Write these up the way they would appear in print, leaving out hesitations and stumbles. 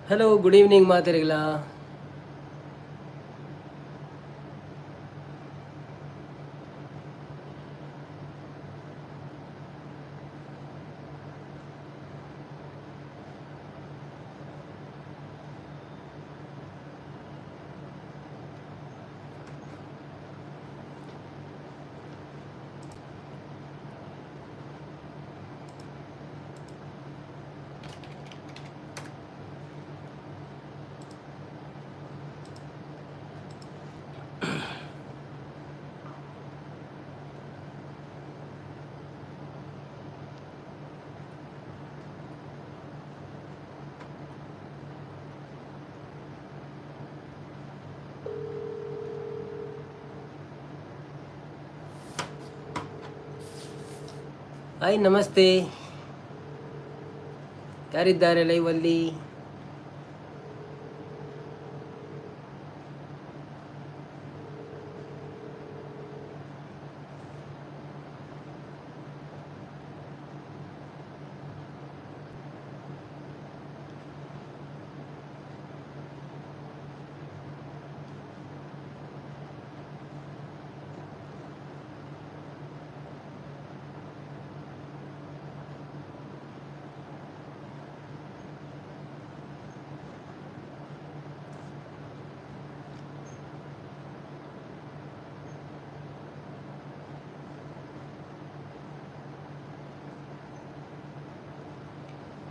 Hello, good evening ಮಾತೆರೆಗ್ಲ. Hi, ನಮಸ್ತೆ. ಯಾರಿದ್ದಾರೆ ಲೈವಲ್ಲಿ?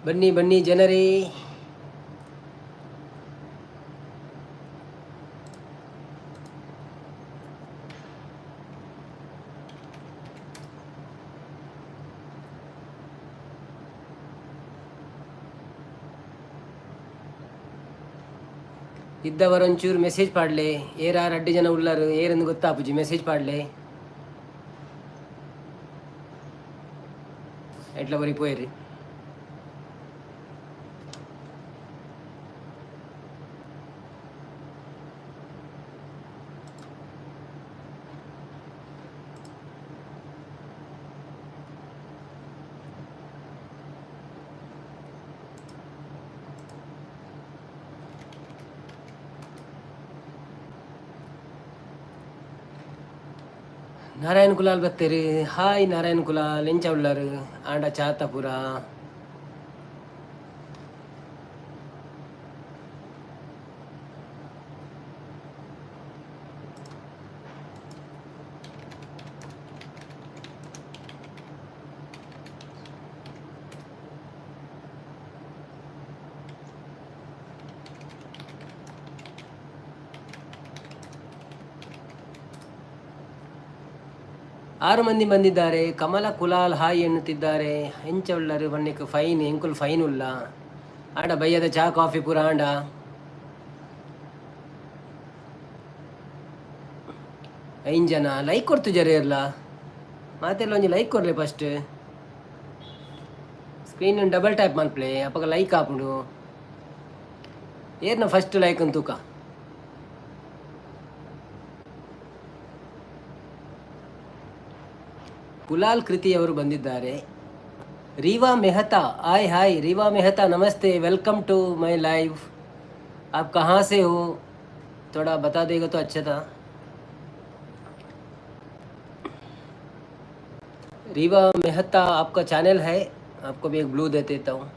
ಬನ್ನಿ ಬನ್ನಿ ಜನರೇ. ಇದ್ದವರೊಂಚೂರು ಮೆಸೇಜ್ ಪಾಡ್ಲೆ. ಏರಾರ್ ಅಡ್ಡಿ ಜನ ಉಳ್ಳಾರು, ಏರಂದು ಗೊತ್ತಾಪುಜಿ. ಮೆಸೇಜ್ ಪಾಡ್ಲೆ. ಎಟ್ಲ ಬರಿ ಪೋಯರಿ. ನಾರಾಯಣ್ ಕುಲಾಲ್ ಬತ್ತೇರು. ಹಾಯ್ ನಾರಾಯಣ್ ಕುಲಾಲ್, ಎಂಚ ಉಳ್ಳಾರು? ಆಂಡ ಚಾತ ಪೂರ? ಆರು ಮಂದಿ ಬಂದಿದ್ದಾರೆ. ಕಮಲ ಕುಲಾಲ್ ಹಾಯ್ ಎನ್ನುತ್ತಿದ್ದಾರೆ. ಎಂಚ ಉಳ್ಳರು ಬನ್ನಿಕ್? ಫೈನ್, ಎಂಕುಲ್ ಫೈನ್ ಉಲ್ಲ. ಆಂಡ ಬಯ್ಯದ ಚಾ ಕಾಫಿ ಪೂರ ಆಂಡ? ಐನ್ ಜನ. ಲೈಕ್ ಕೊಡ್ತು ಜರ ಇರ್ಲ. ಮಾತೆಲ್ಲ ಒಂಜಿ ಲೈಕ್ ಕೊರ್ಲೆ. ಫಸ್ಟ್ ಸ್ಕ್ರೀನ್ ಡಬಲ್ ಟ್ಯಾಪ್ ಮನ್ಪ್ಲೆ, ಅಪಗ ಲೈಕ್ ಆಪುಂಡು. ಏರ್ನ ಫಸ್ಟ್ ಲೈಕ್ ತೂಕ. ಕುಲಾಲ್ ಕೃತಿಯವರು ಬಂದಿದ್ದಾರೆ. ರೀವಾ ಮೆಹತಾ, ಹಾಯ್ ಹಾಯ್ ರೀವಾ मेहता, नमस्ते, welcome to my live. आप कहाँ से हो, थोड़ा बता देगा तो अच्छा था। रीवा मेहता, आपका चैनल है, आपको भी एक ब्लू दे देता हूँ।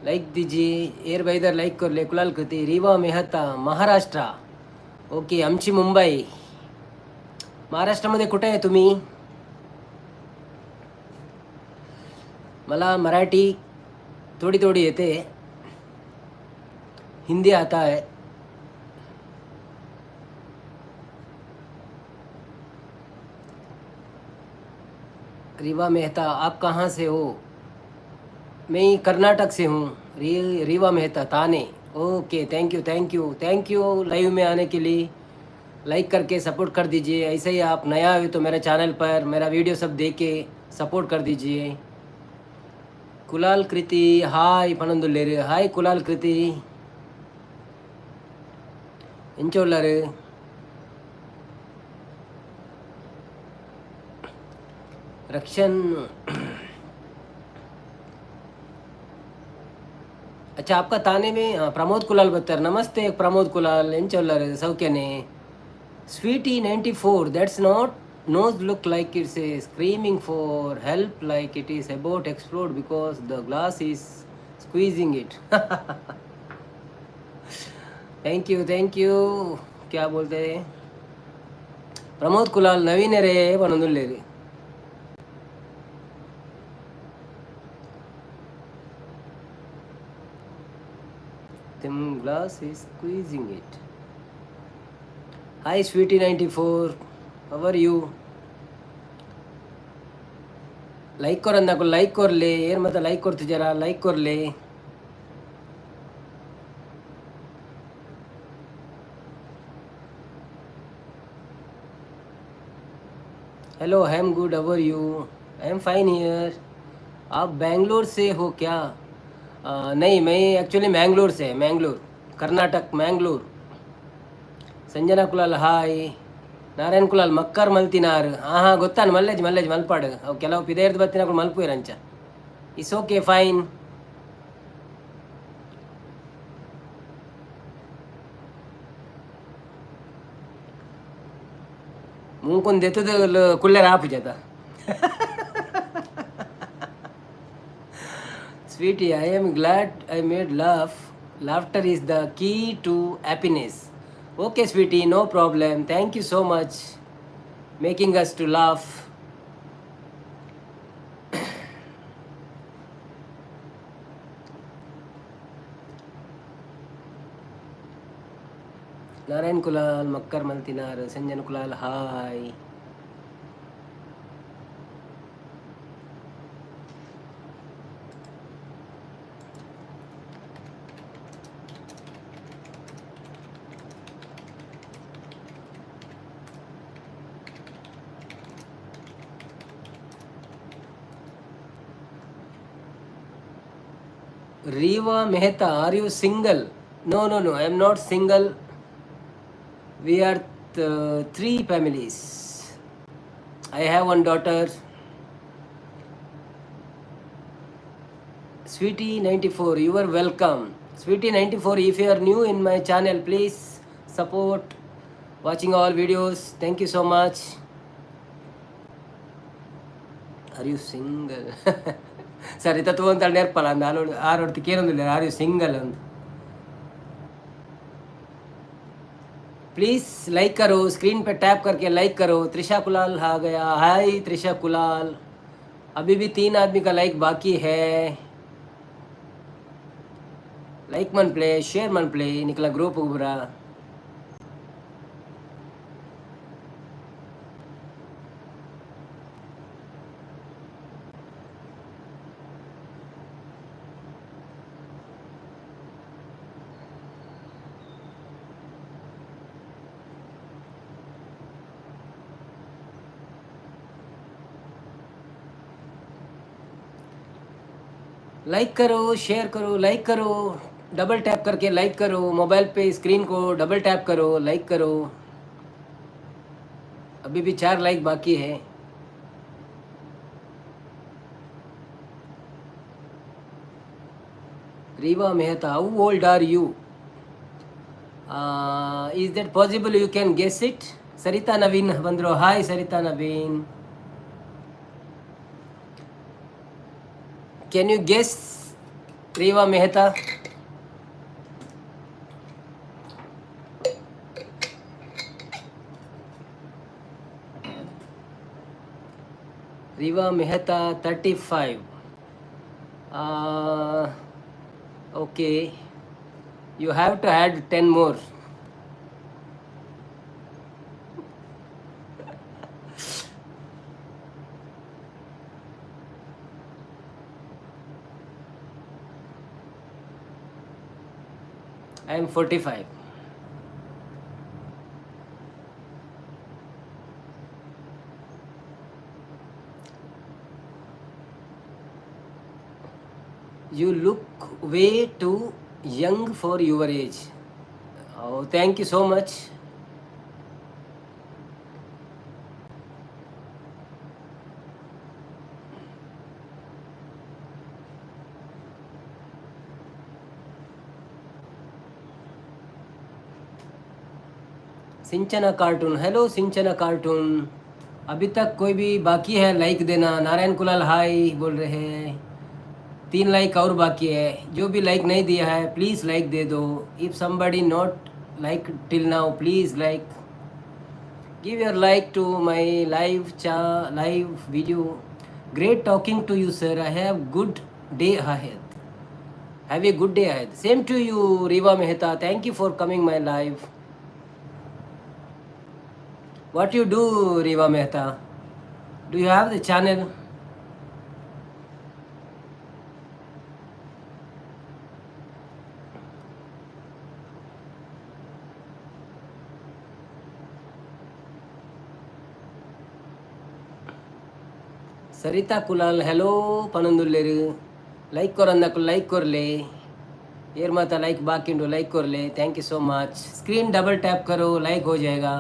लाइक दीजिए। एयर बाइदर लाइक कर ले। कुलाल कृति, रीवा मेहता, महाराष्ट्र. ओके, आमची मुंबई. महाराष्ट्रामध्ये कुठे आहे तुम्ही? मला मराठी थोडी थोडी येते, हिंदी आता है। रीवा मेहता, आप कहाँ से हो? मैं कर्नाटक से हूँ। रीवा मेहता, थाने. Okay, thank you, thank you, thank you live में आने के लिए। लाइक करके सपोर्ट कर दीजिए। ऐसे ही आप नया हो तो मेरे चैनल पर मेरा वीडियो सब देख के सपोर्ट कर दीजिए। कुलाल कृति हाय ಪನೊಂದುಲ್ಲೇರು. ಹಾಯ್ ಕುಲಾಲ್ ಕೃತಿ, ಎಂಚ ಉಳ್ಳಾರು? ರಕ್ಷನ್ अच्छा, आपका ताने में प्रमोद कुलाल बत्तार. नमस्ते प्रमोद कुलाल, ಎಂಚ ಉಲ್ಲರ್? ಸೌಖ್ಯನೆ? Sweety 94, that's not nose look like it's a screaming for help, like it is about explode because the glass is squeezing it. Thank you, thank you. क्या बोलते हैं प्रमोद कुलाल ನವೀನರೇ ಪನೊಂದುಲ್ಲೆರ್. Them glass is squeezing it. Hi Sweetie 94, how are you? Like ಕೊರಂದಕು like ಕೊರ್ಲೆ. ಏರ್ ಮತ್ತೆ like ಕೊರ್ತಿಜಾರ? Like ಕೊರ್ಲೆ. Hello, I am good, how are you? I am fine here. आप बैंगलोर से हो क्या? नहीं, मैं एक्चुअली मैंगलोर से, मैंगलोर, कर्नाटक, मैंगलोर. ಸಂಜನಾ ಕುಲಾಲ್ ಹಾಯ್. ನಾರಾಯಣ್ ಕುಲಾಲ್ ಮಕ್ಕರ್ ಮಲ್ತಿನಾರ್. ಹಾಂ ಹಾಂ, ಗೊತ್ತಾನು. ಮಲ್ಲೇಜ್ ಮಲ್ಲೇಜ್ ಮಲ್ಪಾಡು. ಅವು ಕೆಲವು ಪಿದೇರ್ದು ಬತ್ತಿನಕುಲು ಮಲ್ಪುವೆರ್ ಅಂಚ. It's okay, fine. ಮೂಕೊಂದು ಎತ್ತದ ಕುಲ್ಲೆರ ಆಪುಜತ. Sweetie, I am glad I made laugh. Laughter is the key to happiness. Okay Sweety, no problem. Thank you so much making us to laugh. Narayan Kulal Makkar ಮಲ್ತಿನಾರ್. Sanjan Kulal hi. Reeva Mehta, are you single? No, I am not single. We are three families. I have one daughter. Sweetie 94, you are welcome. Sweetie 94, if you are new in my channel, please support watching all videos. Thank you so much. Are you single? ಸರಿ ತತ್ವ ಅಂತ ನೇರ್ಪಲ್ಲ ಅಂದ ಆರೋಡ್ ಆರೋಡ್ತಿ ಕೇನೊಂದಿಲ್ಲ. Are you single ಅಂತ. Please like करो, screen पे tap करके like करो. त्रिशा कुलाल आ गया. हाय त्रिशा कुलाल. अभी भी तीन आदमी का लाइक बाकी है. लाइक ಮನ್ಪುಲೆ, शेयर ಮನ್ಪುಲೆ, ನಿಕಲ ग्रुप ಪೂರ. लाइक करो, शेयर करो, लाइक करो, डबल टैप करके लाइक करो. मोबाइल पे स्क्रीन को डबल टैप करो, लाइक करो. अभी भी चार लाइक बाकी है. Reeva Mehta, how old are you? Is that possible you can guess it? Sarita Naveen ಬಂದರು. Hi Sarita Naveen. Can you guess, Reeva Mehta? Reeva Mehta, 35. Okay, you have to add 10 more. I am 45. You look way too young for your age. Oh, thank you so much. Sinchana cartoon, hello Sinchana cartoon. अभी तक कोई भी बाकी है like देना। नारायण कुलाल हाय बोल रहे हैं। 3 लाइक और बाकी है। जो भी लाइक नहीं दिया है प्लीज़ लाइक they दो। If somebody not like till now, please like, give your like to my live video. Great talking to you sir, I have good day ahead. Have a good day ahead. Same to you Riva Mehta, thank you for coming my live. What you do Riva Mehta? Do you have the channel? Saritha Kulal hello ಪನೊಂದುಲ್ಲೆರ್. Like ಕೊರಂದಕುಲು like ಕೊರ್ಲೆ. ಏರ್ ಮಾತ ಲೈಕ್ ಬಾಕಿ ಲೈಕ್ ಕೊರ್ಲೆ. Thank you so much. Screen double tap करो, लाइक हो जाएगा।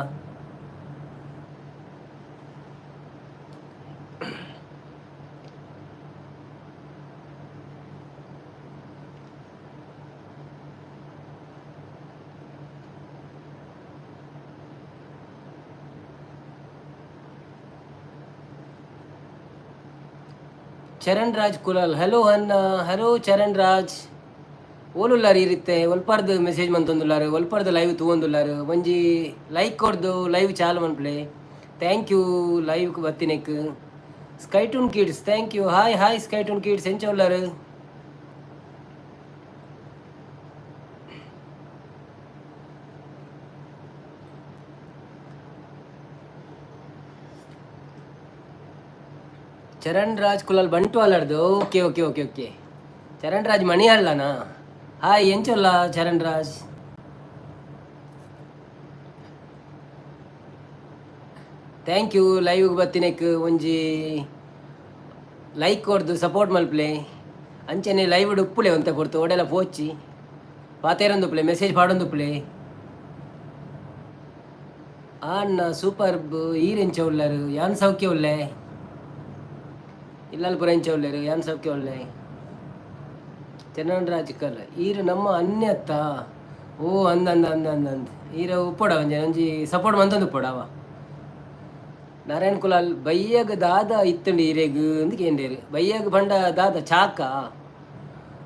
ಚರಣ್ ರಾಜ್ ಕುಲಾಲ್ ಹಲೋ ಅನ್ನ, ಹಲೋ ಚರಣ್ ರಾಜ್. ಓಲುಲ್ಲಾರ್ ಇರುತ್ತೆ ಒಲ್ಪರ್ದು ಮೆಸೇಜ್ ಮಂತೊಂದುಲ್ಲಾರು, ಒಲ್ಪರ್ದು ಲೈವ್ ತೂವೊಂದುಲ್ಲಾರು. ಒಂಜಿ ಲೈಕ್ ಕೊರ್ದು ಲೈವ್ ಚಾಲು ಮನ್ಪುಲೆ. Thank you live ಬತ್ತಿನೆಕ್. ಸ್ಕೈಟೂನ್ kids, thank you. Hi hi ಸ್ಕೈಟೂನ್ kids, ಎಂಚ ಉಲ್ಲಾರು? Charan Raj Kulal ಬಂಟ್ವಾಲರ್ದು. Okay okay okay okay. Charan Raj ಮಣಿಯಲ್ಲನಾ? Hi, ಎಂಚೊಲ್ಲ Charan Raj? Thank you live ಬತ್ತಿನೆಕ್. ಒಂಜಿ ಲೈಕ್ ಕೊರ್ದು ಸಪೋರ್ಟ್ ಮಲ್ಪಲೆ. ಅಂಚನೆ ಲೈವ್ ಉಪ್ಪುಲೆ ಒಂತೆ ಪೊರ್ತು. ಒಡೆಲ ಪೋಚಿ ಪಾತೇರೊಂದುಪ್ಪುಲೆ, ಮೆಸೇಜ್ ಪಾಡೊಂದುಪ್ಪುಲೆ. ಅಣ್ಣ ಸೂಪರ್, ಈರ್ ಎಂಚ ಉಲ್ಲರು? ಯಾನ್ ಸೌಖ್ಯ ಉಲ್ಲೆ. ಇಲ್ಲಲ್ ಪುರ ಎಂಚ ಉಲ್ಲೆರ್? ಯಾನ್ ಸೌಖ್ಯ ಉಲ್ಲೆ. ಚರಣ್ ರಾಜ್ ಕಲ್ ಈರ್ ನಮ್ಮ ಅನ್ಯತ್ತ? ಓ ಅಂದ ಅಂದ ಅಂದ ಅಂದ ಅಂದ್. ಈರ ಉಪ್ಪೊಡ ಒಂಜಿ ಒಂಜಿ ಸಪೋರ್ಟ್ ಮಂತೊಂದು ಉಪ್ಪೊಡವ. ನಾರಾಯಣ್ ಕುಲಾಲ್ ಬಯ್ಯಗ್ ದಾದ ಇತ್ತುಂಡು ಈರೆಗ್ ಅಂದ್ ಕೇಂಡೇರು. ಬಯ್ಯಗ್ ಪಂಡ ದಾದ ಚಾಕ?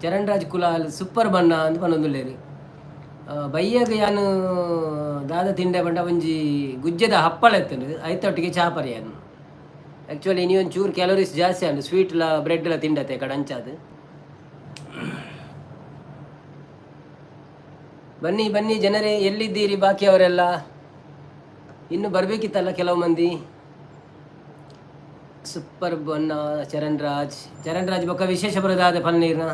ಚರಣ್ ರಾಜ್ ಕುಲಾಲ್ ಸೂಪರ್ ಬಣ್ಣ ಅಂದ್ ಪನೊಂದುಲ್ಲೆರ್. ಬಯ್ಯಗ್ ಯಾನ್ ದಾದ ತಿಂಡೆ ಪಂಡ ಒಂಜಿ ಗುಜ್ಜೆದ ಹಪ್ಪಳ ಇತ್ತುಂಡು, ಐತೊಟ್ಟಿಗೆ ಚಾ ಪರ್ಯಾನ್. ಆ್ಯಕ್ಚುಲಿ ಇನಿ ಒಂಚೂರು ಕ್ಯಾಲೋರೀಸ್ ಜಾಸ್ತಿ ಆಂಡ್, ಸ್ವೀಟ್ಲ ಬ್ರೆಡ್ಲ ತಿಂಡತೆ ಕಡಂಚಾದ್. ಬನ್ನಿ ಬನ್ನಿ ಜನರೇ, ಎಲ್ಲಿದ್ದೀರಿ ಬಾಕಿಯವರೆಲ್ಲ? ಇನ್ನು ಬರಬೇಕಿತ್ತಲ್ಲ ಕೆಲವು ಮಂದಿ. ಸೂಪರ್ ಬಣ್ಣ ಚರಣ್ ರಾಜ್. ಚರಣ್ ರಾಜ್ ಬೊಕ್ಕ ವಿಶೇಷ ಬರೋದಾದ ಪನ್ನೀರ್ನ.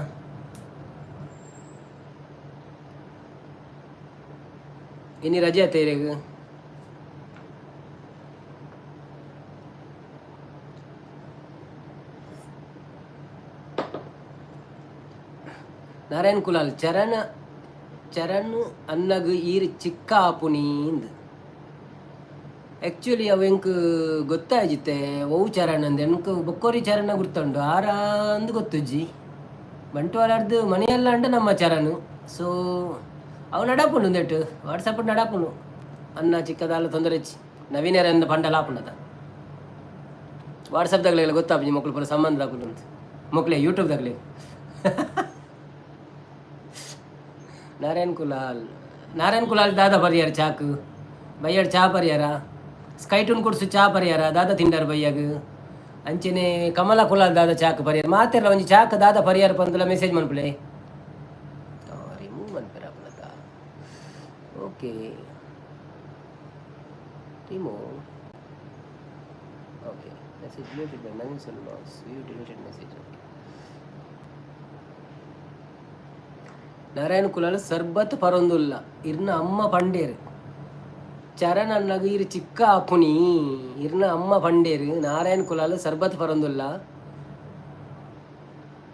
ಇನಿ ರಜೆ ಆತ ಇರೆಗ್? ನಾರಾಯಣ್ ಕುಲಾಲ್ ಚರಣ್ ಚರಣ್ ಅನ್ನಗ್ ಈರ್ ಚಿಕ್ಕ ಆಪುನೀಂದ್. ಆ್ಯಕ್ಚುಲಿ ಅವು ಎಂಕ್ ಗೊತ್ತಾಜಿತ್ತೆ ಒವು ಚರಣ್ ಅಂದ್. ಎಂಕ್ ಬೊಕ್ಕೊರಿ ಚರಣ ಗುರ್ತುಂಡು, ಆರ ಅಂದ್ ಗೊತ್ತುಜ್ಜಿ. ಬಂಟ್ವಾಳರ್ದು ಮನೆಯಲ್ಲ ಅಂಡ ನಮ್ಮ ಚರಣ್. ಸೊ ಅವು ನಡಪುಂಡು ಉಂದೆಟ್ ವಾಟ್ಸಪ್ ನಡಪುಂಡು. ಅನ್ನ ಚಿಕ್ಕದಾಲ ತೊಂದರೆ ಇಜ್ಜಿ. ನವೀನರ ಅಂದ ಪಂಡಲ ಆಪುಂಡದ. ವಾಟ್ಸಪ್ ದಗ್ಲೆಲ್ಲ ಗೊತ್ತಾಪುಜಿ ಮೊಕ್ಲು ಪೂರ ಸಂಬಂಧ ಆಪುಂಡು ಅಂತ ಮೊಕ್ಲೆ ಯೂಟ್ಯೂಬ್ ದಗ್ಲೆ. ನಾರಾಯಣ್ ಕುಲಾಲ್, ನಾರಾಯಣ್ ಕುಲಾಲ್ ದಾದ ಪರಿಯಾರ ಚಾಕ್? ಬಯ್ಯಡ್ ಚಾ ಪರಿಯಾರ? ಸ್ಕೈಟೂನ್ ಕುಡ್ಸು ಚಾ ಪರಿಯಾರ? ದಾದ ತಿಂಡಾರ ಬಯ್ಯಾಗ? ಅಂಚನೆ ಕಮಲ ಕುಲಾಲ್ ದಾದ ಚಾಕ್ ಪರಿಯಾರ? ಮಾತೆರ್ಲ ಒಂಜಿ ಚಾಕ್ ದಾದ ಪರಿಯಾರ ಪಂದಲ ಮೆಸೇಜ್ ಮನ್ಪುಲೆ. ರಿಮೂವ್ ಮನ್ಪೆರ ಆಪುನತ? Okay, remove. Okay, message deleted by Naveen Solmaz. View deleted message. Okay. Narayan Kulal sharbat ಪರೊಂದುಲ್ಲ ಇರ್ನ ಅಮ್ಮ ಪಂಡೇರು. ಚರಣ್ ಅಣ್ಣಗ್ ಇರ್ ಚಿಕ್ಕ ಆಪುನಿ ಇರ್ನ ಅಮ್ಮ ಪಂಡೇರು. ನಾರಾಯಣ್ ಕುಲಾಲ್ ಸರ್ಬತ್ ಪರೊಂದುಲ್ಲ,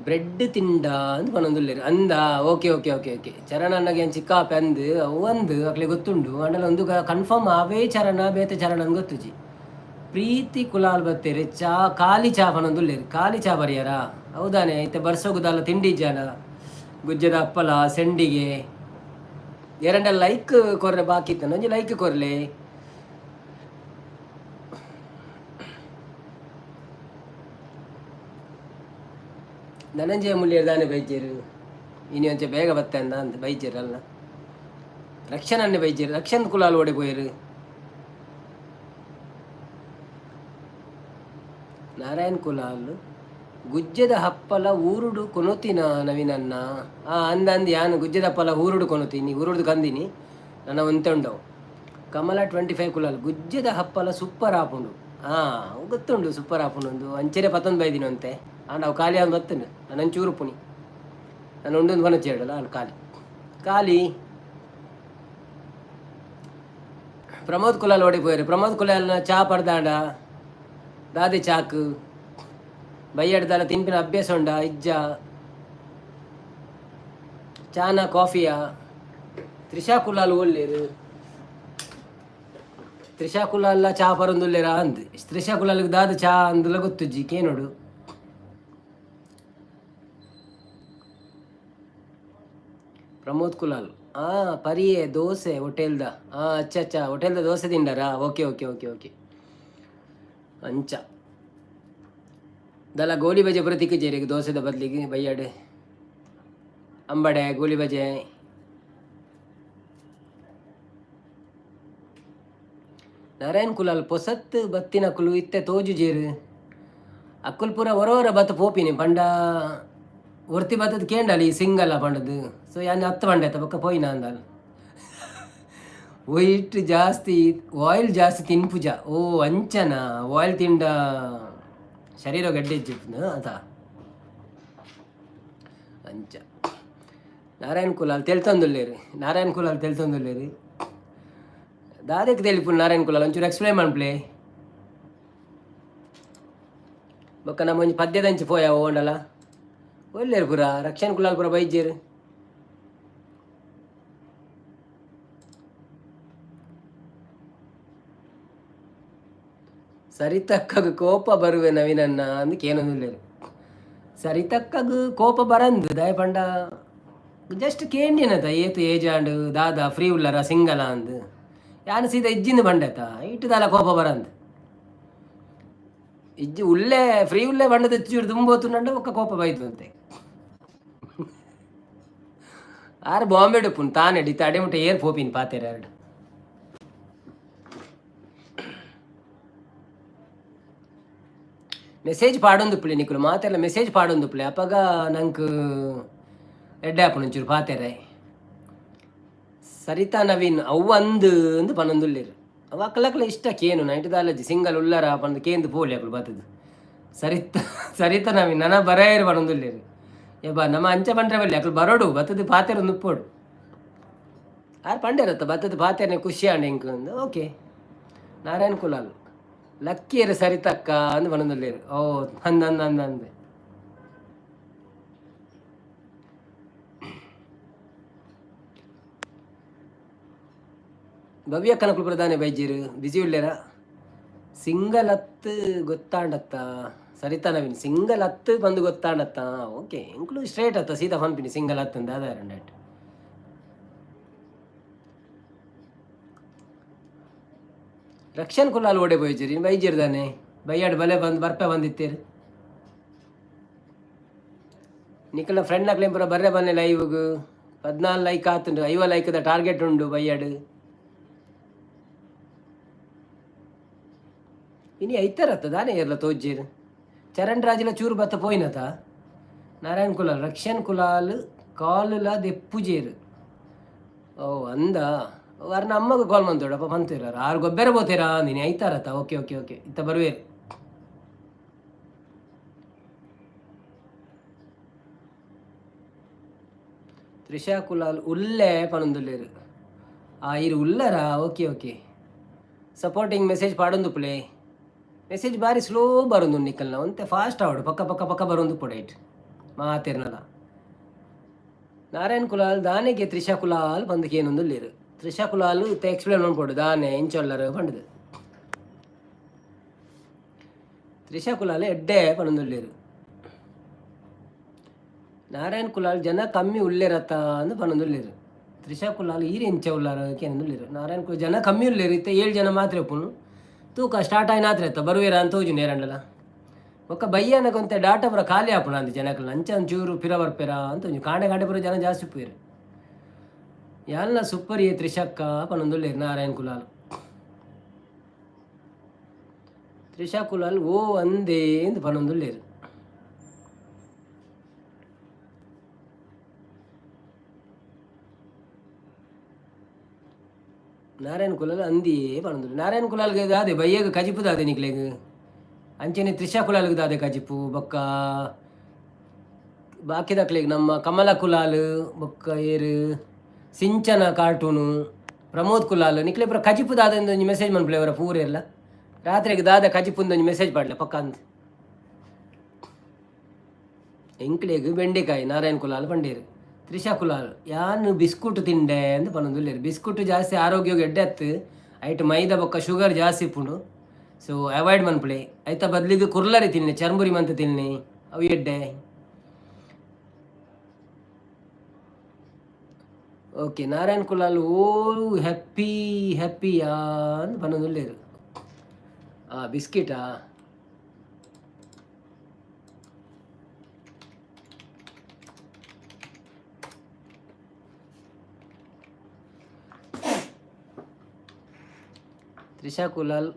ಬ್ರೆಡ್ ತಿಂಡ ಅಂದ್ ಪನೊಂದುಲ್ಲೆರ್ ಅಂದ. Okay okay okay okay. Charan ಅಣ್ಣಗೆ ಏನ್ ಚಿಕ್ಕ ಆಪೆ ಅಂದ್ ಅವು ಅಂದ್ ಅಕ್ಲೆ ಗೊತ್ತುಂಡು. ಅಂಡಲ ಒಂದು ಕನ್ಫರ್ಮ್ ಅವೇ ಚರಣ ಬೇತೆ ಚರಣ ಅಂದ್ ಗೊತ್ತುಜಿ. ಪ್ರೀತಿ ಕುಲಾಲ್ ಬತ್ತೇರು, ಚಾ ಖಾಲಿ ಚಾ ಪನೊಂದುಲ್ಲೆರ್. ಖಾಲಿ ಚಾ ಬರಿಯಾರ? ಹೌದಾನೆ? ಇತ್ತೆ ಬರ್ಸೋಗುದಲ್ಲ ತಿಂಡಿ ಜಾನ ಗುಜ್ಜದ ಅಪ್ಪಲ ಸೆಂಡಿಗೆ. ಎರಡ ಲೈಕ್ ಕೊರ್ರೆ ಬಾಕಿ ಇತ್ತು, ಒಂಜಿ ಲೈಕ್ ಕೊರ್ಲೆ. ಧನಂಜಯ ಮುಲ್ಯರ್ ದಾನೆ ಬೈಜೆರ್? ಇನಿ ಒಂಚೆ ಬೇಗ ಬತ್ತೆ ಅಂದ ಅಂದ್ ಬೈಜೆರ್ ಅಲ್ಲ. ರಕ್ಷಣನ್ನೇ ಬೈಜೆರ್. ರಕ್ಷಣ್ ಕುಲಾಲ್ ಓಡೆ ಪೋಯೆರ್? ನಾರಾಯಣ್ ಕುಲಾಲ್ ಗುಜ್ಜೆದ ಹಪ್ಪಲ ಊರುಡು ಕೊನೊತಿನ ನವೀನಣ್ಣ? ಆ ಅಂದ್ ಅಂದ್, ಯಾನ್ ಗುಜ್ಜೆದ ಹಪ್ಪಲ ಊರುಡು ಕೊನೊತೀನಿ, ಊರುಡು ಕಂದಿನಿ. ನನ್ನ ಒಂತೆ ಉಂಡವು. ಕಮಲ 25 ಕುಲಾಲ್, ಗುಜ್ಜೆದ ಹಪ್ಪಲ ಸೂಪರ್ ಆಪುಂಡು. ಆ ಗೊತ್ತುಂಡು ಸೂಪರ್ ಆಪುಂಡು ಒಂದು. ಅಂಚೆನೆ ಪತ್ತೊಂದು ಬೈದಿನ ಒಂತೆ. ಆಂಡ ಅವು ಖಾಲಿ ಆದ್ ಬತ್ತುಂಡು. ನನ ಒಂಚೂರು ಉಪ್ಪುನಿ. ನಾನು ಉಂಡೊಂದು ಬನೊಚ್ಚಿ ಆಂಡ್ ಖಾಲಿ ಖಾಲಿ. ಪ್ರಮೋದ್ ಕುಲಾಲ್ ಓಡೆ ಪೋಯೆರ್? ಪ್ರಮೋದ್ ಕುಲಾಲ್ನ ಚಾ ಪರ್ದಾಂಡ? ದಾದೆ ಚಾಕ್ ಬಯ್ಯಡ್ದಾಲ ತಿನ್ಪಿನ ಅಭ್ಯಾಸ ಉಂಡಾ ಇಜ್ಜಾ? ಚಾನಾ ಕಾಫಿಯಾ? ತ್ರಿಷಾ ಕುಲಾಲ್ ಓಲ್ಲೆರ್? ತ್ರಿಷಾ ಕುಲಾಲ್ಲ ಚಾ ಪರೊಂದುಲ್ಲೆರಾ ಅಂದ್. ತ್ರಿಷಾ ಕುಲಾಲ್ಗ್ ದಾದ ಚಾ ಅಂದ್ಲ ಗೊತ್ತುಜ್ಜಿ, ಕೇನೊಡು. ಪ್ರಮೋದ್ ಕುಲಾಲ್, ಆ ಪರಿಯೆ ದೋಸೆ ಹೋಟೆಲ್ದ. ಆ ಅಚ್ಚ ಅಚ್ಚ, ಹೋಟೆಲ್ದ ದೋಸೆ ತಿಂಡರಾ? ಓಕೆ ಓಕೆ ಓಕೆ ಓಕೆ, ಅಂಚ ದಲ ಗೋಲಿ ಬಜೆ ಪೂರ ತಿಕ್ಕುಜೆರ್ ದೋಸೆದ ಬದ್ಲಿಗೆ ಬಯ್ಯಡ್? ಅಂಬಡೆ, ಗೋಲಿ ಬಜೆ. ನಾರಾಯಣ್ ಕುಲಾಲ್, ಪೊಸತ್ ಬತ್ತಿನಕುಲು ಇತ್ತೆ ತೋಜುಜೆರ್. ಅಕುಲು ಪೂರ ಒರ ಒರ ಬತ್ತ ಪೋಪಿನಿ. ಪಂಡ ಒರ್ತಿ ಬತ್ತದ್ ಕೇಂಡಲ್ ಈ ಸಿಂಗಲ್ಲ ಪಂಡದು. ಸೊ ಯಾನ್ ಅತ್ತ ಪಂಡೆ ಬೊಕ್ಕ ಪೋಯಿನ ಅಂದಾಲ್. ವೈಟ್ ಜಾಸ್ತಿ, ಆಯಿಲ್ ಜಾಸ್ತಿ ತಿನ್ಪುಜ. ಓ ಅಂಚನ? ಆಯಿಲ್ ತಿಂಡ ಶರೀರ ಗಡ್ಡೆ ಅತ ಅಂಚ. ನಾರಾಯಣ್ ಕುಲಾಲ್ ತೆಲ್ತೊಂದುಲ್ಲೆರ್. ನಾರಾಯಣ್ ಕುಲಾಲ್ ತೆಲ್ತೊಂದುಲ್ಲೆರ್. ದಾದೆಕ್ ತೆಲಿಪುಂಡು ನಾರಾಯಣ್ ಕುಲಾಲ್? ಒಂಚೂರು ಎಕ್ಸ್ಪ್ಲೈನ್ ಮನ್ಪುಲೆ. ಬೊಕ್ಕ ನಮ್ಮ ಒಂಜಿ ಪದ್ಯದಂಚಿ ಪೋಯ ಓಂಡಲ. ಒಲ್ಲೆರ್ ಪೂರ? ರಕ್ಷಣ್ ಕುಲಾಲ್ ಪೂರ ಬೈಜೆರ್. ಸರಿತಕ್ಕಗ್ ಕೋಪ ಬರುವೆ ನವೀನಣ್ಣ ಅಂದ್ ಕೇನೊಂದುಲ್ಲೆರ್. ಸರಿತಕ್ಕಗ್ ಕೋಪ ಬರಂದ್. ದಾಯೆ ಪಂಡ ಜಸ್ಟ್ ಕೇಂಡಿನತ ಏತ್ ಏಜ್ ಆಂಡ್, ದಾದ, ಫ್ರೀ ಉಲ್ಲರ, ಸಿಂಗಲ ಅಂದ್. ಯಾನ್ ಸೀದಾ ಇಜ್ಜಿಂದ್ ಪಂಡೆತ. ಇಟ್ ದಾಲ ಕೋಪ ಬರಂದ್. ಇಜ್ಜಿ ಉಲ್ಲೆ, ಫ್ರೀ ಉಲ್ಲೆ ಪಂಡದ್ ಚೂರು ದುಂಬು ಬೊಕ್ಕ ಕೋಪ ಬೈದು ಅಂತೆ. ಆರ್ ಬಾಂಬೆಡ್ ಉಪ್ಪುನು ತಾನೆ ಇತ್ತೆ ಅಡೆ ಮುಟ್ಟ ಏರ್ ಪೋಪಿನ್ ಪಾತೆರ ಎರಡು. ಮೆಸೇಜ್ ಪಾಡೊಂದುಪ್ಪುಲೆ ನಿಕುಲು ಮಾತೆರ್ಲ. ಮೆಸೇಜ್ ಪಾಡೊಂದುಪ್ಪುಲೆ, ಅಪಗ ನಂಕ್ ಎಡ್ಡೆ ಆಪುಂಡು ಒಂಚೂರು ಪಾತೆರೆ. ಸರಿತಾ ನವೀನ್ ಅವು ಅಂದ್ ಅಂದ್ ಪನೊಂದುಲ್ಲೆರ್. ಅವು ಅಕ್ಲಕ್ಲ ಇಷ್ಟ ಕೇನು ನೈಟ್ ದಾಲಜಿ. ಸಿಂಗಲ್ ಉಲ್ಲರ ಪಂದ್ ಕೇಂದ್ ಪೋಲಿ ಅಕುಲು ಬತ್ತದ್. ಸರಿತಾ ಸರಿತಾ ನವೀನ್ ನನ ಬರಾಯೆರ್ ಪನೊಂದುಲ್ಲೆರ್. ಏ ಬಾ, ನಮ ಅಂಚ ಪಂಡ್ರೆ ಬಲ್ಲಿ. ಅಕುಲು ಬರೋಡು, ಬತ್ತದ್ ಪಾತೆರೊಂದು ಉಪ್ಪೊಡು. ಆರ್ ಪಂಡೆರತ್ತ ಬತ್ತದ್ ಪಾತೆರ್ನೆ ಖುಷಿ ಆಂಡ್ ಎಂಕ್ ಅಂದ್. ಓಕೆ. ನಾರಾಯಣ್ ಕುಲಾಲ್ ಲಕ್ಕಿಯೆರ್ ಸರಿತಕ್ಕ ಅಂದ್ ಪನೊಂದುಲ್ಲೆರ್. ಓ ಅಂದ್ ಅಂದ್ ಅಂದ್ ಅಂದ್. ಭವ್ಯ ಕನಕುಲು ಪ್ರಧಾನೆ ಬೈಜೆರ್? ಬಿಜಿ ಉಲ್ಲೆರ? ಸಿಂಗಲ್ ಅತ್ ಗೊತ್ತಾಂಡತ್ತ ಸರಿತಾ ನವೀನ್. ಸಿಂಗಲ್ ಅತ್ ಪಂದ್ ಗೊತ್ತಾಂಡತ್ತ. ಓಕೆ, ಎಂಕುಲು ಸ್ಟ್ರೇಟ್ ಅತ್ತ, ಸೀದಾ ಪನ್ಪಿನಿ ಸಿಂಗಲ್ ಅತ್ ಅಂದ್. ದಾದ ರಕ್ಷಣ್ ಕುಲಾಲ್ ಓಡೆ ಪೋಯಿಜೆರ್? ಬೈಜೆರ್ ದಾನೆ? ಬೈಯಾಡ್ ಬಲೆ ಬಂದ್ ಬರ್ಪೆ ಬಂದಿತ್ತೇರು. ನಿಕಲ್ನ ಫ್ರೆಂಡ್ ಅಕ್ಲೆನ್ ಪೂರ ಬರ್ರೆ ಬನ್ನೆ ಲೈವ್ಗ್. 14 ಲೈಕ್ ಆತುಂಡು, 50 ಲೈಕ್ದ ಟಾರ್ಗೆಟ್ ಉಂಡು ಬಯ್ಯಡ್. ಇನಿ ಐತಾರತ್ತ, ದಾನೆ ಏರ್ಲ ತೋಜ್ಜೆರ್? ಚರಣ್ ರಾಜಿಲ ಚೂರು ಬತ್ತ ಪೋಯಿನತ. ನಾರಾಯಣ್ ಕುಲಾಲ್ ರಕ್ಷಣ್ ಕುಲಾಲ್ ಕಾಲುಲ ದೆಪ್ಪುಜೆರ್. ಓ ಅಂದ, ಅರ್ನ ಅಮ್ಮಗ್ ಕಾಲ್ ಮಂತೊಡಪ್ಪ ಪಂತೇರ್. ಆರ್ ಗೊಬ್ಬೆರೆ ಪೋತೇರಾ ಅಂದಿನಿ. ಐತಾರತ್ತ? ಓಕೆ ಓಕೆ ಓಕೆ, ಇತ್ತ ಬರುವೇರು. ತ್ರಿಷಾ ಕುಲಾಲ್ ಉಲ್ಲೆ ಪನೊಂದುಲ್ಲೆರ್. ಆ ಇರ್ ಉಲ್ಲರಾ? Okay okay. ಸಪೋರ್ಟಿಂಗ್ ಮೆಸೇಜ್ ಪಾಡೊಂದುಪ್ಪುಲೆ. ಮೆಸೇಜ್ ಬಾರಿ ಸ್ಲೋ ಬರೊಂದುಂಡು ನಿಕಲ್ನ. ಒಂತೆ ಫಾಸ್ಟ್ ಆವೊಡು, ಪಕ್ಕ ಪಕ್ಕ ಪಕ್ಕ ಬರೊಂದುಪ್ಪೊಡು ಐಟ್ ಮಾತೆರ್ನಲ. ನಾರಾಯಣ್ ಕುಲಾಲ್ ದಾನೆಗೆ ತ್ರಿಷಾ ಕುಲಾಲ್ ಪಂದ್ ಕೇನೊಂದುಲ್ಲೆರ್. ತ್ರಿಷಾ ಕುಲಾಲ್ ಇತ್ತೆ ಎಕ್ಸ್ಪ್ಲೇನ್ ಮನ್ಪೊಡು ದಾನೆ ಎಂಚ ಉಲ್ಲರ್ ಪಂಡ್ದ್. ತ್ರಿಷಾ ಕುಲಾಲ್ ಎಡ್ಡೆ ಪನೊಂದುಲ್ಲೆರ್. ನಾರಾಯಣ್ ಕುಲಾಲ್ ಜನ ಕಮ್ಮಿ ಉಲ್ಲೆರತ್ತ ಅಂದ್ ಪನೊಂದುಲ್ಲೆರ್. ತ್ರಿಷಾ ಕುಲಾಲ್ ಈರ್ ಎಂಚ ಉಲ್ಲರ್ ಕೇನೊಂದುಲ್ಲೆರ್. ನಾರಾಯಣ್ ಕುಲಾಲ್ ಜನ ಕಮ್ಮಿ ಉಲ್ಲೆರ್, ಇತ್ತೆ ಏಳ್ ಜನ ಮಾತ್ರ ಉಪ್ಪುನು. ತೂಕ, ಸ್ಟಾರ್ಟ್ ಆಯಿನ ಆತ್ರ ಅತ್ತ, ಬರುವೆರಾ ಅಂದ್ ತೋಜುಂಡು ಏರಂಡಲ. ಬೊಕ್ಕ ಬಯ್ಯನಗ ಒಂತೆ ಡಾಟಾ ಪೂರ ಖಾಲಿ ಆಪುಂಡು ಅಂದ್ ಜನಕ್ಲೆನ, ಅಂಚ ಒಂಚೂರು ಪಿರ ಬರ್ಪೆರಾ ಅಂತ ಒಂಜಿ ಕಾಂಡೆ ಕಾಂಡೆ ಪೂರ ಜನ ಜಾಸ್ತಿ ಉಪ್ಪುವೆರ್. ಯಾನ್ಲ ಸೂಪರ್ ಯೇ ತ್ರಿಷಕ್ಕ ಪನೊಂದುಲ್ಲೆರ್ ನಾರಾಯಣ್ ಕುಲಾಲ್. ತ್ರಿಷಾ ಕುಲಾಲ್ ಓ ಅಂದೇ ಇಂದ್ ಪನೊಂದುಲ್ಲೆರ್. ನಾರಾಯಣ್ ಕುಲಾಲ್ ಅಂದಿಯೇ ಪನೊಂದುಲ್ಲೆರ್. ನಾರಾಯಣ್ ಕುಲಾಲ್ಗ್ ದಾದೆ ಬಯ್ಯಗ್ ಕಜಿಪು ದಾದೆ ನಿಕ್ಲೆಗ್? ಅಂಚೆನೆ ತ್ರಿಷಾ ಕುಲಾಲ್ಗ್ ದಾದೆ ಕಜಿಪು ಬೊಕ್ಕ ಬಾಕಿದಕ್ಲೆಗ್ ನಮ್ಮ ಕಮಲ ಕುಲಾಲ್ ಬೊಕ್ಕ ಏರ್ ಸಿಂಚನ ಕಾರ್ಟೂನು ಪ್ರಮೋದ್ ಕುಲಾಲ್ ನಿಕ್ಲೆ ಪೂರ ಕಜಿಪು ದಾದ ಒಂಜಿ ಮೆಸೇಜ್ ಮನ್ಪುಲೆ ಅವರ ಪೂರೆರ್ಲ ರಾತ್ರೆಗ್ ದಾದ ಕಜಿಪು ಒಂಜಿ ಮೆಸೇಜ್ ಪಾಡ್ಲೆ ಪಕ್ಕ ಅಂದ್. ಎಂಕ್ಲೆಗ್ ಬೆಂಡೆಕಾಯಿ ನಾರಾಯಣ್ ಕುಲಾಲ್ ಪಂಡೇರ್. ತ್ರಿಷಾ ಕುಲಾಲ್ ಯಾನ್ ಬಿಸ್ಕುಟ್ ತಿಂಡೆ ಅಂದ್ ಪನೊಂದುಲ್ಲೆರ್. ಬಿಸ್ಕುಟ್ ಜಾಸ್ತಿ ಆರೋಗ್ಯಗ್ ಎಡ್ಡೆ ಅತ್ತ್, ಐಟ್ ಮೈದಾ ಬೊಕ್ಕ ಶುಗರ್ ಜಾಸ್ತಿ ಇಪ್ಪುಂಡು. ಸೊ ಅವಾಯ್ಡ್ ಮನ್ಪುಲೆ. ಐತ ಬದ್ಲಿಗ್ ಕುರ್ಲರಿ ತಿನ್ಲೆ, ಚರ್ಮುರಿ ಮಂತ್ ತಿನ್ಲೆ, ಅವು ಎಡ್ಡೆ. ಓಕೆ ನಾರಾಯಣ್ ಕುಲಾಲ್ ಓ ಹ್ಯಾಪಿ ಹ್ಯಾಪಿಯಾ ಅಂದ್ ಪನೊಂದುಲ್ಲೆರ್. ಆ ಬಿಸ್ಕಿಟಾ? ತ್ರಿಷಾ ಕುಲಾಲ್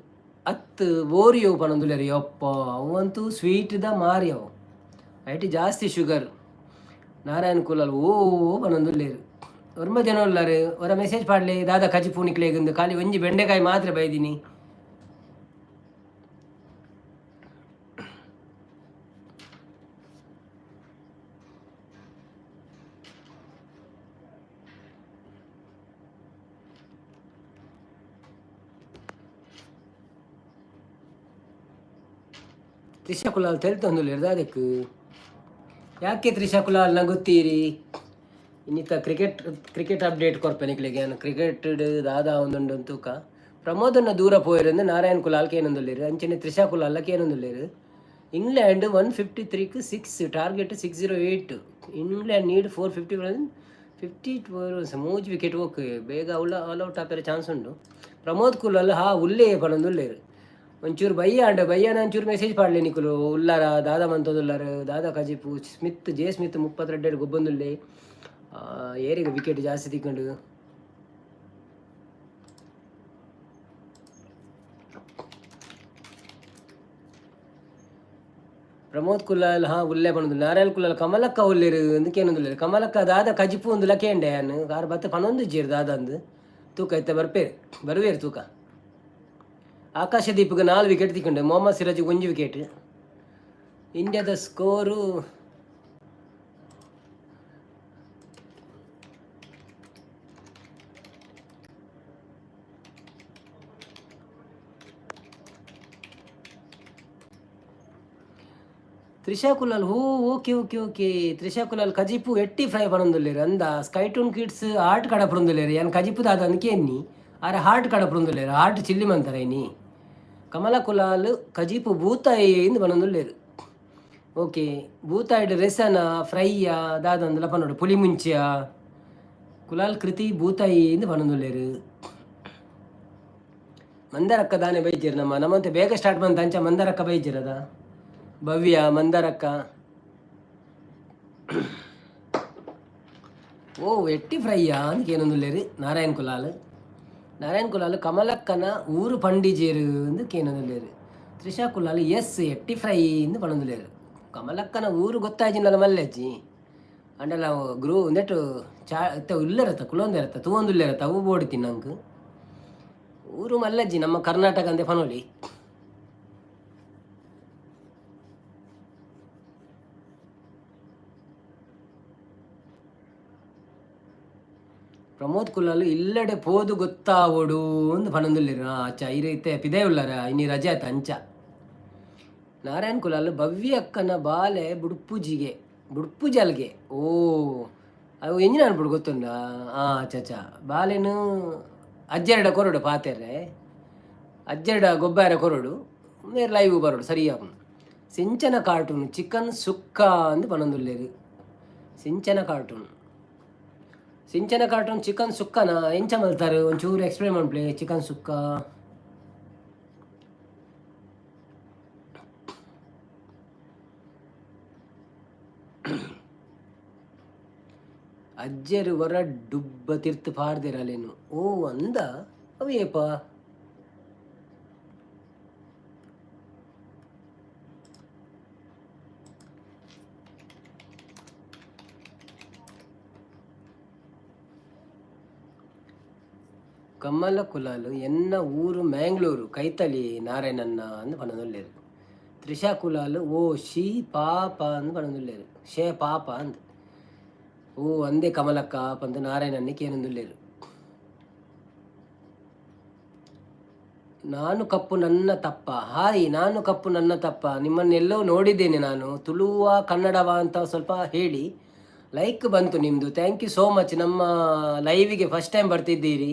ಅತ್ತ್ ಓರಿಯೋ ಪನೊಂದುಲ್ಲೆರ್ ಯಪ್ಪ ಅವಂತೂ ಸ್ವೀಟ್ದ ಮಾರಿ ಅವು ಐಟ್ ಜಾಸ್ತಿ ಶುಗರ್. ನಾರಾಯಣ್ ಕುಲಾಲ್ ಓ ಪನೊಂದುಲ್ಲೆರ್. ಒರ್ಂಬ ಜನ ಉಲ್ಲರ್, ಒರ ಮೆಸೇಜ್ ಪಾಡ್ಲೆ ದಾದ ಕಜಿಪು ನಿಕ್ಲೆಗ್ ಖಾಲಿ ಒಂಜಿ ಬೆಂಡೆಕಾಯಿ ಮಾತ್ರ ಬೈದಿನಿ. ತ್ರಿಷಾ ಕುಲಾಲ್ ತೆಲ್ತೊಂದುಲ್ಲೆರ್ ದಾದೆಕ್? ಯಾಕೆ ತ್ರಿಷಾ ಕುಲಾಲ್ ನಗುತ್ತೀರಿ? ಇನ್ನಿತ ಕ್ರಿಕೆಟ್ ಕ್ರಿಕೆಟ್ ಅಪ್ಡೇಟ್ ಕೊರ್ಪೆ ನಿಕ್ಲೆಗ್ ಯಾನ್ ಕ್ರಿಕೆಟ್ ದಾದ ಆವೊಂದುಂಡು ತೂಕ. ಪ್ರಮೋದನ್ನ ದೂರ ಪೋಯೆರ್ ನಾರಾಯಣ್ ಕುಲಾಲ್ ಕೇನೊಂದುಲ್ಲೆರ್, ಅಂಚನೆ ತ್ರಿಷಾ ಕುಲಾಲ್ ಕೇನೊಂದುಲ್ಲೆರ್. ಇಂಗ್ಲೆಂಡ್ 153ಕ್ 6, target 608. England need 451 fifty ಮೂಜಿ ವಿಕೆಟ್ ಓಕೆ ಬೇಗ ಅವಳ ಆಲ್ ಔಟ್ ಆಪೆರೆ ಚಾನ್ಸ್ ಉಂಡು. ಪ್ರಮೋದ್ ಕುಲಾಲ್ ಹಾ ಉಲ್ಲೇ ಪನೊಂದುಲ್ಲೆರ್. ಒಂಚೂರು ಬಯ್ಯ ಆಂಡ ಬಯ್ಯನ ಒಂಚೂರು ಮೆಸೇಜ್ ಪಾಡ್ಲೆ ನಿಕುಲು ಉಲ್ಲಾರ ದಾದ ಮಂತೊಂದುಲ್ಲಾರ ದಾದ ಕಜಿಪು. ಸ್ಮಿತ್ ಜೆ ಸ್ಮಿತ್ 32 ಗೊಬ್ಬೊಂದುಲ್ಲೆ, ಏರೆಗ್ ವಿಕೆಟ್ ಜಾಸ್ತಿ ತಿಕ್ಕುಂಡು. ಪ್ರಮೋದ್ ಕುಲಾಲ್ ಹಾ ಉಲ್ಲೆ ಪನೊಂದು, ನಾರಾಯಣ್ ಕುಲಾಲ್ ಕಮಲಕ್ಕ ಉಲ್ಲೆರ್ ಅಂದ್ ಕೇನೊಂದುಲ್ಲೆರ್. ಕಮಲಕ್ಕ ದಾದ ಕಜಿಪು ಉಂದುಲ ಕೇಂಡೆ ಯಾನ್, ಆರ್ ಬತ್ತ ಪನೊಂದಿಜ್ಜೆರ್ ದಾದ ಅಂದ್. ತೂಕ ಇತ್ತೆ ಬರ್ಪೆರ್ ಬರುವೆರ್ ತೂಕ. ಆಕಾಶ ದೀಪಗ್ 4 ವಿಕೆಟ್ ತಿಕ್ಕುಂಡು, ಮೊಹಮ್ಮದ್ ಸಿರಾಜ್ ಒಂಜಿ ವಿಕೆಟ್. ಇಂಡಿಯಾದ ಸ್ಕೋರು ತ್ರಿಷಾ ಕುಲಾಲ್ ಹೋ okay okay okay Trisha Kulal ಕಜಿಪು ಎಟ್ಟಿ ಫ್ರೈ ಪನೊಂದುಲ್ಲೆರ್ ಅಂದ. ಸ್ಕೈಟೂನ್ ಕಿಡ್ಸ್ ಹಾರ್ಟ್ ಕಡಪುಡೊಂದುಲ್ಲೆರ್. ಯಾನ್ ಕಜಿಪು ದಾದ ಅಂದ್ ಕೇನ್ನಿ, ಆರ್ ಹಾರ್ಟ್ ಕಡಪುಡೊಂದುಲ್ಲೆರ್. ಹಾರ್ಟ್ ಚಿಲ್ಲಿ ಮಂತರ ಇನಿ. ಕಮಲ ಕುಲಾಲ್ ಕಜಿಪು ಬೂತಾಯಿ ಇಂದ್ ಪನೊಂದುಲ್ಲೆರ್. ಓಕೆ ಬೂತಾಯಿಡ್ ರೆಸನ ಫ್ರೈಯ ದಾದ ಅಂದ್ಲ ಪನೊಡು. ಪುಲಿ ಮುಂಚಿಯ ಕುಲಾಲ್ ಕೃತಿ ಬೂತಾಯಿ ಇಂದ್ ಪನೊಂದುಲ್ಲೆರ್. ಮಂದಾರಕ್ಕ ದಾನೆ ಬೈಜೆರ್ ನಮ್ಮ ನಮ್ಮಂತೆ ಬೇಗ ಸ್ಟಾರ್ಟ್ ಬಂತ ಅಂಚ ಮಂದಾರಕ್ಕ ಬೈಜೆರ್ ಅದ. ಭವ್ಯ ಮಂದಾರಕ್ಕ ಓ ಎಟ್ಟಿ ಫ್ರೈಯಾ ಅಂದ್ ಕೇನೊಂದುಲ್ಲೆರ್ ನಾರಾಯಣ್ ಕುಲಾಲ್. ನಾರಾಯಣ್ ಕುಲಾಲ್ ಕಮಲಕ್ಕನ ಊರು ಪಂಡಿಜೆರ್ ಅಂದ್ ಕೇನೊಂದುಲ್ಲೆರ್. ತ್ರಿಷಾ ಕುಲಾಲ್ ಎಸ್ ಎಟ್ಟಿ ಫ್ರೈ ಇಂದ್ ಪನೊಂದುಲ್ಲೆರ್. ಕಮಲಕ್ಕನ ಊರು ಗೊತ್ತಾಯಿಜಿಂಡಲ ಮಲ್ಲೆಜ್ಜಿ ಅಂಡಲ ಗ್ರೂ ಉಂದೆಟ್ ಚಾ ಇತ್ತೆ ಉಲ್ಲೆರತ್ತ ಕುಲೊಂದೆರತ್ತ ತೂವೊಂದುಲ್ಲೆರತ್ತ ಅವು ಬೋಡಿತ್ತಿನ ನಂಕ್. ಊರು ಮಲ್ಲಜ್ಜಿ ನಮ್ಮ ಕರ್ನಾಟಕ ಅಂದೆ ಪನೊಲಿ. ಪ್ರಮೋದ್ ಕುಲಾಲ್ ಇಲ್ಲಡೆ ಪೋದು ಗೊತ್ತಾವೊಡು ಅಂದ್ ಪನೊಂದುಲ್ಲೆರ್. ಅಚ್ಚ ಇರ್ ಇತ್ತೆ ಪಿದಯಿ ಉಲ್ಲರ ಇನಿ ರಜೆ ಆತ ಅಂಚ. ನಾರಾಯಣ್ ಕುಲಾಲ್ ಭವ್ಯ ಅಕ್ಕನ ಬಾಲೆ ಬುಡ್ಪುಜಿಗೆ ಬುಡ್ಪುಜಲ್ಗೆ ಓ ಅವು ಎಂಜಿನ ಅನ್ಪುಡು ಗೊತ್ತುಂಡ. ಆ ಅಚ್ಚ ಅಚ್ಚ ಬಾಲೆನ್ ಅಜ್ಜೆರಡ ಕೊರೊಡು ಪಾತೆರ್ರೆ, ಅಜ್ಜೆರಡ ಗೊಬ್ಬಾರೆ ಕೊರೊಡು, ಮೇರ್ ಲೈವ್ ಬರೊಡು ಸರಿ ಆಪುಂಡು. ಸಿಂಚನ ಕಾರ್ಟೂನ್ ಚಿಕನ್ ಸುಕ್ಕ ಅಂದ್ ಪನೊಂದುಲ್ಲೆರ್. ಸಿಂಚನ ಕಾರ್ಟೂನ್ ಸಿಂಚನ ಕಾರ್ಟೂನ್ ಚಿಕನ್ ಸುಕ್ಕನ ಎಂಚ ಮಲ್ತಾರ್ ಒಂಚೂರು ಎಕ್ಸ್ಪ್ಲೇನ್ ಮನ್ಪುಲೆ ಚಿಕನ್ ಸುಕ್ಕ. ಅಜ್ಜೆರು ವರ ಡುಬ್ಬ ತಿರ್ತು ಪಾಡ್ದಿರಲೇನು. ಓ ಅಂದ, ಅವು ಏಪ? ಕಮಲ ಕುಲಾಲು, ಎನ್ನ ಊರು ಮ್ಯಾಂಗ್ಳೂರು ಕೈತಲಿ ನಾರಾಯಣನ್ನ ಅಂದ್ ಪನೊಂದುಲ್ಲೆರ್. ತ್ರಿಷಾ ಕುಲಾಲು, ಓ she ಪಾಪ ಅಂದ್ ಪನೊಂದುಲ್ಲೆರ್. ಶೇ ಪಾಪ ಅಂದ್. ಓ ಅಂದೆ ಕಮಲಕ್ಕ ಪಂದ್ ನಾರಾಯಣನ್ನಿ ಕೇನೊಂದುಲ್ಲೆರ್. ನಾನು ಕಪ್ಪು ನನ್ನ ತಪ್ಪ. ಹಾಯ್, ನಾನು ಕಪ್ಪು ನನ್ನ ತಪ್ಪ. ನಿಮ್ಮನ್ನೆಲ್ಲೋ ನೋಡಿದ್ದೇನೆ ನಾನು. ತುಳುವ ಕನ್ನಡವ ಅಂತ ಸ್ವಲ್ಪ ಹೇಳಿ. ಲೈಕ್ ಬಂತು ನಿಮ್ಮದು, thank you so much. ನಮ್ಮ ಲೈವಿಗೆ ಫಸ್ಟ್ ಟೈಮ್ ಬರ್ತಿದ್ದೀರಿ,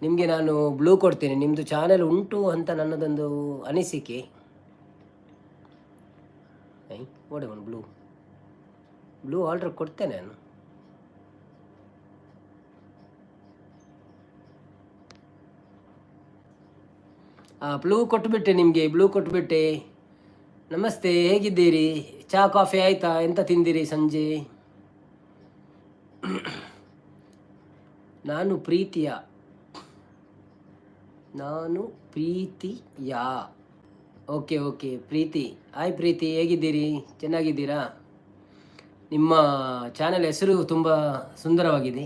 ನಿಮಗೆ ನಾನು ಬ್ಲೂ ಕೊಡ್ತೇನೆ. ನಿಮ್ಮದು ಚಾನೆಲ್ ಉಂಟು ಅಂತ ನನ್ನದೊಂದು ಅನಿಸಿಕೆ. ಓಡೆ ಒಂದು ಬ್ಲೂ ಬ್ಲೂ ಆರ್ಡರ್ ಕೊಡ್ತೇನೆ ನಾನು. ಬ್ಲೂ ಕೊಟ್ಟುಬಿಟ್ಟೆ ನಿಮಗೆ, ಬ್ಲೂ ಕೊಟ್ಟುಬಿಟ್ಟೆ. ನಮಸ್ತೆ, ಹೇಗಿದ್ದೀರಿ? ಚಹಾ ಕಾಫಿ ಆಯಿತಾ? ಎಂತ ತಿಂದಿರಿ ಸಂಜೆ? ನಾನು ಪ್ರೀತಿಯ, ನಾನು ಪ್ರೀತಿಯಾ? ಓಕೆ ಓಕೆ ಪ್ರೀತಿ, ಹಾಯ್ ಪ್ರೀತಿ, ಹೇಗಿದ್ದೀರಿ? ಚೆನ್ನಾಗಿದ್ದೀರಾ? ನಿಮ್ಮ ಚಾನೆಲ್ ಹೆಸರು ತುಂಬ ಸುಂದರವಾಗಿದೆ.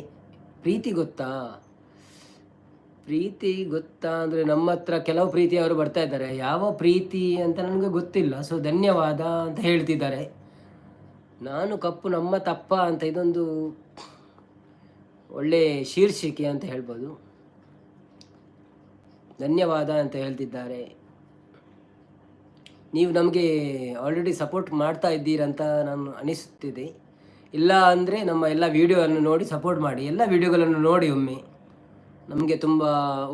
ಪ್ರೀತಿ ಗೊತ್ತಾ? ಪ್ರೀತಿ ಗೊತ್ತಾ ಅಂದರೆ ನಮ್ಮ ಹತ್ರ ಕೆಲವು ಪ್ರೀತಿಯವರು ಬರ್ತಾ ಇದ್ದಾರೆ. ಯಾವ ಪ್ರೀತಿ ಅಂತ ನನಗೆ ಗೊತ್ತಿಲ್ಲ. ಸೊ ಧನ್ಯವಾದ ಅಂತ ಹೇಳ್ತಿದ್ದಾರೆ. ನಾನು ಕಪ್ಪು ನಮ್ಮ ತಪ್ಪ ಅಂತ ಇದೊಂದು ಒಳ್ಳೆ ಶೀರ್ಷಿಕೆ ಅಂತ ಹೇಳ್ಬೋದು. ಧನ್ಯವಾದ ಅಂತ ಹೇಳ್ತಿದ್ದಾರೆ. ನೀವು ನಮಗೆ ಆಲ್ರೆಡಿ ಸಪೋರ್ಟ್ ಮಾಡ್ತಾ ಇದ್ದೀರಂತ ನಾನು ಅನಿಸುತ್ತಿದೆ. ಇಲ್ಲ ಅಂದರೆ ನಮ್ಮ ಎಲ್ಲ ವೀಡಿಯೋವನ್ನು ನೋಡಿ ಸಪೋರ್ಟ್ ಮಾಡಿ. ಎಲ್ಲ ವೀಡಿಯೋಗಳನ್ನು ನೋಡಿ ಒಮ್ಮೆ, ನಮಗೆ ತುಂಬ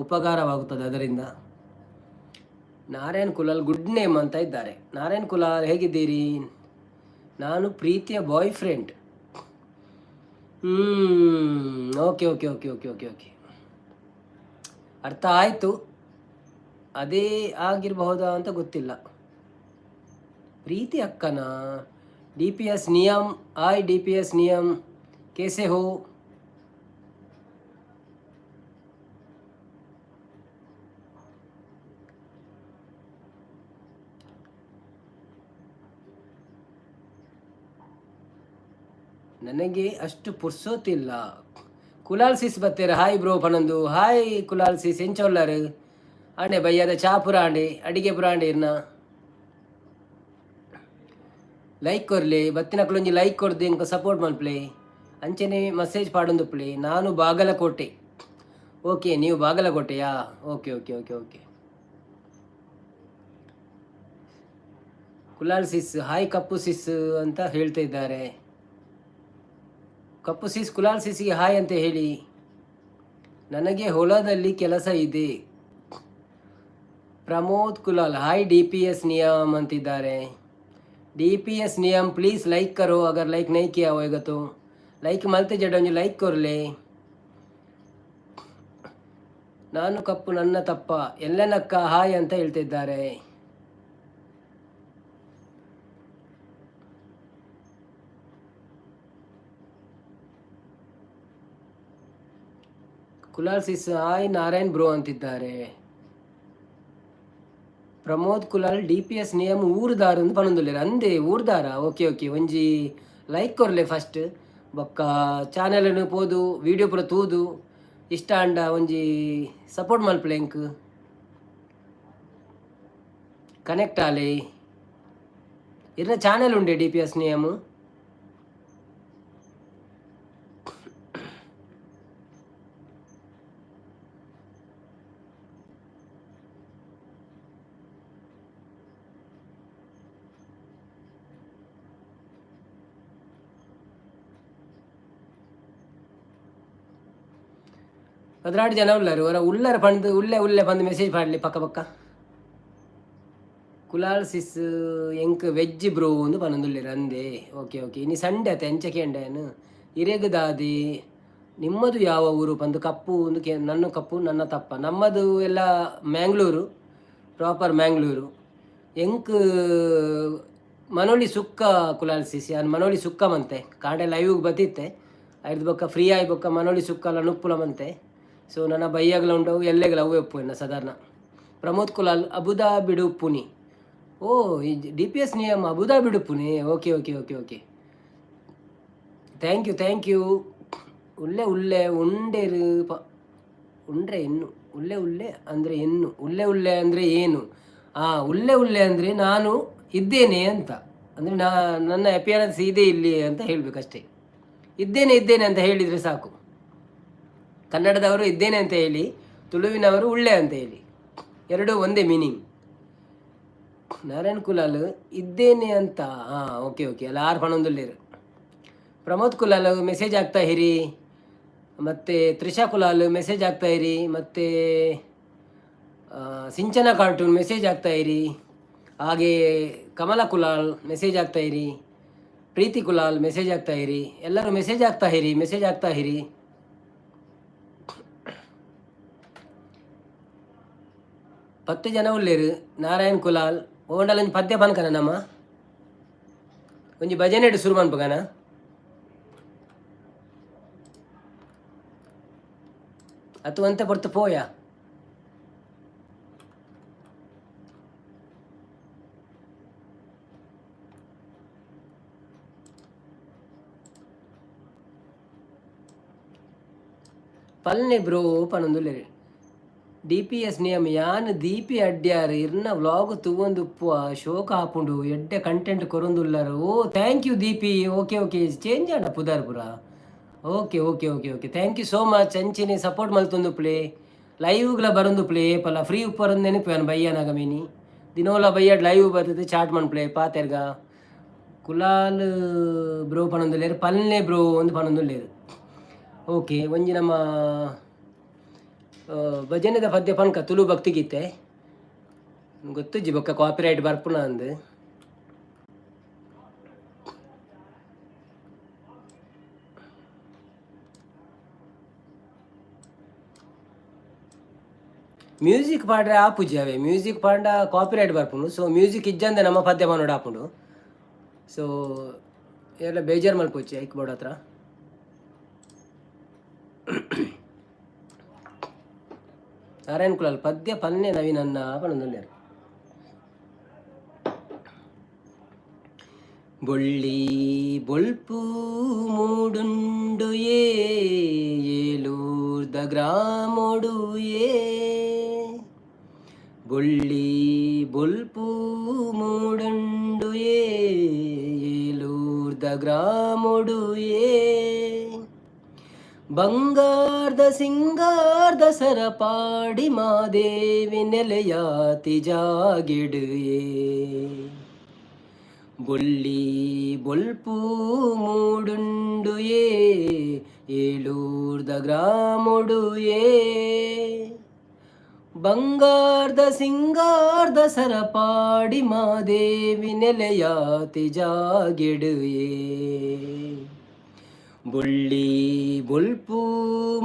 ಉಪಕಾರವಾಗುತ್ತದೆ ಅದರಿಂದ. ನಾರಾಯಣ್ ಕುಲಾಲ್ ಗುಡ್ ನೇಮ್ ಅಂತ ಇದ್ದಾರೆ. ನಾರಾಯಣ್ ಕುಲಾಲ್, ಹೇಗಿದ್ದೀರಿ? ನಾನು ಪ್ರೀತಿಯ boy friend. Okay okay okay okay okay okay ಅರ್ಥ ಆಯಿತು. ಅದೇ ಆಗಿರಬಹುದಾ ಅಂತ ಗೊತ್ತಿಲ್ಲ. ಪ್ರೀತಿ ಅಕ್ಕನ? ಡಿ ಪಿ ಎಸ್ ನಿಯಮ್, ಆಯ್ ಡಿ ಪಿ ಎಸ್ ನಿಯಮ್, ಕೇಸೆ ಹೋ? ನನಗೆ ಅಷ್ಟು ಪುರ್ಸೋತಿಲ್ಲ. ಕುಲಾಲ್ ಸಿಸ್ ಬತ್ತೀರ, ಹಾಯ್ ಬ್ರೋ ಪನೊಂದು. ಹಾಯ್ ಕುಲಾಲ್ ಸಿಸ್, ಎಂಚ ಉಲ್ಲರ್? ಆಂಡೆ ಬಯ್ಯದ ಚಾ ಪುರ ಆಂಡೆ, ಅಡಿಗೆ ಪುರ ಆಂಡೆ ಇರ್ನ. ಲೈಕ್ ಕೊರ್ಲಿ, ಬತ್ತಿನಕ್ಲೊಂಜಿ ಲೈಕ್ ಕೊರ್ದು ಇಂಕ ಸಪೋರ್ಟ್ ಮನ್ಪ್ಲೆ. ಅಂಚನೆ ಮೆಸೇಜ್ ಪಾಡೊಂದುಪ್ಲೆ. ನಾನು ಬಾಗಲಕೋಟೆ. ಓಕೆ, ನೀವು ಬಾಗಲಕೋಟೆಯಾ? Okay okay okay okay Kulal sis hi, ಕಪ್ಪು ಸಿಸ್ ಅಂತ ಹೇಳ್ತಾ ಇದ್ದಾರೆ. ಕಪ್ಪು ಸಿಸ್, ಕುಲಾಲ್ ಸಿಸ್ಗೆ ಹಾಯ್ ಅಂತ ಹೇಳಿ. ನನಗೆ ಹೊಲದಲ್ಲಿ ಕೆಲಸ ಇದೆ. Pramod Kulal, hi D P S Niyam ಅಂತಿದ್ದಾರೆ. D P S Niyam, please like करो. अगर ಲೈಕ್ नहीं किया होएगा तो ಲೈಕ್ ಮಲ್ತೆ ಒಂಜಿ ಲೈಕ್ ಕೊರ್ಲೆ. ನಾನು ಕಪ್ಪು ನನ್ನ ತಪ್ಪ. ಎಲ್ಲನಕ್ಕ ಹಾಯ್ ಅಂತ ಹೇಳ್ತಿದ್ದಾರೆ. Kulal sis hi Narayan bro ಅಂತಿದ್ದಾರೆ. Pramod Kulal, D P S Niyam ಊರುದಾರ ಅಂದ್ ಪನೊಂದುಲ್ಲೆರ್. ಅಂದೆ ಊರ್ದಾರ? ಓಕೆ ಓಕೆ ಒಂಜಿ ಲೈಕ್ ಕೊರ್ಲೆ ಫಸ್ಟ್, ಬೊಕ್ಕ ಚಾನೆಲ್ ಪೋದು ವೀಡಿಯೋ ಪೂರ ತೂದು ಇಷ್ಟ ಆಂಡ ಒಂಜಿ ಸಪೋರ್ಟ್ ಮಲ್ಪಲೆ, ಎಂಕ್ ಕನೆಕ್ಟ್ ಆಲೆ. ಇರ್ನ ಚಾನೆಲ್ ಉಂಡೆ ಡಿ ಪಿ ಎಸ್ ನಿಯಮ? 12 ಜನ ಉಳ್ಳಾರು. ಹೊರ ಉಳ್ಳಾರ ಪಂದ್ ಉಲ್ಲೆ ಉಲ್ಲೆ ಬಂದು ಮೆಸೇಜ್ ಪಾಡ್ಲಿ ಪಕ್ಕ ಪಕ್ಕ. ಕುಲಾಲ್ ಸಿಸ್, ಎಂಕ್ ವೆಜ್ ಬ್ರೋ ಒಂದು ಪನೊಂದುಲ್ಲೆರ್. ಅಂದೆ, ಓಕೆ ಓಕೆ. ಇನಿ ಸಂಡೆ ಅತ್ತೆ, ಎಂಚ ಕೇಂಡೇನು ಇರೆಗ್ ದಾದಿ? ನಿಮ್ಮದು ಯಾವ ಊರು ಪಂದು ಕಪ್ಪು ಒಂದು ಕೆ. ನನ್ನ ಕಪ್ಪು ನನ್ನ ತಪ್ಪ. ನಮ್ಮದು ಎಲ್ಲ ಮ್ಯಾಂಗ್ಳೂರು, ಪ್ರಾಪರ್ ಮ್ಯಾಂಗ್ಳೂರು. ಎಂಕ್ ಮನೋಳಿ ಸುಕ್ಕ. ಕುಲಾಲ್ ಸಿಸ್, ಯಾನ್ ಮನೋಳಿ ಸುಕ್ಕ ಮಂತೆ. ಕಾಂಡೆ ಲೈವ್ಗೆ ಬತ್ತಿತ್ತೆ. ಐರ್ದ್ ಬೊಕ್ಕ ಫ್ರೀ ಆಯಿ ಬೊಕ್ಕ ಮನೋಳಿ ಸುಕ್ಕಲ ನುಪ್ಪುಲ ಮಂತೆ. ಸೊ ನನ್ನ ಬೈಯಾಗಲ ಉಂಡವು, ಎಲ್ಲೆಗಲ ಅವೇ ಉಪ್ಪು ಎನ್ನ ಸಾಧಾರಣ. ಪ್ರಮೋದ್ ಕುಲಾಲ್ ಅಬುದಾಬಿಡು ಉಪ್ಪುನಿ. ಓ, ಈ ಡಿಪಿಎಸ್ ನಿಯಮ ಅಬುದಾಬಿಡು ಉಪ್ಪುನಿ. Okay okay okay okay, thank you, thank you. ಉಲ್ಲೆ ಉಲ್ಲೆ ಉಂಡೆರು ಪ ಉಂಡ್ರೆ ಇನ್ನು ಉಲ್ಲೆ ಉಲ್ಲೆ ಅಂದರೆ ಎನ್ನು. ಉಲ್ಲೆ ಉಲ್ಲೆ ಅಂದರೆ ಏನು? ಆ ಉಲ್ಲೆ ಉಲ್ಲೆ ಅಂದರೆ ನಾನು ಇದ್ದೇನೆ ಅಂತ. ಅಂದರೆ ನನ್ನ ಅಪಿಯರೆನ್ಸ್ ಇದೆ ಇಲ್ಲಿ ಅಂತ ಹೇಳಬೇಕಷ್ಟೇ. ಇದ್ದೇನೆ ಇದ್ದೇನೆ ಅಂತ ಹೇಳಿದರೆ ಸಾಕು. ಕನ್ನಡದವರು ಇದ್ದೇನೆ ಅಂತ ಹೇಳಿ, ತುಳುವಿನವರು ಉಳ್ಳೆ ಅಂತ ಹೇಳಿ, ಎರಡೂ ಒಂದೇ ಮೀನಿಂಗ್. ನಾರಾಯಣ್ ಕುಲಾಲ್ ಇದ್ದೇನೆ ಅಂತ. ಹಾಂ, ಓಕೆ ಓಕೆ. ಅಲ್ಲ, ಆರು ಪಣೊಂದುಲ್ಲೇರು. ಪ್ರಮೋದ್ ಕುಲಾಲ್ ಮೆಸೇಜ್ ಆಗ್ತಾ ಇರಿ. ಮತ್ತು ತ್ರಿಷಾ ಕುಲಾಲ್ ಮೆಸೇಜ್ ಆಗ್ತಾ ಇರಿ. ಮತ್ತು ಸಿಂಚನ ಕಾರ್ಟೂನ್ ಮೆಸೇಜ್ ಆಗ್ತಾ ಇರಿ. ಹಾಗೆ ಕಮಲ ಕುಲಾಲ್ ಮೆಸೇಜ್ ಆಗ್ತಾ ಇರಿ. ಪ್ರೀತಿ ಕುಲಾಲ್ ಮೆಸೇಜ್ ಆಗ್ತಾ ಇರಿ. ಎಲ್ಲರೂ ಮೆಸೇಜ್ ಆಗ್ತಾ ಇರಿ, ಮೆಸೇಜ್ ಆಗ್ತಾ ಇರಿ. 10 ಜನ ಉಲ್ಲೇರು. ನಾರಾಯಣ್ ಕುಲಾಲ್ ಓಂಡಲ ಒಂಜಿ ಪದ್ಯ ಪನ್ಕನ ನಮ್ಮ ಒಂಜಿ ಭಜನೆ ಶುರು ಮನ್ಪುಗನ. ಅತ್ತು ಒಂತೆ ಪೊರ್ತು ಪೋಯ. ಪಲ್ನೆ ಬ್ರೋ ಪನೊಂದುಲ್ಲೆರ್. ಡಿಪಿಎಸ್ ನಿಯಮ ಯಾನ್ ದೀಪಿ ಅಡ್ಯಾರ್ ಇರ್ನ ವ್ಲಾಗ್ ತೂವೊಂದುಪ್ಪುವ, ಶೋಕ ಆಪುಂಡು, ಎಡ್ಡೆ content ಕೊರೊಂದುಲ್ಲರ್. Oh, thank you Deepi. Okay okay, change ಆಂಡ ಪುದರ್ ಪುರ. Okay okay okay okay, thank you so much. ಅಂಚೆನೆ ಸಪೋರ್ಟ್ ಮಲ್ತೊಂದುಪ್ಪುಲೆ, ಲೈವ್ಗ್ಲ ಬರೊಂದುಪ್ಪುಲೆ. ಏಪಲ ಫ್ರೀ ಉಪ್ಪರೊಂದು ನೆನಪು ಬಯ್ಯನಾಗ ಮಿನಿ ದಿನೋಲ ಬಯ್ಯಡ್ ಲೈವ್ ಬರ್ತದೆ, ಚಾಟ್ ಮನ್ಪುಲೆ ಪಾತೆರ್ಗ. ಕುಲಾಲ್ ಬ್ರೋ ಪನೊಂದುಲ್ಲೆರ್, ಪಲ್ನೆ ಬ್ರೋ ಒಂದು ಪನೊಂದುಲ್ಲೆರ್. ಓಕೆ, ಒಂಜಿ ನಮ್ಮ ಭಜನೆದ ಪದ್ಯ ಪನ್ಕ ತುಳು ಭಕ್ತಿಗೀತೆ. ಗೊತ್ತುಜ್ಜಿ ಬೊಕ್ಕ ಕಾಪಿರೈಟ್ ಬರ್ಪುನ ಅಂದ್. ಮ್ಯೂಸಿಕ್ ಪಾಡ್ರೆ ಆಪುಜಿ ಅವೆ, ಮ್ಯೂಸಿಕ್ ಪಾಂಡ ಕಾಪಿರೈಟ್ ಬರ್ಪುಂಡು. ಸೊ ಮ್ಯೂಸಿಕ್ ಇಜ್ಜಂದೆ ನಮ್ಮ ಪದ್ಯ ಪನೊಡು ಆಪುಂಡು. ಸೊ ಎಲ್ಲ ಬೇಜಾರು ಮಲ್ಪೊಚ್ಚಿ ಐಕ್ ಬೋರ್ಡ್ ಹತ್ರ. ನಾರಾಯಣ ಕುಲಾಲ್ ಪದ್ಯ ಪನ್ನೆ ನವೀನನ್ನ ಪನೊಂದುಲ್ಲೆರ್. ಬೊಳ್ಳಿ ಬೊಳ್ಪು ಮೂಡುಂಡು ಏಲೂರ್ದ ಗ್ರಾಮೊಡು ಏ, ಬೊಳ್ಳಿ ಬೊಲ್ಪು ಮೂಡುಂಡು ಏಲೂರ್ದ ಗ್ರಾಮೊಡು ಏ, ಬಂಗಾರ್ದ ಸಿಂಗಾರ್ದ ಸರಪಾಡಿ ಮಾದೇವಿ ನೆಲೆಯಾತಿ ಜಾಗಿಡು ಏ, ಬೊಳ್ಳಿ ಬೊಲ್ಪು ಮೂಡುಂಡು ಏಲೂರ್ದ ಗ್ರಾಮೊಡು ಏ, ಬಂಗಾರ್ದ ಸಿಂಗಾರ್ದ ಸರಪಾಡಿ ಮಾದೇವಿ ನೆಲೆಯಾತಿ ಜಾಗಿಡು ಏ, ಬೊಳ್ಳಿ ಬೊಲ್ಪು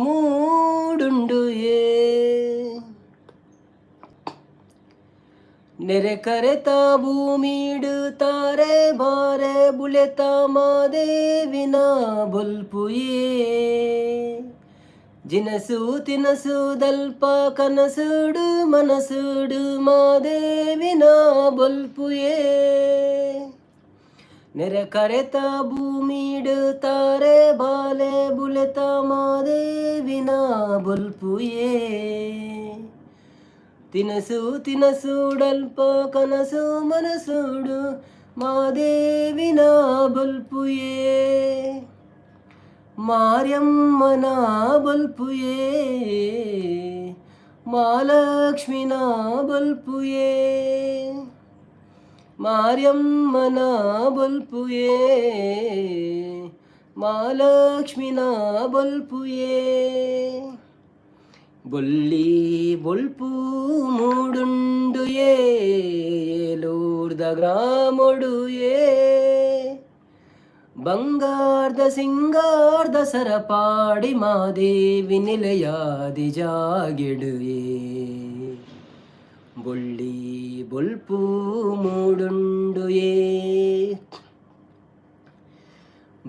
ಮೂಡುಂಡು ಏ. ನೆರೆ ಕರೆತ ಭೂಮಿಡು ತಾರೆ ಬಾರೆ ಬುಲೆತ ಮಾದೇವಿನ ಬೊಲ್ಪು ಏ, ಜಿನಸು ತಿನಸು ದಲ್ಪ ಕನಸುಡು ಮನಸುಡು ಮಾದೇವಿನ ಬೊಲ್ಪು ಏ, ನೆರೆ ಕರೆತ ಭೂಮಿಡು ತಾರೆ ಬಾಲೆ ಬುಲೆತ ಮಾದೇವಿನ ಬೊಲ್ಪು ಏ, ತಿನಸು ತಿನಸುಡಲ್ಪ ಕನಸು ಮನಸುಡು ಮಾದೇವಿನ ಬೊಲ್ಪು ಏ, ಮಾರ್ಯಮ್ಮನ ಬೊಲ್ಪು ಏ, ಮಹಾಲಕ್ಷ್ಮಿನ ಬೊಲ್ಪು ಏ, ಮಾರ್ಯಮ್ಮನ ಬೊಲ್ಪು ಏ, ಮಹಾಲಕ್ಷ್ಮಿನ ಬೊಲ್ಪು ಏ, ಬೊಳ್ಳಿ ಬೊಲ್ಪು ಮೂಡುಂಡು ಏಲೂರ್ದ ಗ್ರಾಮೊಡು ಏ, ಬಂಗಾರ್ದ ಸಿಂಗಾರ್ದ ಸರಪಾಡಿ ಮಾದೇವಿ ನಿಲಯಾದಿ ಜಾಗಿಡು ಏ, ಬೊಳ್ಳಿ ಬೊಲ್ಪು ಮೂಡುಂಡು ಏ.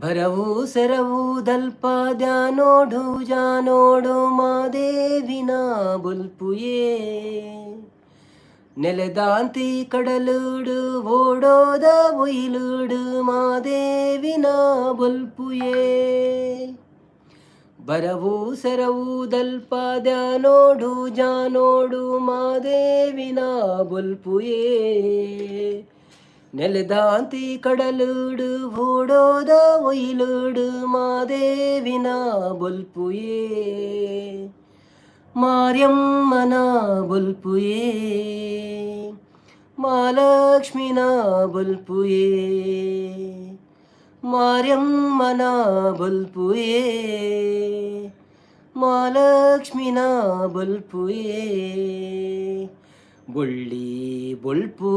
ಬರವು ಸೆರವು ದಲ್ಪ ದ್ಯಾನೋಡು ಜಾನೋಡು ಮಾದೇವಿನ ಬುಲ್ಪುಯೇ. ನೆಲೆದಾಂತಿ ಕಡಲುಡು ಓಡೋದ ಒಯ್ಲುಡು ಮಾದೇವಿನ ಬೊಲ್ಪುಯೇ. ಬರವು ಸೆರವು ದಲ್ಪ ದ್ಯಾನೋಡು ಜಾನೋಡು ಮಾದೇವಿನ ಬೊಲ್ಪುಯೇ. ನೆಲೆದಾಂತಿ ಕಡಲುಡು ಓಡೋದ ಒಯ್ಲುಡು ಮಾದೇವಿನ ಬೊಲ್ಪುಯೇ. ಮಾರ್ಯಮ್ಮನ ಬೊಲ್ಪುಯೇ, ಮಹಾಲಕ್ಷ್ಮಿನ ಬೊಲ್ಪುಯೇ. ಮಾರ್ಯಮ್ಮನ ಬೊಲ್ಪುಯೇ, ಮಹಾಲಕ್ಷ್ಮಿನ ಬೊಲ್ಪುಯೇ. ಬೊಳ್ಳಿ ಬೊಲ್ಪು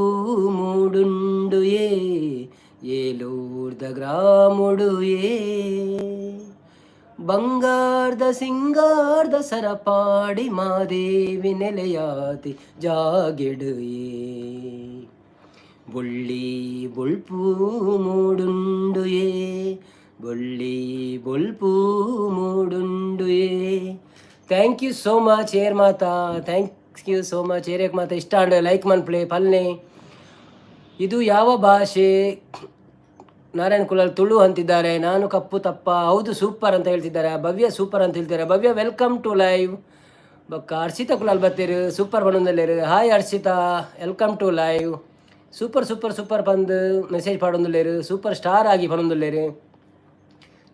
ಮೂಡುಂಡುಯೇ, ಏಲೂರ್ದ ಗ್ರಾಮುಡುಯೇ. ಬಂಗಾರದ ಸಿಂಗಾರದ ಸರಪಾಡಿ ಮಾದೇವಿ ನೆಲೆಯಾತಿ ಜಾಗೆಡುಯೇ. ಬೊಳ್ಳಿ ಬೊಲ್ಪು ಮೂಡುಂಡುಯೇ, ಬೊಳ್ಳಿ ಬೊಲ್ಪು ಮೂಡುಂಡುಯೇ. Thank you so much air Mata, thank you so much. ಏರಿಯಾಕ್ ಮಾತಾ ಇಷ್ಟ ಅಂಡ್ ಲೈಕ್ ಮನ್ಪ್ಲೆ ಪಲ್ನೆ. ಇದು ಯಾವ ಭಾಷೆ? ನಾರಾಯಣ್ ಕುಲಾಲ್ ತುಳು ಅಂತಿದ್ದಾರೆ. ನಾನು ಕಪ್ಪು ತಪ್ಪ, ಹೌದು, ಸೂಪರ್ ಅಂತ ಹೇಳ್ತಿದ್ದಾರೆ. ಭವ್ಯ ಸೂಪರ್ ಅಂತ ಹೇಳ್ತಿದ್ದಾರೆ. ಭವ್ಯ, welcome to live. ಬೊಕ್ಕ ಹರ್ಷಿತಾ ಕುಲಾಲ್ ಬತ್ತೀರು, ಸೂಪರ್ ಪನೊಂದುಲ್ಲೇರು. Hi Harshita, welcome to live. Super super super ಪಂದ್ ಮೆಸೇಜ್ ಪಾಡೊಂದುಲ್ಲೇರು. ಸೂಪರ್ ಸ್ಟಾರ್ ಆಗಿ ಪನೊಂದುಲ್ಲೇರು.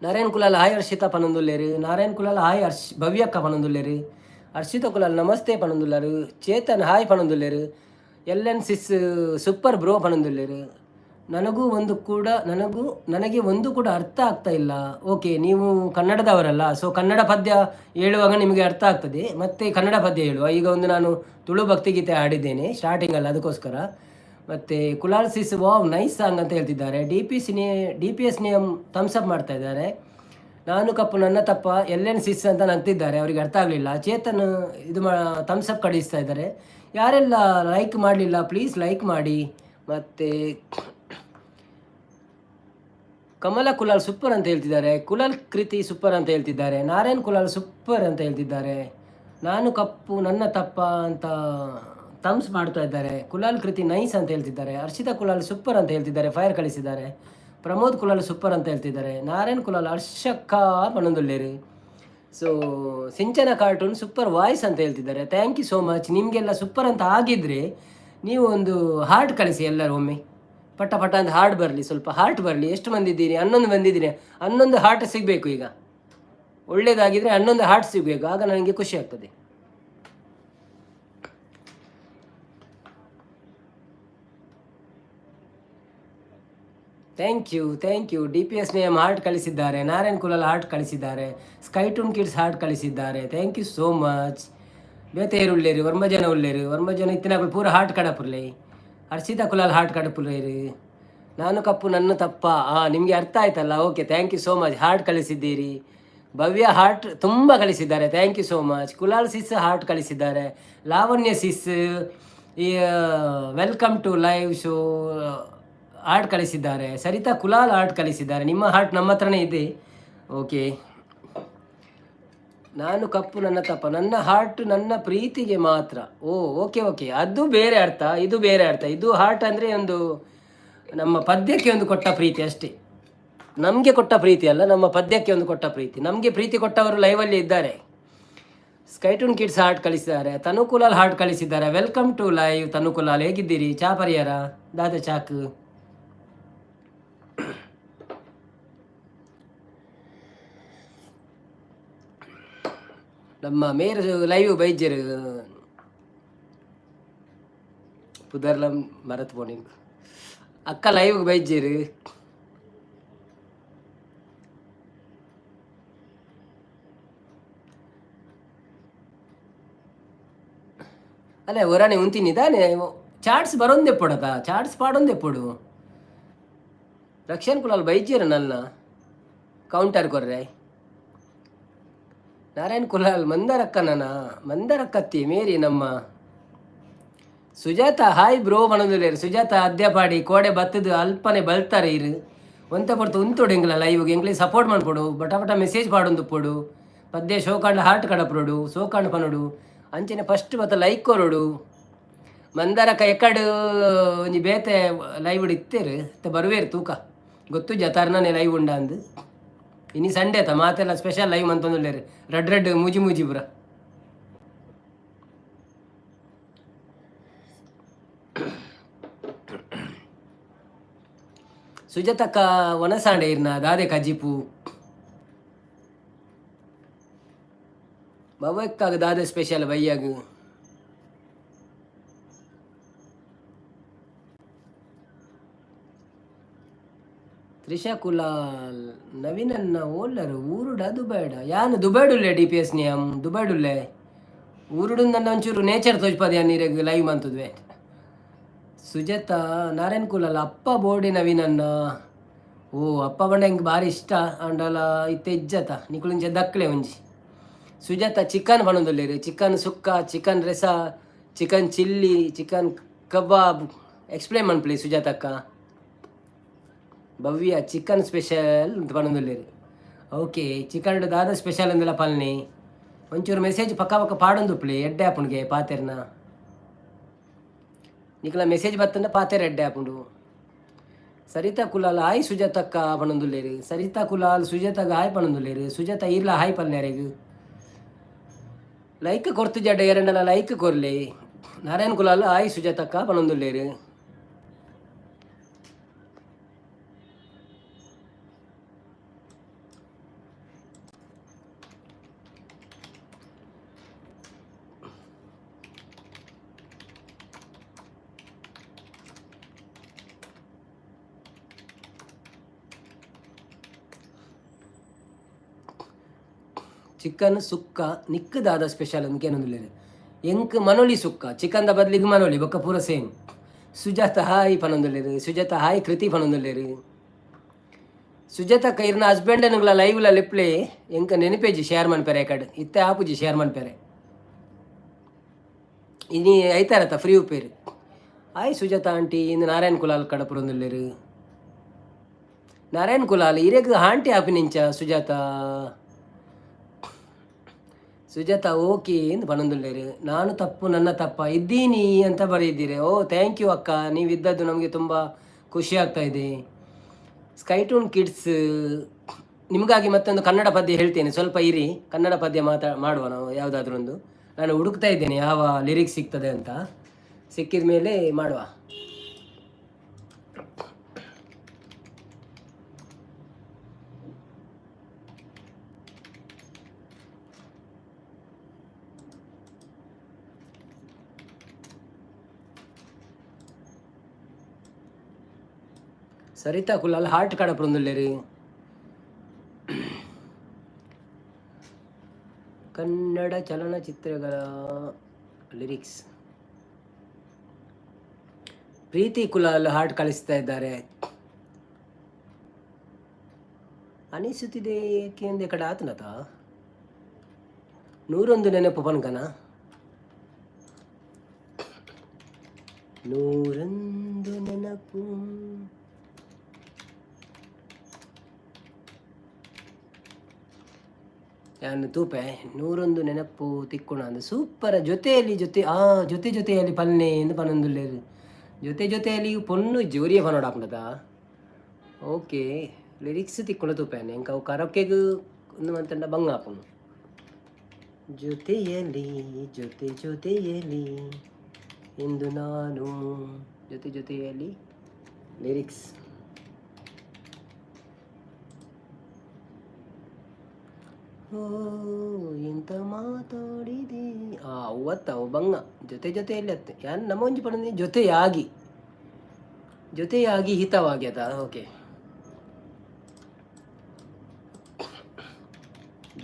ನಾರಾಯಣ್ ಕುಲಾಲ್ ಹಾಯ್ ಹರ್ಷಿತಾ ಪನೊಂದುಲ್ಲೇರು. ನಾರಾಯಣ್ ಕುಲಾಲ್ ಹಾಯ್ ಹರ್ಷ್ ಭವ್ಯಕ್ಕ ಪನೊಂದುಲ್ಲೇರು. ಹರ್ಷಿತಾ ಕುಲಾಲ್ ನಮಸ್ತೆ ಪನೊಂದುಲ್ಲಾರು. ಚೇತನ್ ಹಾಯ್ ಪನೊಂದುಲ್ಲೇರು. L N sis super bro ಪನೊಂದುಲ್ಲೇರು. ನನಗೂ ನನಗೆ ಒಂದು ಕೂಡ ಅರ್ಥ ಆಗ್ತಾ ಇಲ್ಲ. ಓಕೆ, ನೀವು ಕನ್ನಡದವರಲ್ಲ, ಸೊ ಕನ್ನಡ ಪದ್ಯ ಹೇಳುವಾಗ ನಿಮಗೆ ಅರ್ಥ ಆಗ್ತದೆ. ಮತ್ತೆ ಕನ್ನಡ ಪದ್ಯ ಹೇಳುವ. ಈಗ ಒಂದು ನಾನು ತುಳು ಭಕ್ತಿಗೀತೆ ಹಾಡಿದ್ದೇನೆ ಸ್ಟಾರ್ಟಿಂಗಲ್ಲಿ, ಅದಕ್ಕೋಸ್ಕರ. ಮತ್ತು ಕುಲಾಲ್ ಸಿಸ್ wow nice song ಅಂತ ಹೇಳ್ತಿದ್ದಾರೆ. ಡಿ ಪಿ ಸಿನಿ D P S ನಿಯಮ್ ಥಮ್ಸ್ ಅಪ್ ಮಾಡ್ತಾ ಇದ್ದಾರೆ. ನಾನು ಕಪ್ಪು ನನ್ನ ತಪ್ಪ, L N sis ಅಂತ ನಗ್ತಿದ್ದಾರೆ, ಅವರಿಗೆ ಅರ್ಥ ಆಗಲಿಲ್ಲ. ಚೇತನ್ ಇದು ಮಾ ಥಮ್ಸ್ ಅಪ್ ಕಳಿಸ್ತಾ ಇದ್ದಾರೆ. ಯಾರೆಲ್ಲ ಲೈಕ್ ಮಾಡಲಿಲ್ಲ, ಪ್ಲೀಸ್ ಲೈಕ್ ಮಾಡಿ. ಮತ್ತು ಕಮಲ ಕುಲಾಲ್ ಸೂಪರ್ ಅಂತ ಹೇಳ್ತಿದ್ದಾರೆ. ಕುಲಾಲ್ ಕೃತಿ ಸೂಪರ್ ಅಂತ ಹೇಳ್ತಿದ್ದಾರೆ. ನಾರಾಯಣ್ ಕುಲಾಲ್ ಸೂಪರ್ ಅಂತ ಹೇಳ್ತಿದ್ದಾರೆ. ನಾನು ಕಪ್ಪು ನನ್ನ ತಪ್ಪ ಅಂತ ಥಮ್ಸ್ ಮಾಡ್ತಾ ಇದ್ದಾರೆ. ಕುಲಾಲ್ ಕೃತಿ ನೈಸ್ ಅಂತ ಹೇಳ್ತಿದ್ದಾರೆ. ಹರ್ಷಿತಾ ಕುಲಾಲ್ ಸೂಪರ್ ಅಂತ ಹೇಳ್ತಿದ್ದಾರೆ, ಫೈರ್ ಕಳಿಸಿದ್ದಾರೆ. ಪ್ರಮೋದ್ ಕುಲಾಲ್ ಸೂಪರ್ ಅಂತ ಹೇಳ್ತಿದ್ದಾರೆ. ನಾರಾಯಣ್ ಕುಲಾಲ್ ಹರ್ಷಕ್ಕ ಪನೊಂದುಲ್ಲೇರು. ಸೊ ಸಿಂಚನ cartoon super voice ಅಂತ ಹೇಳ್ತಿದ್ದಾರೆ. Thank you so much. ನಿಮಗೆಲ್ಲ ಸೂಪರ್ ಅಂತ ಆಗಿದ್ರೆ ನೀವು ಒಂದು ಹಾರ್ಟ್ ಕಳಿಸಿ ಎಲ್ಲರೂ ಒಮ್ಮೆ. ಪಟ ಪಟ ಅಂತ ಹಾರ್ಟ್ ಬರಲಿ, ಸ್ವಲ್ಪ ಹಾರ್ಟ್ ಬರಲಿ. ಎಷ್ಟು ಮಂದಿ ಇದ್ದೀರಿ? 11 ಮಂದಿದ್ದೀರಿ. 11 ಹಾರ್ಟ್ ಸಿಗಬೇಕು ಈಗ. ಒಳ್ಳೇದಾಗಿದ್ರೆ 11 ಹಾರ್ಟ್ ಸಿಗಬೇಕು, ಆಗ ನನಗೆ ಖುಷಿ ಆಗ್ತದೆ. Thank you, thank you. D P S name heart ಕಳಿಸಿದ್ದಾರೆ. ನಾರಾಯಣ್ ಕುಲಾಲ್ ಹಾರ್ಟ್ ಕಳಿಸಿದ್ದಾರೆ. ಸ್ಕೈಟೂನ್ ಕಿಡ್ಸ್ ಹಾರ್ಟ್ ಕಳಿಸಿದ್ದಾರೆ. Thank you so much. ಬೇತೆಯರು ಉಳ್ಳೇರು, ವರ್ಮ ಜನ ಉಳ್ಳೇರು. ವರ್ಮ ಜನ ಇತ್ತಿನಾಗಳು ಪೂರ ಹಾರ್ಟ್ ಕಡಪುರ್ಲೆ. ಹರ್ಷಿತಾ ಕುಲಾಲ್ ಹಾರ್ಟ್ ಕಡಪುರ್ಲೇರು. ನಾನು ಕಪ್ಪು ನನ್ನ ತಪ್ಪ, ನಿಮಗೆ ಅರ್ಥ ಆಯ್ತಲ್ಲ. Okay, thank you so much. Heart ಕಳಿಸಿದ್ದೀರಿ. ಭವ್ಯ ಹಾರ್ಟ್ ತುಂಬ ಕಳಿಸಿದ್ದಾರೆ. Thank you so much. Kulal sis heart ಕಳಿಸಿದ್ದಾರೆ. ಲಾವಣ್ಯ ಸಿಸ್ ಈ welcome to live show heart ಕಳಿಸಿದ್ದಾರೆ. ಸರಿತಾ ಕುಲಾಲ್ ಹಾರ್ಟ್ ಕಳಿಸಿದ್ದಾರೆ. ನಿಮ್ಮ ಹಾರ್ಟ್ ನಮ್ಮ ಹತ್ರನೇ ಇದೆ. ಓಕೆ, ನಾನು ಕಪ್ಪು ನನ್ನ ತಪ್ಪ, ನನ್ನ ಹಾರ್ಟ್ ನನ್ನ ಪ್ರೀತಿಗೆ ಮಾತ್ರ. ಓ ಓಕೆ ಓಕೆ, ಅದು ಬೇರೆ ಅರ್ಥ, ಇದು ಬೇರೆ ಅರ್ಥ. ಇದು ಹಾರ್ಟ್ ಅಂದರೆ ಒಂದು ನಮ್ಮ ಪದ್ಯಕ್ಕೆ ಒಂದು ಕೊಟ್ಟ ಪ್ರೀತಿ ಅಷ್ಟೇ, ನಮಗೆ ಕೊಟ್ಟ ಪ್ರೀತಿ ಅಲ್ಲ, ನಮ್ಮ ಪದ್ಯಕ್ಕೆ ಒಂದು ಕೊಟ್ಟ ಪ್ರೀತಿ. ನಮಗೆ ಪ್ರೀತಿ ಕೊಟ್ಟವರು ಲೈವಲ್ಲಿ ಇದ್ದಾರೆ. ಸ್ಕೈಟೂನ್ ಕಿಡ್ಸ್ ಹಾರ್ಟ್ ಕಳಿಸಿದ್ದಾರೆ. ತನುಕುಲಾಲ್ ಹಾರ್ಟ್ ಕಳಿಸಿದ್ದಾರೆ. Welcome to live ತನುಕುಲಾಲ್, ಹೇಗಿದ್ದೀರಿ? ಚಾ ಪರಿಯಾರ ದಾದ ಚಾಕ್. ನಮ್ಮ ಮೇರ್ ಲೈವ್ ಬೈಜರ್ ಪುದರ್ಲಂ ಮರತ್ ಪೋಣಿಂಗ್ ಅಕ್ಕ ಲೈವ್ ಬೈಜರು. ಅಲ್ಲ ಒರಾನೆ ಉಂತೀನಿ ತಾನೆ. ಚಾಟ್ಸ್ ಬರೋಂದೆ ಪೊಡತ, ಚಾಟ್ಸ್ ಪಾಡೊಂದೆ ಪೊಡು. ರಕ್ಷನ್ ಕುಲಾಲ್ ಬೈಜೇರ ನನ್ನ ಕೌಂಟರ್ ಕೊರ್ರೆ. ನಾರಾಯಣ್ ಕುಲಾಲ್ ಮಂದರಕ್ಕನ ಮಂದರಕ್ಕತ್ತಿ ಮೇರಿ. ನಮ್ಮ ಸುಜಾತ ಹಾಯ್ ಬ್ರೋ ಪನೊಂದುಲ್ಲೆರ್. ಸುಜಾತ ಅದ್ಯಪಾಡಿ ಕೋಡೆ ಬತ್ತದು ಅಲ್ಪನೆ ಬಲ್ತಾರೆ ಇರು. ಒಂತೆ ಪೊರ್ತು ಉಂತೊಡು ಎಂಕ್ಲ ಲೈವ್ಗೆ, ಎಂಕ್ಲೆ ಸಪೋರ್ಟ್ ಮನ್ಪೊಡು. ಬಟ ಬಟ ಮೆಸೇಜ್ ಪಾಡೊಂದುಪ್ಪೊಡು. ಪದ್ಯ ಶೋಕಾಂಡ ಹಾರ್ಟ್ ಕಡಪುರೊಡು, ಸೋಕಾಂಡ ಪನೊಡು. ಅಂಚನೆ ಫಸ್ಟ್ ಬತ್ತ ಲೈಕ್ ಕೊರೊಡು. ಮಂದಾರಕ್ಕ ಎಕ್ಕಡ್ ಒಂಜಿ ಬೇತೆ ಲೈವ್ ಇತ್ತೇರು, ಇತ್ತೆ ಬರುವೇರು ತೂಕ. ಗೊತ್ತುಜ್ಜ ತರ್ನನೆ ಲೈವ್ ಉಂಡ ಅಂದು. ಇನಿ ಸಂಡೇ ತ ಮಾತೆಲ್ಲ ಸ್ಪೆಷಲ್ ಲೈವ್ ಮಂತೊಂದುಲ್ಲೆರ್, ರಡ್ ರಡ್ ಮೂಜಿ ಮೂಜಿ ಪುರ. ಸುಜಾತಕ್ಕ ವನಸಾಂಡೆ ಇರ್ನ ದಾದೆ ಕಜಿಪು? ಬವ್ವೆಕ್ಕಾಗ ದಾದೆ ಸ್ಪೆಷಲ್ ಬಯ್ಯಾಗ? ತ್ರಿಷಾ ಕುಲಾಲ್, ನವೀನನ್ನ ಓಲ್ಲರು? ಊರುಡ ದುಬೈಡ? ಯಾನ್ ದುಬೈಡುಲ್ಲೆ. ಡಿ ಪಿ ಎಸ್ ನಿಯಮ್ ದುಬೈಡುಲ್ಲೆ. ಊರುಡು ನನ್ನ ಒಂಚೂರು ನೇಚರ್ ತೋಜ್ಪದ ಯಾನ್ ಇರೆಗ್ ಲೈವ್ ಮಂತುದ್ವೆ. ಸುಜಾತ ನಾರಾಯಣ್ ಕುಲಾಲ್, ಅಪ್ಪ ಬೋಡಿ ನವೀನನ್ನ. ಓ, ಅಪ್ಪ ಬಂಡ ಎಂಕ್ ಬಾರಿ ಇಷ್ಟ ಅಂಡಲ ಇತ್ತೆ ಇಜ್ಜತ. ನಿಕುಲು ಇಂಚ ದಕ್ಲೆ ಒಂಜಿ. ಸುಜಾತ ಚಿಕನ್ ಪನೊಂದುಲ್ಲೆರ್. ಚಿಕನ್ ಸುಕ್ಕ, ಚಿಕನ್ ರೆಸ, chicken chilli, chicken kebab explain ಮನ್ಪುಲೆ ಸುಜಾತಕ್ಕ. ಭವ್ಯ ಚಿಕನ್ ಸ್ಪೆಷಲ್ ಅಂತ ಪನೊಂದುಲ್ಲೆರ್. ಓಕೆ, ಚಿಕನ್ ದಾದ ಸ್ಪೆಷಲ್ ಅಂದಲ ಪಲ್ನಿ. ಒಂಚೂರು ಮೆಸೇಜ್ ಪಕ್ಕ ಪಕ್ಕ ಪಾಡೊಂದುಪ್ಪುಲೆ, ಎಡ್ಡೆ ಆಪುಂಡುಗೆ ಪಾತೆರ್ನ. ನಿಕಲ ಮೆಸೇಜ್ ಬತ್ತಂಡ ಪಾತೆರ ಎಡ್ಡೆ ಆಪುಂಡು. ಸರಿತಾ ಕುಲಾಲ್ ಹಾಯ್ ಸುಜಾತಕ್ಕ ಪನೊಂದುಲ್ಲೆರ್. ಸರಿತಾ ಕುಲಾಲ್ ಸುಜಾತಗ ಹಾಯ್ ಪನೊಂದುಲ್ಲೆರ್. ಸುಜಾತ ಈರ್ಲ ಹಾಯ್ ಪಲ್ಲೆರೆಗ್. ಲೈಕ್ ಕೊರ್ತು ಜಡ್ಡ ಎರಡಲ ಲೈಕ್ ಕೊರ್ಲೆ. ನಾರಾಯಣ್ ಕುಲಾಲ್ ಹಾಯ್ ಸುಜಾತಕ್ಕ ಪನೊಂದುಲ್ಲೆರ್. ಚಿಕನ್ ಸುಕ್ಕ ನಿಕ್ಕ್ ದಾದ ಸ್ಪೆಷಲ್ ಅಂದ್ ಕೇನೊಂದುಲ್ಲೆರ್. ಎಂಕ್ ಮನೊಲಿ ಸುಕ್ಕ, ಚಿಕನ್ದ ಬದ್ಲಿಗ್ ಮನೊಲಿ, ಬೊಕ್ಕ ಪೂರ ಸೇಮ್. ಸುಜಾತ ಹಾಯ್ ಪನೊಂದುಲ್ಲೆರ್. ಸುಜಾತ ಹಾಯ್ ಕೃತಿ ಪನೊಂದುಲ್ಲೆರ್. ಸುಜಾತ ಇರ್ನ ಹಸ್ಬೆಂಡ್ ನುಗ್ಲ ಲೈವ್ ಲ ಲೆಪ್ಲೆ. ಎಂಕ್ ನೆನಪೇಜಿ ಶೇರ್ ಮನ್ಪೆರೆ ಕಡ್ ಇತ್ತೆ ಆಪುಜಿ ಶೇರ್ ಮನ್ಪೆರೆ. ಇನಿ ಐತಾರತ ಫ್ರೀ ಉಪ್ಪೇರು. ಹಾಯ್ ಸುಜಾತ ಆಂಟಿ ಇಂದು ನಾರಾಯಣ್ ಕುಲಾಲ್ ಕಡಪುರೊಂದುಲ್ಲೆರ್. ನಾರಾಯಣ್ ಕುಲಾಲ್ ಇರೆಗ್ ಆಂಟಿ ಆಪಿನಿಂಚ ಸುಜಾತ? ಸುಜಾತ ಓಕೆ ಎಂದು ಪನೊಂದುಲ್ಲೆರ್. ನಾನು ತಪ್ಪು ನನ್ನ ತಪ್ಪ ಇದ್ದೀನಿ ಅಂತ ಬರೆಯಿದ್ದೀರಿ. ಓ, thank you ಅಕ್ಕ, ನೀವಿದ್ದದ್ದು ನಮಗೆ ತುಂಬ ಖುಷಿ ಆಗ್ತಾ ಇದೆ. ಸ್ಕೈಟೂನ್ ಕಿಡ್ಸ್, ನಿಮಗಾಗಿ ಮತ್ತೊಂದು ಕನ್ನಡ ಪದ್ಯ ಹೇಳ್ತೇನೆ, ಸ್ವಲ್ಪ ಇರಿ. ಕನ್ನಡ ಪದ್ಯ ಮಾಡುವ ನಾವು ಯಾವುದಾದ್ರೂ ಒಂದು. ನಾನು ಹುಡುಕ್ತಾ ಇದ್ದೇನೆ ಯಾವ ಲಿರಿಕ್ಸ್ ಸಿಗ್ತದೆ ಅಂತ. ಸಿಕ್ಕಿದ ಮೇಲೆ ಮಾಡುವ. ಸರಿತಾ ಕುಲಾಲ್ ಹಾರ್ಟ್ ಕಡಪುರೊಂದುಲ್ಲೆರ್. ಕನ್ನಡ ಚಲನಚಿತ್ರಗಳ ಲಿರಿಕ್ಸ್. ಪ್ರೀತಿ ಕುಲಾಲ್ ಹಾರ್ಟ್ ಕಳಿಸ್ತಾ ಇದ್ದಾರೆ. ಅನಿಸುತ್ತಿದೆ ಏಕೆಂದೆ ಕಡೆ ಆತನತ ನೂರೊಂದು ನೆನಪು ಪನ್ಕನ. ನೂರೊಂದು ನೆನಪು. ಯಾನ್ ತೂಪೆ ನೂರೊಂದು ನೆನಪು ತಿಕ್ಕುಣ ಅಂದ್. ಸೂಪರ್. ಜೊತೆಯಲ್ಲಿ ಜೊತೆ ಜೊತೆ ಜೊತೆಯಲ್ಲಿ ಪಲ್ನೆ ಎಂದು ಪನೊಂದುಲ್ಲೆರ್. ಜೊತೆ ಜೊತೆಯಲ್ಲಿ ಪೊಣ್ಣು ಇಜ್ಜಿ, ಒರಿಯೆ ಪನೊಡಾಪುಂಡತ? ಓಕೆ, ಲಿರಿಕ್ಸ್ ತಿಕ್ಕುಂಡ ತೂಪೆ. ಎಂಕ್ ಅವು ಕರೋಕೆಗ್ ಉಂದು ಮಂತಂಡ ಬಂಗ ಆಪುಂಡು. ಜೊತೆಯಲ್ಲಿ ಜೊತೆ ಜೊತೆಯಲ್ಲಿ ಎಂದು ನಾನು ಜೊತೆ ಜೊತೆಯಲ್ಲಿ ಲಿರಿಕ್ಸ್. ಓ, ಎಂತ ಮಾತಾಡಿದೆ. ಅವತ್ತ ಅವು ಬಂಗ ಜೊತೆ ಜೊತೆಯಲ್ಲಿ ಅತ್ತೆ. ಯಾನ್ ನಮ್ಮ ಒಂಜಿ ಪಂಡ ಜೊತೆಯಾಗಿ ಜೊತೆಯಾಗಿ ಹಿತವಾಗಿ ಅದ. ಓಕೆ,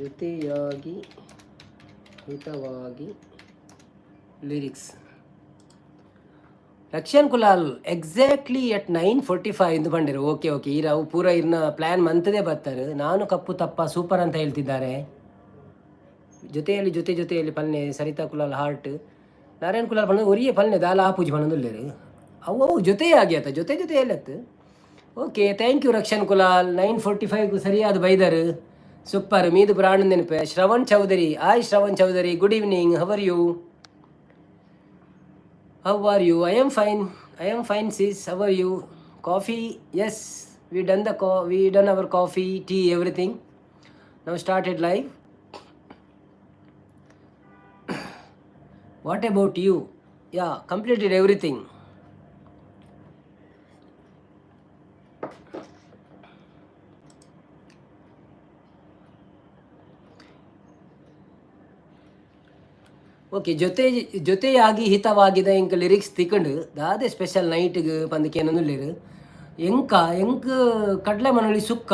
ಜೊತೆಯಾಗಿ ಹಿತವಾಗಿ lyrics. Rakshan Kulal exactly at 9:45 ಎಂದು ಬಂದಿರು. ಓಕೆ ಓಕೆ, ಈ ಅವು ಪೂರ ಇರ್ನ ಪ್ಲ್ಯಾನ್ ಮಂತದೇ ಬರ್ತಾರೆ. ನಾನು ಕಪ್ಪು ತಪ್ಪ ಸೂಪರ್ ಅಂತ ಹೇಳ್ತಿದ್ದಾರೆ. ಜೊತೆಯಲ್ಲಿ ಜೊತೆ ಜೊತೆಯಲ್ಲಿ ಪಲ್ನೆ. ಸರಿತಾ ಕುಲಾಲ್ ಹಾರ್ಟ್. ನಾರಾಯಣ್ ಕುಲಾಲ್ ಪಂಡ ಒರಿಯೆ ಪಲ್ನೆ ದಾಲ ಆಪುಜಿ ಪನ್ನೊಂದುಲ್ಲೆರ್. ಅವು ಅವು ಜೊತೆಯಾಗಿ ಆತ, ಜೊತೆ ಜೊತೆಯಲ್ಲಿ ಅತ್ತು. Okay, thank you Rakshan Kulal. 9:45 ಸರಿಯಾದ ಬೈದರು. ಸೂಪರ್. ಮೀದು ಪ್ರಾಣ ನೆನಪೆ. Shravan Chaudhary, hi Shravan Chaudhary, good evening. How are you? How are you? I am fine, I am fine sis. How are you? Coffee? Yes, we done our coffee, tea, everything. ನಾವು started live. What about you? Yeah, completed everything. Okay, ಜೊತೆ ಜೊತೆಯಾಗಿ ಹಿತವಾಗಿದೆ ಎಂಕ್ lyrics ತಿಕ್ಕಂಡು ದಾದೆ special ನೈಟ್ಗೆ ಪಂದಕೇನೊಂದುಲ್ಲೇರು? ಎಂಕ ಎಂಕ್ ಕಡಲೆ ಮನೊಳಿ sukka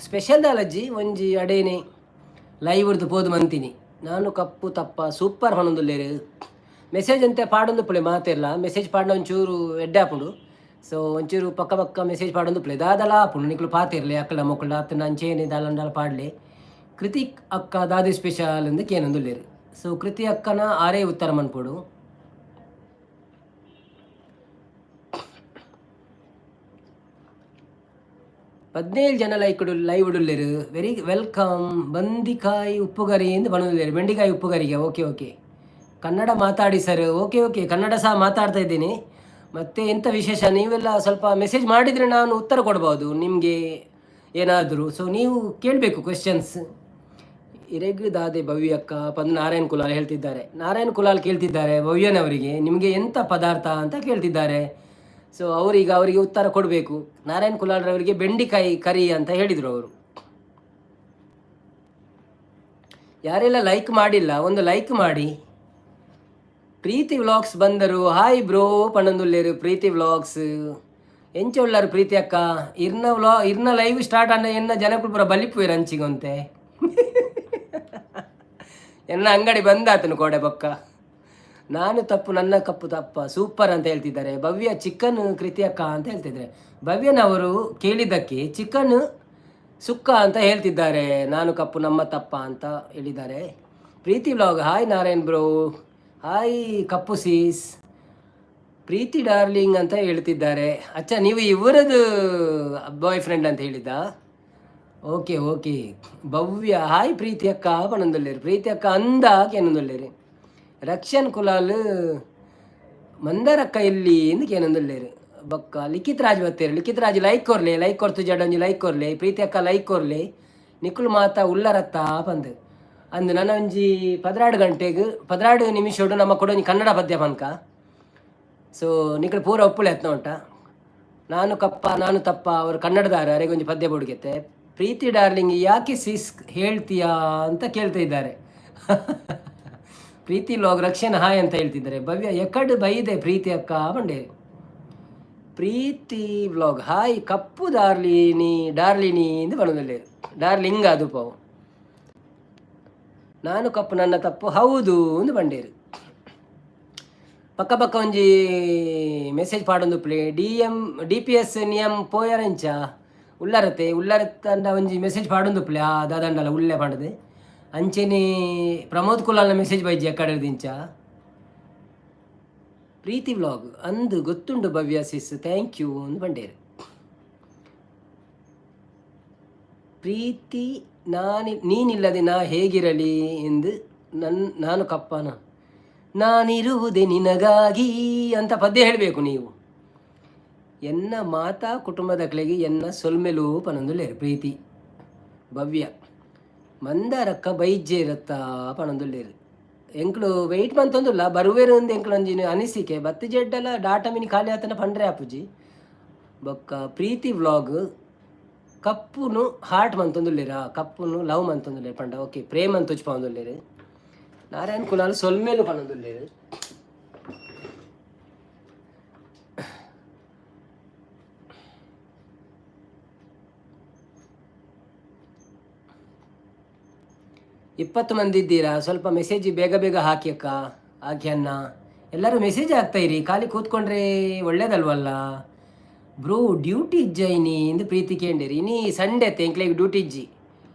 special ದಾಲಜ್ಜಿ ಒಂಜಿ ಅಡೇನೆ live ಪೋದು ಮಂತೀನಿ. ನಾನು ಕಪ್ಪು ತಪ್ಪ ಸೂಪರ್ ಪನೊಂದುಲ್ಲೇರು. ಮೆಸೇಜ್ ಅಂತೆ ಪಾಡೊಂದು ಪುಳೆ ಮಾತೆರ್ಲ. ಮೆಸೇಜ್ ಪಾಡ್ನ ಒಂಚೂರು ಎಡ್ಡೆ ಆಪುಂಡು. ಸೊ ಒಂಚೂರು ಪಕ್ಕ ಪಕ್ಕ ಮೆಸೇಜ್ ಪಾಡೊಂದು ಪುಳೆ ದಾದಲ ಆಪುಂಡು. ನಿಕ್ಲು ಪಾತಿರ್ಲೆ ಅಕ್ಕಲ ಮೊಕ್ಕಳ ಅತ್ತ ಅಂಚೇನೆ ದಾಲಂಡಲ ಪಾಡ್ಲೆ. ಕೃತಿಕ್ ಅಕ್ಕ ದಾದೆ ಸ್ಪೆಷಲ್ ಅಂದ್ ಕೇನೊಂದುಲ್ಲೇರು. ಸೊ ಕೃತಿ ಅಕ್ಕನ ಆರೇ ಉತ್ತರ ಮನ್ಪೊಡು. 17 ಜನ ಲೈಕ್ ಲೈವ್ ಉಡುಲ್ಲೇರು. Very welcome. ಬಂದಿಕಾಯಿ ಉಪ್ಪುಗರಿ ಎಂದು ಬಣ್ಣದಿದ್ದಾರೆ. ಬೆಂಡಿಕಾಯಿ ಉಪ್ಪುಗರಿಗೆ. ಓಕೆ ಓಕೆ, ಕನ್ನಡ ಮಾತಾಡಿ ಸರ್. ಓಕೆ ಓಕೆ, ಕನ್ನಡ ಸಹ ಮಾತಾಡ್ತಾ ಇದ್ದೀನಿ. ಮತ್ತು ಎಂಥ ವಿಶೇಷ? ನೀವೆಲ್ಲ ಸ್ವಲ್ಪ ಮೆಸೇಜ್ ಮಾಡಿದರೆ ನಾನು ಉತ್ತರ ಕೊಡ್ಬೋದು ನಿಮಗೆ ಏನಾದರೂ. ಸೊ ನೀವು ಕೇಳಬೇಕು ಕ್ವೆಶನ್ಸ್. ಇರೆಗ್ ದಾದೆ ಭವ್ಯ ಅಕ್ಕ ಪಂದ್ ನಾರಾಯಣ್ ಕುಲಾಲ್ ಹೇಳ್ತಿದ್ದಾರೆ. ನಾರಾಯಣ್ ಕುಲಾಲ್ ಕೇಳ್ತಿದ್ದಾರೆ ಭವ್ಯನವರಿಗೆ, ನಿಮಗೆ ಎಂಥ ಪದಾರ್ಥ ಅಂತ ಕೇಳ್ತಿದ್ದಾರೆ. ಸೊ ಅವರೀಗ ಅವರಿಗೆ ಉತ್ತರ ಕೊಡಬೇಕು. ನಾರಾಯಣ್ ಕುಲಾಲ್ರವರಿಗೆ ಬೆಂಡಿಕಾಯಿ ಕರಿ ಅಂತ ಹೇಳಿದರು ಅವರು. ಯಾರೆಲ್ಲ ಲೈಕ್ ಮಾಡಿಲ್ಲ, ಒಂದು ಲೈಕ್ ಮಾಡಿ. ಪ್ರೀತಿ ವ್ಲಾಗ್ಸ್ ಬಂದರು. ಹಾಯ್ ಬ್ರೋ ಪಣ್ಣಂದುಲ್ಲೇರು ಪ್ರೀತಿ ವ್ಲಾಗ್ಸ್. ಎಂಚ ಉಳ್ಳಾರು ಪ್ರೀತಿ ಅಕ್ಕ? ಇರ್ನ ವ್ಲಾ ಇರ್ನ ಲೈವ್ ಸ್ಟಾರ್ಟ್ ಅನ್ನ ಎನ್ನ ಜನಕುಲು ಪೂರ ಬಲಿಪುವೆರ್ ಅಂಚಿಗೊಂತೆ. ಎನ್ನ ಅಂಗಡಿ ಬಂದಾತನು ಕೋಡೆ ಬೊಕ್ಕ. ನಾನು ತಪ್ಪು ನನ್ನ ಕಪ್ಪು ತಪ್ಪ ಸೂಪರ್ ಅಂತ ಹೇಳ್ತಿದ್ದಾರೆ. ಭವ್ಯ ಚಿಕನ್ ಕೃತಿ ಅಕ್ಕ ಅಂತ ಹೇಳ್ತಿದ್ದಾರೆ. ಭವ್ಯನವರು ಕೇಳಿದ್ದಕ್ಕೆ ಚಿಕನ್ ಸುಕ್ಕ ಅಂತ ಹೇಳ್ತಿದ್ದಾರೆ. ನಾನು ಕಪ್ಪು ನಮ್ಮ ತಪ್ಪ ಅಂತ ಹೇಳಿದ್ದಾರೆ. Preethi vlog, hi Narayan bro, hi Kappu sis, Preethi darling ಅಂತ ಹೇಳ್ತಿದ್ದಾರೆ. ಅಚ್ಚಾ, ನೀವು ಇವರದು ಬಾಯ್ ಫ್ರೆಂಡ್ ಅಂತ ಹೇಳಿದ್ದ? Okay okay. Bhavya hi ಪ್ರೀತಿ ಅಕ್ಕ ಪಣಂದೊಲ್ಲೇರು. ಪ್ರೀತಿ ಅಕ್ಕ ಅಂದ ಕೇನೊಂದೊಲ್ಲೇರು. ರಕ್ಷನ್ ಕುಲಾಲ್ ಮಂದರಕ್ಕ ಇಲ್ಲಿ ಎಂದು ಕೇನೊಂದೊಲ್ಲೇರು. ಬೊಕ್ಕ ಲಿಖಿತ್ ರಾಜ್ ಬತ್ತೇರು. ಲಿಖಿತ್ ರಾಜ್ ಲೈಕ್ ಕೊರ್ಲೆ, ಲೈಕ್ ಕೊರ್ತು ಜಡೊಂಜಿ ಲೈಕ್ ಕೊರ್ಲೆ. ಪ್ರೀತಿ ಅಕ್ಕ ಲೈಕ್ ಕೊರ್ಲೆ. ನಿಕುಲು ಮಾತ ಉಲ್ಲರತ್ತ ಪಂದ್ ಅಂದ್. ನನ ಒಂಜಿ 12 ಗಂಟೆಗೆ 12 ನಿಮಿಷಡು ನಮ್ಮ ಕೊಡೊಂಜಿ ಕನ್ನಡ ಪದ್ಯ ಪನ್ಕ. ಸೊ ನಿಕುಲು ಪೂರ ಒಪ್ಪುಲೆ ಎತ್ನ ಉಂಟ. ನಾನು ಕಪ್ಪ ನಾನು ತಪ್ಪ ಅವರು ಕನ್ನಡದಾರ ಅರೆಗೊಂಜಿ ಪದ್ಯ ಬುಡುಗೆತ್ತೆ. ಪ್ರೀತಿ ಡಾರ್ಲಿಂಗ್ ಯಾಕೆ ಸಿಸ್ ಹೇಳ್ತೀಯಾ ಅಂತ ಕೇಳ್ತಾ ಇದ್ದಾರೆ. ಪ್ರೀತಿ ಲಾಗ್ ರಕ್ಷಣೆ ಹಾಯ್ ಅಂತ ಹೇಳ್ತಿದ್ದಾರೆ. ಭವ್ಯ ಎಕಡ್ ಬೈದೆ ಪ್ರೀತಿ ಅಕ್ಕ ಬಂಡೆ. ಪ್ರೀತಿ ವ್ಲಾಗ್ ಹಾಯ್ ಕಪ್ಪು ಡಾರ್ಲಿನಿ ಡಾರ್ಲಿನಿ ಎಂದು ಬಣ್ಣದಲ್ಲಿ ಡಾರ್ಲಿಂಗ್ ಅದು ಪಾವು. ನಾನು ಕಪ್ಪು ನನ್ನ ತಪ್ಪು ಹೌದು ಎಂದು ಬಂಡೇರು. ಪಕ್ಕ ಪಕ್ಕ ಒಂಜಿ ಮೆಸೇಜ್ ಪಾಡೊಂದು play. D M D P S ನಿಯಮ್ ಪೋಯರಂಚ ಉಲ್ಲರತೆ ಉಲ್ಲರತ್ತಂಡ ಒಂಜಿ ಮೆಸೇಜ್ ಪಾಡೊಂದು ಪ್ಲೇ. ಆ ದಾದಂಡಲ ಉಲ್ಲೆ ಪಾಡದೆ. ಅಂಚೆನೆ ಪ್ರಮೋದ್ ಕುಲಾಲ್ನ ಮೆಸೇಜ್ ಬೈಜಿ ಅಕ್ಕಡೆ ದಿಂಚ. ಪ್ರೀತಿ ವ್ಲಾಗ್ ಅಂದು ಗೊತ್ತುಂಡು ಭವ್ಯ ಸಿಸ್, thank you ಅಂದು ಬಂಡೇರು. ಪ್ರೀತಿ ನಾನಿ ನೀನಿಲ್ಲದೆ ನಾ ಹೇಗಿರಲಿ ಎಂದು ನಾನು ಕಪ್ಪನ ನಾನಿರುವುದೇ ನಿನಗಾಗಿ ಅಂತ ಪದ್ಯ ಹೇಳಬೇಕು ನೀವು. ಎನ್ನ ಮಾತಾ ಕುಟುಂಬದಕ್ಲೆಗೆ ಎನ್ನ ಸೊಲ್ಮೆಲು ಪನೊಂದುಲ್ಲೇರು ಪ್ರೀತಿ. ಭವ್ಯ ಮಂದಾರಕ್ಕ ಬೈಜ್ಜೇರತ್ತ ಪನೊಂದುಲ್ಲೇರು. ಎಂಕ್ಲು ವೆಯ್ಟ್ ಮಂತೊಂದುಲ್ಲ ಬರುವೆರು ಅಂದ್ ಎಂಕ್ಲು ಒಂಜಿ ಅನಿಸಿಕೆ. ಬತ್ತಿ ಜಡ್ಡಲ ಡಾಟಾ ಮಿನಿ ಖಾಲಿ ಆತನ ಪಂಡ್ರೆ ಆಪುಜಿ. ಬೊಕ್ಕ ಪ್ರೀತಿ ವ್ಲಾಗ್ ಕಪ್ಪುನು ಹಾರ್ಟ್ ಮಂತೊಂದುಲ್ಲೇರಾ, ಕಪ್ಪುನು ಲವ್ ಮಂತೊಂದುಲ್ಲೇರು ಪಂಡ. ಓಕೆ, ಪ್ರೇಮ್ ಅಂತ ಪಂದೊಂದುಲ್ಲೇರು. ನಾರಾಯಣ್ ಕುಲಾಲ್ ಸೊಲ್ಮೇಲು ಪನೊಂದುಲ್ಲೇರು. 20 ಮಂದಿ ಇದ್ದೀರಾ, ಸ್ವಲ್ಪ ಮೆಸೇಜ್ ಬೇಗ ಬೇಗ ಹಾಕಿ ಅಕ್ಕ, ಹಾಕಿ ಅಣ್ಣ. ಎಲ್ಲರೂ ಮೆಸೇಜ್ ಹಾಕ್ತಾ ಇರಿ, ಖಾಲಿ ಕೂತ್ಕೊಂಡ್ರೆ ಒಳ್ಳೇದಲ್ವಲ್ಲ. ಬ್ರೋ ಡ್ಯೂಟಿ ಇಜ್ಜ ಇನಿ ಇಂದು ಪ್ರೀತಿ ಕೇಂಡಿರಿ. ಇನಿ ಸಂಡೇ ಇತ್ತೆ, ಎಂಕ್ಲೆಗ್ ಡ್ಯೂಟಿ ಇಜ್ಜಿ.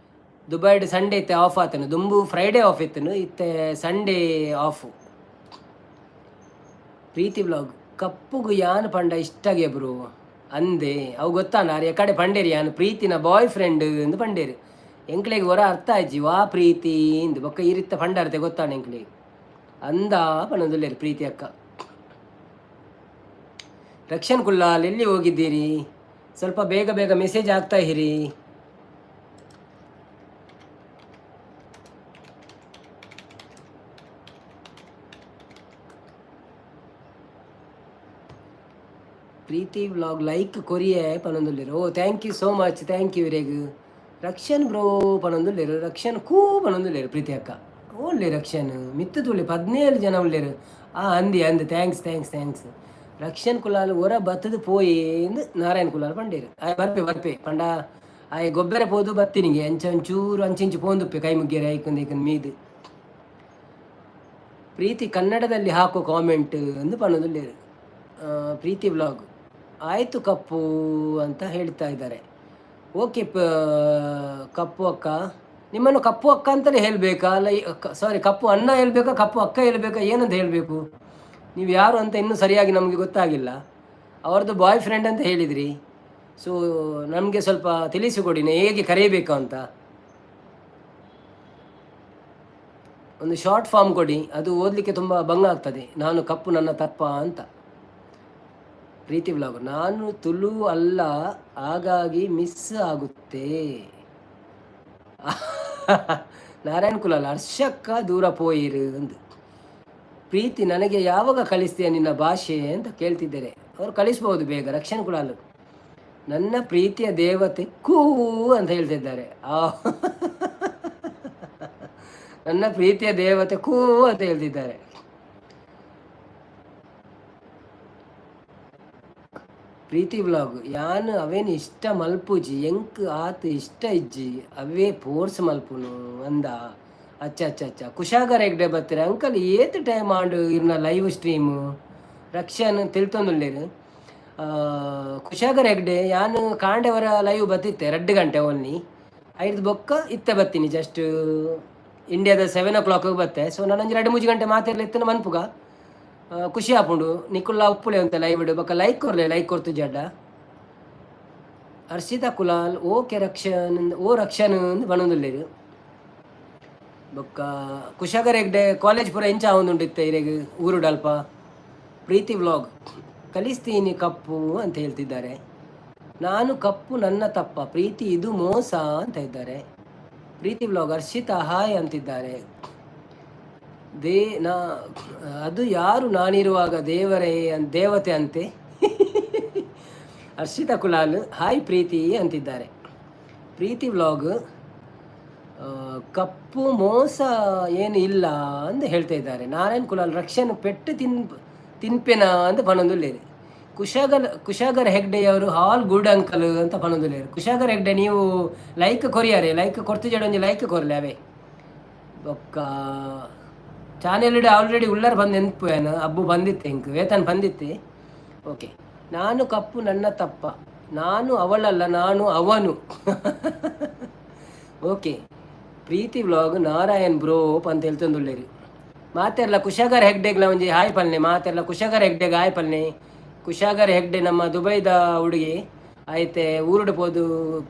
ದುಬೈಡ್ ಸಂಡೇ ಇತ್ತೆ ಆಫ್ ಆತನು. ದುಂಬು ಫ್ರೈಡೇ ಆಫ್ ಇತ್ತನು, ಇತ್ತೆ ಸಂಡೇ ಆಫು. ಪ್ರೀತಿ ವ್ಲಾಗ್ ಕಪ್ಪುಗು ಯಾನ್ ಪಂಡ ಇಷ್ಟಗೆ ಬ್ರೋ. ಅಂದೆ ಅವು ಗೊತ್ತಾನ ಆರ್ ಎಕಡೆ ಪಂಡೇರಿ ಯಾನ್ ಪ್ರೀತಿನ ಬಾಯ್ ಫ್ರೆಂಡ್ ಎಂದು ಪಂಡೇರು. ಎಂಕ್ಲೆಗ್ ಒರ ಅರ್ಥ ಆಯ್ಜಿ ವಾ ಪ್ರೀತಿ ಇಂದು. ಬೊಕ್ಕ ಈ ರೀತ ಪಂಡಾರ್ತೆ ಗೊತ್ತಾಣ ಎಂಕ್ಲೆಗ್. ಅಂದ ಪನೊಂದುಲ್ಲೆರ್ ಪ್ರೀತಿ ಅಕ್ಕ. ರಕ್ಷಣ್ ಕುಲ್ಲಾಲ್, ಎಲ್ಲಿ ಹೋಗಿದ್ದೀರಿ? ಸ್ವಲ್ಪ ಬೇಗ ಬೇಗ ಮೆಸೇಜ್ ಆಗ್ತಾ ಇರಿ. ಪ್ರೀತಿ ವ್ಲಾಗ್ ಲೈಕ್ ಕೊರಿಯೆ ಪನೊಂದುಲ್ಲೆರ್. Oh, thank you so much, thank you ಇರೆಗ್. ರಕ್ಷಣ್ ಬ್ರೋ ಪನೊಂದುಲ್ಲೆರ್. ರಕ್ಷಣ್ ಕೂ ಪನೊಂದುಲ್ಲೆರ್ ಪ್ರೀತಿ ಅಕ್ಕ. ಓಲ್ಲೆ ರಕ್ಷಣ್ ಮಿತ್ತು ತೂಲೆ, 17 ಜನ ಉಲ್ಲೆರ್. ಆ ಅಂದಿ ಅಂದ್, thanks thanks thanks. Rakshan Kulal ಒರ ಬತ್ತದ ಪೋಯೇಂದ್ ನಾರಾಯಣ್ ಕುಲಾಲ್ ಪಂಡೇರು. ಆಯ್ ಬರ್ಪೆ ಬರ್ಪೆ ಪಂಡ ಆಯ್ ಗೊಬ್ಬರ ಪೋದು ಬತ್ತಿನಿಗೆ ಅಂಚ ಒಂಚೂರು ಅಂಚಿಂಚು ಪೋಂದುಪ್ಪೆ ಕೈ ಮುಗ್ಗೆರೆ ಐಕೊಂದು ಐಕೊಂದು ಮೀದು. ಪ್ರೀತಿ ಕನ್ನಡದಲ್ಲಿ ಹಾಕೋ ಕಾಮೆಂಟ್ ಎಂದು ಪನ್ನೊಂದುಲ್ಲೆರ್. ಪ್ರೀತಿ ವ್ಲಾಗ್ ಆಯಿತು ಕಪ್ಪು ಅಂತ ಹೇಳ್ತಾ ಇದ್ದಾರೆ. ಓಕೆ ಕಪ್ಪು ಅಕ್ಕ, ನಿಮ್ಮನ್ನು ಕಪ್ಪು ಅಕ್ಕ ಅಂತಲೇ ಹೇಳಬೇಕಾ? ಅಲ್ಲ, ಸಾರಿ, ಕಪ್ಪು ಅಣ್ಣ ಹೇಳಬೇಕಾ, ಕಪ್ಪು ಅಕ್ಕ ಹೇಳಬೇಕಾ, ಏನಂತ ಹೇಳಬೇಕು? ನೀವು ಯಾರು ಅಂತ ಇನ್ನೂ ಸರಿಯಾಗಿ ನಮಗೆ ಗೊತ್ತಾಗಿಲ್ಲ. ಅವರದ್ದು ಬಾಯ್ ಫ್ರೆಂಡ್ ಅಂತ ಹೇಳಿದ್ರಿ. ಸೊ ನಮಗೆ ಸ್ವಲ್ಪ ತಿಳಿಸಿಕೊಡಿ, ಹೇಗೆ ಕರೆಯಬೇಕು ಅಂತ. ಒಂದು ಶಾರ್ಟ್ ಫಾರ್ಮ್ ಕೊಡಿ, ಅದು ಓದಲಿಕ್ಕೆ ತುಂಬ ಭಂಗ ಆಗ್ತದೆ. ನಾನು ಕಪ್ಪು ನನ್ನ ತಪ್ಪ ಅಂತ. ಪ್ರೀತಿ ವ್ಲಾಗ್, ನಾನು ತುಳು ಅಲ್ಲ, ಹಾಗಾಗಿ ಮಿಸ್ ಆಗುತ್ತೆ. ನಾರಾಯಣ್ ಕುಲಾಲ್, ಹರ್ಷಕ್ಕ ದೂರ ಪೋಯಿರು ಅಂದು. ಪ್ರೀತಿ, ನನಗೆ ಯಾವಾಗ ಕಳಿಸ್ತೀಯ ನಿನ್ನ ಭಾಷೆ ಅಂತ ಕೇಳ್ತಿದ್ದಾರೆ. ಅವರು ಕಳಿಸ್ಬೋದು ಬೇಗ. ರಕ್ಷಣ್ ಕುಲಾಲ್, ನನ್ನ ಪ್ರೀತಿಯ ದೇವತೆ ಕೂ ಅಂತ ಹೇಳ್ತಿದ್ದಾರೆ. ಆ ನನ್ನ ಪ್ರೀತಿಯ ದೇವತೆ ಕೂ ಅಂತ ಹೇಳ್ತಿದ್ದಾರೆ. ಪ್ರೀತಿ ವ್ಲಾಗ್, ಯಾನ್ ಅವೇನು ಇಷ್ಟ ಮಲ್ಪುಜಿ, ಎಂಕ್ ಆತ್ ಇಷ್ಟ ಇಜ್ಜಿ, ಅವೇ ಫೋರ್ಸ್ ಮಲ್ಪುನು ಅಂದ. ಅಚ್ಚ ಅಚ್ಚ ಅಚ್ಚ. ಕುಶಾಗರ್ ಹೆಗ್ಡೆ ಬತ್ತೀರ ಅಂಕಲ್, ಏತ್ ಟೈಮ್ ಆಂಡು ಇರ್ನ ಲೈವ್ ಸ್ಟ್ರೀಮು? ರಕ್ಷನ್ ತಿಳ್ತೊಂದುಲ್ಲೇರು. ಕುಶಾಗರ್ ಹೆಗ್ಡೆ, ಯಾನ್ ಕಾಂಡೆವರ ಲೈವ್ ಬತ್ತಿತ್ತೆ 2 ಗಂಟೆ ಓನ್ಲಿ. ಐದು ಬೊಕ್ಕ ಇತ್ತೆ ಬತ್ತೀನಿ, ಜಸ್ಟ್ ಇಂಡಿಯಾದ 7 ಓ ಕ್ಲಾಕ್ ಬತ್ತೆ. ಸೊ ನಾನು ಒಂಜಿ 2-3 ಗಂಟೆ ಮಾತಾಡ್ಲಿ ಇತ್ತನ ಮನ್ಪುಗ. ಖುಷಿ ಆಪುಂಡು. ನಿಕುಲ್ಲ ಉಪ್ಪುಲೆ ಅಂತ ಲೈವ್ ಇಡು ಬೊಕ್ಕ ಲೈಕ್ ಕೊರ್ಲೆ, ಲೈಕ್ ಕೊರ್ತು ಜಡ್ಡ. ಹರ್ಷಿತಾ ಕುಲಾಲ್, ಓಕೆ ರಕ್ಷನ್, ಓ ರಕ್ಷನ್ ಪನೊಂದುಲ್ಲೆರ್. ಬೊಕ್ಕ ಕುಶಾಗರ್ ಹೆಗ್ಡೆ, ಕಾಲೇಜ್ ಪೂರ ಎಂಚ ಆವೊಂದುಂಡು ಇತ್ತೆ ಇರೆಗ್ ಊರುಡಲ್ಪ? ಪ್ರೀತಿ ವ್ಲಾಗ್, ಕಲಿಸ್ತೀನಿ ಕಪ್ಪು ಅಂತ ಹೇಳ್ತಿದ್ದಾರೆ. ನಾನು ಕಪ್ಪು ನನ್ನ ತಪ್ಪ, ಪ್ರೀತಿ ಇದು ಮೋಸ ಅಂತ ಇದ್ದಾರೆ. ಪ್ರೀತಿ ವ್ಲಾಗ್, ಹರ್ಷಿತಾ ಹಾಯ್ ಅಂತಿದ್ದಾರೆ. They ನಾ ಅದು ಯಾರು ನಾನಿರುವಾಗ ದೇವರೇ ದೇವತೆ ಅಂತೆ. ಹರ್ಷಿತಾ ಕುಲಾಲ್, ಹಾಯ್ ಪ್ರೀತಿ ಅಂತಿದ್ದಾರೆ. ಪ್ರೀತಿ ವ್ಲಾಗ್, ಕಪ್ಪು ಮೋಸ ಏನು ಇಲ್ಲ ಅಂತ ಹೇಳ್ತಾ ಇದ್ದಾರೆ. ನಾರಾಯಣ್ ಕುಲಾಲ್, ರಕ್ಷಣ್ ಪೆಟ್ಟು ತಿನ್ಪೆನಾ ಅಂತ ಪನೊಂದುಲ್ಲೇರು. ಕುಶಾಗರ್ ಹೆಗ್ಡೆಯವರು ಆಲ್ ಗುಡ್ ಅಂಕಲ್ ಅಂತ ಪನೊಂದುಲ್ಲೇರು. ಕುಶಾಗರ್ ಹೆಗ್ಡೆ, ನೀವು ಲೈಕ್ ಕೊರಿಯಾರೆ, ಲೈಕ್ ಕೊರ್ತು ಜಡ ಒಂಜಿ ಲೈಕ್ ಕೊರ್ಲೆ ಅವೇ. ಬೊಕ್ಕ ಚಾನೆಲ್ ಆಲ್ರೆಡಿ ಉಳ್ಳರ್ ಬಂದು ನೆನ್ಪು ಏನು ಅಬ್ಬು ಬಂದಿತ್ತೆ, ಇಂಕ್ ವೇತನ್ ಬಂದಿತ್ತೆ. ಓಕೆ, ನಾನು ಕಪ್ಪು ನನ್ನ ತಪ್ಪ, ನಾನು ಅವಳಲ್ಲ, ನಾನು ಅವನು. Okay Preethi vlog, Narayan bro ಅಂತ ಹೇಳ್ತಂದುಳ್ಳೇರಿ. ಮಾತೆರ್ಲ ಕುಶಾಗರ್ ಹೆಗ್ಡೆಗ್ಲ ಒಂಜಿ ಹಾಯ್ ಪಲ್ನೆ. ಮಾತೆರ್ಲ ಕುಶಾಗರ್ ಹೆಗ್ಡೆಗ್ ಹಾಯ್ ಪಲ್ನೆ. ಕುಶಾಗರ್ ಹೆಗ್ಡೆ ನಮ್ಮ ದುಬೈದ ಹುಡುಗಿ ಐತೆ. ಊರುಡು ಪೋದು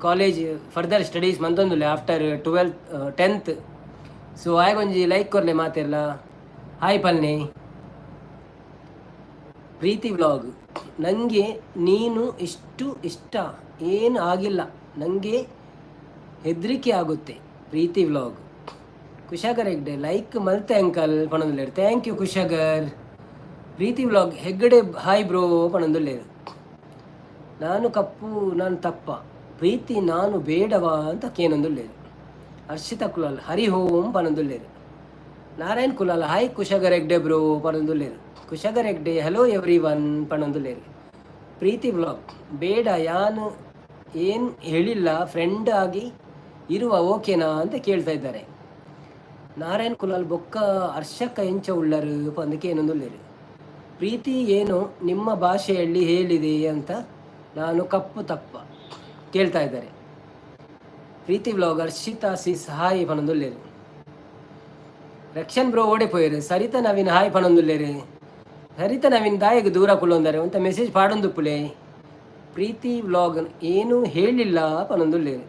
ಕಾಲೇಜ್ ಫರ್ದರ್ ಸ್ಟಡೀಸ್ ಮಂತೊಂದುಲ್ಲೆ ಆಫ್ಟರ್ 12th, 10th. So ಆಯ್ಗೊಂಜಿ ಲೈಕ್ ಕೊರ್ಲೆ, ಮಾತೆರ್ಲ ಹಾಯ್ ಪಲ್ನೆ. ಪ್ರೀತಿ ವ್ಲಾಗ್, ನನಗೆ ನೀನು ಇಷ್ಟು ಇಷ್ಟ ಏನು ಆಗಿಲ್ಲ, ನನಗೆ ಹೆದರಿಕೆ ಆಗುತ್ತೆ. ಪ್ರೀತಿ ವ್ಲಾಗ್, ಕುಶಾಗರ್ ಹೆಗ್ಡೆ ಲೈಕ್ ಮಲ್ತೆ ಅಂಕಲ್ ಪಣೊಂದುಲ್ಲೇರು. Thank you Kushagar. Preethi vlog, Hegde hi bro ಪಣೊಂದುಲ್ಲೇರು. ನಾನು ಕಪ್ಪು ನಾನು ತಪ್ಪ, ಪ್ರೀತಿ ನಾನು ಬೇಡವಾ ಅಂತ ಕೇನೊಂದುಲ್ಲೇರು. ಹರ್ಷಿತಾ ಕುಲಾಲ್, ಹರಿ ಓಂ ಪಣೊಂದುಲ್ಲೇರು. ನಾರಾಯಣ್ ಕುಲಾಲ್, ಹಾಯ್ ಕುಶಾಗರ್ ಹೆಗ್ಡೆ ಬ್ರೋ ಪಣೊಂದುಲ್ಲೇರು. Kushagar Hegde, hello everyone ಪಣೊಂದುಲ್ಲೇರು. ಪ್ರೀತಿ ವ್ಲಾಗ್, ಬೇಡ ಯಾನು ಏನು ಹೇಳಿಲ್ಲ, ಫ್ರೆಂಡ್ ಆಗಿ ಇರುವ ಓಕೆನಾ ಅಂತ ಕೇಳ್ತಾ ಇದ್ದಾರೆ. ನಾರಾಯಣ್ ಕುಲಾಲ್, ಬೊಕ್ಕ ಹರ್ಷಕ್ಕ ಎಂಚ ಉಳ್ಳರು ಪಂದಕ್ಕೆ ಏನೊಂದುಲ್ಲೇರು. ಪ್ರೀತಿ ಏನು ನಿಮ್ಮ ಭಾಷೆಯಲ್ಲಿ ಹೇಳಿದೆ ಅಂತ ನಾನು ಕಪ್ಪು ತಪ್ಪ ಕೇಳ್ತಾ ಇದ್ದಾರೆ. Preethi vlog, Harshita sis hi ಪನೊಂದುಲ್ಲೇರು. ರಕ್ಷನ್ ಬ್ರೋ ಓಡೆ ಪೋಯರು. ಸರಿತಾ ನವೀನ್ ಹಾಯ್ ಪನೊಂದುಲ್ಲೇರು. ಸರಿತಾ ನವೀನ್ ದಾಯಗ್ ದೂರ ಕುಲ್ಲೊಂದಾರೆ ಅಂತ ಮೆಸೇಜ್ ಪಾಡೊಂದುಪ್ಪುಲೆ. ಪ್ರೀತಿ ವ್ಲಾಗ್ ಏನು ಹೇಳಿಲ್ಲ ಪನೊಂದುಲ್ಲೇರು.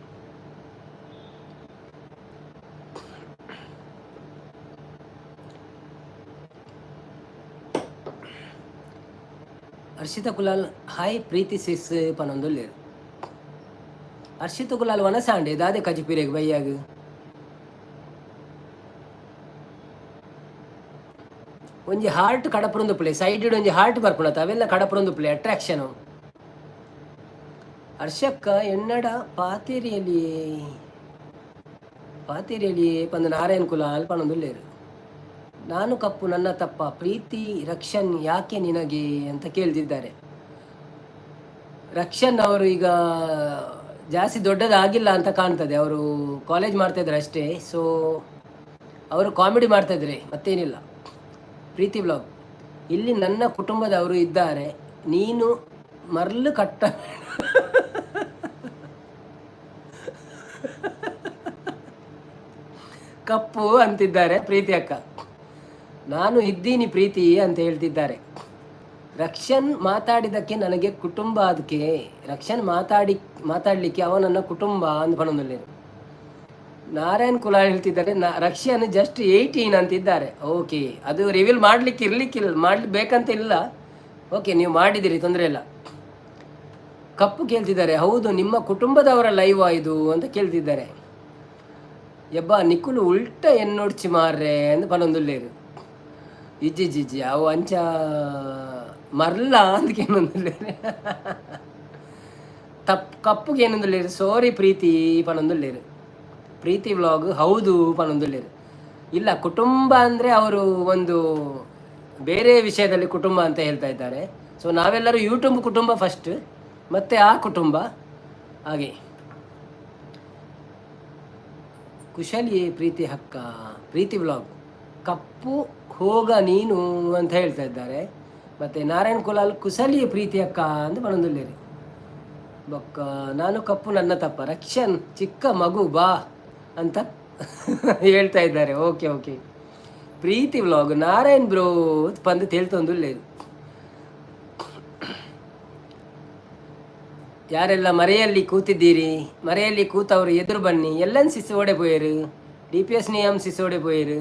ಹರ್ಷಿತ ಕುಲಾಲ್ ಹಾಯ್ ಪ್ರೀತಿ ಸಿಸ್ ಪನೊಂದುಲ್ಲೇರು. ಹರ್ಷಿತ ಕುಲಾಲ್ ವನಸಾಂಡೆ ದಾದೆ ಕಜಿಪಿರೇಗ್ ಬಯ್ಯಾಗ. ಒಂಜಿ ಹಾರ್ಟ್ ಕಡಪುರೊಂದು ಪ್ಲೇ ಸೈಡ್ ಒಂಜಿ ಹಾರ್ಟ್ ಬರ್ಪುಣತ ಅವೆಲ್ಲ ಕಡಪುರೊಂದು ಪ್ಲೇ ಅಟ್ರಾಕ್ಷನ್. ಹರ್ಷಕ್ಕ ಎನ್ನಡ ಪಾತೆರಿಯಲಿ ಪಾತೆರಿಯಲಿ ಪಂದ್ ನಾರಾಯಣ್ ಕುಲಾಲ್ ಪನೊಂದುಲ್ಲೇರು. ನಾನು ಕಪ್ಪು ನನ್ನ ತಪ್ಪ ಪ್ರೀತಿ ರಕ್ಷನ್ ಯಾಕೆ ನಿನಗೆ ಅಂತ ಕೇಳ್ತಿದ್ದಾರೆ. ರಕ್ಷನ್ ಅವರು ಈಗ ಜಾಸ್ತಿ ದೊಡ್ಡದಾಗಿಲ್ಲ ಅಂತ ಕಾಣ್ತದೆ. ಅವರು ಕಾಲೇಜ್ ಮಾಡ್ತಾ ಇದ್ದಾರೆ ಅಷ್ಟೇ. ಸೊ ಅವರು ಕಾಮಿಡಿ ಮಾಡ್ತಾ ಇದ್ದಾರೆ, ಮತ್ತೇನಿಲ್ಲ. ಪ್ರೀತಿ ಬ್ಲಾಗ್ ಇಲ್ಲಿ ನನ್ನ ಕುಟುಂಬದವರು ಇದ್ದಾರೆ, ನೀನು ಮರ್ಲು ಕಟ್ಟ ಕಪ್ಪು ಅಂತಿದ್ದಾರೆ ಪ್ರೀತಿ ಅಕ್ಕ. ನಾನು ಇದ್ದೀನಿ ಪ್ರೀತಿ ಅಂತ ಹೇಳ್ತಿದ್ದಾರೆ. ರಕ್ಷನ್ ಮಾತಾಡಿದಕ್ಕೆ ನನಗೆ ಕುಟುಂಬ, ಅದಕ್ಕೆ ರಕ್ಷನ್ ಮಾತಾಡಲಿಕ್ಕೆ ಅವ ನನ್ನ ಕುಟುಂಬ ಅಂದ್ಕೊಂಡು. ನಾರಾಯಣ್ ಕುಲಾಲ್ ಹೇಳ್ತಿದ್ದಾರೆ ರಕ್ಷನ್ ಜಸ್ಟ್ 18 ಅಂತಿದ್ದಾರೆ. ಓಕೆ, ಅದು ರಿವೀಲ್ ಮಾಡಲಿಕ್ಕೆ ಇರಲಿಕ್ಕಿಲ್ಲ, ಮಾಡಬೇಕಂತ ಇಲ್ಲ. ಓಕೆ, ನೀವು ಮಾಡಿದಿರಿ, ತೊಂದರೆ ಇಲ್ಲ. ಕಪ್ಪು ಕೇಳ್ತಿದ್ದಾರೆ, ಹೌದು ನಿಮ್ಮ ಕುಟುಂಬದವರ ಲೈವ್ ಇದು ಅಂತ ಕೇಳ್ತಿದ್ದಾರೆ. ಯಬ್ಬ ನಿಕುಲು ಉಲ್ಟ ಎನ್ನೊಡ್ಚಿ ಮಾರ್ರೆ ಅಂದ್ ಪನೊಂದುಲ್ಲೇರು. ಇಜ್ಜಿ ಜಿಜ್ಜಿ ಅವು ಅಂಚ ಮರ್ಲ ಅಂದಕೇನೊಂದುಲ್ಲೇರು. ತಪ್ಪು ಕಪ್ಪುಗೆ ಏನೊಂದುಲ್ಲೇರು, ಸೋರಿ ಪ್ರೀತಿ ಪನೊಂದುಲ್ಲೇರು. ಪ್ರೀತಿ ವ್ಲಾಗ್ ಹೌದು ಪನೊಂದುಲ್ಲೇರು. ಇಲ್ಲ, ಕುಟುಂಬ ಅಂದರೆ ಅವರು ಒಂದು ಬೇರೆ ವಿಷಯದಲ್ಲಿ ಕುಟುಂಬ ಅಂತ ಹೇಳ್ತಾ ಇದ್ದಾರೆ. ಸೊ ನಾವೆಲ್ಲರೂ ಯೂಟ್ಯೂಬ್ ಕುಟುಂಬ ಫಸ್ಟ್, ಮತ್ತು ಆ ಕುಟುಂಬ ಹಾಗೆ. ಕುಶಲಿ ಪ್ರೀತಿ ಹಕ್ಕ ಪ್ರೀತಿ ವ್ಲಾಗ್ ಕಪ್ಪು ಹೋಗ ನೀನು ಅಂತ ಹೇಳ್ತಾ ಇದ್ದಾರೆ. ಮತ್ತು ನಾರಾಯಣ್ ಕುಲಾಲ್ ಕುಶಲಿ ಪ್ರೀತಿ ಅಕ್ಕ ಅಂತ ಪನೊಂದುಲ್ಲೇರಿ. ಬೊಕ್ಕ ನಾನು ಕಪ್ಪು ನನ್ನ ತಪ್ಪ ರಕ್ಷನ್ ಚಿಕ್ಕ ಮಗು ಬಾ ಅಂತ ಹೇಳ್ತಾ ಇದ್ದಾರೆ. Okay okay Preethi vlog Narayan bro ಪಂದ್ ತೇಳ್ತೊಂದುಲ್ಲೇರು. ಯಾರೆಲ್ಲ ಮರೆಯಲ್ಲಿ ಕೂತಿದ್ದೀರಿ, ಮರೆಯಲ್ಲಿ ಕೂತವರು ಎದುರು ಬನ್ನಿ. ಎಲ್ಲನ್ ಸಿಸ್ ಓಡೆ ಪೋಯರು, D P S Niyam sis ಓಡೆ ಪೋಯರು.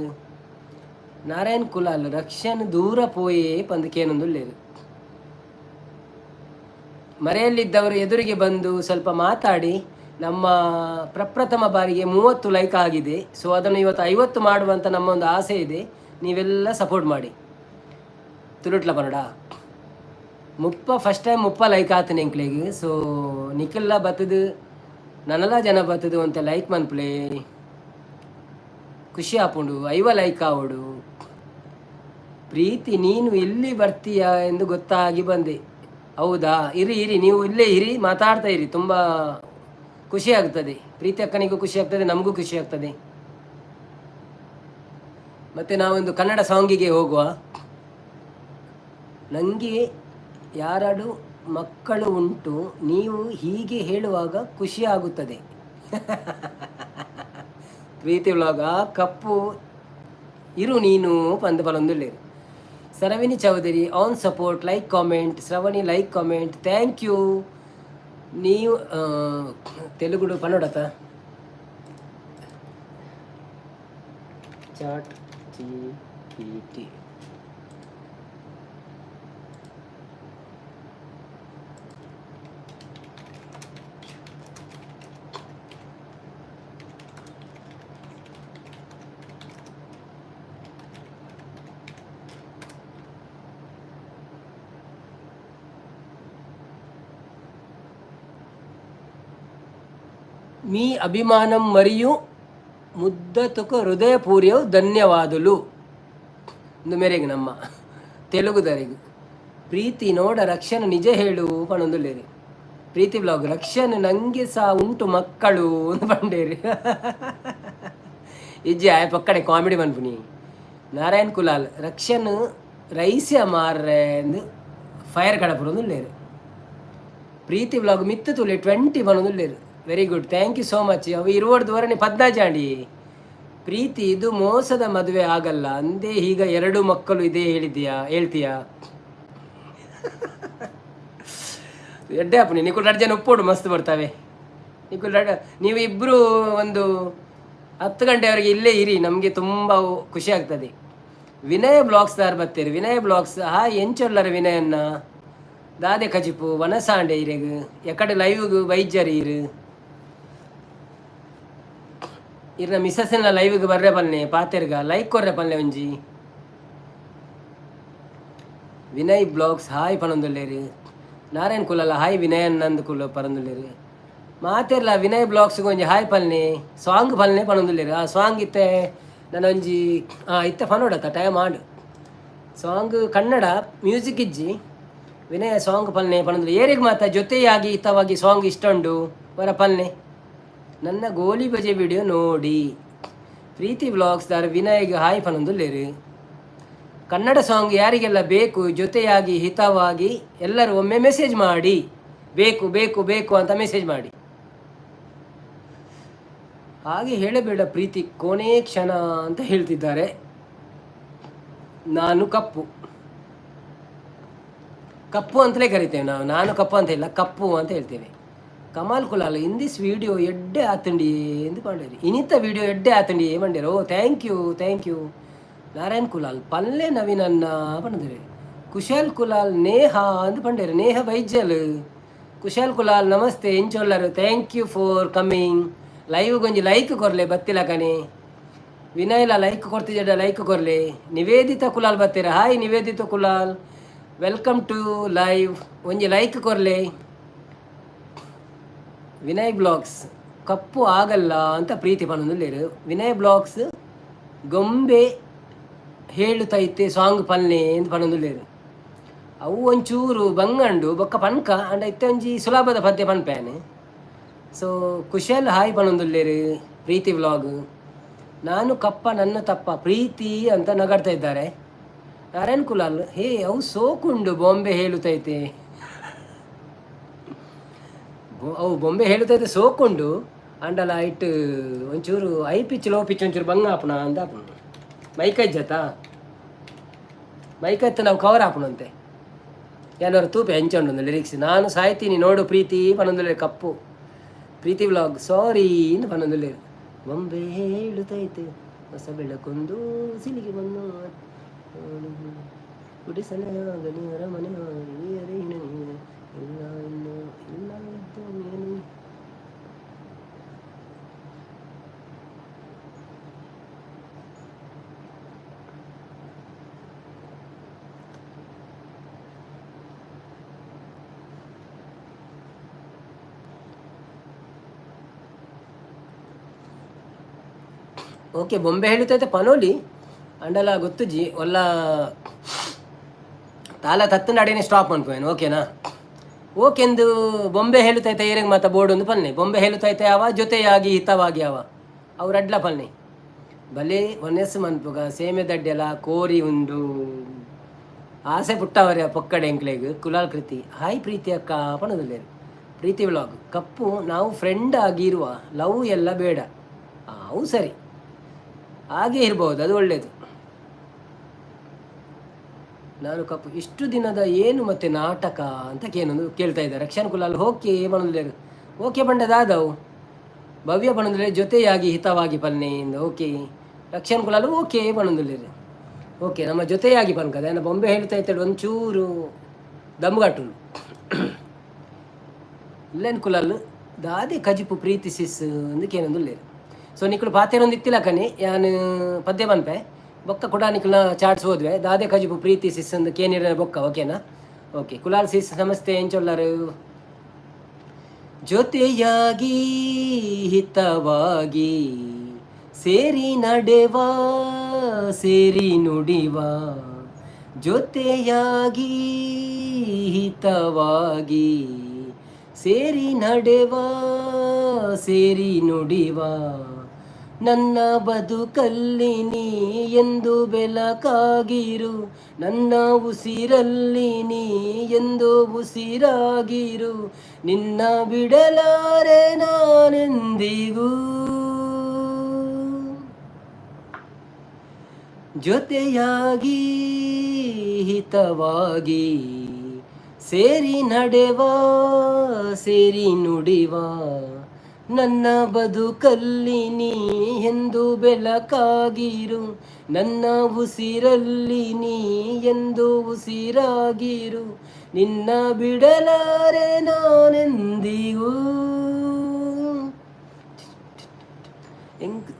ನಾರಾಯಣ್ ಕುಲಾಲ್ ರಕ್ಷನ್ ದೂರ ಪೋಯೇ ಪಂದಕೇನೊಂದುಲ್ಲೇರು. ಮರೆಯಲ್ಲಿದ್ದವರು ಎದುರಿಗೆ ಬಂದು ಸ್ವಲ್ಪ ಮಾತಾಡಿ. ನಮ್ಮ ಪ್ರಪ್ರಥಮ ಬಾರಿಗೆ 30 ಲೈಕ್ ಆಗಿದೆ. ಸೊ ಅದನ್ನು ಇವತ್ತು 50 ಮಾಡುವಂಥ ನಮ್ಮ ಒಂದು ಆಸೆ ಇದೆ. ನೀವೆಲ್ಲ ಸಪೋರ್ಟ್ ಮಾಡಿ. ತುಳುಟ್ಲ ಬನ್ನಡ 30 ಫಸ್ಟ್ ಟೈಮ್ 30 ಲೈಕ್ ಆತನ ಎಂಕ್ಲೆಗ್. ಸೊ ನಿಖಿಲ್ಲ ಬತ್ತದು, ನನಲ ಜನ ಬತ್ತದು ಅಂತ ಲೈಕ್ ಮನ್ಪುಲೆ, ಖುಷಿ ಆಪುಂಡು. 50 ಲೈಕ್ ಆವಡು. ಪ್ರೀತಿ ನೀನು ಎಲ್ಲಿ ಬರ್ತೀಯಾ ಎಂದು ಗೊತ್ತಾಗಿ ಬಂದೆ. ಹೌದಾ, ಇರಿ ಇರಿ, ನೀವು ಇಲ್ಲೇ ಇರಿ, ಮಾತಾಡ್ತಾ ಇರಿ, ತುಂಬ ಖುಷಿ ಆಗ್ತದೆ. ಪ್ರೀತಿ ಅಕ್ಕನಿಗೂ ಖುಷಿ ಆಗ್ತದೆ, ನಮಗೂ ಖುಷಿ ಆಗ್ತದೆ. ಮತ್ತು ನಾವೊಂದು ಕನ್ನಡ ಸಾಂಗಿಗೆ ಹೋಗುವ. ನನಗೆ ಯಾರಡು ಮಕ್ಕಳು ಉಂಟು, ನೀವು ಹೀಗೆ ಹೇಳುವಾಗ ಖುಷಿ ಆಗುತ್ತದೆ. ಪ್ರೀತಿ ವ್ಲಾಗ ಕಪ್ಪು ಇರು ನೀನು ಪಂದ್ ಪಲೊಂದುಲ್ಲೇರು. Saravini Chaudhary on support like comment. Sravani like comment thank you. ನೀವು ತೆಲುಗುಡು ಪನ್ನಡತ ಚಾಟ್ ಜಿ ಪಿ ಟಿ. మీ అభిమానం మరియు ముద్దతుకు హృదయపూర్వ ధన్యవాదాలు. ಇಂದು ಮೇರೆಗೆ ನಮ್ಮ ತೆಲುಗುದರಿಗೆ. ಪ್ರೀತಿ ನೋಡ ರಕ್ಷಣೆ ನಿಜ ಹೇಳು ಪಣೊಂದುಲ್ಲೇರಿ. ಪ್ರೀತಿ ಬ್ಲಾಗ್ ರಕ್ಷಣೆ ನಂಗೆ ಸಹ ಉಂಟು ಮಕ್ಕಳು ಅಂತ ಪಂಡೇರಿ. ಇಜ್ಜಿ ಆಯ ಪಕ್ಕಡೆ ಕಾಮಿಡಿ ಮನ್ಪುನಿ. ನಾರಾಯಣ್ ಕುಲಾಲ್ ರಕ್ಷಣ್ ರೈಸ್ಯ ಮಾರ್ರೆ ಎಂದು fire ಕಡಪುರೊಂದುಲ್ಲೇರು. Preeti blog ಮಿತ್ತು ತುಲೆ 20 ಪನೊಂದುಲ್ಲೇರು. Very good, thank you so much. ಅವು ಇರುವರ್ದು ಪದ್ನಾಜಾಂಡಿ. ಪ್ರೀತಿ ಇದು ಮೋಸದ ಮದುವೆ ಆಗಲ್ಲ ಅಂದೇ, ಈಗ 2 ಮಕ್ಕಳು ಇದೇ ಹೇಳಿದೀಯಾ ಹೇಳ್ತೀಯಾ? ಎಡ್ಡೆ ಆಪುನಿ. ನಿಕುಲು ರಡ್ಡ್ ಜನ ಉಪ್ಪೋಡು, ಮಸ್ತ್ ಬರ್ತವೆ. ನಿಕುಲು ರಡ್ ನೀವು ಇಬ್ಬರು ಒಂದು 10 ಗಂಟೆವರೆಗೆ ಇಲ್ಲೇ ಇರಿ, ನಮಗೆ ತುಂಬ ಖುಷಿ ಆಗ್ತದೆ. ವಿನಯ್ ಬ್ಲಾಗ್ಸ್ ದಾರ್ ಬತ್ತೀರಿ. Vinay blogs, hi. ಎಂಚೊಲ್ಲರ ವಿನಯನ್ನ? ದಾದೆ ಕಜಿಪು ವನಸಾಂಡೆ ಇರೆಗ್? ಎಕಡೆ ಲೈವ್ಗ್ ಬೈಜರ್ ಇರು? ಇರ್ನ ಮಿಸಸ್ನ ಲೈವ್ಗೆ ಬರ್ರೆ ಪಲ್ನೆ, ಪಾತೆರ್ಗ, ಲೈಕ್ ಕೊರ್ರೆ ಪಲ್ನೆ ಒಂಜಿ. ವಿನಯ್ ಬ್ಲಾಗ್ಸ್ ಹಾಯ್ ಪನೊಂದುಲ್ಲೇರು. ನಾರಾಯಣ್ ಕುಲಲ್ಲ ಹಾಯ್ ವಿನಯನ್ ನಂದ್ ಕುಲ ಪರಂದುಲ್ಲೇರು. ಮಾತೆರ್ಲ ವಿನಯ್ ಬ್ಲಾಗ್ಸ್ ಒಂಜಿ ಹಾಯ್ ಪಲ್ನೆ, ಸಾಂಗ್ ಪಲ್ನೆ ಪನೊಂದುಲ್ಲೇರು. ಆ ಸಾಂಗ್ ಇತ್ತೆ ನನ್ನ ಒಂಜಿ ಇತ್ತೆ ಪನೋಡತ್ತ, ಟೈಮ್ ಆಂಡ್. ಸಾಂಗ್ ಕನ್ನಡ ಮ್ಯೂಸಿಕ್ ಇಜ್ಜಿ. ವಿನಯ ಸಾಂಗ್ ಪಲ್ನೆ ಪನೊಂದು. ಏರಿಗೆ ಮಾತ ಜೊತೆಯಾಗಿ ಹಿತವಾಗಿ ಸಾಂಗ್ ಇಷ್ಟ ಉಂಡು, ವರ ಪಲ್ನೆ. ನನ್ನ ಗೋಲಿ ಬಜೆ ವಿಡಿಯೋ ನೋಡಿ. ಪ್ರೀತಿ ವ್ಲಾಗ್ಸ್ ದಾರ ವಿನಯ್ಗೆ ಹಾಯ್ ಪನೊಂದುಲ್ಲೇರು. ಕನ್ನಡ ಸಾಂಗ್ ಯಾರಿಗೆಲ್ಲ ಬೇಕು ಜೊತೆಯಾಗಿ ಹಿತವಾಗಿ, ಎಲ್ಲರೂ ಒಮ್ಮೆ ಮೆಸೇಜ್ ಮಾಡಿ. ಬೇಕು ಬೇಕು ಬೇಕು ಅಂತ ಮೆಸೇಜ್ ಮಾಡಿ. ಹಾಗೆ ಹೇಳಬೇಡ ಪ್ರೀತಿ, ಕೊನೆ ಕ್ಷಣ ಅಂತ ಹೇಳ್ತಿದ್ದಾರೆ. ನಾನು ಕಪ್ಪು, ಕಪ್ಪು ಅಂತಲೇ ಕರಿತೇವೆ ನಾವು. ನಾನು ಕಪ್ಪು ಅಂತ ಇಲ್ಲ, ಕಪ್ಪು ಅಂತ ಹೇಳ್ತೇವೆ. ಕಮಾಲ್ ಕುಲಾಲ್, ಇನ್ this video ಎಡ್ಡೆ ಆತಂಡಿ ಎಂದು ಪಂಡೇರಿ. ಇನಿತ ವಿಡಿಯೋ ಎಡ್ಡೆ ಆತಂಡಿ ಮಂಡೇರು. ಓ, thank you, thank you. Narayan Kulal ಪಲ್ಲೆ ನವೀನನ್ನ ಪಂಡೇರಿ. ಕುಶಾಲ್ ಕುಲಾಲ್ ನೇಹ ಅಂದ್ ಪಂಡೇರು. ನೇಹ ಬೈಜಲ್. ಕುಶಾಲ್ ಕುಲಾಲ್ ನಮಸ್ತೆ, ಎಂಚೊಲ್ಲರು? Thank you for coming. Live ಒಂಜಿ ಲೈಕ್ ಕೊರ್ಲೆ ಬತ್ತಿಲಕನೆ. ವಿನಯ್ಲ ಲೈಕ್ ಕೊಡ್ತಿದ್ದ, ಲೈಕ್ ಕೊರ್ಲೆ. ನಿವೇದಿತಾ ಕುಲಾಲ್ ಬತ್ತೀರ. Hi Nivedita Kulal, welcome to live. ಒಂಜಿ ಲೈಕ್ ಕೊರ್ಲೆ. ವಿನಯ್ ಬ್ಲಾಗ್ಸ್ ಕಪ್ಪು ಆಗಲ್ಲ ಅಂತ ಪ್ರೀತಿ ಪನೊಂದುಲ್ಲೇರು. ವಿನಯ್ ಬ್ಲಾಗ್ಸ್ ಗೊಂಬೆ ಹೇಳುತ್ತೈತೆ ಸಾಂಗ್ ಪಲ್ನೆ ಅಂತ ಪನೊಂದುಲ್ಲೇರು. ಅವು ಒಂಚೂರು ಬಂಗಂಡು ಬೊಕ್ಕ ಪನ್ಕ ಅಂಡ ಇತ್ತೆ ಒಂಜಿ ಸುಲಭದ ಪದ್ಯ ಪನ್ಪೇನೆ. ಸೊ ಕುಶಲ್ ಹಾಯ್ ಪನೊಂದುಲ್ಲೇರು. ಪ್ರೀತಿ ವ್ಲಾಗ್, ನಾನು ಕಪ್ಪ ನನ್ನ ತಪ್ಪ ಪ್ರೀತಿ ಅಂತ ನಗಾಡ್ತಾ ಇದ್ದಾರೆ. ನಾರಾಯಣ್ ಕುಲಾಲ್, ಹೇ ಅವು ಸೋಕುಂಡು ಬಾಂಬೆ ಹೇಳುತ್ತೈತೆ. ಅವು ಬೊಂಬೆ ಹೇಳುತ್ತೈತೆ ಸೋಕುಂಡು ಅಂಡಲ ಇಟ್ಟು ಒಂಚೂರು I pitch low pitch ಒಂಚೂರು ಬಂಗ ಆಪುಣ ಅಂತ ಆಪುಣ. ಮೈಕ್ ಇಜ್ಜತಾ? ಮೈಕ್ ಎತ್ತು ನಾವು ಕವರ್ ಆಪುಣಂತೆ. ಏನಾರು ತೂಪೆ ಎಂಚುಂಡು ಲಿರಿಕ್ಸ್. ನಾನು ಸಾಯ್ತೀನಿ ನೋಡು ಪ್ರೀತಿ ಪನೊಂದುಲ್ಲೆ ಕಪ್ಪು. ಪ್ರೀತಿ ವ್ಲಾಗ್ ಸಾರಿ ಇಂದು ಪನೊಂದುಲ್ಲೆ. ಬೊಂಬೆ ಹೇಳುತ್ತೈತೆ ಹೊಸ ಬೆಳಕೊಂದು ಸಿಲಿಗೆ ಬಂದು ಗುಡಿಸಲೇ ಆಗಲಿ ಅರಮನೆ ಆಗಲಿ ಅರೆ ಇಲ್ಲ ಇನ್ನು ಇಲ್ಲ ಇದ್ದು ಏನು. ಓಕೆ, ಬೊಂಬೆ ಹೇಳುತ್ತೈತೆ ಪನೋಲಿ ಅಂಡಲ ಗೊತ್ತುಜಿ. ಒಲ್ಲ ತಾಲ ತತ್ತಂಡ ಅಡೇನೆ ಸ್ಟಾಪ್ ಅನ್ಪೋನು, ಓಕೆನಾ? ಓಕೆಂದು ಬೊಂಬೆ ಹೇಳುತ್ತೈತೆ ಏರೆಗ್ ಮಾತ ಬೋರ್ಡ್ ಒಂದು ಪಲ್ನೆ. ಬೊಂಬೆ ಹೇಳುತ್ತೈತೆ ಅವ, ಜೊತೆಯಾಗಿ ಹಿತವಾಗಿ ಅವ, ಅವ್ರು ಅಡ್ಲ ಪಲ್ನೆ. ಬಲೆ ಒನೆಸ್ ಮನ್ಪುಗ ಸೇಮೆ ದಡ್ಡೆಲ ಕೋರಿ ಉಂಡು ಆಸೆ ಪುಟ್ಟವರೆ ಪೊಕ್ಕಡೆ ಎಂಕ್ಲೆಗ್. ಕುಲಾಲ್ ಕೃತಿ ಹಾಯ್ ಪ್ರೀತಿ ಅಕ್ಕ ಪಣದುಲ್ಲೇರು. ಪ್ರೀತಿ ವ್ಲಾಗ್ ಕಪ್ಪು, ನಾವು ಫ್ರೆಂಡ್ ಆಗಿರುವ, ಲವ್ ಎಲ್ಲ ಬೇಡ. ಅವು ಸರಿ, ಹಾಗೆ ಇರ್ಬೋದು, ಅದು ಒಳ್ಳೆಯದು. ನಾನು ಕಪ್ಪು ಇಷ್ಟು ದಿನದ ಏನು ಮತ್ತೆ ನಾಟಕ ಅಂತ ಏನೊಂದು ಕೇಳ್ತಾ ಇದ್ದಾರೆ. ರಕ್ಷಣ್ ಕುಲಾಲ್ ಓಕೆ ಪಣದುಲ್ಲೇರು. ಓಕೆ ಪಂಡದಾದವು. ಭವ್ಯ ಪಣದುಲ್ಲೆ ಜೊತೆಯಾಗಿ ಹಿತವಾಗಿ ಪಲ್ನೆ. ಓಕೆ ರಕ್ಷಣ್ ಕುಲಾಲ್ ಓಕೆ ಪಣದುಲ್ಲೇರು. ಓಕೆ, ನಮ್ಮ ಜೊತೆಯಾಗಿ ಪನ್ಕದ ಏನ ಬೊಂಬೆ ಹೇಳ್ತಾ ಇದ್ದಾಳೆ ಒಂಚೂರು ದಮ್ಗಟ್ಟುಂಡು. ಇಲ್ಲೇನು ಕುಲಾಲ್ ದಾದೆ ಕಜಿಪು ಪ್ರೀತಿ ಸಿಸ್ ಅಂದಕ್ಕೆ. ಸೊ ನಿಕುಲು ಪಾತೆರೊಂದು ಇತ್ತಿಲ್ಲ ಕಣಿ, ಯಾನ್ ಪದ್ಯ ಪನ್ಪೆ, ಬೊಕ್ಕ ಕುಡ ನಿಕುಲ್ನ ಚಾಟ್ಸ್ ಹೋದ್ವೆ. ದಾದೆ ಕಜಿಪು ಪ್ರೀತಿ ಸಿಸ್ ಅಂದ್ ಕೇನಿರ ಬೊಕ್ಕ, ಓಕೆನಾ? ಓಕೆ ಕುಲಾಲ್ ಸಿಸ್ ನಮಸ್ತೆ, ಎಂಚೊಲ್ಲರು? ಜೊತೆಯಾಗಿ ಹಿತವಾಗಿ ಸೇರಿ ನಡೆವ ಸೇರಿ ನುಡಿವ, ಜೊತೆಯಾಗಿ ಹಿತವಾಗಿ ಸೇರಿ ನಡೆವ ಸೇರಿ ನುಡಿವ, ನನ್ನ ಬದುಕಲ್ಲಿ ನೀ ಎಂದು ಬೆಳಕಾಗಿರು, ನನ್ನ ಉಸಿರಲ್ಲಿ ನೀ ಎಂದು ಉಸಿರಾಗಿರು, ನಿನ್ನ ಬಿಡಲಾರೆ ನಾನೆಂದಿಗೂ. ಜೊತೆಯಾಗಿ ಹಿತವಾಗಿ ಸೇರಿ ನಡೆವ, ಸೇರಿ ನುಡಿವ, ನನ್ನ ಬದುಕಲ್ಲಿ ನೀ ಎಂದು ಬೆಳಕಾಗಿರು, ನನ್ನ ಉಸಿರಲ್ಲಿ ನೀ ಎಂದು ಉಸಿರಾಗಿರು, ನಿನ್ನ ಬಿಡಲಾರೆ ನಾನೆಂದಿಗೂ. ಎಂಕ್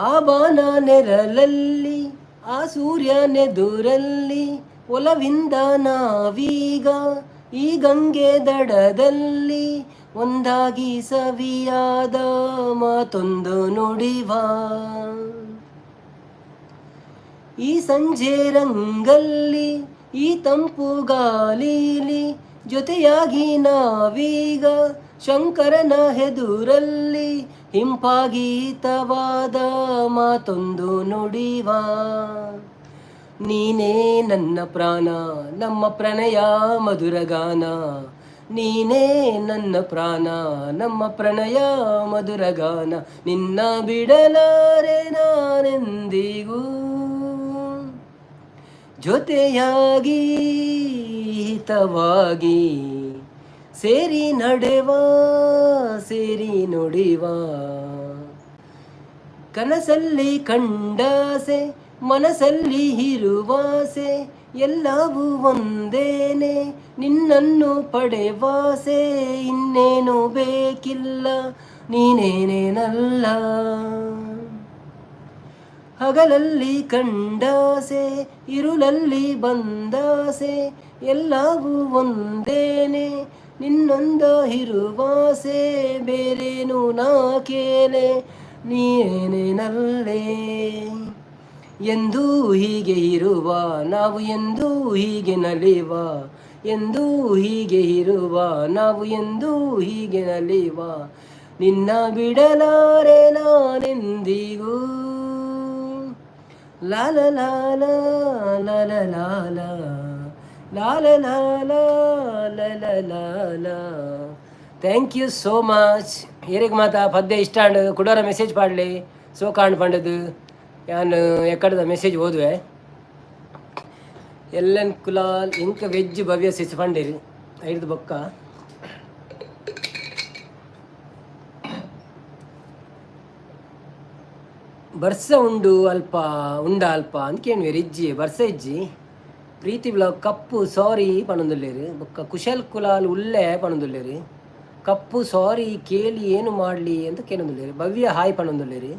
ಆ ಬಾನ ನೆರಳಲ್ಲಿ, ಆ ಸೂರ್ಯನೆದುರಲ್ಲಿ, ಒಲವಿಂದ ನಾವೀಗ ಈ ಗಂಗೆ ದಡದಲ್ಲಿ ಒಂದಾಗಿ ಸವಿಯಾದ ಮಾತೊಂದು ನುಡಿವ. ಈ ಸಂಜೆ ರಂಗಲ್ಲಿ, ಈ ತಂಪು ಗಾಲೀಲಿ, ಜೊತೆಯಾಗಿ ನಾವೀಗ ಶಂಕರನ ಎದುರಲ್ಲಿ ಹಿಂಪಾಗೀತವಾದ ಮಾತೊಂದು ನುಡಿವ. ನೀನೇ ನನ್ನ ಪ್ರಾಣ, ನಮ್ಮ ಪ್ರಣಯ ಮಧುರಗಾನ. ನೀನೇ ನನ್ನ ಪ್ರಾಣ, ನಮ್ಮ ಪ್ರಣಯ ಮಧುರಗಾನ. ನಿನ್ನ ಬಿಡಲಾರೆ ನಾನೆಂದಿಗೂ. ಜೊತೆಯಾಗಿ, ಹಿತವಾಗಿ, ಸೇರಿ ನಡೆವ, ಸೇರಿ ನುಡಿವ. ಕನಸಲ್ಲಿ ಕಂಡಾಸೆ, ಮನಸ್ಸಲ್ಲಿ ಇರುವಾಸೆ, ಎಲ್ಲವೂ ಒಂದೇನೆ, ನಿನ್ನನ್ನು ಪಡೆವಾಸೆ. ಇನ್ನೇನು ಬೇಕಿಲ್ಲ, ನೀನೇನೇನಲ್ಲ. ಹಗಲಲ್ಲಿ ಕಂಡಾಸೆ, ಇರುಳಲ್ಲಿ ಬಂದಾಸೆ, ಎಲ್ಲವೂ ಒಂದೇನೆ, ನಿನ್ನೊಂದ ಇರುವಾಸೆ. ಬೇರೇನು ನಾ ಕೇಲೆ, ನೀನೇನಲ್ಲೇ. ಎಂದೂ ಹೀಗೆ ಇರುವ ನಾವು, ಎಂದೂ ಹೀಗೆ ನಲಿವ. ಎಂದೂ ಹೀಗೆ ಇರುವ ನಾವು, ಎಂದೂ ಹೀಗೆ ನಲಿವ. ನಿನ್ನ ಬಿಡಲಾರೆ ನಾನೆಂದಿಗೂ. ಲಾಲ ಲಾಲ ಲಾಲ ಲಾಲ ಲಾಲ ಲಾಲ ಲಾಲ ಲಾಲ. Thank you so much. ಏರೆಗ್ ಮಾತ ಪದ್ಯ ಇಷ್ಟ ಆಂಡ್, ಕುಡೋರ ಮೆಸೇಜ್ ಪಾಡ್ಲಿ. ಸೋಕಾಂಡ್ ಪಂಡದು ಯಾನ್ ಎಕ್ಕಡದ ಮೆಸೇಜ್ ಓದುವೆ. ಎಲ್ಲನ್ ಕುಲಾಲ್ ಇಂಕ ವೆಜ್ ಭವ್ಯ ಸಿಸ್ ಪಂಡೇರು. ಐದು ಬೊಕ್ಕ ಬರ್ಸ ಉಂಡು ಅಲ್ಪ, ಉಂಡ ಅಲ್ಪ ಅಂದ್ ಕೇಣ್ವೆರ್. ಇಜ್ಜಿ, ಬರ್ಸ ಇಜ್ಜಿ. ಪ್ರೀತಿ ಬ್ಲಾಗ್ ಕಪ್ಪು ಸಾರಿ ಪನೊಂದುಲ್ಲೆರ್. ಬೊಕ್ಕ ಕುಶಲ್ ಕುಲಾಲ್ ಉಲ್ಲೆ ಪನೊಂದುಲ್ಲೆರ್. ಕಪ್ಪು ಸಾರಿ ಕೇಳಿ ಏನು ಮಾಡಲಿ ಅಂತ ಕೇಳೊಂದುಲ್ಲೆರ್. ಭವ್ಯ ಹಾಯ್ ಪನೊಂದುಲ್ಲೆರ್.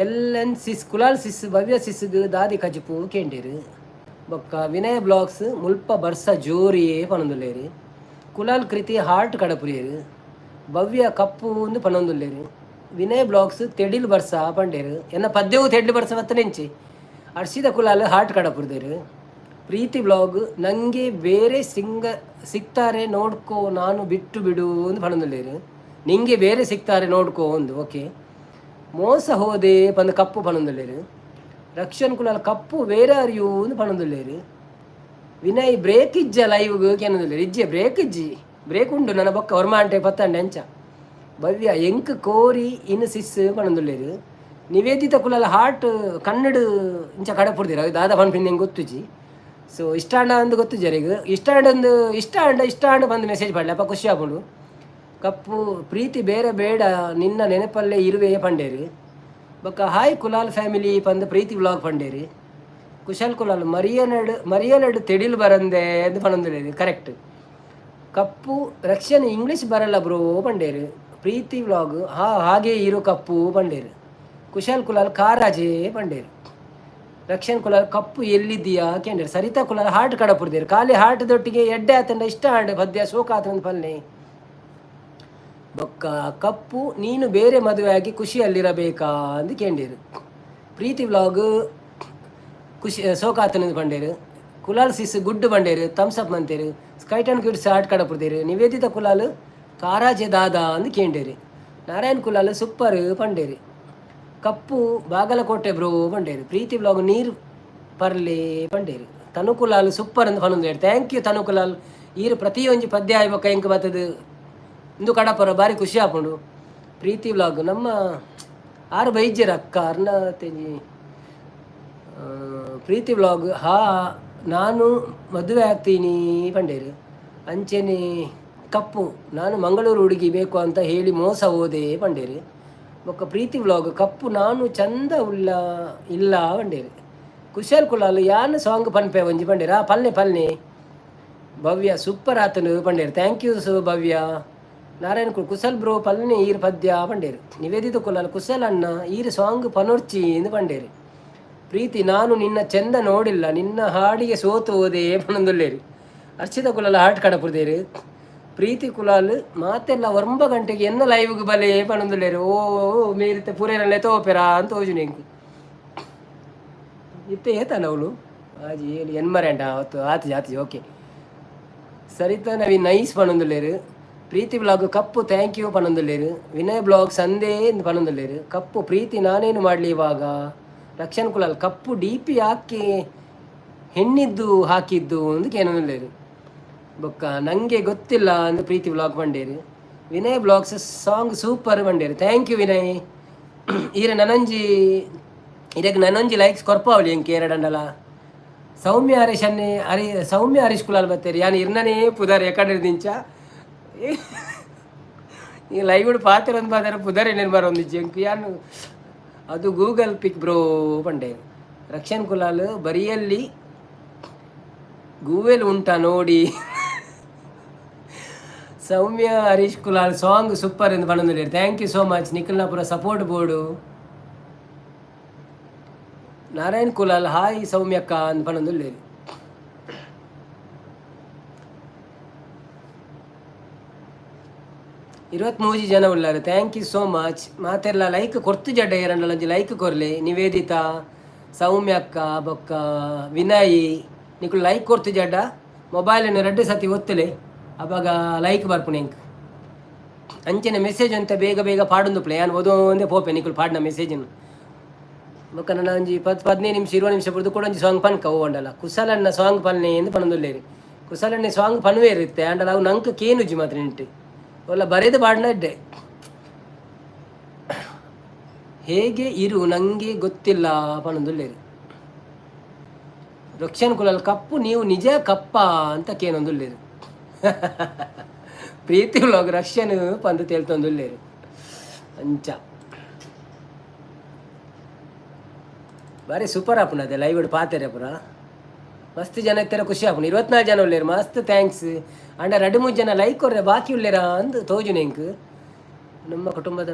L N sis, Kulal sis, Bhavya ಸಿಸ್ಗ್ ದಾದಿ ಕಜಿಪು ಕೇಂಡೇರು. ಬೊಕ್ಕ ವಿನಯ್ ಬ್ಲಾಗ್ಸ್ ಮುಲ್ಪ ಬರ್ಸ ಜೋರಿಯೇ ಪನೊಂದುಲ್ಲೆರ್. ಕುಲಾಲ್ ಕೃತಿ ಹಾರ್ಟ್ ಕಡಪುರಿಯೆರ್. ಭವ್ಯ ಕಪ್ಪು ಒಂದು ಪನೊಂದುಲ್ಲೆರ್. ವಿನಯ್ ಬ್ಲಾಗ್ಸ್ ತೆಡಿಲ್ ಬರ್ಸ ಪಂಡೇರು. ಎನ್ನ ಪದ್ಯವು ತೆಡ್ಲು ಬರ್ಸ ಬತ್ತನೆಂಚಿ. ಅರ್ಷಿದ ಕುಲಾಲ್ ಹಾರ್ಟ್ ಕಡಪುರ್ದೇರು. ಪ್ರೀತಿ ಬ್ಲಾಗ್ ನಂಗೆ ಬೇರೆ ಸಿಂಗ ಸಿಗ್ತಾರೆ ನೋಡ್ಕೋ, ನಾನು ಬಿಟ್ಟು ಬಿಡು ಒಂದು ಪನೊಂದುಲ್ಲೆರ್. ನಿಂಗೆ ಬೇರೆ ಸಿಗ್ತಾರೆ ನೋಡ್ಕೋ ಒಂದು. ಓಕೆ. ಮೋಸ ಹೋದೆ ಪಂದ್ ಕಪ್ಪು ಪನೊಂದುಲ್ಲೆರ್. ರಕ್ಷನ್ ಕುಲಾಲ್ ಕಪ್ಪು ವೇರ್ are you ಅಂದ್ ಪನೊಂದುಲ್ಲೆರ್. ವಿನಯ್ ಬ್ರೇಕ್ ಇಜ್ಜ ಲೈವ್ಗ್ ಕೇನೊಂದುಲ್ಲೆರ್. ಇಜ್ಜೆ, ಬ್ರೇಕ್ ಇಜ್ಜಿ. ಬ್ರೇಕ್ ಉಂಡು ನನ್ನ ಬೊಕ್ಕ ಒರ್ಮಾಂಟೆ ಪತ್ತಂಡೆ ಅಂಚ. ಭವ್ಯ ಎಂಕ್ ಕೋರಿ ಇನ್ ಸಿಸ್ ಪನೊಂದುಲ್ಲೆರ್. ನಿವೇದಿತ ಕುಲಾಲ್ ಹಾರ್ಟ್ ಕನ್ನಡ ಇಂಚ ಕಡಪುಡ್ದಿರ. ದಾದ ಪನ್ಪಿನ ಎಂಕ್ ಗೊತ್ತುಜಿ. ಸೊ ಇಷ್ಟ ಆಂಡ ಅಂದ್ ಗೊತ್ತುಜಿ ಅರೆಗ್. ಇಷ್ಟ ಆಂಡ ಅಂದ್, ಇಷ್ಟ ಆಂಡ, ಇಷ್ಟ ಆಂಡ ಬಂದು ಮೆಸೇಜ್ ಪಾಡ್ಲೆ ಅಪ್ಪ, ಖುಷಿ ಆಪುಂಡು. ಕಪ್ಪು ಪ್ರೀತಿ ಬೇರೆ ಬೇಡ, ನಿನ್ನ ನೆನಪಲ್ಲೇ ಇರುವೆ ಪಂಡೇರು. ಬೊಕ್ಕ ಹಾಯ್ ಕುಲಾಲ್ ಫ್ಯಾಮಿಲಿ ಪಂದ್ ಪ್ರೀತಿ ವ್ಲಾಗ್ ಪಂಡೇರು. ಕುಶಲ್ ಕುಲಾಲ್ ಮರಿಯನಡು ಮರಿಯನಡು ತೆಡಿಲ್ ಬರಂದೆ ಅಂದ್ ಪನೊಂದುಲ್ಲೆರ್. ಕರೆಕ್ಟ್. ಕಪ್ಪು ರಕ್ಷಣೆ ಇಂಗ್ಲೀಷ್ ಬರಲ್ಲ ಬ್ರೋ ಪಂಡೇರು. ಪ್ರೀತಿ ವ್ಲಾಗ್ ಹಾ ಹಾಗೆ ಇರು ಕಪ್ಪು ಪಂಡೇರು. ಕುಶಲ್ ಕುಲಾಲ್ ಕಾರಾಜೆ ಪಂಡೇರು. ರಕ್ಷಣ್ ಕುಲಾಲ್ ಕಪ್ಪು ಎಲ್ಲಿದ್ದೀಯಾ ಕೇಂದ್ರ. ಸರಿತಾ ಕುಲಾಲ್ ಹಾರ್ಟ್ ಕಡಪುರ್ದೇರು. ಖಾಲಿ ಹಾರ್ಟ್ ದೊಟ್ಟಿಗೆ ಎಡ್ಡೆ ಆತಂಡ ಇಷ್ಟ ಆಂಡ್ ಪದ್ಯ ಶೋಕ ಆತಂದ ಪಲ್ನೆ. ಬೊಕ್ಕ ಕಪ್ಪು ನೀನು ಬೇರೆ ಮದುವೆ ಆಗಿ ಖುಷಿಯಲ್ಲಿರಬೇಕಾ ಅಂದ್ ಕೇಂಡೇರು. ಪ್ರೀತಿ ವ್ಲಾಗ್ ಖುಷಿ ಸೋಕಾತನದು ಪಂಡೇರು. ಕುಲಾಲ್ ಸಿಸ್ ಗುಡ್ಡು ಬಂಡೇರು, ಥಮ್ಸ್ ಅಪ್ ಮಂತೇರು. ಸ್ಕೈಟನ್ ಕಿಡ್ಸ್ ಹಾರ್ಟ್ ಕಡಪುರ್ದೇರು. ನಿವೇದಿತ ಕುಲಾಲ್ ಕಾರಾಜೆ ದಾದಾ ಅಂದ್ ಕೇಂಡೇರು. ನಾರಾಯಣ್ ಕುಲಾಲ್ ಸೂಪರ್ ಪಂಡೇರು. ಕಪ್ಪು ಬಾಗಲಕೋಟೆ ಬ್ರೋ ಪಂಡೇರು. ಪ್ರೀತಿ ವ್ಲಾಗ್ ನೀರು ಪರ್ಲೆ ಪಂಡೇರು. ತನುಕುಲಾಲ್ ಸೂಪರ್ ಅಂದ್ ಪನೊಂದುಲ್ಲೆರ್. Thank you ತನುಕುಲಾಲ್. ಈರು ಪ್ರತಿಯೊಂಜಿ ಪದ್ಯ ಆಯ್ ಬೊಕ್ಕ ಎಂಕ್ ಬತ್ತದು ಇಂದು ಕಡಪರ, ಬಾರಿ ಖುಷಿ ಆಪುಂಡು. ಪ್ರೀತಿ ವ್ಲಾಗ್ ನಮ್ಮ ಆರು ಬೈಜೆರ್ ಅಕ್ಕ ಅರ್ನ ತೇಜಿ. ಪ್ರೀತಿ ವ್ಲಾಗ್ ಹಾ ನಾನು ಮದುವೆ ಆಗ್ತೀನಿ ಪಂಡೇರು. ಅಂಚೆನೆ ಕಪ್ಪು, ನಾನು ಮಂಗಳೂರು ಹುಡುಗಿ ಬೇಕು ಅಂತ ಹೇಳಿ ಮೋಸ ಹೋದೆ ಪಂಡೇರು. ಬೊಕ್ಕ ಪ್ರೀತಿ ವ್ಲಾಗ್, ಕಪ್ಪು ನಾನು ಚಂದ ಉಲ್ಲ ಇಲ್ಲ ಪಂಡೇರು. ಕುಶಲ್ ಕುಲಾಲ್, ಯಾನ್ ಸಾಂಗ್ ಪನ್ಪೆ ಒಂಜಿ ಪಂಡೇರಾ? ಪಲ್ನೆ ಪಲ್ನೆ. ಭವ್ಯ, ಸೂಪರ್ ಆತನು ಪಂಡೇರು. Thank you so Bhavya. Narayana Kushal bro, ಪಲ್ನೆ ಈರ್ ಪದ್ಯ ಪಂಡೇರು. ನಿವೇದಿತ ಕುಲಾಲ್, ಕುಶಲ್ ಅಣ್ಣ ಈರ್ ಸಾಂಗ್ ಪನೊರ್ಚಿ ಎಂದು ಪಂಡೇರು. ಪ್ರೀತಿ, ನಾನು ನಿನ್ನ ಚೆಂದ ನೋಡಿಲ್ಲ, ನಿನ್ನ ಹಾಡಿಗೆ ಸೋತು ಹೋದೆ ಪನೊಂದುಲ್ಲೇರಿ. ಅರ್ಚಿತ ಕುಲಾಲ್ ಹಾಟ್ ಕಡಪುರ್ದೇರು. ಪ್ರೀತಿ ಕುಲಾಲ್, ಮಾತೆಲ್ಲ 9 ಗಂಟೆಗೆ ಎನ್ನ ಲೈವ್ಗೆ ಬಲೆ ಪನೊಂದುಲ್ಲೇರು. ಓ ಮೇರಿತ ಪೂರೇನಲ್ಲೇ ತೋಪೆರಾ ಅಂತ ತೋಜುನೆ ಎಂಕ್. ಇತ್ತೆ ಏತಾನ ಅವಳು ಆಜಿ ಏಳು ಎನ್ಮರೆಂಡ ಅವತ್ತು ಆತಿ ಆತಿ. ಓಕೆ, ಸರಿತಾ ನವೀನ್ ನೈಸ್ ಪನೊಂದುಲ್ಲೇರು. ಪ್ರೀತಿ ಬ್ಲಾಗ್, ಕಪ್ಪು thank you ಪನೊಂದುಲ್ಲೇರು. ವಿನಯ್ ಬ್ಲಾಗ್, ಸಂದೇ ಪನೊಂದುಲ್ಲೇರು. ಕಪ್ಪು ಪ್ರೀತಿ, ನಾನೇನು ಮಾಡಲಿ ಇವಾಗ? ರಕ್ಷಣ್ ಕುಲಾಲ್, ಕಪ್ಪು ಡಿಪಿ ಹಾಕಿ ಹೆಣ್ಣಿದ್ದು ಹಾಕಿದ್ದು ಅಂದ್ ಕೇನೊಂದುಲ್ಲೇರು. ಬೊಕ್ಕ ನಂಗೆ ಗೊತ್ತಿಲ್ಲ ಅಂದ್ ಪ್ರೀತಿ ಬ್ಲಾಗ್ ಪಂಡೇರು. ವಿನಯ್ ಬ್ಲಾಗ್ಸ್, ಸಾಂಗ್ ಸೂಪರ್ ಪಂಡೇರು. Thank you Vinay. ಈರೆ ನನಂಜಿ ಇರೆಗ್ ನನೊಂಜಿ ಲೈಕ್ಸ್ ಕೊರ್ಪಾವಲಿ ಎಂಕ್ ಏರಡಂಡಲ. ಸೌಮ್ಯ ಹರೀಶ್ ಅನ್ನೆ ಹರಿ, ಸೌಮ್ಯ ಹರೀಶ್ ಕುಲಾಲ್ ಬತ್ತೇರಿ. ಯಾನ್ ಇರ್ನನೇ ಪುದರ್ ಎಕಡೆ ದಿಂಚ ಈ ಲೈವ್ ಪಾತೆರೊಂದು ಪಾತೆರ ಪುದರ್ ಏನೇನು ಬರೋಂದಿಜ್ಜಿ ಎಂಕ್. ಯಾನ್ ಅದು ಗೂಗಲ್ ಪಿಕ್ ಬ್ರೋ ಪಂಡೆ. ರಕ್ಷಣ್ ಕುಲಾಲ್, ಬರಿಯಲ್ಲಿ ಗೂವೆಲ್ ಉಂಟಾ ನೋಡಿ. ಸೌಮ್ಯ ಹರೀಶ್ ಕುಲಾಲ್, ಸಾಂಗ್ ಸೂಪರ್ ಎಂದು ಪನೊಂದುಲ್ಲೇರು. Thank you so much. ನಿಖಲ್ನ support board. Narayan Kulal, hi ಸೌಮ್ಯಕ್ಕ ಅಂದ್ ಪನೊಂದುಲ್ಲೇರು. 23 ಜನ ಉಳ್ಳಾರು. Thank you so much. ಮಾತೆಲ್ಲ ಲೈಕ್ ಕೊರ್ತು ಜಡ್ಡ ಏರಂಡಲಂಜಿ ಲೈಕ್ ಕೊರ್ಲೆ. ನಿವೇದಿತಾ, ಸೌಮ್ಯಕ್ಕ, ಬೊಕ್ಕ ವಿನಯ್, ನಿಕುಲು ಲೈಕ್ ಕೊರ್ತು ಜಡ್ಡ ಮೊಬೈಲ್ ರಡ್ಡು ಸತಿ ಒತ್ತಲೆ, ಅವಾಗ ಲೈಕ್ ಬರ್ಪುಣೆ ಎಂಕ್. ಅಂಚನೆ ಮೆಸೇಜ್ ಅಂತ ಬೇಗ ಬೇಗ ಪಾಡೊಂದು ಪ್ಲೇ ಯಾನ್ ಓದೊಂದೇ ಪೋಪೆ ನಿಕುಲು ಪಾಡಿನ ಮೆಸೇಜನ್ನು. ಬೊಕ್ಕ ನನ ಒಂಜಿ 10 15 ನಿಮಿಷ 20 ನಿಮಿಷ ಬುಡ್ದು ಕೂಡ ಒಂಜಿ ಸಾಂಗ್ ಪನ್ಕ ಓಂಡಲ. ಕುಸಲಣ್ಣ ಸಾಂಗ್ ಪನ್ನೆ ಎಂದು ಪನೊಂದುಲ್ಲೇರಿ. ಕುಸಲಣ್ಣೆ ಸಾಂಗ್ ಪನ್ವೇರ್ ಇತ್ತೆ, ಆಂಡಲ ಅವು ನಂಕ್ ಕೇನುಜಿ ಮಾತ್ರ ನಿಂಟು ಒಲ್ಲ ಬರೆದು ಪಾಡ್ನ ಇಡ್ಡೆ. ಹೇಗೆ ಇರು ನಂಗೆ ಗೊತ್ತಿಲ್ಲ ಪನೊಂದುಲ್ಲೇರು. ರಕ್ಷನ್ ಕುಲಲ್, ಕಪ್ಪು ನೀವು ನಿಜ ಕಪ್ಪ ಅಂತ ಕೇನೊಂದುಲ್ಲೇರು. ಪ್ರೀತಿ ವ್ಲಾಗ್, ರಕ್ಷನ್ ಪಂದು ತೇಲ್ತೊಂದುಲ್ಲೇರು. ಅಂಚ ಬಾರಿ ಸೂಪರ್ ಆಪುಂಡು ಅದೇ ಲೈವ್ ಪಾತೆರೆ ಪುರ. ಮಸ್ತ್ ಜನ ಇತ್ತರ, ಖುಷಿ ಆಪುಂಡು. 24 ಜನ ಉಲ್ಲೇರು, ಮಸ್ತ್ thanks. ಅಂಡ ರಡ್ಡು ಮೂರು ಜನ ಲೈಕ್ ಕೊರ್ರೆ ಬಾಕಿ ಉಲ್ಲೇರಾ ಅಂದ್ ತೋಜುನೆ ಎಂಕ್. ನಮ್ಮ ಕುಟುಂಬದ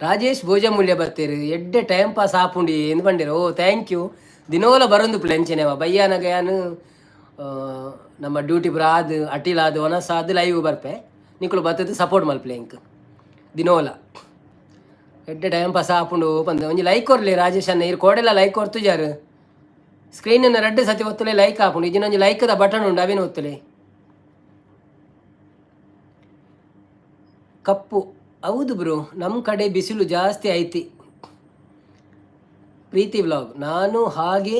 ರಾಜೇಶ್ ಭೋಜಮೂಲ್ಯ ಬತ್ತೀರಿ. ಎಡ್ಡೆ ಟೈಮ್ ಪಾಸ್ ಆಪುಂಡಿ ಎಂದು ಪಂಡೇರು. ಓ thank you. ದಿನೋಲ ಬರೊಂದು ಅಂಚೆನೆವ ಬಯ್ಯಾನಗ ಯಾನ್ ನಮ್ಮ ಡ್ಯೂಟಿ ಪೂರ ಆದ್ ಅಟಿಲ್ ಆದ್ ಒನಸ್ ಆದ್ ಲೈವ್ ಬರ್ಪೆ. ನಿಕುಲು ಬತ್ತದು ಸಪೋರ್ಟ್ ಮಲ್ಪಲೆ ಎಂಕ್ ದಿನೋಲ. ಎಡ್ಡೆ ಟೈಮ್ ಪಾಸ್ ಆಪುಂಡು ಪಂದ್ ಒಂಜಿ ಲೈಕ್ ಕೊರ್ಲಿ ರಾಜೇಶ್ ಅಣ್ಣ. ಇರ್ ಕೋಡೆಲ ಲೈಕ್ ಕೊರ್ತುಜಾರು. ಸ್ಕ್ರೀನ್ ರಡ್ಡು ಸತಿ ಒತ್ತುಲೆ, ಲೈಕ್ ಆಪುಂಡು. ಇಜಿನ ಒಂಜಿ ಲೈಕ್ದ ಬಟನ್ ಉಂಡು, ಅವೇನು ಒತ್ತುಲೆ. ಕಪ್ಪು, ಹೌದು ಬ್ರೋ, ನಮ್ಮ ಕಡೆ ಬಿಸಿಲು ಜಾಸ್ತಿ ಐತಿ. ಪ್ರೀತಿ ವ್ಲಾಗ್, ನಾನು ಹಾಗೆ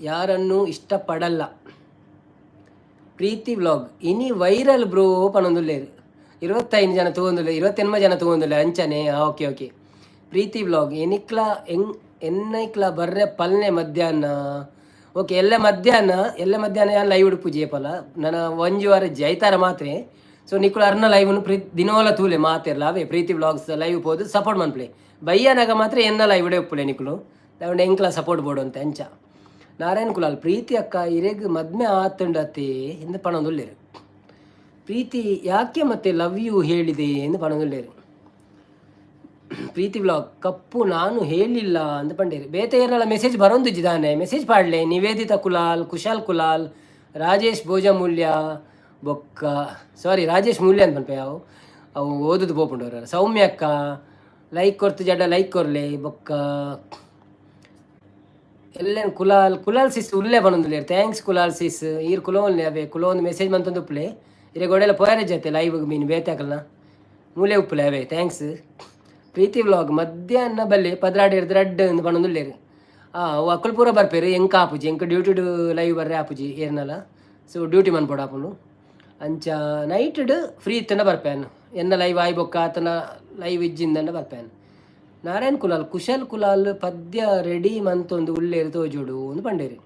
ಯಾರನ್ನೂ ಇಷ್ಟಪಡಲ್ಲ. ಪ್ರೀತಿ ವ್ಲಾಗ್, ಇನಿ ವೈರಲ್ ಬ್ರೋ ಪನೊಂದುಲ್ಲೇರು. 25 ಜನ ತೂವೊಂದುಲ್ಲೆ, 28 ಜನ ತೂವೊಂದುಲ್ಲೆ ಅಂಚನೆ. Okay okay. ಪ್ರೀತಿ ವ್ಲಾಗ್, ಎನಿಕ್ಲ ಎಂಗ್ ಎನ್ನೈಕ್ಲ ಬರ್ರೆ ಪಲ್ನೆ ಮಧ್ಯಾಹ್ನ. ಓಕೆ, ಎಲ್ಲ ಮಧ್ಯಾಹ್ನ, ಎಲ್ಲ ಮಧ್ಯಾಹ್ನ ಯಾನ್ ಲೈವ್ ಉಡುಪು ಪಲ ನನ್ನ ಒಂಜಿ ವಾರ ಜೈತಾರ ಮಾತ್ರ. ಸೊ ನಿಕುಲು ಅರ್ನ ಲೈವ್ನು ಪ್ರೀ ದಿನೋಲ ತೂಲೆ ಮಾತೆರ್ಲ. ಅವೇ ಪ್ರೀತಿ ವ್ಲಾಗ್ಸ್ ಲೈವ್ ಪೋದು ಸಪೋರ್ಟ್ ಮನ್ಪ್ಲೆ. ಬಯ್ಯನಾಗ ಮಾತ್ರ ಎನ್ನ ಲೈವ್ ಉಪ್ಪುಲೆ ನಿಕುಲು ದಾವಂಡ ಎಂಕ್ಲ ಸಪೋರ್ಟ್ ಬೋಡು ಅಂತ ಅಂಚ. ನಾರಾಯಣ್ ಕುಲಾಲ್, ಪ್ರೀತಿ ಅಕ್ಕ ಇರೆಗ್ ಮದ್ಮೆ ಆತುಂಡತೆ ಎಂದು ಪಣೊಂದುಲ್ಲೆರ್. ಪ್ರೀತಿ, ಯಾಕೆ ಮತ್ತೆ ಲವ್ you ಹೇಳಿದೆ ಎಂದು ಪಣೊಂದುಲ್ಲೆರ್. ಪ್ರೀತಿ ವ್ಲಾಗ್, ಕಪ್ಪು ನಾನು ಹೇಳಿಲ್ಲ ಅಂತ ಪಂಡೇರು. ಬೇತೆ ಏರ್ನಲ ಮೆಸೇಜ್ ಬರೊಂದುಜ್ಜಿ ದಾನೆ? ಮೆಸೇಜ್ ಪಾಡ್ಲೆ. ನಿವೇದಿತಾ ಕುಲಾಲ್, ಕುಶಾಲ್ ಕುಲಾಲ್, ರಾಜೇಶ್ ಭೋಜಮೂಲ್ಯ, ಬೊಕ್ಕ ಸಾರಿ ರಾಜೇಶ್ ಮೂಲ್ಯ ಅಂತ ಪನ್ಪೆ. ಅವು ಅವು ಓದುದು ಪೋಪುಂಡು. ಸೌಮ್ಯ ಅಕ್ಕ, ಲೈಕ್ ಕೊರ್ತು ಜಡ ಲೈಕ್ ಕೊರ್ಲೆ. ಬೊಕ್ಕ ಎಲ್ಲೆನ್ ಕುಲಾಲ್, ಕುಲಾಲ್ ಸಿಸ್ ಉಲ್ಲೆ ಪನೊಂದುಲ್ಲೆರ್. Thanks Kulal ಸಿಸ್. ಈರ್ ಕುಲೋನ್ಲೆ ಅವೇ ಕುಲೋನ್ ಮೆಸೇಜ್ ಮಂತೊಂದು ಉಪ್ಪುಲೆ. ಇರೆ ಗೋಡೆಲ ಪೋಯರೆ ಜತೆ ಲೈವ್ ಮೀನ್ ಬೇತೆ ಆಕಲ್ನ ಮೂಲೆ ಉಪ್ಪುಲೆ ಅವೇ. Thanks. ಪ್ರೀತಿ ವ್ಲಾಗ್, ಮಧ್ಯಾಹ್ನ ಬಲ್ಲೆ 12 ಹಿಡ್ದು ರಡ್ಡ್ ಅಂದ್ ಪನೊಂದುಲ್ಲೆರ್. ಅಕುಲು ಪೂರ ಬರ್ಪೆರ್. ಎಂಕ್ ಆಪುಜಿ, ಎಂಕ್ ಡ್ಯೂಟಿಡ್ ಲೈವ್ ಬರ್ರೆ ಆಪುಜಿ ಏರ್ನಲ. ಸೊ ಡ್ಯೂಟಿ ಮನ್ಪೊಡಾಪುಂಡು. ಅಂಚ ನೈಟ್ಡ್ ಫ್ರೀ ಇತ್ತಂಡ ಬರ್ಪೇನ್. ಎನ್ನ ಲೈವ್ ಆಯಿ ಬೊಕ್ಕ ಆತನ ಲೈವ್ ಇಜ್ಜಿಂದಂಡ ಬರ್ಪೇನ್. ನಾರಾಯಣ್ ಕುಲಾಲ್, ಕುಶಲ್ ಕುಲಾಲ್ ಪದ್ಯ ರೆಡಿ ಮಂತೊಂದು ಉಲ್ಲೇರು ತೋಜೋಡು ಅಂದ್ ಪಂಡೇರ್.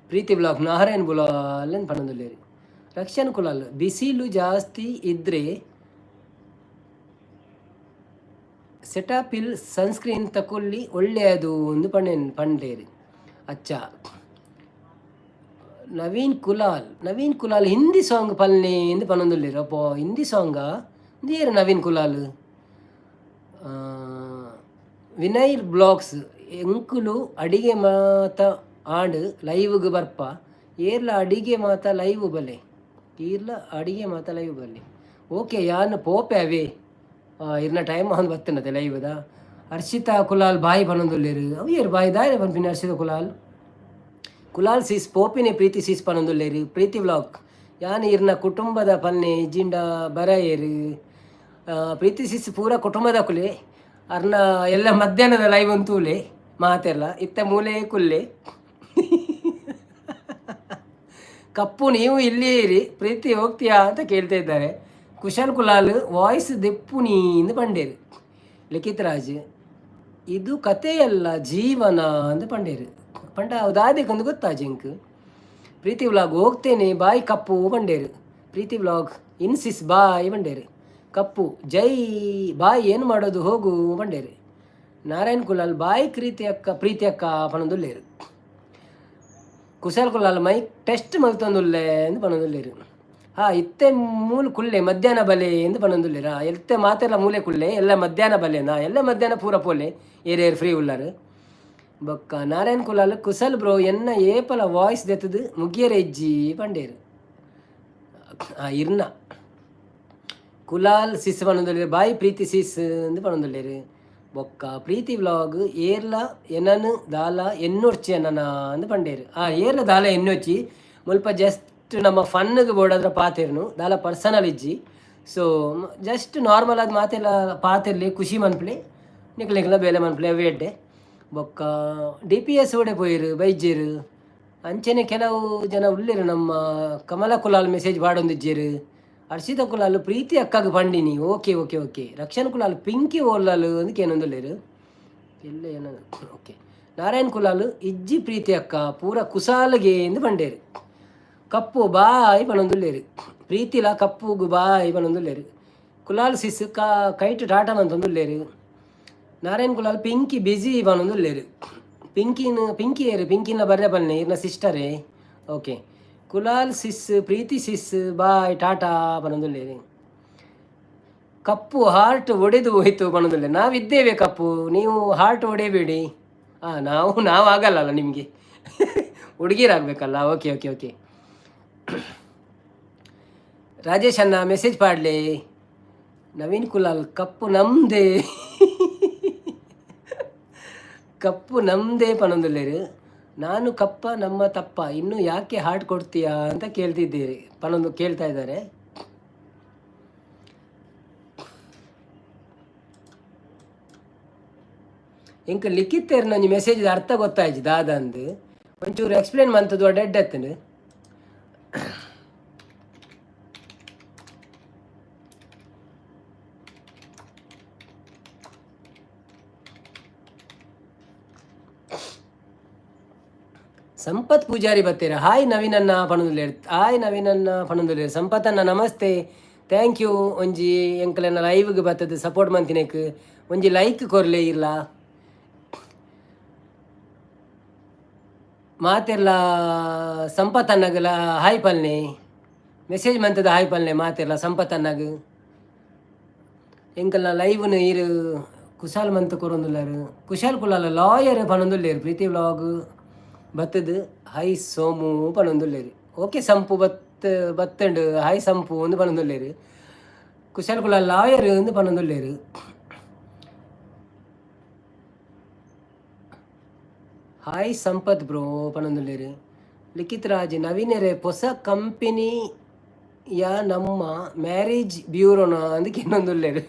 ಪ್ರೀತಿ ಬ್ಲಾಗ್ ನಾರಾಯಣ್ ಕುಲಾಲ್ ಅಂದ್ ಪಂಡೊಂದುಲ್ಲೆರ್. ರಕ್ಷಣ್ ಕುಲಾಲ್, ಬಿಸಿಲು ಜಾಸ್ತಿ ಇದ್ರೆ ಸೆಟಾಪಿಲ್ ಸನ್ಸ್ಕ್ರೀನ್ ತಕೊಳ್ಳಿ ಒಳ್ಳೆಯದು ಅಂದ್ ಪಂಡೇರ್. ಅಚ್ಚ. ನವೀನ್ ಕುಲಾಲ್, ನವೀನ್ ಕುಲಾಲ್ ಹಿಂದಿ ಸಾಂಗ್ ಪಲ್ನೆ ಇಂದ್ ಪನೊಂದುಲ್ಲೆರ್. ಅಪ್ಪೋ, ಹಿಂದಿ ಸಾಂಗಾ? ಇಂದು ನವೀನ್ ಕುಲಾಲ್. ವಿನಯ್ ಬ್ಲಾಗ್ಸ್, ಎಂಕುಲು ಅಡಿಗೆ ಮಾತ ಆಂಡ್, ಲೈವ್ಗ್ ಬರ್ಪ. ಏರ್ಲ ಅಡಿಗೆ ಮಾತ ಲೈವ್ ಬಲೆ, ಈರ್ಲ ಅಡಿಗೆ ಮಾತ ಲೈವ್ ಬಲೆ. ಓಕೆ, ಯಾನ್ ಪೋಪೆ ಅವೇ. ಇರ್ನ ಟೈಮ್ ಅವನು ಬತ್ತಿನತೆ ಲೈವ್ದ. ಹರ್ಷಿತಾ ಕುಲಾಲ್ ಬಾಯ್ ಪನೊಂದುಲ್ಲೆರ್. ಅವು ಏರ್ ಬಾಯ್ ದಾಯೆ ಪನ್ಪಿನ ಹರ್ಷಿತಾ ಕುಲಾಲ್? ಕುಲಾಲ್ ಸೀಸ್ ಪೋಪಿನೆ ಪ್ರೀತಿ ಸೀಸ್ ಪನೊಂದುಲ್ಲೆರ್. ಪ್ರೀತಿ ವ್ಲಾಗ್, ಯಾನ್ ಇರ್ನ ಕುಟುಂಬದ ಪನ್ನೆ, ಇಜ್ಜಿಂಡ ಬರಯೇರು. ಪ್ರೀತಿ ಸೀಸ್ ಪೂರ ಕುಟುಂಬದಕುಲೆ. ಅರ್ನ ಎಲ್ಲ ಮಧ್ಯಾಹ್ನದ ಲೈವ್ ಅಂತೂಲೆ ಮಾತೆರ್ಲ ಇತ್ತ ಮೂಲೆ ಕುಲ್ಲೆ. ಕಪ್ಪು ನೀವು ಇಲ್ಲಿ ಇರಿ, ಪ್ರೀತಿ ಹೋಗ್ತೀಯಾ ಅಂತ ಕೇಳ್ತಾ ಇದ್ದಾರೆ. ಕುಶಲ್ ಕುಲಾಲ್ ವಾಯ್ಸ್ ದೆಪ್ಪುನಿ ಎಂದು ಪಂಡೇರು. ಲಿಖಿತ್ ರಾಜ್, ಇದು ಕಥೆಯಲ್ಲ ಜೀವನ ಅಂದ್ ಪಂಡೇರು. ಪಂಡ ದಾದೆಕೊಂದು ಗೊತ್ತಾ ಜಿಂಕ್. ಪ್ರೀತಿ ವ್ಲಾಗ್ ಹೋಗ್ತೇನೆ ಬಾಯ್ ಕಪ್ಪು ಪಂಡೇರು. Preethi vlog ಇನ್ಸಿಸ್ boy ಪಂಡೇರು. ಕಪ್ಪು ಜೈ ಬಾಯ್, ಏನು ಮಾಡೋದು ಹೋಗು ಪಂಡೇರು. ನಾರಾಯಣ್ ಕುಲಾಲ್ ಬಾಯ್ ಪ್ರೀತಿ ಅಕ್ಕ, ಪ್ರೀತಿ ಅಕ್ಕ ಪನೊಂದುಲ್ಲೇರು. ಕುಶಾಲ್ ಕುಲಾಲ್ ಮೈಕ್ ಟೆಸ್ಟ್ ಮಲ್ತೊಂದುಲ್ಲೆ ಅಂದ್ ಪನೊಂದುಲ್ಲೇರು. ಹಾ, ಇತ್ತೆ ಮೂಲು ಕುಲ್ಲೆ, ಮಧ್ಯಾಹ್ನ ಬಲೆ ಎಂದು ಪನೊಂದುಲ್ಲೇರಾ. ಎತ್ತೆ ಮಾತೆಲ್ಲ ಮೂಲೆ ಕುಲ್ಲೆ, ಎಲ್ಲ ಮಧ್ಯಾಹ್ನ ಬಲೆನಾ? ಎಲ್ಲ ಮಧ್ಯಾಹ್ನ ಪೂರ ಪೋಲೆ, ಏರ್ ಏರ್ ಫ್ರೀ ಉಲ್ಲಾರು. ಬೊಕ್ಕ ನಾರಾಯಣ್ ಕುಲಾಲ್, ಕುಸಲ್ ಬ್ರೋ ಎನ್ನ ಏಪಲ ವಾಯ್ಸ್ ದೆತ್ತದು ಮುಗಿಯರೆ ಇಜ್ಜಿ ಪಂಡೇರು. ಇರ್ನ ಕುಲಾಲ್ ಸಿಸ್ ಪನೊಂದುಲ್ಲೇರು. ಬಾಯ್ ಪ್ರೀತಿ ಸಿಸ್ ಅಂದ್ ಪನೊಂದುಲ್ಲೇರು. ಬೊಕ್ಕ ಪ್ರೀತಿ ವ್ಲಾಗ್, ಏರ್ಲ ಎನನ್ ದಾಲ ಎನ್ನೊರ್ಚಿ ಎನ್ನನ ಅಂದ್ ಪಂಡೇರು. ಏರ್ಲ ದಾಲ ಎನ್ನೊಚ್ಚಿ, ಮುಲ್ಪ ಜಸ್ಟ್ ನಮ್ಮ ಫನ್ಗೆ ಬೋಡಾದ್ರ ಪಾತೆರ್ನು, ದಾಲ ಪರ್ಸನಲ್ ಇಜ್ಜಿ. So just normal ಆದ್ ಮಾತೆಲ್ಲ ಪಾತೆರ್ಲಿ, ಖುಷಿ ಮನ್ಪುಲೆ, ನಿಕ್ಲ್ ನಿಕ್ಲ ಬೇಲೆ ಮನ್ಪುಲೆ, ಅವೇ ಎಡ್ಡೆ. ಬೊಕ್ಕ D P S ಓಡೆ ಪೋಯೆರ್ ಬೈಜೆರ್. ಅಂಚನೆ ಕೆಲವು ಜನ ಉಲ್ಲೆರ್. ನಮ್ಮ ಕಮಲ ಕುಲಾಲ್ ಮೆಸೇಜ್ ಪಾಡೊಂದಿಜ್ಜೆರ್. ಹರ್ಷಿತ ಕುಲಾಲ್ ಪ್ರೀತಿ ಅಕ್ಕಗ್ ಪಂಡಿನಿ. Okay okay okay. Rakshan Kulal Pinki ಓಲಾಲ್ ಅಂದ್ ಕೇನೊಂದುಲ್ಲೆರ್. ಎಲ್ಲ ಏನ. ಓಕೆ, ನಾರಾಯಣ್ ಕುಲಾಲ್ ಇಜ್ಜಿ ಪ್ರೀತಿ ಅಕ್ಕ, ಪೂರ ಕುಸಾಲ್ಗೆ ಇಂದ್ ಪಂಡೇರ್. ಕಪ್ಪು ಬಾಯ್ ಪನೊಂದುಲ್ಲೆರ್. ಪ್ರೀತಿಲ ಕಪ್ಪುಗು ಬಾಯ್ ಪನೊಂದುಲ್ಲೆರ್. ಕುಲಾಲ್ ಸಿಸ್ ಕಾ ಕೈಟ್ ಟಾಟಾ ಮಂತೊಂದುಲ್ಲೆರ್. ನಾರಾಯಣ್ ಕುಲಾಲ್ ಪಿಂಕಿ ಬಿಜಿ ಪನೊಂದುಲ್ಲೆರ್. ಪಿಂಕಿನ ಪಿಂಕಿ ಏರ್? ಪಿಂಕಿನ ಬರ್ರೆ ಪನ್ನೆ, ಇರ್ನ ಸಿಸ್ಟರೇ? ಓಕೆ. ಕುಲಾಲ್ ಸಿಸ್, ಪ್ರೀತಿ ಸಿಸ್ ಬಾಯ್ ಟಾಟಾ ಪನೊಂದುಲ್ಲೆರ್. ಕಪ್ಪು ಹಾರ್ಟ್ ಒಡೆದು ಹೋಯ್ತು ಪನೊಂದುಲ್ಲೆರ್. ನಾವಿದ್ದೇವೆ ಕಪ್ಪು, ನೀವು ಹಾರ್ಟ್ ಒಡೆಯಬೇಡಿ. ಹಾಂ, ನಾವು ನಾವು ಆಗಲ್ಲಲ್ಲ ನಿಮಗೆ, ಹುಡುಗಿರಾಗಬೇಕಲ್ಲ. Okay okay okay. Rajesh ಅಣ್ಣ ಮೆಸೇಜ್ ಪಾಡ್ಲೆ. ನವೀನ್ ಕುಲಾಲ್ ಕಪ್ಪು ನಮ್ದೇ, ಕಪ್ಪು ನಮ್ದೇ ಪನೊಂದುಲ್ಲೆರ್. ನಾನು ಕಪ್ಪ ನಮ್ಮ ತಪ್ಪ, ಇನ್ನು ಯಾಕೆ ಹಾರ್ಟ್ ಕೊಡ್ತೀಯಾ ಅಂತ ಕೇಳ್ತಿದ್ದೀರಿ ಪನೊಂದು ಕೇಳ್ತಾ ಇದ್ದಾರೆ. ಇಂಕ ಲಿಖಿತೇರ್ ನಂಜಿ ಮೆಸೇಜ್ ಅರ್ಥ ಗೊತ್ತಾಯ್ತು ದಾದ ಅಂದ್. ಒಂಚೂರು ಎಕ್ಸ್ಪ್ಲೇನ್ ಮಂತದ್ದು ಎಡ್ಡೆ ಅತ್ತಂಡು. ಸಂಪತ್ ಪೂಜಾರಿ ಬತ್ತೀರ. ಹಾಯ್ ನವೀನನ್ನ ಪಣೊಂದುಲ್ಲೆರ್. ಹಾಯ್ ನವೀನನ್ನ ಪಣೊಂದುಲ್ಲೆರ್. ಸಂಪತ್ತನ್ನ ನಮಸ್ತೆ, thank you. ಒಂಜಿ ಎಂಕಲೆನ ಲೈವ್ಗೆ ಬತ್ತದ ಸಪೋರ್ಟ್ ಮಂತಿನೆಕ್ ಒಂಜಿ ಲೈಕ್ ಕೊರ್ಲೆ ಇರ್ಲ. ಮಾತೆರ್ಲ ಸಂಪತ್ತನ್ನಗಲ ಹಾಯ್ ಪಲ್ನೆ, ಮೆಸೇಜ್ ಮಂತದ ಹಾಯ್ ಪಲ್ನೆ ಮಾತೆರ್ಲ ಸಂಪತ್ತನ್ನಗ್. ಎಂಕಲ್ನ ಲೈವ್ನು ಈರ್ ಕುಶಾಲ್ ಮಂತ್ ಕೊರೊಂದುಲ್ಲಾರ್. ಕುಶಾಲ್ ಕುಲಾಲ ಲಾಯರ್ ಪನೊಂದುಲ್ಲೆರ್. ಪ್ರೀತಿ ವ್ಲಾಗ್ ಬತ್ತದು ಹೈ ಸೋಮು ಪನೊಂದುಲ್ಲೆರ್. ಓಕೆ, ಸಂಪು ಬತ್ ಬತ್ತಂಡು, ಹಾಯ್ ಸಂಪು ಅಂದ್ ಪನೊಂದುಲ್ಲೆರ್. ಕುಶಾಲ್ ಕುಲಾಲ್ ಲಾಯರ್ ಅಂದ್ ಪನೊಂದುಲ್ಲೆರ್. ಹಾಯ್ ಸಂಪತ್ ಬ್ರೋ ಪನೊಂದುಲ್ಲೆರ್. ಲಿಖಿತ್ ರಾಜ್, ನವೀನರೇ ಹೊಸ ಕಂಪನಿಯ ನಮ್ಮ ಮ್ಯಾರೇಜ್ ಬ್ಯೂರೋನ ಅಂದ್ ಕೇನೊಂದುಲ್ಲೆರ್.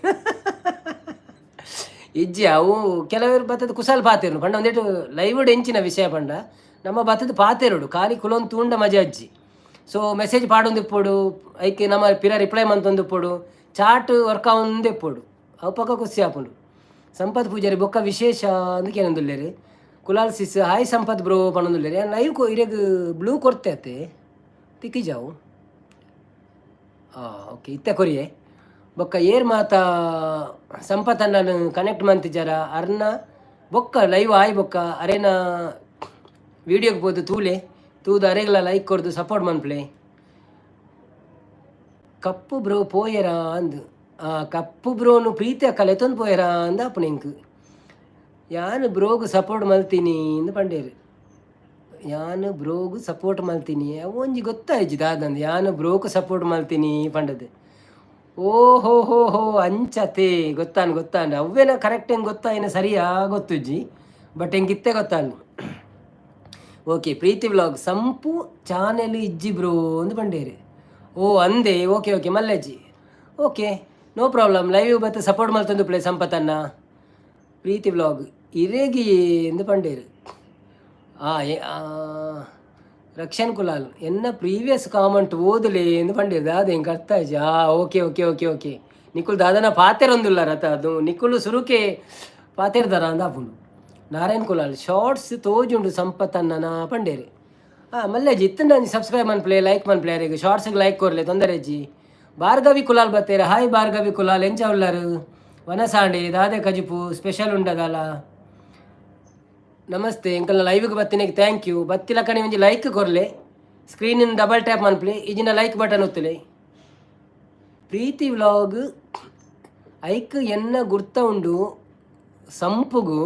ಇಜ್ಜಿ. ಅವು ಕೆಲವರು ಬತ್ತದ ಕುಸಲ್ ಪಾತೆರು ಪಂಡ ಒಂದೇಟು ಲೈವ್ ಎಂಚಿನ ವಿಷಯ ಪಂಡ ನಮ್ಮ ಬತ್ತದ ಪಾತೆರುಡು ಖಾಲಿ ಕುಲೊಂದು ತೂಂಡ ಮಜಾ ಅಜ್ಜಿ. ಸೊ ಮೆಸೇಜ್ ಪಾಡೊಂದು ಇಪ್ಪೊಡು, ಐಕೆ ನಮ್ಮ ಪಿರ ರಿಪ್ಲೈ ಮಂತೊಂದು ಇಪ್ಪೊಡು, ಚಾಟ್ ವರ್ಕ್ ಆವೊಂದು ಇಪ್ಪೊಡು, ಅವು ಪಕ್ಕ ಖುಷಿ ಆಪುಂಡು. ಸಂಪತ್ ಪೂಜಾರಿ ಬೊಕ್ಕ ವಿಶೇಷ ಅಂದಕ್ಕೆ. ಕುಲಾಲ್ ಸಿಸ್ ಹಾಯ್ ಸಂಪತ್ ಬ್ರೋ ಪನೊಂದುಲ್ಲೆರ್. ಲೈವ್ ಇರೆಗ್ ಬ್ಲೂ ಕೊರ್ತೆ ಅತ್ತೆ ತಿಕ್ಕಿ ಜಾವು. ಓಕೆ, ಇತ್ತೆ ಕೊರಿಯೆ. ಬೊಕ್ಕ ಏರ್ ಮಾತ ಸಂಪತ್ ಅಣ್ಣನ್ ಕನೆಕ್ಟ್ ಮಂತಿಜಾರ ಅರ್ನ ಬೊಕ್ಕ ಲೈವ್ ಆಯ್ ಬೊಕ್ಕ ಅರೇನ ವೀಡಿಯೋಗೆ ಪೋದು ತೂಲೆ, ತೂದು ಅರೆಗ್ಲ ಲೈಕ್ ಕೊರ್ದು ಸಪೋರ್ಟ್ ಮನ್ಪ್ಲೆ. ಕಪ್ಪು ಬ್ರೋ ಪೋಯೆರಾ ಅಂದ್. ಆ ಕಪ್ಪು ಬ್ರೋನು ಪ್ರೀತಿ ಅಕ್ಕ ಲೆತ್ತೊಂದು ಪೋಯೆರಾ ಅಂದ ಅಪ್ಪು ಎಂಕ್. ಯಾನ್ ಬ್ರೋಗು ಸಪೋರ್ಟ್ ಮಲ್ತೀನಿ ಇಂದು ಪಂಡೇರು. ಯಾನ್ ಬ್ರೋಗು ಸಪೋರ್ಟ್ ಮಲ್ತೀನಿ, ಒಂಜಿ ಗೊತ್ತಾಯ್ಜಿ ದಾದಂದು. ಯಾನ್ ಬ್ರೋಕು ಸಪೋರ್ಟ್ ಮಲ್ತೀನಿ ಪಂಡದು. ಓ ಹೋ ಹೋ ಹೋ, ಅಂಚತೆ ಗೊತ್ತಾನ್ ಗೊತ್ತಾಂಡ್. ಅವ್ವೇನ ಕರೆಕ್ಟ್ ಹೆಂಗೆ ಗೊತ್ತಾಯಿನ ಸರಿಯಾ ಗೊತ್ತುಜ್ಜಿ, ಬಟ್ ಹೆಂಗೆ ಇತ್ತೆ ಗೊತ್ತಾನು. Okay, Preethi vlog Sampu channel ಇಜ್ಜಿ ಬ್ರೋ ಅಂದು ಪಂಡೇರು. ಓ ಅಂದೆ, ಓಕೆ ಓಕೆ ಮಲ್ಲಜ್ಜಿ, ಓಕೆ, ನೋ ಪ್ರಾಬ್ಲಮ್. ಲೈವ್ ಬತ್ತೆ ಸಪೋರ್ಟ್ ಮಲ್ತೊಂದು ಪ್ಲೇ ಸಂಪತ್ತನ್ನ. ಪ್ರೀತಿ ವ್ಲಾಗ್ ಇರೇಗಿ ಎಂದು ಪಂಡೇರು. ರಕ್ಷಣ್ ಕುಲಾಲ್ ಎನ್ನ ಪ್ರೀವಿಯಸ್ ಕಾಮೆಂಟ್ ಓದಲೇ ಎಂದು ಪಂಡೇರು. ದಾದ ಎಂಕ್ ಅರ್ಥ ಆಯ್ಜಿ. ಓಕೆ ಓಕೆ ಓಕೆ ಓಕೆ, ನಿಕುಲ್ ದಾದನ ಪಾತೆರೊಂದುಲ್ಲ ರಥ ಅದು ನಿಕುಲು ಸುರುಕೆ ಪಾತೆರ್ದಾರ ಅಂದ ಆಪುಂಡು. ನಾರಾಯಣ್ ಕುಲಾಲ್ ಶಾರ್ಟ್ಸ್ ತೋಜುಂಡು ಸಂಪತ್ತನ್ನನ ಪಂಡೇರು. ಮಲ್ಲೇಜಿ ಇತ್ತಂಡ ಸಬ್ಸ್ಕ್ರೈಬ್ ಮನ್ಪ್ಲೆ, ಲೈಕ್ ಮನ್ಪ್ಲೆ. ಅರೆಗ್ ಶಾರ್ಟ್ಸ್ಗೆ ಲೈಕ್ ಕೊರ್ಲೆ, ತೊಂದರೆ ಅಜ್ಜಿ. ಭಾರ್ಗವಿ ಕುಲಾಲ್ ಬತ್ತೇರ. ಹಾಯ್ ಭಾರ್ಗವಿ ಕುಲಾಲ್, ಎಂಚ ಉಳ್ಳಾರು? ವನಸಾಂಡೆ ದಾದೆ ಕಜಿಪು ಸ್ಪೆಷಲ್ ಉಂಡದಲ್ಲ? ನಮಸ್ತೆ, ಎಂಕಲ್ನ ಲೈವ್ಗೆ ಬತ್ತಿನಕ್ಕೆ thank you. ಬತ್ತಿಲಕಣೆ ಒಂಜಿ ಲೈಕ್ ಕೊರ್ಲೆ. ಸ್ಕ್ರೀನ್ ಡಬಲ್ ಟ್ಯಾಪ್ ಮನ್ಪ್ಲೆ, ಇಜಿನ ಲೈಕ್ ಬಟನ್ ಒತ್ತುಲೆ. ಪ್ರೀತಿ ವ್ಲಾಗ್ ಐಕ್ ಎನ್ನ ಗುರ್ತ ಉಂಡು ಸಂಪುಗು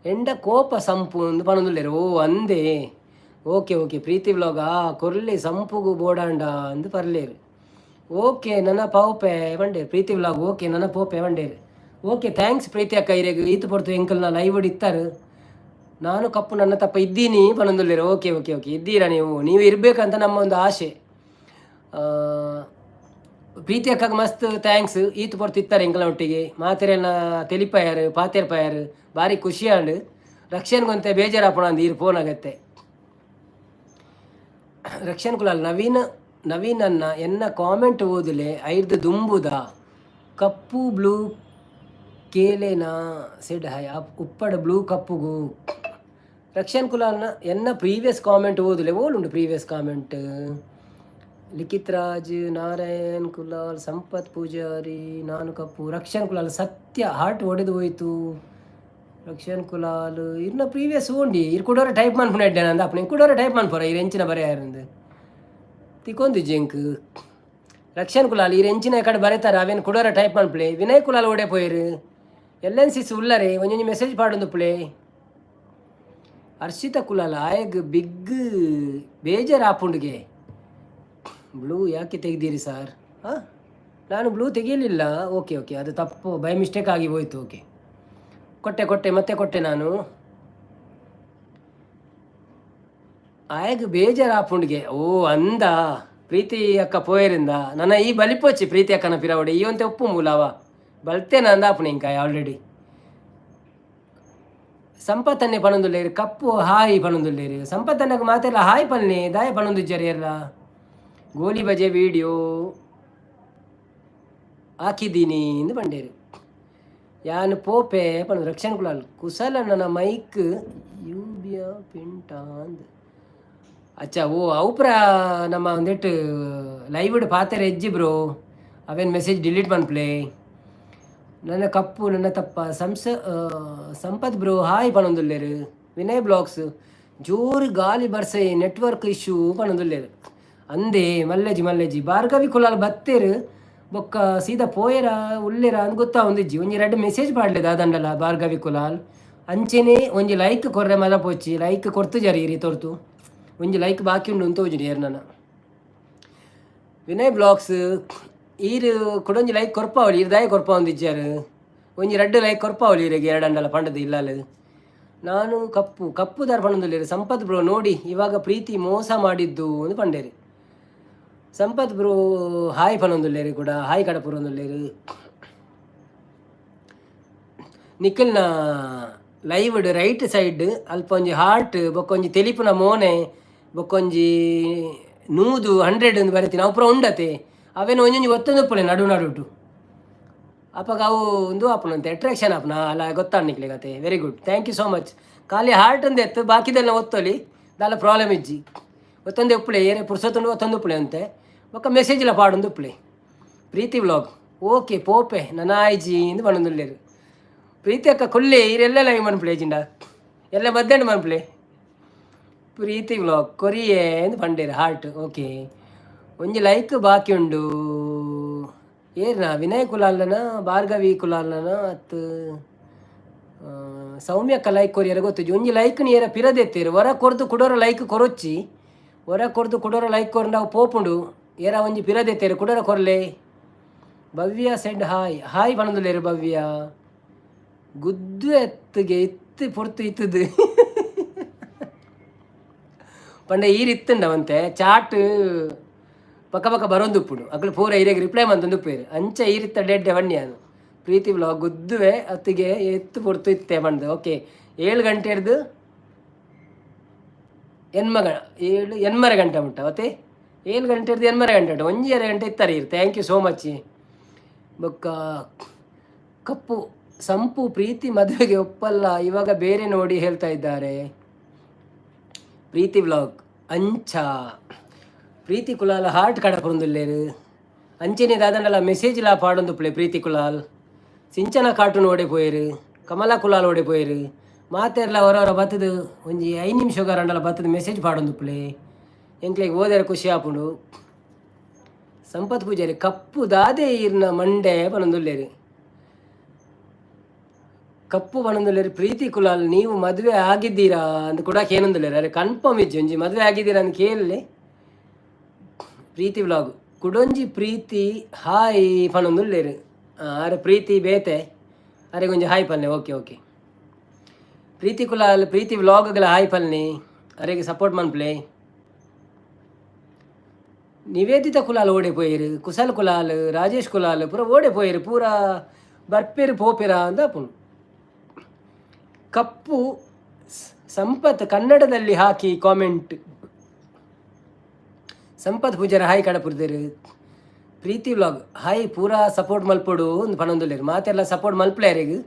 ಎಂಡ ಕೋಪ ಸಂಪು ಅಂದು ಪನೊಂದುಲ್ಲೆರ್. ಓ ಅಂದೆ, ಓಕೆ ಓಕೆ. ಪ್ರೀತಿ ವ್ಲಾಗ್ ಕೊರ್ಲೆ ಸಂಪುಗು ಬೋಡಾಂಡ ಅಂದು ಪರ್ಲೇರು. ಓಕೆ, ನನ್ನ ಪಾವುಪೆ ಬಂಡೇರು. ಪ್ರೀತಿ ವ್ಲಾಗ್ ಓಕೆ, ನನ್ನ ಪೋಪೆ ಬಂಡೇರು. ಓಕೆ, thanks ಪ್ರೀತಿ ಅಕ್ಕ. ಇರೆಗ್ ಈತು ಪೊರ್ತು ಎಂಕಲ್ನ ಲೈವ್ ಇತ್ತಾರೆ. ನಾನು ಕಪ್ಪು ನನ್ನ ತಪ್ಪ ಇದ್ದೀನಿ ಪನೊಂದುಲ್ಲೆರ್. ಓಕೆ ಓಕೆ ಓಕೆ, ಇದ್ದೀರಾ ನೀವು. ನೀವು ಇರಬೇಕಂತ ನಮ್ಮ ಒಂದು ಆಸೆ. ಪ್ರೀತಿ ಅಕ್ಕಗೆ ಮಸ್ತ್ thanks. ಈತು ಪೊರ್ತು ಇತ್ತಾರೆ ಎಂಕಲ್ನ ಒಟ್ಟಿಗೆ ಮಾತೆರೆಲ್ಲ ತೆಲಿಪಾಯಾರು ಪಾತೆರ್ಪಾಯಾರು, ಭಾರಿ ಖುಷಿ ಆಂಡ್. ರಕ್ಷಣಗೊಂತೆ ಬೇಜಾರಾಪಣ ಅಂದ್ ಈರು ಫೋನ್ ಆಗತ್ತೆ. ರಕ್ಷಣ್ ಕುಲಾಲ್ ನವೀನ್ ನವೀನ್ ಅನ್ನ ಎನ್ನ ಕಾಮೆಂಟ್ ಓದಲೆ ಐರ್ದು ದುಂಬುದ ಕಪ್ಪು ಬ್ಲೂ ಕೇಲೇನಾ ಸೆಡ್ ಹಾಯ್ ಉಪ್ಪಡ ಬ್ಲೂ ಕಪ್ಪುಗು. ರಕ್ಷಣ್ ಕುಲಾಲ್ನ ಎನ್ನ ಪ್ರೀವಿಯಸ್ ಕಾಮೆಂಟ್ ಓದಲೆ. ಓಲುಂಡು ಪ್ರೀವಿಯಸ್ ಕಾಮೆಂಟ್? ಲಿಖಿತ್ ರಾಜ್, ನಾರಾಯಣ್ ಕುಲಾಲ್, ಸಂಪತ್ ಪೂಜಾರಿ, ನಾನು ಕಪ್ಪು, ರಕ್ಷಣ್ ಕುಲಾಲ್, ಸತ್ಯ ಹಾರ್ಟ್ ಒಡೆದು ಹೋಯ್ತು. ರಕ್ಷಣ್ ಕುಲಾಲ್ ಇರ್ನ ಪ್ರೀವಿಯಸ್ ಓಂಡಿ ಇರ್ ಕುಡೋರ ಟೈಪ್ ಮನ್ಪುನ ಎಡ್ಡೆ ಅಂದ ಅಪ್ಪನೆ ಕುಡೋರ ಟೈಪ್ ಮನ್ಪುರ. ಇರ್ ಎಂಚಿನ ಬರೆಯಾರಂದು ತಿಕೊಂದು ಜೆಂಕ್. ರಕ್ಷಣ್ ಕುಲಾಲ್ ಇರ್ ಎಂಚಿನ ಕಡೆ ಬರೆತಾರ, ಅವೇನು ಕುಡೋರ ಟೈಪ್ ಮನ್ಪ್ಲೆ. ವಿನಯ್ ಕುಲಾಲ್ ಓಡೆ ಪೋಯಿರು? ಎಲ್ ಎನ್ ಸಿಸ್ ಉಲ್ಲರೆ, ಒಂಜೊಂಜಿ ಮೆಸೇಜ್ ಪಾಡೊಂದು ಪ್ಲೇ. ಹರ್ಷಿತ ಕುಲಾಲ್ ಆಯಗ್ ಬಿಗ್ ಬೇಜಾರ್ ಆಪುಂಡುಗೆ. ಬ್ಲೂ ಯಾಕೆ ತೆಗ್ದೀರಿ ಸರ್? ಹಾಂ, ನಾನು ಬ್ಲೂ ತೆಗೆಯಲಿಲ್ಲ. ಓಕೆ ಓಕೆ, ಅದು ತಪ್ಪು, ಬೈ ಮಿಸ್ಟೇಕ್ ಆಗಿ ಹೋಯ್ತು. ಓಕೆ, ಕೊಟ್ಟೆ ಕೊಟ್ಟೆ, ಮತ್ತೆ ಕೊಟ್ಟೆ ನಾನು. ಆಯಗ್ ಬೇಜಾರ್ ಆಪುಂಡ್ಗೆ. ಓ ಅಂದ, ಪ್ರೀತಿ ಅಕ್ಕ ಪೋಯರಿಂದ ನನ್ನ ಈ ಬಲಿಪೋಚಿ ಪ್ರೀತಿ ಅಕ್ಕನ ಪಿರವಡೆ ಈ ಒಂತೆ ಉಪ್ಪು ಮೂಲವ ಬಲ್ತೇನ ಅಂದ ಆಪುಣ ಇಂಕಾಯ ಆಲ್ರೆಡಿ. ಸಂಪತ್ತನ್ನೇ ಪನೊಂದುಲ್ಲೇರು. ಕಪ್ಪು ಹಾಯ್ ಪನೊಂದುಲ್ಲೇರು. ಸಂಪತ್ತನ್ನకు ಮಾತೆಲ್ಲ ಹಾಯ್ ಪನ್ನೆ ದಾಯ ಪನೊಂದುಜ್ಜರು ಎಲ್ಲ. ಗೋಲಿ ಬಜೆ ವಿಡಿಯೋ ಹಾಕಿದ್ದೀನಿ ಎಂದು ಪಂಡೇರು. ಯಾನ್ ಪೋಪೆ ಪಂಡು ರಕ್ಷಣ್ ಕುಲಾಲ್. ಕುಸಲ ನನ್ನ ಮೈಕ್ ಯೂಬಿಯ ಪಿಂಟ ಅಂದ್. ಅಚ್ಚಾ, ಓ ಅವುಪ್ರ ನಮ್ಮ ಒಂದೆಟ್ಟು ಲೈವ್ ಪಾತೆರ ಎಜ್ಜಿ ಬ್ರೋ, ಅವೇನು ಮೆಸೇಜ್ ಡಿಲೀಟ್ ಮನ್ಪ್ಲೆ. ನನ್ನ ಕಪ್ಪು ನನ್ನ ತಪ್ಪ ಸಂಸ. ಸಂಪತ್ ಬ್ರೋ ಹಾಯ್ ಪನೊಂದುಲ್ಲೇರು. ವಿನಯ್ ಬ್ಲಾಗ್ಸ್ ಜೋರು ಗಾಲಿ ಬರ್ಸೆ ನೆಟ್ವರ್ಕ್ ಇಶ್ಯೂ ಪನೊಂದುಲ್ಲೇರು. ಅಂದೇ ಮಲ್ಲೆಜಿ ಮಲ್ಲೆಜಿ. ಭಾರ್ಗವಿ ಕುಲಾಲ್ ಬತ್ತೇರು ಬೊಕ್ಕ ಸೀದಾ ಪೋಯೆರ ಉಲ್ಲೇರ ಅಂದ್ ಗೊತ್ತಾ ಒಂದಿಜ್ಜಿ. ಒಂಜಿ ರಡ್ಡ್ ಮೆಸೇಜ್ ಪಾಡ್ಲೆ ದಾದಂಡಲ. ಭಾರ್ಗವಿ ಕುಲಾಲ್ ಅಂಚೆನೆ ಒಂಜಿ ಲೈಕ್ ಕೊರ್ರೆ ಮಲ್ಲ ಪೋಚಿ. ಲೈಕ್ ಕೊರ್ತು ಜರಿ ಇರಿ ತೋರ್ತು. ಒಂಜಿ ಲೈಕ್ ಬಾಕಿ ಉಂಡು ಅಂತ ತೋಜುಂಡು ಏರ್ ನನ. ವಿನಯ್ ಬ್ಲಾಗ್ಸ್ ಈರು ಕುಡೊಂಜಿ ಲೈಕ್ ಕೊರ್ಪಾವಳಿ. ಈರ್ ದಾಯ ಕೊರ್ಪ ಒಂದಿಜ್ಜಾರು? ಒಂಜಿ ರಡ್ಡ್ ಲೈಕ್ ಕೊರ್ಪಾವಳಿ ಈರೆಗೆ ಎರಡಂಡಲ ಪಂಡದು ಇಲ್ಲಲ್ಲ. ನಾನು ಕಪ್ಪು ಕಪ್ಪು ದಾರ್ ಪಂಡೊಂದುಲ್ಲೇರು. ಸಂಪತ್ ಬ್ರೋ ನೋಡಿ ಇವಾಗ ಪ್ರೀತಿ ಮೋಸ ಮಾಡಿದ್ದು ಅಂದು ಪಂಡೇರು. ಸಂಪತ್ ಬ್ರೋ ಹಾಯ್ ಪನೊಂದುಲ್ಲೇರು ಕೂಡ. ಹಾಯ್ ಕಡಪುರೊಂದುಲ್ಲೇರು. ನಿಕಲ್ನ ಲೈವ್ ರೈಟ್ ಸೈಡ್ ಅಲ್ಪ ಒಂಜಿ ಹಾರ್ಟ್ ಬೊಕ್ಕೊಂಜಿ ತೆಲಿಪುನ ಮೋನೆ ಬೊಕ್ಕೊಂಜಿ 100 100 ಅಂದ್ ಬರೆತಿನ ಅವು ಪೂರ ಉಂಡತೆ. ಅವೇನು ಒಂಜೊಂಜಿ ಒತ್ತೊಂದು ಉಪ್ಪುಲೆ ನಡು ನಡುಟು. ಅಪಗ ಅವು ಉಂದು ಆಪುನಂತೆ, ಅಟ್ರಾಕ್ಷನ್ ಆಪುನ. ಅಲ್ಲ ಗೊತ್ತಾಂಡ್ ನಿಕ್ಲೆಗ್? Very good, thank you so much. ಖಾಲಿ ಹಾರ್ಟ್ ಅಂದೆ ಎತ್ತು, ಬಾಕಿದೆಲ್ಲ ಒತ್ತೊಲಿ, ದಾಲ ಪ್ರಾಬ್ಲಮ್ ಇಜ್ಜಿ. ಒತ್ತೊಂದೇ ಉಪ್ಪುಲೆ, ಏರೆ ಪುರ್ಸೊತ್ತುಂಡು ಒತ್ತೊಂದು ಉಪ್ಪುಲೆ ಅಂತೆ. ಬೊಕ್ಕ ಮೆಸೇಜ್ಲ ಪಾಡೊಂದು ಉಪ್ಪುಲೆ. ಪ್ರೀತಿ ವ್ಲಾಗ್ ಓಕೆ, ಪೋಪೆ ನನಾಯ್ಜಿ ಇಂದು ಪನೊಂದುಲ್ಲೆರ್. ಪ್ರೀತಿ ಅಕ್ಕ ಕುಲ್ಲೆ, ಈರೆಲ್ಲ ಲೈವ್ ಮನ್ಪುಲೆ ಜಿಂಡ ಎಲ್ಲ ಮಧ್ಯಾಹ್ನ ಮನ್ಪುಲೆ. ಪ್ರೀತಿ ವ್ಲಾಗ್ ಕೊರಿಯೇ ಅಂದ್ ಪಂಡೇರು. Heart okay. ಒಂಜಿ ಲೈಕ್ ಬಾಕಿ ಉಂಡು. ಏರ್ನ? ವಿನಯ್ ಕುಲಾಲ್ನ, ಭಾರ್ಗವಿ ಕುಲಾಲ್ನ, ಅತ್ ಸೌಮ್ಯಕ್ಕ ಲೈಕ್ ಕೊರಿಯರ ಗೊತ್ತಿಜ್ಜಿ. ಒಂಜಿ ಲೈಕ್ ಏರ ಪಿರದೆತ್ತೇರು. ಹೊರ ಕೊರ್ದು ಕುಡೋರ ಲೈಕ್ ಕೊರೊಚ್ಚಿ. ಹೊರ ಕೊರ್ದು ಕುಡೋರ ಲೈಕ್ ಕೊರ್ಂಡ ಅವು ಪೋಪುಂಡು. ಏರ ಒಂಜಿ ಪಿರದೆತ್ತೇರು, ಕುಡೋರ ಕೊರ್ಲೆ. ಭವ್ಯ ಸೆಂಡ್ ಹಾಯ್. ಹಾಯ್ ಪನೊಂದುಲ್ಲೆರ್ ಭವ್ಯ. ಗುದ್ದು ಎತ್ತುಗೆ ಇತ್ತು ಪೊರ್ತು ಇತ್ತದು ಪಂಡ ಈರ್ ಇತ್ತುಂಡವಂತೆ ಚಾಟ್ ಪಕ್ಕ ಪಕ್ಕ ಬರೋಂದುಪ್ಪುಡು. ಅಕ್ಲು ಪೂರ ಇರೆಗ್ ರಿಪ್ಲೈ ಮಂತೊಂದು ಉಪ್ಪೇರು. ಅಂಚ ಈರಿತ್ತ ಡೆಡ್ಡೆ ವಣ್ಯಾನು. ಪ್ರೀತಿ ವ್ಲಾಗ್ ಗುದ್ದುವೆ ಅತ್ತಿಗೆ ಎತ್ತು ಪೊರ್ತು ಇತ್ತೆ ಪಂಡ್ದು. ಓಕೆ, 7 ಗಂಟೆ ಹಿಡ್ದು ಎನ್ಮಗ ಏಳು ಎನ್ಮರೆ ಗಂಟೆ ಮುಟ್ಟ. ಅವತ್ತೆ 7 ಗಂಟೆ ಹಿಡ್ದು ಎನ್ಮರೆ ಗಂಟೆ ಉಂಟು, ಒಂಜಿಯರೆ ಗಂಟೆ ಇತ್ತಾರೆ ಇರು. Thank you so much. ಬೊಕ್ಕ ಕಪ್ಪು ಸಂಪು ಪ್ರೀತಿ ಮದುವೆಗೆ ಒಪ್ಪಲ್ಲ, ಇವಾಗ ಬೇರೆ ನೋಡಿ ಹೇಳ್ತಾ ಇದ್ದಾರೆ. ಪ್ರೀತಿ ವ್ಲಾಗ್ ಅಂಚ. ಪ್ರೀತಿ ಕುಲಾಲ್ ಹಾರ್ಟ್ ಕಡಪುಂದುಲ್ಲೇರು. ಅಂಚನೆ ದಾದನಲ ಮೆಸೇಜ್ ಲಾ ಪಾಡೊಂದು ಪ್ಲೆ. ಪ್ರೀತಿ ಕುಲಾಲ್, ಸಿಂಚನ ಕಾರ್ಟೂನ್ ಓಡೆ ಪೋಯೆರು, ಕಮಲಾ ಕುಲಾಲ್ ಓಡೆ ಪೋಯೆರು. ಮಾತೆರ್ಲ ಹೊರ ಹೊರ ಬತ್ತದು ಒಂಜಿ 5 ನಿಮಿಷ ರಂಡಲ ಬತ್ತದು ಮೆಸೇಜ್ ಪಾಡೊಂದು ಪ್ಲೆ. ಎಂಕ್ಲೆಗ್ ಓದೆರ ಖುಷಿ ಆಪುಂಡು. ಸಂಪತ್ ಪೂಜಾರಿ ಕಪ್ಪು ದಾದೆ ಈರ್ನ ಮಂಡೆ ಪನೊಂದುಲ್ಲೇರು. ಕಪ್ಪು ಪನೊಂದುಲ್ಲೇರು. ಪ್ರೀತಿ ಕುಲಾಲ್ ನೀವು ಮದುವೆ ಆಗಿದ್ದೀರಾ ಅಂತ ಕೂಡ ಕೇನೊಂದುಲ್ಲೇರು. ಅರೆ ಕನ್ಫರ್ಮ್ ಇಜ್ಜಿ. ಒಂಜಿ ಮದುವೆ ಆಗಿದ್ದೀರಾ ಅಂತ ಕೇಳಲಿ. ಪ್ರೀತಿ ವ್ಲಾಗ್ ಕುಡೊಂಜಿ ಪ್ರೀತಿ ಹಾಯ್ ಪನೊಂದುಲ್ಲೇರು. ಅರೆ ಪ್ರೀತಿ ಬೇತೆ, ಅರೆ ಒಂಜಿ ಹಾಯ್ ಪಲ್ನೆ. ಓಕೆ ಓಕೆ, ಪ್ರೀತಿ ಕುಲಾಲ್ ಪ್ರೀತಿ ವ್ಲಾಗ್ಗಳ ಹಾಯ್ ಪಲ್ನಿ. ಅರೆಗೆ ಸಪೋರ್ಟ್ ಮನ್ಪ್ಲೆ. ನಿವೇದಿತ ಕುಲಾಲ್ ಓಡೆ ಪೋಯೆರು. ಕುಸಲ್ ಕುಲಾಲ್, ರಾಜೇಶ್ ಕುಲಾಲ್ ಪೂರ ಓಡೆ ಪೋಯೆರು. ಪೂರ ಬರ್ಪೇರು ಪೋಪೆರ ಅಂತ ಪುಣ್. ಕಪ್ಪು ಸಂಪತ್ ಕನ್ನಡದಲ್ಲಿ ಹಾಕಿ ಕಾಮೆಂಟ್. ಸಂಪತ್ ಪೂಜಾರ ಹಾಯ್ ಕಡಪುರ್ದೇರು. ಪ್ರೀತಿ ವ್ಲಾಗ್ ಹಾಯ್. ಪೂರಾ ಸಪೋರ್ಟ್ ಮಲ್ಪೊಡು ಒಂದು ಪನೊಂದುಲ್ಲೇರು. ಮಾತೆಲ್ಲ ಸಪೋರ್ಟ್ ಮಲ್ಪಲೇರಿಗೆ.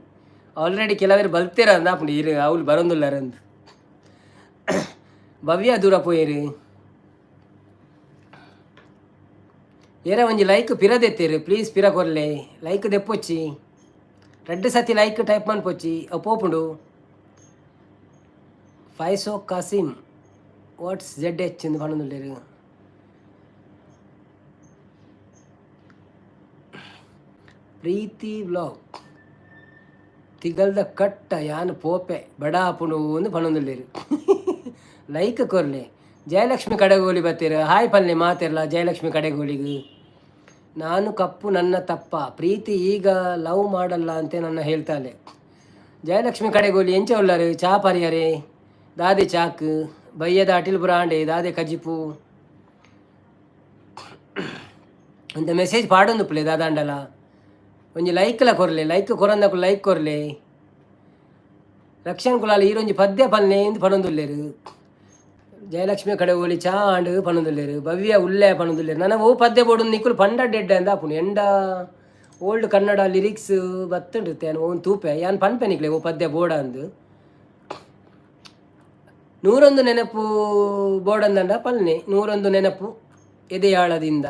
ಆಲ್ರೆಡಿ ಕೆಲವರು ಬಲ್ತೇರ ಅಂದಾಪುಂಡು ಇರು ಅವ್ಲು ಬರೋಂದುಲ್ಲಾರ ಅಂದ್. ಭವ್ಯ ದೂರ ಪೋಯೇರು. ಏರ ಒಂಜಿ ಲೈಕ್ ಪಿರದೆತ್ತೇರು, ಪ್ಲೀಸ್ ಪಿರ ಕೊರ್ಲೆ. ಲೈಕ್ ದೆಪ್ಪೊಚ್ಚಿ, ರಡ್ಡ್ ಸತಿ ಲೈಕ್ ಟೈಪ್ ಮನ್ಪೊಚ್ಚಿ, ಅವು ಪೋಪುಂಡು. ಫೈಸೋ ಕಾಸಿಮ್ ವಾಟ್ಸ್ ಜೆಡ್ ಎಚ್ ಇಂದು ಪನೊಂದುಲ್ಲೇರು. ಪ್ರೀತಿ ವ್ಲಾಗ್ ತಿಗಲ್ದ ಕಟ್ಟ ಯಾನ್ ಪೋಪೆ ಬಡ ಆಪುಂಡು ಅಂದ್ ಪನೊಂದುಲ್ಲೇರು. ಲೈಕ್ ಕೊರ್ಲೆ. ಜಯಲಕ್ಷ್ಮಿ ಕಡೆಗೋಲಿ ಬತ್ತೀರ, ಹಾಯ್ ಪಲ್ಲೆ ಮಾತಿರಲ್ಲ ಜಯಲಕ್ಷ್ಮಿ ಕಡೆಗೋಲಿಗೆ. ನಾನು ಕಪ್ಪು ನನ್ನ ತಪ್ಪ? ಪ್ರೀತಿ ಈಗ ಲವ್ ಮಾಡಲ್ಲ ಅಂತೆ ನನ್ನ ಹೇಳ್ತಾಳೆ. ಜಯಲಕ್ಷ್ಮಿ ಕಡೆಗೋಲಿ ಎಂಚ ಉಳ್ಳಾರು? ಚಾ ಪರಿಯರೆ? ದಾದೆ ಚಾಕ್ ಬಯ್ಯದ ಅಟಿಲ್ ಬುರಾಂಡೆ ದಾದೆ ಕಜಿಪು ಅಂತ ಮೆಸೇಜ್ ಪಾಡೊಂದು ಪ್ಲೆ. ದಾದಾಂಡಲ ಒಂಜಿ ಲೈಕ್ಲ ಕೊರ್ಲೆ. ಲೈಕ್ ಕೊರಂದಕು ಲೈಕ್ ಕೊರ್ಲೆ. ರಕ್ಷಣ್ ಕುಲಾಲ್ ಈರೊಂಜಿ ಪದ್ಯ ಪಲ್ನೆ ಇಂದು ಪನೊಂದುಲ್ಲೇರು. ಜಯಲಕ್ಷ್ಮಿ ಕಡೆ ಓಲಿ ಚಾ ಆಂಡ್ ಪನೊಂದುಲ್ಲೇರು. ಭವ್ಯ ಉಲ್ಲೆ ಪನೊಂದುಲ್ಲೇರು. ನನ ಓ ಪದ್ಯ ಬೋಡು ನಿಕುಲು ಪಂಡ ಡೆಡ್ ಅಂದ ಆಪುಂಡು. ಎಂಡ ಓಲ್ಡ್ ಕನ್ನಡ ಲಿರಿಕ್ಸ್ ಬತ್ತುಂಡು ಯಾನ್ ಓನ್ ತೂಪೆ, ಯಾನ್ ಪನ್ಪೆ ನಿಕ್ಲೆ ಓ ಪದ್ಯ ಬೋಡ ಅಂದು. ನೂರೊಂದು ನೆನಪು ಬೋಡಂದಂಡ ಪಲ್ನೆ. ನೂರೊಂದು ನೆನಪು ಎದೆಯಾಳದಿಂದ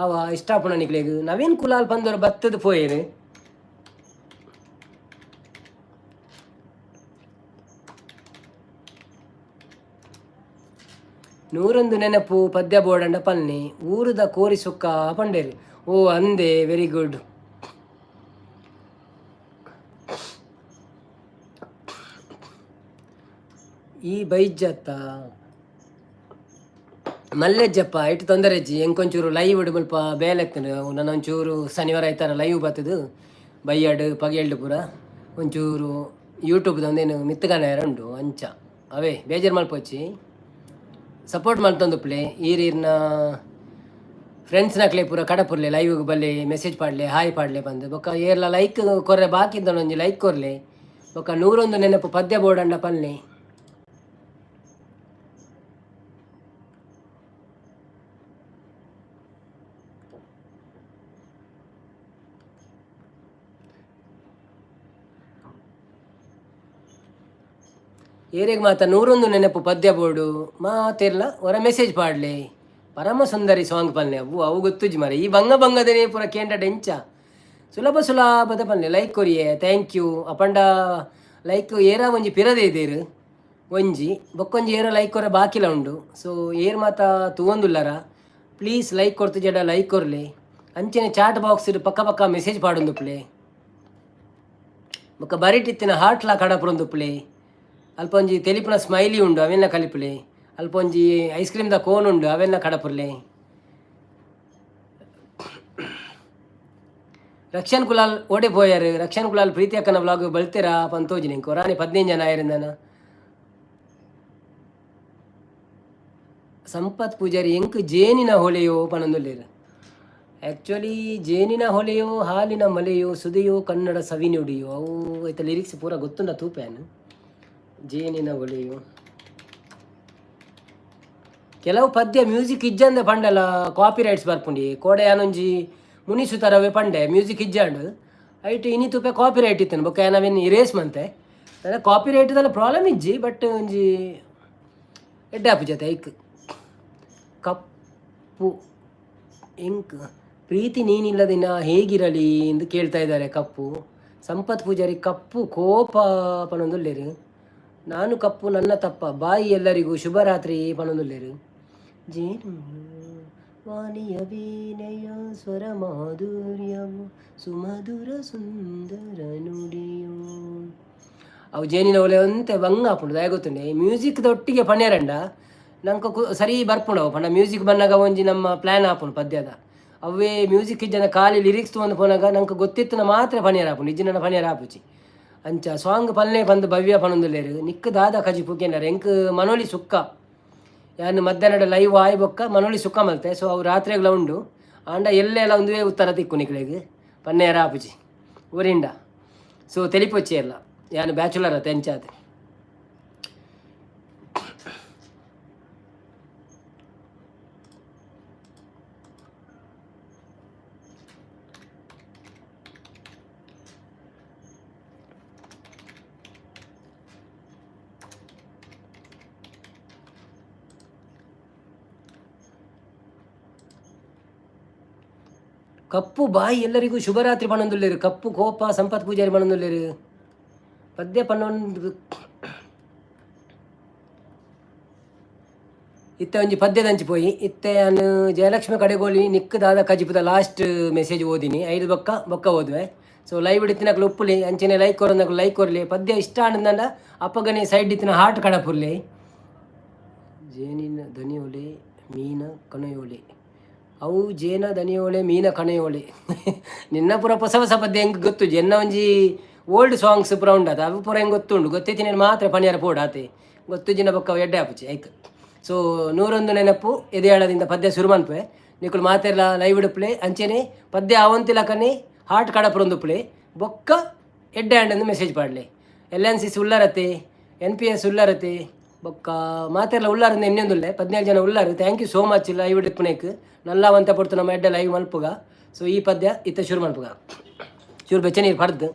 ಆವ ಇಷ್ಟಾಪುಣ ನಿಕ್ಲೆಗ್? ನವೀನ್ ಕುಲಾಲ್ ಪಂದೊರು ಬತ್ತದ ಪೋಯೆರ್. ನೂರೊಂದು ನೆನಪು ಪದ್ಯ ಬೋಡಂಡ ಪಲ್ನೆ. ಊರುದ ಕೋರಿ ಸುಕ್ಕ ಪಂಡೇರು. ಓ ಅಂದೆ, ವೆರಿ ಗುಡ್. ಈ ಬೈಜತ್ತ ಮಲ್ಲೆಜ್ಜಪ್ಪ ಇಟ್ಟು ತೊಂದರೆ ಅಜ್ಜಿ. ಎಂಕೊಂಚೂರು ಲೈವ್ ಮುಲ್ಪ ಬೇಲೆ ನನ್ನ ಒಂಚೂರು ಶನಿವಾರ ಐತಾರ ಲೈವ್ ಬತ್ತದು. ಬೈಯಾಡು ಪಗೆಲ್ಡು ಪೂರ ಒಂಚೂರು ಯೂಟ್ಯೂಬ್ದ ಒಂದೇನು ಮಿತ್ತಗಾನ ಉಂಡು ಅಂಚ. ಅವೇ ಬೇಜಾರು ಮಲ್ಪೊಚ್ಚಿ. ಸಪೋರ್ಟ್ ಮಲ್ತೊಂದು ಪ್ಲೇ ಈರಿರ್ನ. ಫ್ರೆಂಡ್ಸ್ ನಕ್ಲೆ ಪೂರ ಕಡಪುರ್ಲೆ, ಲೈವ್ ಬಲ್ಲೆ, ಮೆಸೇಜ್ ಪಾಡ್ಲೆ, ಹಾಯ್ ಪಾಡ್ಲೆ ಬಂದು. ಬೊಕ್ಕ ಏರ್ಲ ಲೈಕ್ ಕೊರ್ರೆ ಬಾಕಿ ಒಂಜಿ ಲೈಕ್ ಕೊರ್ಲೆ. ಬೊಕ್ಕ ನೂರೊಂದು ನೆನಪು ಪದ್ಯ ಬೋಡಂಡ ಪನ್ಲೆ. ಏರೆಗ್ ಮಾತ ನೂರೊಂದು ನೆನಪು ಪದ್ಯ ಬೋಡು ಮಾತೆರ್ಲ ಹೊರ ಮೆಸೇಜ್ ಪಾಡ್ಲೆ. ಪರಮ ಸುಂದರಿ ಸಾಂಗ್ ಪನ್ಲೆ. ಅವು ಅವು ಗೊತ್ತುಜಿ ಮಾರೆ. ಈ ಬಂಗ ಬಂಗದನೇ ಪೂರ ಕೇಂಡ ಡೆಂಚ ಸುಲಭ ಸುಲಭದ ಪನ್ಲೆ. ಲೈಕ್ ಕೊರಿಯೆ, thank you. ಅಪಂಡ ಲೈಕ್ ಏರ ಒಂಜಿ ಪಿರದೆ ಇದೇರು ಒಂಜಿ ಬೊಕ್ಕೊಂಜಿ ಏರ ಲೈಕ್ ಕೊರ ಬಾಕಿಲ ಉಂಡು. ಸೊ ಏರ್ ಮಾತ ತೂವೊಂದುಲ್ಲರ, ಪ್ಲೀಸ್ ಲೈಕ್ ಕೊರ್ತು ಜಡ ಲೈಕ್ ಕೊರ್ಲೆ. ಅಂಚನೆ ಚಾಟ್ ಬಾಕ್ಸ್ ಪಕ್ಕ ಪಕ್ಕ ಮೆಸೇಜ್ ಪಾಡೊಂದುಪ್ಲೆ. ಬೊಕ್ಕ ಬರಿಟಿತ್ತಿನ ಹಾಟ್ಲಾ ಕಡಪುರೊಂದುಪ್ಲೆ. ಅಲ್ಪ ಒಂಜಿ ತೆಲಿಪುನ ಸ್ಮೈಲಿ ಉಂಡು, ಅವೆಲ್ಲ ಕಲಿಪುಲೆ. ಅಲ್ಪ ಒಂಜಿ ಐಸ್ ಕ್ರೀಮ್ದ ಕೋನ್ ಉಂಡು, ಅವೆಲ್ಲ ಕಡಪುರ್ಲೆ. ರಕ್ಷನ್ ಕುಲಾಲ್ ಓಡೆ ಪೋಯಾರು? ರಕ್ಷನ್ ಕುಲಾಲ್ ಪ್ರೀತಿ ಅಕ್ಕನ ವ್ಲಾಗ್ ಬಲ್ತೀರಾ ಪಂತೋಜಿನಿ. ಕೊರಾನಿ 15 ಜನ ಆಯರಿಂದನ. ಸಂಪತ್ ಪೂಜಾರಿ ಎಂಕ್ ಜೇನಿನ ಹೊಳೆಯೋ ಪನೊಂದುಲ್ಲೆರ್. ಆ್ಯಕ್ಚುಲಿ ಜೇನಿನ ಹೊಳೆಯೋ ಹಾಲಿನ ಮಲೆಯೋ ಸುದೆಯೋ ಕನ್ನಡ ಸವಿನುಡಿಯೋ, ಅವು ಐತ ಲಿರಿಕ್ಸ್ ಪೂರ ಗೊತ್ತುಂಡ ತೂಪೇನು. ಜೇನಿನ ಹೊಳೆಯೋ, ಕೆಲವು ಪದ್ಯ ಮ್ಯೂಸಿಕ್ ಇಜ್ಜಂದೆ ಪಂಡಲ ಕಾಪಿ ರೈಟ್ಸ್ ಬರ್ಪುಂಡಿ. ಕೋಡೆ ಯಾನೊಂಜಿ ಮುನಿಸು ತರವೇ ಪಂಡೆ, ಮ್ಯೂಸಿಕ್ ಇಜ್ಜಾಂಡ್. ಐಟ್ ಇನಿ ತೂಪೆ ಕಾಪಿ ರೈಟ್ ಇತ್ತನು. ಬೊಕ್ಕ ಯಾನ್ ಇರೇಸ್ ಮಂತೆ. ಕಾಪಿ ರೈಟ್ ದಲ್ಲ ಪ್ರಾಬ್ಲಮ್ ಇಜ್ಜಿ, ಬಟ್ ಒಂಜಿ ಎಡ್ಡೆ ಆಪುಜತೆ ಐಕ್. ಕಪ್ಪು ಇಂಕ್ ಪ್ರೀತಿ ನೀನಿಲ್ಲದೆ ನಾ ಹೇಗಿರಲಿ ಎಂದು ಕೇಳ್ತಾ ಇದ್ದಾರೆ ಕಪ್ಪು. ಸಂಪತ್ ಪೂಜಾರಿ ಕಪ್ಪು ಕೋಪ ಪನೊಂದುಲ್ಲೆರ್. ನಾನು ಕಪ್ಪು ನನ್ನ ತಪ್ಪ ಬಾಯಿ, ಎಲ್ಲರಿಗೂ ಶುಭರಾತ್ರಿ ಪನೊಂದುಲ್ಲೆರ್. ಜೇನು ವಾಣಿಯ ವೀಣೆಯ ಸ್ವರ ಮಾಧುರ್ಯವು ಸುಮಧುರ ಸುಂದರ ನುಡಿಯು. ಅವು ಜೇನಿನ ಒಲೆ ಒಂತೆ ಬಂಗ ಆಪುಂಡು, ದಾಯ ಗೊತ್ತುಂಡೆ? ಮ್ಯೂಸಿಕ್ ದೊಟ್ಟಿಗೆ ಪಣ್ಯರಂಡ ನಂಗೆ ಸರಿ ಬರ್ಪುಂಡು ಅವು. ಪಂಡ ಮ್ಯೂಸಿಕ್ ಬನ್ನಾಗ ಒಂಜಿ ನಮ್ಮ ಪ್ಲ್ಯಾನ್ ಆಪುಂಡು ಪದ್ಯದ. ಅವೇ ಮ್ಯೂಸಿಕ್ ಇಜ್ಜನ ಖಾಲಿ ಲಿರಿಕ್ಸ್ ಒಂದು ಪೋನಾಗ ನಂಗೆ ಗೊತ್ತಿತ್ತನ ಮಾತ್ರ ಪನಿಯರ್ ಆಪುಂಡು, ಇಜ್ಜಿನ ಪನಿಯರ್ ಆಪುಜಿ. ಅಂಚ ಸಾಂಗ್ ಪಲ್ನೆ ಪಂದ್ ಭವ್ಯ ಪನೊಂದುಲ್ಲೆರ್. ನಿಕ್ಕ್ ದಾದ ಕಜಿಪು ಕೇಂಡರ್. ಎಂಕ್ ಮನೋಲಿ ಸುಕ್ಕ. ಯಾನ್ ಮಧ್ಯಾಹ್ನದ ಲೈವ್ ಆಯ್ ಬೊಕ್ಕ ಮನೋಲಿ ಸುಕ್ಕ ಮಲ್ತೆ. ಸೊ ಅವು ರಾತ್ರಿಗ್ಲ ಉಂಡು. ಆಂಡ ಎಲ್ಲೆಲ್ಲ ಒಂದುವೇ ಉತ್ತರ ತಿಕ್ಕು ನಿಕ್ಲೆಗ್ ಪನ್ನೇರ ಆಪುಜಿ ಊರಿಂಡ. ಸೊ ತೆಲಿಪೊಚ್ಚಿ ಎಲ್ಲ ಯಾನ್ ಬ್ಯಾಚುಲರ್ ಅತ್ತೆ ಎಂಚಾತ್. ಕಪ್ಪು ಬಾಯಿ, ಎಲ್ಲರಿಗೂ ಶುಭರಾತ್ರಿ ಪನೊಂದುಲ್ಲೆರ್. ಕಪ್ಪು ಕೋಪ ಸಂಪತ್ ಪೂಜಾರಿ ಪನೊಂದುಲ್ಲೆರ್. ಪದ್ಯ ಪನ್ನೊಂದು ಇತ್ತೆ ಒಂಜಿ ಪದ್ಯದಂಚಿ ಪೋಯಿ. ಇತ್ತೆ ಯಾನ್ ಜಯಲಕ್ಷ್ಮಿ ಕಡೆಗೋಲಿ ನಿಕ್ಕ್ ದಾದ ಕಜಿಪುದ ಲಾಸ್ಟ್ ಮೆಸೇಜ್ ಓದಿನಿ. ಐದು ಬೊಕ್ಕ ಬೊಕ್ಕ ಓದುವೆ. ಸೊ ಲೈವ್ ಇತ್ತಿನಕ್ಲು ಉಪ್ಪುಲಿ, ಅಂಚನೆ ಲೈಕ್ ಕೊರೊಂದಕ್ಲು ಲೈಕ್ ಕೊರ್ಲಿ. ಪದ್ಯ ಇಷ್ಟ ಆಂಡಂಡ ಅಪ್ಪಗನೆ ಸೈಡ್ ಇತ್ತಿನ ಹಾರ್ಟ್ ಕಡಪುರ್ಲಿ. ಜೇನಿನ ದನಿಯೊಲೆ ಮೀನ ಕಣಯೋಲೆ, ಅವು ಜೇನ ದನಿಯೋಳೆ ಮೀನ ಕಣಯೋಳೆ. ನಿನ್ನ ಪೂರ ಹೊಸ ಹೊಸ ಪದ್ಯ ಹೆಂಗೆ ಗೊತ್ತು. ಎನ್ನ ಒಂಜಿ ಓಲ್ಡ್ ಸಾಂಗ್ಸ್ ಪೂರ ಉಂಡಾತ, ಅವು ಪೂರ ಹೆಂಗೆ ಗೊತ್ತುಂಡು. ಗೊತ್ತಿತ್ತಿನ ಮಾತ್ರ ಪಣಿಯಾರ ಪೋಡು ಆತೆ. ಗೊತ್ತು ಜಿನ ಬೊಕ್ಕ ಎಡ್ಡೆ ಆಪುಜಿ ಐಕ್. ಸೊ ನೂರೊಂದು ನೆನಪು ಎದೆಯಾಳದಿಂದ ಪದ್ಯ ಶುರು ಮನ್ಪೆ. ನಿಕುಲು ಮಾತೆರ್ಲ ಲೈವ್ ಇಡುಪ್ಲೆ. ಅಂಚೆನೆ ಪದ್ಯ ಅವಂತಿಲಕನೆ ಹಾರ್ಟ್ ಕಡಪುರೊಂದುಪ್ಲೆ. ಬೊಕ್ಕ ಎಡ್ಡೆ ಆಂಡಂದು ಮೆಸೇಜ್ ಪಾಡ್ಲೆ. ಎಲ್ ಎನ್ ಸಿ ಸಿ ಉಲ್ಲರತೆ, ಎನ್ ಪಿ ಎಸ್ ಉಲ್ಲರತೆ, ಬೊಕ್ಕ ಮಾತೆರ್ಲ ಉಲ್ಲಾರಂದು ಎಣ್ಣೊಂದುಲ್ಲೆ. 17 ಜನ ಉಲ್ಲಾರು. Thank you so much live ಇಪ್ಪುನೇಕ್. ನಲ್ಲ ವಂತ ಪೊರ್ತು ನಮ್ಮ ಎಡ್ಡೆ ಲೈವ್ ಮಲ್ಪುಗ. ಸೊ ಈ ಪದ್ಯ ಇತ್ತ ಶುರು ಮಲ್ಪುಗ. ಚೂರು ಬೆಚ್ಚ ನೀರು ಪಡ್ದು.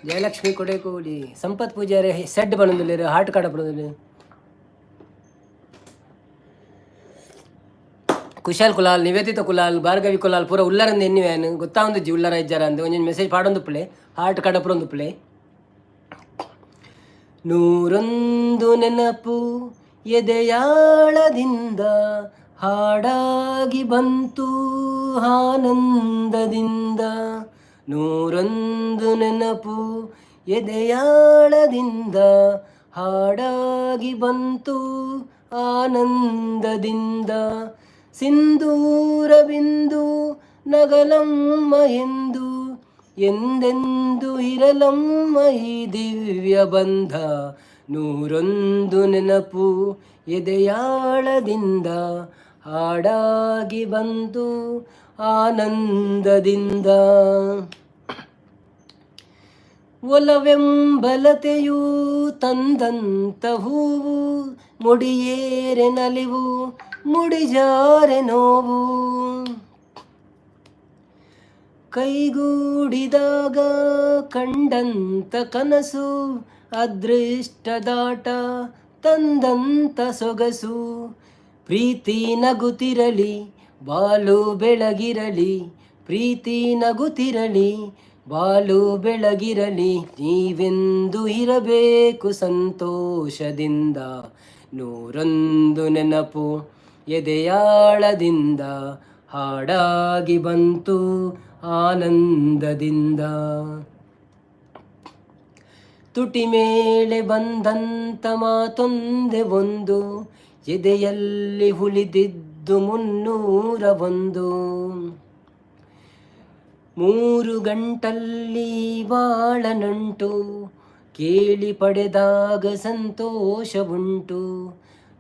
ಜಯಲಕ್ಷ್ಮಿ ಕೊಡೆಕೋಲಿ ಸಂಪತ್ ಪೂಜಾರಿ ಸೆಡ್ ಬಂದುಲ್ಲೇರು, ಹಾರ್ಟ್ ಕಡಪಡುದಿಲ್ಲ. ಕುಶಾಲ್ ಕುಲಾಲ್, ನಿವೇದಿತ ಕುಲಾಲ್, ಭಾರ್ಗವಿ ಕುಲಾಲ್ ಪೂರ ಉಲ್ಲರಂದು ಎನ್ನಿವೇನು ಗೊತ್ತಾವಂದುಜ್ಜಿ. ಉಲ್ಲರ ಇಜ್ಜಾರ ಅಂದ್ ಒಂಜೊಂಜಿ ಮೆಸೇಜ್ ಪಾಡೊಂದುಪ್ಪುಲೆ, ಹಾರ್ಟ್ ಕಡಪುರೊಂದುಪ್ಪುಲೆ. ನೂರೊಂದು ನೆನಪು ಎದೆಯಾಳದಿಂದ ಹಾಡಾಗಿ ಬಂತು ಆನಂದದಿಂದ. ನೂರೊಂದು ನೆನಪು ಎದೆಯಾಳದಿಂದ ಹಾಡಾಗಿ ಬಂತು ಆನಂದದಿಂದ. ಸಿಂಧೂರ ಬಿಂದು ನಗಲಮ್ಮ ಎಂದು ಎಂದೆಂದು ಇರಲಮ್ಮ ಈ ದಿವ್ಯ ಬಂಧ. ನೂರೊಂದು ನೆನಪು ಎದೆಯಾಳದಿಂದ ಹಾಡಾಗಿ ಬಂತು ಆನಂದದಿಂದ. ಒಲವೆಂಬಲತೆಯು ತಂದಂತ ಹೂವು, ಮುಡಿಯೇರೆ ನಲಿವು, ಮುಡಿಜಾರೆ ನೋವು. ಕೈಗೂಡಿದಾಗ ಕಂಡಂತ ಕನಸು, ಅದೃಷ್ಟದಾಟ ತಂದಂತ ಸೊಗಸು. ಪ್ರೀತಿ ನಗುತ್ತಿರಲಿ, ಬಾಳು ಬೆಳಗಿರಲಿ. ಪ್ರೀತಿ ನಗುತ್ತಿರಲಿ, ಬಾಳು ಬೆಳಗಿರಲಿ. ನೀವೆಂದು ಇರಬೇಕು ಸಂತೋಷದಿಂದ. ನೂರೊಂದು ನೆನಪು ಎದೆಯಾಳದಿಂದ ಹಾಡಾಗಿ ಬಂತು ಆನಂದದಿಂದ. ತುಟಿ ಮೇಲೆ ಬಂದಂತ ಮಾತೊಂದೆ ಒಂದು, ಎದೆಯಲ್ಲಿ ಉಳಿದಿದ್ದು 301. ಮೂರು ಗಂಟಲ್ಲಿ ಬಾಳನುಂಟು, ಕೇಳಿ ಪಡೆದಾಗ ಸಂತೋಷವುಂಟು.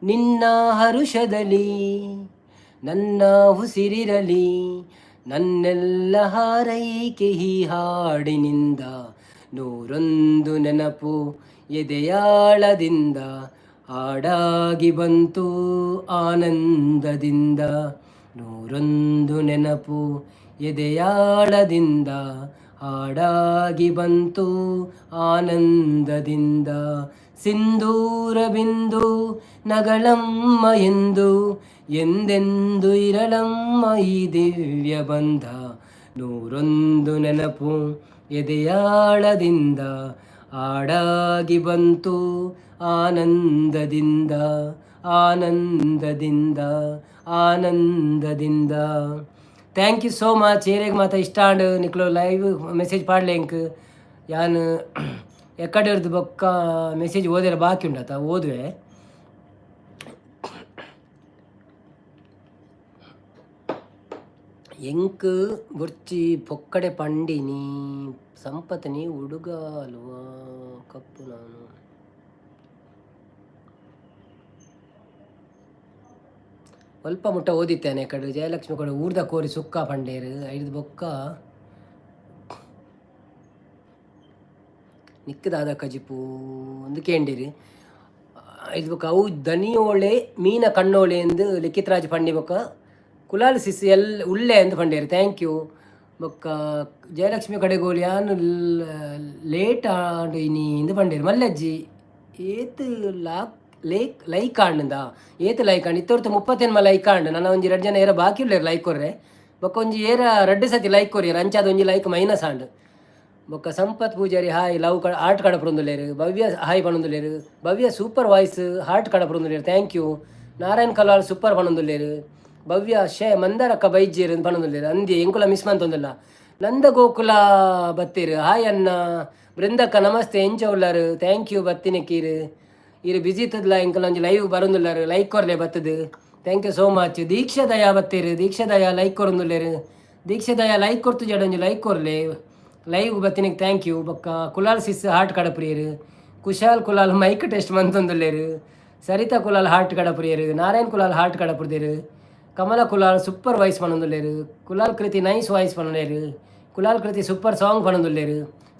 ನಿನ್ನ ಹರುಷದಲ್ಲಿ ನನ್ನ ಉಸಿರಿರಲಿ, ನನ್ನೆಲ್ಲ ಹಾರೈಕೆ ಈ ಹಾಡಿನಿಂದ. ನೂರೊಂದು ನೆನಪು ಎದೆಯಾಳದಿಂದ ಹಾಡಾಗಿ ಬಂತು ಆನಂದದಿಂದ. ನೂರೊಂದು ನೆನಪು ಎದೆಯಾಳದಿಂದ ಹಾಡಾಗಿ ಬಂತು ಆನಂದದಿಂದ. ಸಿಂಧೂರ ಬಿಂದು ನಗಳಮ್ಮ ಎಂದು, ಎಂದೆಂದು ಇರಲಮ್ಮ ಈ ದಿವ್ಯ ಬಂಧ. ನೂರೊಂದು ನೆನಪು ಎದೆಯಾಳದಿಂದ ಹಾಡಾಗಿ ಬಂತು ಆನಂದದಿಂದ, ಆನಂದದಿಂದ, ಆನಂದದಿಂದ. Thank you so much. ಏರೆಗ್ ಮಾತ ಇಷ್ಟ ಆಂಡ್ ನಿಕ್ಲು ಲೈವ್ ಮೆಸೇಜ್ ಪಾಡ್ಲೆ ಎಂಕ್. ಯಾನ್ ಎಕ್ಕಡೆ ಬೊಕ್ಕ ಮೆಸೇಜ್ ಓದೆರ ಬಾಕಿ ಉಂಡತ, ಓದುವೆ. ಎಂಕ್ ಬೊರ್ಚಿ ಪೊಕ್ಕಡೆ ಪಂಡಿನಿ ಸಂಪತ್ನಿ ಹುಡುಗ ಅಲ್ವಾ ಕಪ್ಪು ನಾನು. ಒಲ್ಪ ಮುಟ್ಟ ಓದಿತ್ತೇನೆ ಕಡೆ ಜಯಲಕ್ಷ್ಮಿ ಕಡೆ ಊರ್ದ ಕೋರಿ ಸುಕ್ಕ ಪಂಡೇರು ಐದು ಬೊಕ್ಕ ನಿಕ್ಕದಾದ ಕಜಿಪು ಒಂದು ಕೇಂಡಿರಿ. ಐದು ಬೊಕ್ಕ ಅವು ದನಿಯೋಳೆ ಮೀನ ಕಣ್ಣೋಳೆ ಎಂದು ಲಿಖಿತರಾಜ್ ಪಂಡಿ. ಬೊಕ್ಕ ಕುಲಾಲ್ ಸಿಸ್ ಎಲ್ ಉಳ್ಳೆ ಎಂದು ಪಂಡೇರು. Thank you. ಬೊಕ್ಕ ಜಯಲಕ್ಷ್ಮಿ ಕಡೆಗೋಲಿ ಯಾನ್ ಲೇಟ್ ಆಂಡ್ ಇನಿ ಇಂದು ಪಂಡೇರು. ಮಲ್ಲಜ್ಜಿ ಏತ್ ಲಾಕ್ ಲೇಕ್ ಲೈಕ್ ಆಂಡ, ಏತ್ ಲೈಕ್ ಆಂಡ್? ಇತ್ತೊರ್ತು 38 ಲೈಕ್ ಆಂಡ್. ನನ್ನ ಒಂಜಿ ರಡ್ಡ್ ಜನ ಏರ ಬಾಕಿ ಉಲ್ಲೆರ್ ಲೈಕ್ ಕೊರ್ರೆ. ಬೊಕ್ಕ ಒಂಜಿ ಏರ ರಡ್ಡ್ ಸತಿ ಲೈಕ್ ಕೊರಿಯರ್, ಅಂಚಾದ ಒಂಜಿ ಲೈಕ್ ಮೈನಸ್ ಆಂಡ್. ಬೊಕ್ಕ ಸಂಪತ್ ಪೂಜಾರಿ ಹಾಯ್, ಲವ್ ಕ ಆರ್ಟ್ ಕಡಪುರೊಂದುಲ್ಲೆರ್. ಭವ್ಯ ಹಾಯ್ ಪನೊಂದುಲ್ಲೆರ್. ಭವ್ಯ ಸೂಪರ್ ವಾಯ್ಸ್, ಹಾರ್ಟ್ ಕಡಪುರೊಂದುಲ್ಲೆರ್. Thank you. Narayan Kalal super ಪನೊಂದುಲ್ಲೆರ್. ಭವ್ಯ ಶೇ ಮಂದಾರಕ್ಕ ಬೈಜೇರ್ ಪನೊಂದುಲ್ಲೆರ್. ಅಂದಿ ಎಂಕುಲ ಮಿಸ್ ಮಂತೊಂದುಲ್ಲ. ನಂದ ಗೋಕುಲ ಬತ್ತೀರ್, ಹಾಯ್ ಅನ್ನ. ಬೃಂದಕ್ಕ ನಮಸ್ತೆ, ಎಂಚ ಉಲ್ಲರ್? Thank you ಬತ್ತಿನ ಕೀರ್. ಈರ್ ಬಿಜಿ ಇತ್ತದ್ಲ ಎಂಕುಲ ಒಂಜಿ ಲೈವ್ ಬರೊಂದುಲ್ಲರ್. ಲೈಕ್ ಕೊರ್ಲೆ ಬತ್ತದು. Thank you so much. Deeksha Daya ಬತ್ತೀರ್. ದೀಕ್ಷಾ ದಯಾ ಲೈಕ್ ಕೊರೊಂದುಲ್ಲೆರ್. ದೀಕ್ಷಾ ದಯಾ ಲೈಕ್ ಕೊರ್ತು ಜಡ ಒಂಜಿ ಲೈಕ್ ಕೊರ್ಲೆ. ಲೈವ್ ಬತ್ತಿನಕ್ಕೆ thank you. ಬೊಕ್ಕ ಕುಲಾಲ್ ಸಿಸ್ ಹಾರ್ಟ್ ಕಡಪ್ರಿಯರ್. ಕುಶಾಲ್ ಕುಲಾಲ್ ಮೈಕ್ ಟೆಸ್ಟ್ ಮಂತೊಂದುಲ್ಲೆರ್. ಸರಿತಾ ಕುಲಾಲ್ ಹಾರ್ಟ್ ಕಡಪ್ರಿಯರ್. ನಾರಾಯಣ್ ಕುಲಾಲ್ ಹಾರ್ಟ್ ಕಡಪುರ್ದೆರ್. ಕಮಲ ಕುಲಾಲ್ ಸೂಪರ್ ವಾಯ್ಸ್ ಪನೊಂದುಲ್ಲೆರ್. ಕುಲಾಲ್ ಕೃತಿ ನೈಸ್ ವಾಯ್ಸ್ ಪನೊಂದುಲ್ಲೆರ್. ಕುಲಾಲ್ ಕೃತಿ ಸೂಪರ್ ಸಾಂಗ್ ಪನೊಂದುಲ್ಲೆರ್.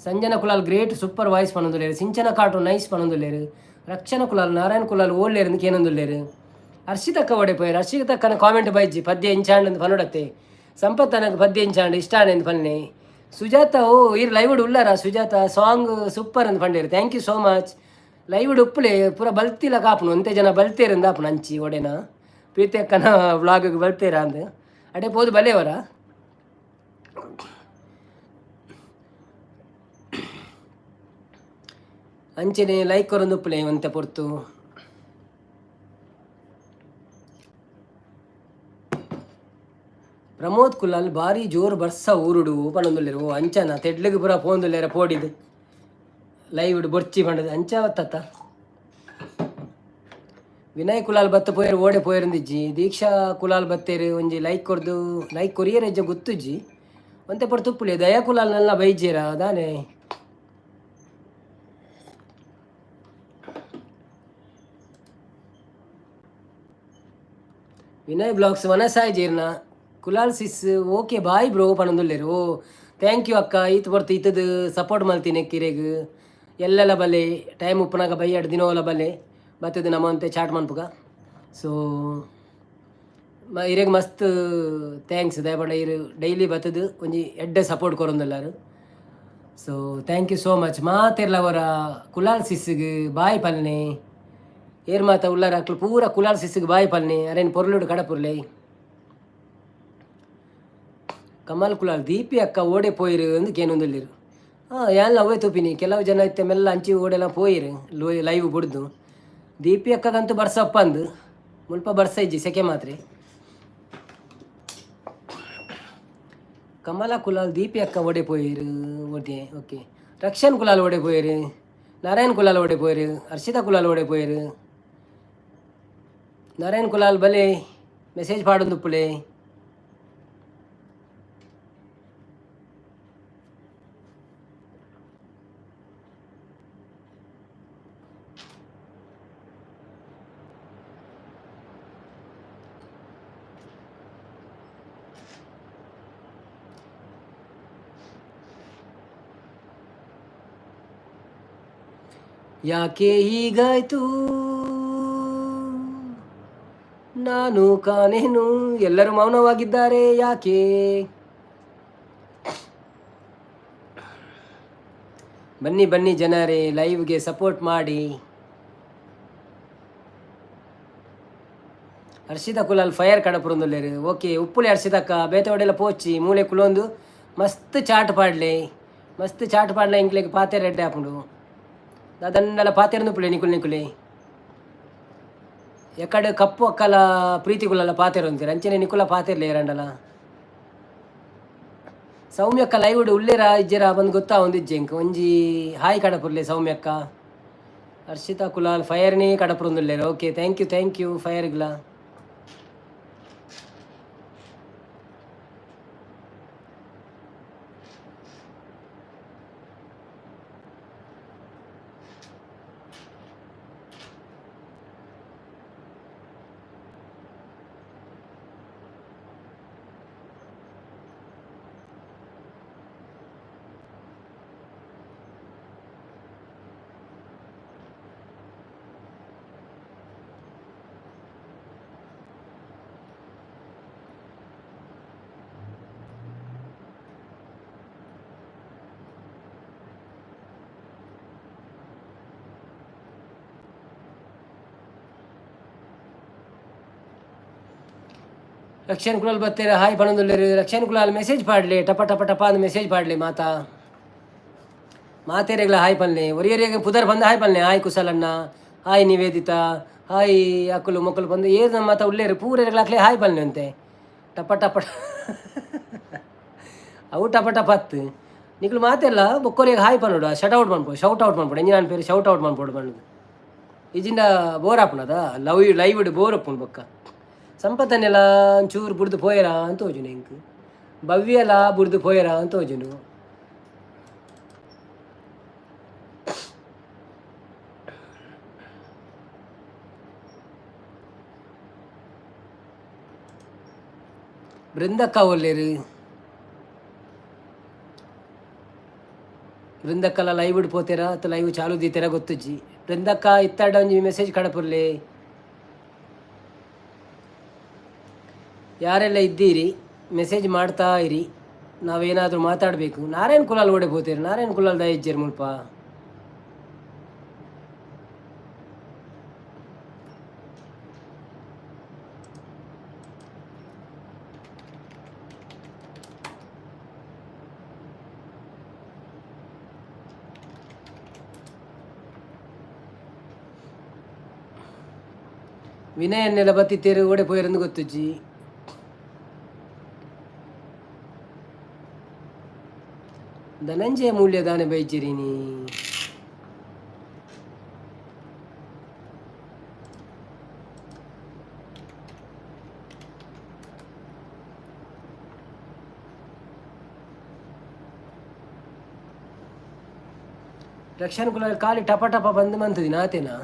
Sanjana Kulal great super voice ಪನೊಂದುಲ್ಲೆರ್. ಸಿಂಚನ ಕಾಟು ನೈಸ್ ಪನೊಂದುಲ್ಲೆರ್. ರಕ್ಷಣ ಕುಲಾಲ್, ನಾರಾಯಣ್ ಕುಲಾಲ್ ಓಲ್ಲೆರ್ ಕೇನೊಂದುಲ್ಲೆರ್. ಹರ್ಷಿತಕ್ಕ ಒಡೆ ಪೋಯೆರ್? ಹರ್ಷಿತಕ್ಕನ ಕಾಮೆಂಟ್ ಬೈಜಿ. ಪದ್ಯ ಇಂಚಾಂಡ್ ಪನೊಡತ್ತೆ. ಸಂಪತ್ ಅನಗ ಪದ್ಯ ಇಂಚಾಂಡ್ ಇಷ್ಟ ಆಂಡ್ ಪನ್ನೆ. ಸುಜಾತ, ಓ ಈರ್ ಲೈವ್ ಉಲ್ಲಾರ? ಸುಜಾತ ಸಾಂಗ್ ಸೂಪರ್ ಅಂತ ಪಂಡೇರು. Thank you so much. Live ಉಪ್ಪುಲೆ ಪೂರ ಬಲ್ತಿಲ ಕಾಪುನು. ಒಂತೆ ಜನ ಬಲ್ತೇರಂದ ಆಪುನು. ಅಂಚಿ ಒಡೆನ ಪ್ರೀತಿ ಅಕ್ಕನ ವ್ಲಾಗ್ ಬಲ್ತೇರ ಅಂದ್ ಅಡೆ ಪೋದು ಬಲೇವರ. ಅಂಚನೆ ಲೈಕ್ ಕೊರೊಂದು ಉಪ್ಪುಲೆ ಒಂತೆ ಪೊರ್ತು. ಪ್ರಮೋದ್ ಕುಲಾಲ್ ಬಾರಿ ಜೋರು ಬರ್ಸ ಊರುಡು ಪನೊಂದುಲ್ಲೆರ್. ಓ ಅಂಚನ ತೆಡ್ಲಗ್ ಪೂರ ಪೋಂದುಲ್ಲೆರ ಪೋಡಿದ್ ಲೈವ್ ಬೊರ್ಚಿ ಪಂಡದು ಅಂಚಾವತ್ತತ್ತ. ವಿನಯ್ ಕುಲಾಲ್ ಬತ್ತ ಪೋಯೆರ್, ಓಡೆ ಪೋಯೆರಂದಿಜ್ಜಿ. ದೀಕ್ಷಾ ಕುಲಾಲ್ ಬತ್ತೇರು, ಒಂಜಿ ಲೈಕ್ ಕೊರ್ದು ಲೈಕ್ ಕೊರಿಯರ್ ಹೆಜ್ಜೆ ಗೊತ್ತುಜ್ಜಿ. ಒಂತೆ ಪೊರ್ತು ಉಪ್ಪುಲೆ. ದಯಾ ಕುಲಾಲ್ ನಲ್ಲ ಬೈಜೇರ ದಾನೆ? ವಿನಯ್ ಬ್ಲಾಗ್ಸ್ ವನಸಾಯ್ ಜೀರ್ಣ Kulal sis okay bye bro ಪನೊಂದುಲ್ಲೆರ್. ಓ thank you ಅಕ್ಕ, ಈತ್ ಪೊರ್ತು ಇತ್ತದು ಸಪೋರ್ಟ್ ಮಲ್ತೀನಿ ಕಿರೆಗ್. ಎಲ್ಲೆಲ್ಲ ಬಲ್ಲೆ, ಟೈಮ್ ಉಪ್ಪುನಾಗ ಬೈಯಡ್ ದಿನೋಲ ಬಲ್ಲೆ ಬತ್ತದು ನಮ್ಮಂತೆ ಚಾಟ್ ಮನ್ಪುಗ. ಸೊ ಇರೆಗ್ ಮಸ್ತ್ thanks. ದಯಪಂಡ ಇರು ಡೈಲಿ ಬತ್ತದು ಒಂಜಿ ಎಡ್ಡೆ support ಕೊರೊಂದುಲ್ಲಾರು. So thank you so much. ಮಾತೆರ್ಲ ಅವರ ಕುಲಾಲ್ ಸಿಸ್ಸಿಗೆ ಬಾಯ್ ಪಲ್ನೆ. ಏರ್ ಮಾತ ಉಲ್ಲಾರ ಅಕ್ಲು ಪೂರ ಕುಲಾಲ್ ಸಿಸ್ಸಿಗೆ ಬಾಯ್ ಪಲ್ನೆ. ಅರೇನು ಪೊರ್ಲುಡು ಕಡಪುರ್ಲೆ. ಕಮಲ್ ಕುಲಾಲ್ ದೀಪಿ ಅಕ್ಕ ಓಡೆ ಪೋಯಿರು ಅಂದ್ ಕೇನೊಂದುಲ್ಲೆರ್. ಹಾಂ, ಯಾನ್ಲ ಅವೇ ತೂಪಿನಿ. ಕೆಲವು ಜನ ಇತ್ತೆ ಮೆಲ್ಲ ಅಂಚಿ ಓಡೆಲ್ಲ ಪೋಯಿರು ಲೈವ್ ಬುಡ್ದು. ದೀಪಿ ಅಕ್ಕಗಂತೂ ಬರ್ಸಪ್ಪ ಅಂದು ಮುಲ್ಪ ಬರ್ಸ ಇಜ್ಜಿ, ಸೆಕೆ ಮಾತ್ರೆ. ಕಮಲ ಕುಲಾಲ್ ದೀಪಿ ಅಕ್ಕ ಓಡೆ ಪೋಯಿರು ಓಕೆ ಓಕೆ. ರಕ್ಷನ್ ಕುಲಾಲ್ ಓಡೆ ಪೋಯಿರು, ನಾರಾಯಣ್ ಕುಲಾಲ್ ಓಡೆ ಪೋಯಿರು, ಹರ್ಷಿತಾ ಕುಲಾಲ್ ಓಡೆ ಪೋಯಿರು. ನಾರಾಯಣ್ ಕುಲಾಲ್ ಬಲೆ ಮೆಸೇಜ್ ಪಾಡೊಂದುಪ್ಪುಲೆ. ಯಾಕೆ ಹೀಗಾಯ್ತು ನಾನು ಕಾಣೇನು, ಎಲ್ಲರೂ ಮೌನವಾಗಿದ್ದಾರೆ ಯಾಕೆ? ಬನ್ನಿ ಬನ್ನಿ ಜನರೇ, ಲೈವ್ಗೆ ಸಪೋರ್ಟ್ ಮಾಡಿ. ಹರ್ಷಿತಾ ಕುಲಾಲ್ ಫೈರ್ ಕಡಪುರೊಂದುಲ್ಲೆರ್. ಓಕೆ, ಉಪ್ಪುಲೆ ಹರ್ಷಿತಕ್ಕ, ಬೇತೆ ಒಡೆಲ್ಲ ಪೋಚಿ ಮೂಲೆ ಕುಲೊಂದು ಮಸ್ತ್ ಚಾಟ್ ಪಾಡ್ಲೆ. ಮಸ್ತ್ ಚಾಟ್ ಪಾಡ್ಲೆ, ಇಂಕ್ಲೆಗ್ ಪಾತೆರ ಎಡ್ಡೆ ಆಪುಂಡು. ದಾದಂಡಲ ಪಾತೆರೊಂದುಪ್ಪುಲೆ ನಿಕುಲು ನಿಕುಲೆ. ಎಕಡೆ ಕಪ್ಪು ಅಕ್ಕಲ ಪ್ರೀತಿ ಕುಲಲ್ಲ ಪಾತೆರೊಂತೆರ್, ಅಂಚನೆ ನಿಕುಲ ಪಾತೆರ್ಲೆ ಏರಂಡಲ. ಸೌಮ್ಯಕ್ಕ ಲೈವ್ ಉಲ್ಲೇರ ಇಜ್ಜೆರ ಬಂದು ಗೊತ್ತಾವೊಂದಿಜ್ಜೆ ಎಂಕ್. ಒಂಜಿ ಹಾಯ್ ಕಡಪುರ್ಲೆ ಸೌಮ್ಯಕ್ಕ. ಹರ್ಷಿತಾ ಕುಲಾಲ್ ಫೈರ್ನೇ ಕಡಪುರೊಂದುಲ್ಲೆರ್. Okay, thank you, thank you ಫೈರ್ಗ್ಲ. ರಕ್ಷನ್ ಕುಲಾಲ್ ಬತ್ತೇರ ಹಾಯ್ ಪನೊಂದುಲ್ಲೆರ್. ರಕ್ಷನ್ ಕುಲಾಲ್ ಮೆಸೇಜ್ ಪಾಡ್ಲೆ, ಟಪ ಟಪ ಟಪ ಅಂದ್ ಮೆಸೇಜ್ ಪಾಡ್ಲೆ. ಮಾತಾ ಮಾತೆರೆಗ್ಲ ಹಾಯ್ ಪನ್ಲೆ. ಒರಿಯರಿಗೆ ಪುದರ್ ಬಂದು ಹಾಯ್ ಪನ್ಲೆ. ಹಾಯ್ ಕುಶಲಣ್ಣ, ಹಾಯ್ ನಿವೇದಿತಾ, ಹಾಯ್ ಅಕ್ಕಲು ಮೊಕ್ಕಲು ಬಂದು ಏರ್ ನಮ್ಮ ಮಾತ ಉಲ್ಲೇರು ಪೂರೆಗ್ಲ ಅಕ್ಲೆ ಹಾಯ್ ಪನ್ಲೆ ಅಂತೆ. ಟಪ ಟಪ ಅವು ಟಪ ಟಪ ಹತ್ತು ನಿಕ್ಲು ಮಾತೆಲ್ಲ ಬೊಕ್ಕೊರಿಗೆ ಹಾಯ್ ಪನ್ನೋಡು. ಶಟ್ ಔಟ್ ಮನ್ಪು, ಶೌಟ್ ಔಟ್ ಮನ್ಪೊಡು. ಎಂಜಿನ ಪೇರು ಶೌಟ್ ಔಟ್ ಮನ್ಪೊಡು ಪನ್ನದು. ಇಜಿಂಡ ಬೋರ್ ಆಪುನದ ಲವ್ ಲೈವ್ ಬೋರ್ ಅಪ್ಪುಂಡು. ಬೊಕ್ಕ ಸಂಪತ್ತನ್ನೆಲ್ಲ ಒಂಚೂರು ಬುಡ್ದು ಪೋಯರಾ ಅಂತ ತೋಜುನು ಎಂಕ್. ಭವ್ಯಲ ಬುಡ್ದು ಪೋಯರಾ ಅಂತ ತೋಜುನು. ಬೃಂದಕ್ಕ ಒಲ್ಲೇರು. ಬೃಂದಕ್ಕಲ ಲೈವ್ ಪೋತೇರಾ ಅಥವಾ ಲೈವ್ ಚಾಲು ದೀತೇರಾ ಗೊತ್ತುಜ್ಜಿ. ಬೃಂದಕ್ಕ ಇತ್ತಾಡ ಒಂಜಿ ಮೆಸೇಜ್ ಕಡಪುರ್ಲೆ. ಯಾರೆಲ್ಲ ಇದ್ದೀರಿ ಮೆಸೇಜ್ ಮಾಡ್ತಾ ಇರಿ, ನಾವೇನಾದರೂ ಮಾತಾಡಬೇಕು. ನಾರಾಯಣ್ ಕುಲಾಲ್ ಓಡೆ ಪೋತೇರು. ನಾರಾಯಣ್ ಕುಲಾಲ್ ದಯ ಮುಲ್ಪ. ವಿನಯನ್ನೆಲ್ಲ ಬತ್ತಿತ್ತೇರು, ಓಡೆ ಪೋಯಿರಂದು ಗೊತ್ತುಜ್ಜಿ. ಧನಂಜಯ ಮೂಲ್ಯ ದಾನೆ ಬೈಜಿರಿನಿ. ರಕ್ಷಣ್ ಕುಲಾಲ್ ಖಾಲಿ ಟಪ ಟಪ ಬಂದು ಮಂತದಿನ ಆತೇನಾ.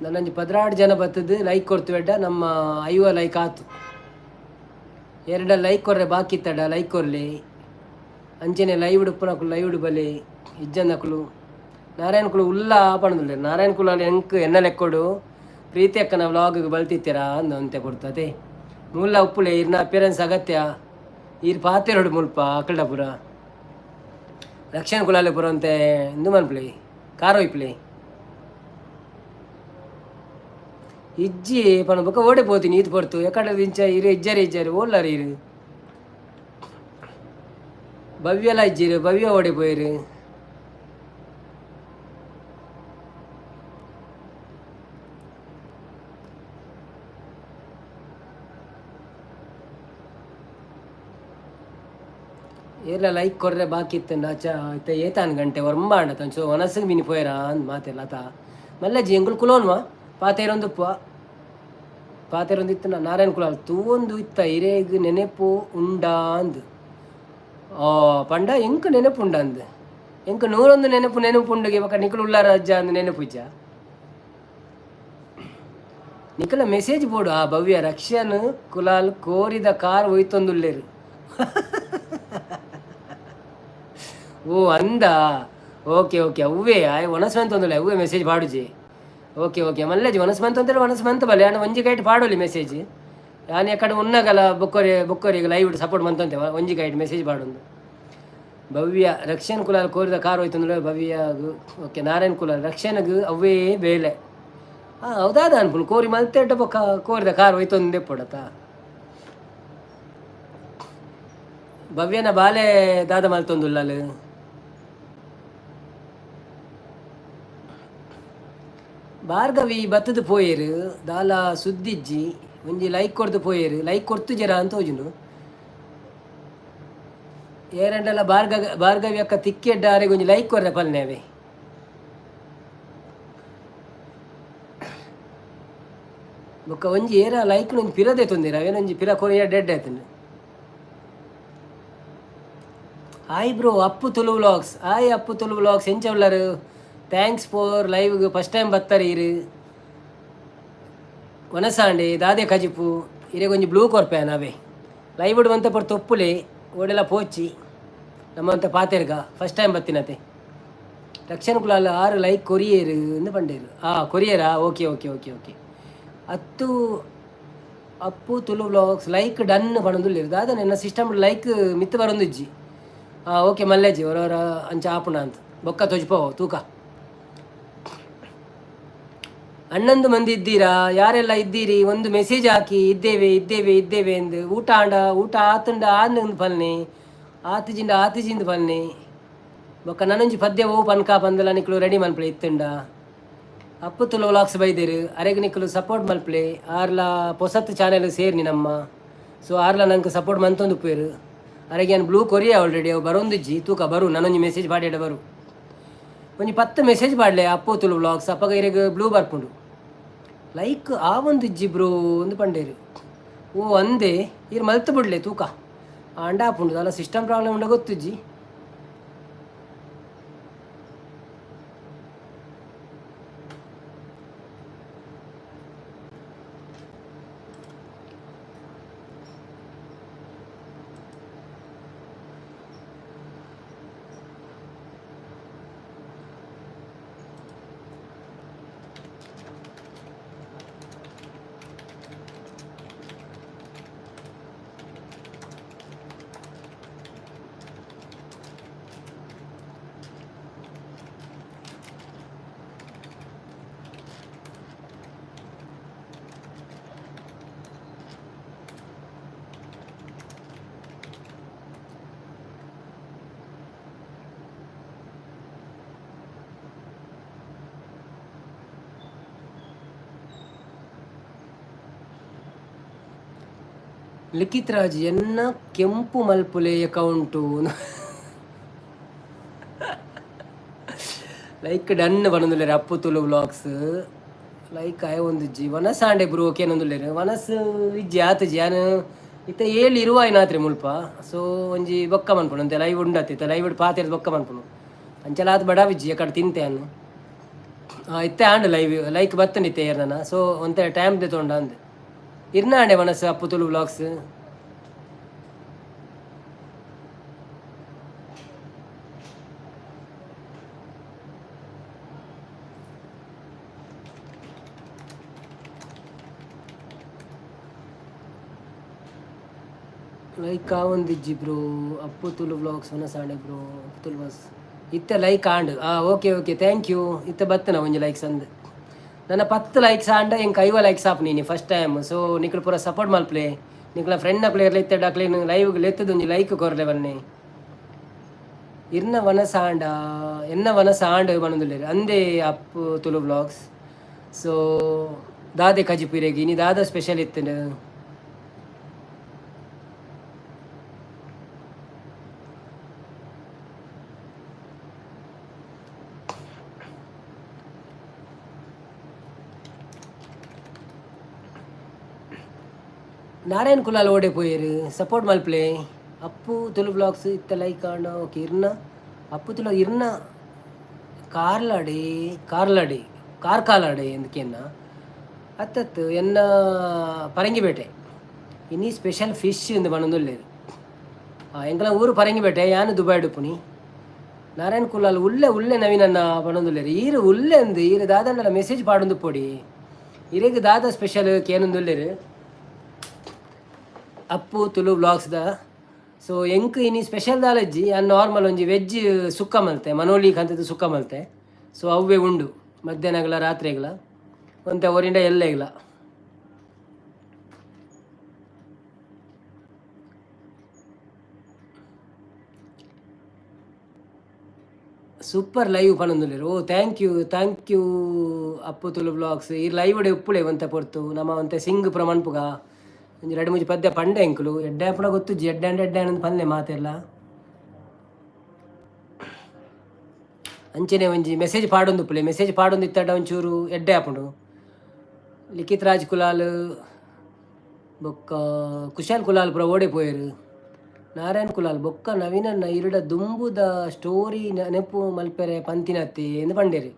ನನ್ನೊಂಜಿ 12 ಜನ ಬತ್ತದು ಲೈಕ್ ಕೊಡ್ತೀವೆಡ್ಡ ನಮ್ಮ 50 ಲೈಕ್ ಆತು. ಎರಡ ಲೈಕ್ ಕೊರ್ರೆ ಬಾಕಿ ಇತ್ತಡ ಲೈಕ್ ಕೊರ್ಲಿ. ಅಂಚನೆ ಲೈವ್ ಉಪ್ಪುನಕುಲು ಲೈವ್ ಬಲೆ ಇಜ್ಜಂದಕುಲು. ನಾರಾಯಣ ಕುಲು ಉಲ್ಲ ಪಣದುಲ್ಲೆ. ನಾರಾಯಣ ಕುಲ ಎಂಕ್ ಎನ್ನ ಲೆಕ್ಕೊಡು ಪ್ರೀತಿ ಅಕ್ಕನ ವ್ಲಾಗ್ ಬಲ್ತಿತ್ತೀರಾ ಅಂದು ಅಂತೆ ಕೊಡ್ತದೆ. ಮುಲ್ಲ ಉಪ್ಪುಲೆ, ಇರ್ನ ಅಪಿಯರೆನ್ಸ್ ಅಗತ್ಯ. ಈರ್ ಪಾತೆರೊಡು ಮುಲ್ಪ ಅಕಲ್ಡಪುರ. ರಕ್ಷಣ್ ಕುಲಾಲೆ ಪುರಂತೆ ಇಂದು ಮನ್ಪುಲೆ ಕಾರ್ ಒಯ್ಪುಲೆ. ಇಜ್ಜಿ ಪನ ಬೊಕ ಓಡೆ ಪೋತೀನಿ ಈತ್ ಪೊರ್ತು ಎಕಡೆ ಇಂಚ ಇರು ಇಜ್ಜಾರಿ ಇಜ್ಜಾರಿ ಓಲ್ಲಾರ ಇರು. ಭವ್ಯಲ ಇಜ್ಜಿರು, ಭವ್ಯ ಓಡೆ ಪೋಯಿರು. ಏರ್ಲ ಲೈಕ್ ಕೊರ್ರೆ ಬಾಕಿ ಇತ್ತಂಡ ಅಚ್ಚ ಇತ್ತೆ ಏತಾನ್ ಗಂಟೆ ಒರಂಬ ಅಂಡ ತಂಚು ಒನಸ್ಸಿಗೆ ಮಿನಿ ಪೋಯರ ಅಂದ್ ಮಾತೆಲ್ಲ ಅತ. ಮಲ್ಲಜ್ಜಿ ಎಂಕುಲು ಕುಲೋನ್ವಾ ಪಾತೇರೊಂದುಪ್ಪ ಪಾತೇರೊಂದು ಇತ್ತು. ನಾರಾಯಣ ಕುಲಾಲ್ ತೂವೊಂದು ಇತ್ತ ಇರೇಗ್ ನೆನೆಪು ಉಂಡಾಂದ್. ಆ ಪಂಡ ಎಂಕ್ ನೆನಪು ಉಂಡಂದ್. ಎಂಕ್ ನೂರೊಂದು ನೆನಪು ನೆನಪು ಉಂಡುಗೆ. ಬೊಕ ನಿಕುಲು ಉಲ್ಲಾರ ಅಜ್ಜ ಅಂದ್ ನೆನಪು ಇಜ್ಜ ನಿಕಲ? ಮೆಸೇಜ್ ಬೋಡು. ಆ ಭವ್ಯ ರಕ್ಷನ್ ಕುಲಾಲ್ ಕೋರಿದ ಕಾರ್ ಒಯ್ತೊಂದುಲ್ಲೇರು. ಓ ಅಂದ, ಓಕೆ ಓಕೆ. ಅವ್ವೇ ಆಯ್ ಒಣಸ್ ಮಂತೊಂದುಲ್ಲೆ, ಅವ್ವೇ ಮೆಸೇಜ್ ಪಾಡುಜಿ. ಓಕೆ ಓಕೆ ಮಲ್ಲೆಜಿ ಒಣಸ್ ಮಂತೊಂದರೆ ಒಣಸ್ ಮಂತ್ ಬಲೆ ಆಂಡ ಒಂಜಿ ಕೈಟ್ ಪಾಡೊಲಿ ಮೆಸೇಜ್. ಯಾನ್ ಎಕಡೆ ಉನ್ನಗಲ ಬೊಕ್ಕೊರಿ ಬೊಕ್ಕೊರಿಗೆ ಲೈವ್ ಸಪೋರ್ಟ್ ಮಂತೊಂತೆ ಒಂಜಿ ಕೈಟ್ ಮೆಸೇಜ್ ಪಾಡೊಂದು. ಭವ್ಯ ರಕ್ಷನ್ ಕುಲಾಲ್ ಕೋರಿದ ಕಾರ್ ಹೋಯ್ತಂದ್ರೆ ಭವ್ಯ. ಓಕೆ, ನಾರಾಯಣ್ ಕುಲಾಲ್ ರಕ್ಷಣಗ್ ಅವ್ವೇ ಬೇಲೆ. ಹಾಂ, ಹೌದಾದ ಅನ್ಪುನು. ಕೋರಿ ಮಲ್ತೆಡ್ಡ ಬೊಕ್ಕ ಕೋರಿದ ಕಾರ್ ಹೋಯ್ತೊಂದೇ ಪೊಡತ. ಭವ್ಯನ ಬಾಲೆ ದಾದ ಮಲ್ತೊಂದುಲ್ಲಲ್. ಭಾರ್ಗವಿ ಬತ್ತದ ಪೋಯೆರು, ದಾಲ ಸುದ್ದಿಜ್ಜಿ. ಒಂಜಿ ಲೈಕ್ ಕೊರ್ದು ಪೋಯೆರು. ಲೈಕ್ ಕೊರ್ತು ಜರ ಅಂತ ತೋಜುಂಡು. ಏರಂಡಲ ಭಾರ್ಗವಿ ಅಕ್ಕ ತಿಕ್ಕೆಡ್ಡ ಆರೆಗ್ ಒಂಜಿ ಲೈಕ್ ಕೊರ್ರೆ ಪಲ್ನೇವೆ. ಬೊಕ್ಕ ಒಂಜಿ ಏರ ಲೈಕ್ ಒಂಜಿ ಪಿರದೆ ತೊಂದಿರ ಅವೇನೊಂಜಿ ಪಿರ ಕೊರಿಯ dead ಆಯ್ತಂಡು. Hi bro, Appu Tulu vlogs. Hi Appu Tulu vlogs, ಎಂಚ ಉಲ್ಲರು? Thanks for live. First time ಬತ್ತಾರೆ ಇರು. ವನಸಾಂಡೆ ದಾದೆ ಕಜಿಪು? ಇರೆಗೊಂಜಿ ಬ್ಲೂ ಕೊರ್ಪೆ ನಾವೇ. ಲೈವ್ ಇಡುವಂತ ಪೊರ್ತು ತೊಪ್ಪುಲೆ ಓಡೆಲ್ಲ ಪೋಚಿ ನಮ್ಮಂತ ಪಾತೆರ್ಗ. ಫಸ್ಟ್ ಟೈಮ್ ಬತ್ತಿನತೆ. ರಕ್ಷಣ್ ಕುಲಾಲ್ ಆರು ಲೈಕ್ ಕೊರಿಯೇರು ಎಂದು ಪಂಡೇರು. ಆ ಕೊರಿಯರಾ? ಓಕೆ ಓಕೆ ಓಕೆ ಓಕೆ ಅತ್ತು Appu Tulu vlogs like done ಪಣೊಂದುಲ್ಲೆರ್. ದಾದ ಎನ್ನ ಸಿಸ್ಟಮ್ ಲೈಕ್ ಮಿತ್ತ್ ಬರೊಂದಿಜ್ಜಿ. ಹಾಂ, ಓಕೆ ಮಲ್ಲೇಜಿ ಒರ ಅಂಚ ಆಪುಣ ಅಂತ ಬೊಕ್ಕ ತೊಜ್ಪೋ ತೂಕ. 11 ಮಂದಿ ಇದ್ದೀರಾ. ಯಾರೆಲ್ಲ ಇದ್ದೀರಿ, ಒಂದು ಮೆಸೇಜ್ ಹಾಕಿ. ಇದ್ದೇವೆ ಇದ್ದೇವೆ ಇದ್ದೇವೆ ಎಂದು. ಊಟ ಆಂಡ, ಊಟ ಆತುಂಡ ಆಂದ್ ಪಲ್ನೆ, ಆತಿಜಿಂಡ ಆತಿಜಿಂದ ಪಲ್ನೆ. ಬೊಕ್ಕ ನನೊಂಜಿ ಪದ್ಯ ಓ ಪನ್ಕ ಪಂದಲ ನಿಕ್ಲು ರೆಡಿ ಮನ್ಪಲೆ ಇತ್ತುಂಡ. ಅಪ್ಪು ತುಳು ವ್ಲಾಗ್ಸ್ ಬೈದೇರು, ಅರೆಗ್ ನಿಕ್ಲು ಸಪೋರ್ಟ್ ಮಲ್ಪಲೆ. ಆರ್ಲ ಪೊಸತ್ ಚಾನೆಲ್ ಸೇರ್ನಿ ನಮ್ಮ. ಸೊ ಆರ್ಲ ನಂಗೆ ಸಪೋರ್ಟ್ ಮಂತೊಂದು ಉಪ್ಪೇರು. ಅರೆಗೆ ಯಾನ್ ಬ್ಲೂ ಕೊರಿಯ ಆಲ್ರೆಡಿ. ಅವು ಬರೊಂದಿಜ್ಜಿ, ತೂಕ ಬರು. ನನೊಂಜಿ ಮೆಸೇಜ್ ಪಾಡ್ಯಡ ಬರು. ಒಂಜಿ 10 ಮೆಸೇಜ್ ಪಾಡ್ಲೆ ಅಪ್ಪು ತುಳು ವ್ಲಾಗ್ಸ್, ಅಪ್ಪಗ ಇರೆಗ್ ಬ್ಲೂ ಬರ್ಪುಂಡು. ಲೈಕ್ ಆವೊಂದಿಜ್ಜಿ ಬ್ರೋ ಅಂದ್ ಪಂಡೇರು. ಓ ಅಂದೆ, ಈರ್ ಮಲ್ತ್ ಬುಡ್ಲೆ ತೂಕ ಆಂಡ ಆಪುಂಡು. ದಾಲ ಸಿಸ್ಟಮ್ ಪ್ರಾಬ್ಲಮ್ ಉಂಡ ಗೊತ್ತುಜ್ಜಿ. ಲಿಖಿತ್ ರಾಜ್ ಎನ್ನ ಕೆಂಪು ಮಲ್ಪುಲೆ ಅಕೌಂಟು. ಲೈಕ್ ಡನ್ ಪನೊಂದುಲ್ಲೆರ್ ಅಪ್ಪು ತುಳು ವ್ಲಾಗ್ಸ್. ಲೈಕ್ ಆಯ ಒಂದಿಜ್ಜಿ. ವನಸ್ ಆಂಡೆ ಬ್ರೋ ಕೇನೊಂದುಲ್ಲೆರ್. ವನಸ್ ಇಜ್ಜಿ, ಆತುಜಿ. ಯಾನ್ ಇತ್ತೆ ಏಳು ಇರುವಾಯಿನಾತ್ರೆ ಮುಲ್ಪ. ಸೊ ಒಂಜಿ ಬೊಕ್ಕ ಮನ್ಪುನು ಅಂತೆ ಲೈವ್ ಉಂಡತ್ತೆ. ಇತ್ತೆ ಲೈವ್ ಪಾತೆರ್ದ್ ಬೊಕ್ಕ ಮನ್ಪುನು. ಅಂಚಲ ಆತ್ ಬಡವಿಜ್ಜಿ, ಎಕಡೆ ತಿಂತೆ ಅನ್ನು. ಇತ್ತೆ ಆಂಡ್ ಲೈವ್ ಲೈಕ್ ಬತ್ತಂಡಿತ್ತೆ ಏರ್ನ. ಸೊ ಒಂತೆ ಟೈಮ್ ದೆತೊಂಡ ಅಂದ್ ಇರ್ನ ಆಂಡೆ ಮನಸ್ಸು ಅಪ್ಪು ತುಳು ವ್ಲಾಗ್ಸ್. ಲೈಕ್ ಆವೊಂದಿಜ್ಜಿ ಬ್ರೋ. ಅಪ್ಪು ತುಳು ವ್ಲಾಗ್ಸ್ ವನಸಾಂಡೆ ಬ್ರೋ. ಅಪ್ಪು ತುಳು ವ್ಲಾಗ್ಸ್ ಇತ್ತೆ ಲೈಕ್ ಆಂಡ್. Okay okay, thank you. ಇತ್ತೆ ಬತ್ತನ ಒಂಜಿ ಲೈಕ್ಸ್ ಅಂದ್. ನನ್ನ 10 ಲೈಕ್ಸ್ ಆಂಡ ಎಂಕ್ 50 ಲೈಕ್ಸ್ ಆಪ್ ನೀನಿ ಫಸ್ಟ್ ಟೈಮ್. ಸೊ ನಿಕ್ಲು ಪೂರ ಸಪೋರ್ಟ್ ಮಲ್ಪ್ಲೆ. ನಿಕ್ಲ ಫ್ರೆಂಡ್ ಪ್ಲೇಯರ್ ಇತ್ತೆ ಅಕ್ಲೆನ್ ಲೈವ್ ಲೆತ್ತದ ಒಂಜಿ ಲೈಕ್ ಕೊರ್ಲೆ ಬನ್ನಿ. ಇರ್ನ ವನಸಾಂಡ ಎನ್ನ ವನಸಾಂಡ್ ಪನೊಂದುಲ್ಲೆರ್ ಅಂದೇ ಅಪ್ಪು ತುಳು ವ್ಲಾಗ್ಸ್. ಸೊ ದಾದೆ ಕಜಿಪು ಇರೆಗ್ ಇನಿ? ದಾದ ಸ್ಪೆಷಲ್ ಇತ್ತುಂಡು? ನಾರಾಯಣ್ ಕುಲಾಲ್ ಓಡೆ ಪೋಯೆರ್? ಸಪೋರ್ಟ್ ಮಲ್ಪ್ಲೆ. ಅಪ್ಪು ತುಳು ವ್ಲಾಗ್ಸ್ ಇತ್ತ ಲೈಕ್ ಆಂಡ. ಓಕೆ, ಇರ್ನ ಅಪ್ಪು ತುಳು ಇರ್ನ ಕಾರ್ಲಾಡಿ ಕಾರ್ಲಾಡಿ ಕಾರ್ಕಾಲಾಡಿ ಎಂದಕೇನ ಅತ್ತತ್ತು. ಎನ್ನ ಪರಂಗಿಪೇಟೆ. ಇನಿ ಸ್ಪೆಷಲ್ ಫಿಶ್ ಇಂದು ಪನೊಂದುಲ್ಲೆರ್. ಎಂಕಲ ಊರು ಪರಂಗಿಪೇಟೆ, ಯಾನ್ ದುಬೈಡ್ ಉಪ್ಪುನಿ. ನಾರಾಯಣ್ ಕುಲಾಲ್ ಉಲ್ಲೆ ಉಲ್ಲೆ ನವೀನನ್ನ ಪನೊಂದುಲ್ಲೆರ್. ಈರು ಉಲ್ಲೆ ಅಂದ್. ಈರು ದಾದಂಡಲ ಮೆಸೇಜ್ ಪಾಡೊಂದು ಪೊಡಿ. ಇರೆಗ್ ದಾದ ಸ್ಪೆಷಲ್ ಕೇನೊಂದುಲ್ಲೆರ್ ಅಪ್ಪು ತುಳು ವ್ಲಾಗ್ಸ್ದ. ಸೊ ಎಂಕ್ ಇನಿ ಸ್ಪೆಷಲ್ ದಾಲಜ್ಜಿ. ಯಾನ್ ನಾರ್ಮಲ್ ಒಂಜಿ ವೆಜ್ ಸುಕ್ಕ ಮಲ್ತೆ, ಮನೋಲಿ ಕಂತದ ಸುಕ್ಕ ಮಲ್ತೆ. ಸೊ ಅವ್ವೆ ಉಂಡು ಮಧ್ಯಾಹ್ನಗಳ ರಾತ್ರಿಗಳ. ಒಂತೆ ಒರಿಂಡ ಎಲ್ಲೆಗ್ಲ ಸೂಪರ್ ಲೈವ್ ಪನೊಂದುಲ್ಲೆರ್. ಓ, thank you, thank you Appu Tulu vlogs. ಈ ಲೈವ್ ಉಪ್ಪುಲೆ ಒಂತೆ ಪೊರ್ತು. ನಮ್ಮ ಒಂತೆ ಸಿಂಗ್ ಪೂರ ಮನ್ಪುಗ. ಒಂಜಿ ರಡ್ಡ್ ಮೂಜಿ ಪದ್ಯ ಪಂಡೆ ಎಂಕುಲು. ಎಡ್ಡೆ ಆಪುನ ಗೊತ್ತುಜ್ಜಿ. ಎಡ್ಡೆ ಅಂಡ ಎಡ್ಡೆ ಆಂಡ್ ಪನ್ಲೆ ಮಾತೆಲ್ಲ. ಅಂಚನೆ ಒಂಜಿ ಮೆಸೇಜ್ ಪಾಡೊಂದುಪ್ಪುಲೆ. ಮೆಸೇಜ್ ಪಾಡೊಂದು ಇತ್ತಡ ಒಂಚೂರು ಎಡ್ಡೆ ಆಪುಂಡು. ಲಿಖಿತ್ ರಾಜ್ ಕುಲಾಲ್ ಬೊಕ್ಕ ಕುಶಾಲ್ ಕುಲಾಲ್ ಪೂರ ಓಡೆ ಪೋಯೆರ್? ನಾರಾಯಣ್ ಕುಲಾಲ್ ಬೊಕ್ಕ ನವೀನನ್ನ ಇರುಡ ದುಂಬುದ ಸ್ಟೋರಿ ನೆನಪು ಮಲ್ಪೆರೆ ಪಂತಿನತ್ತಿ ಎಂದು ಪಂಡೇರು.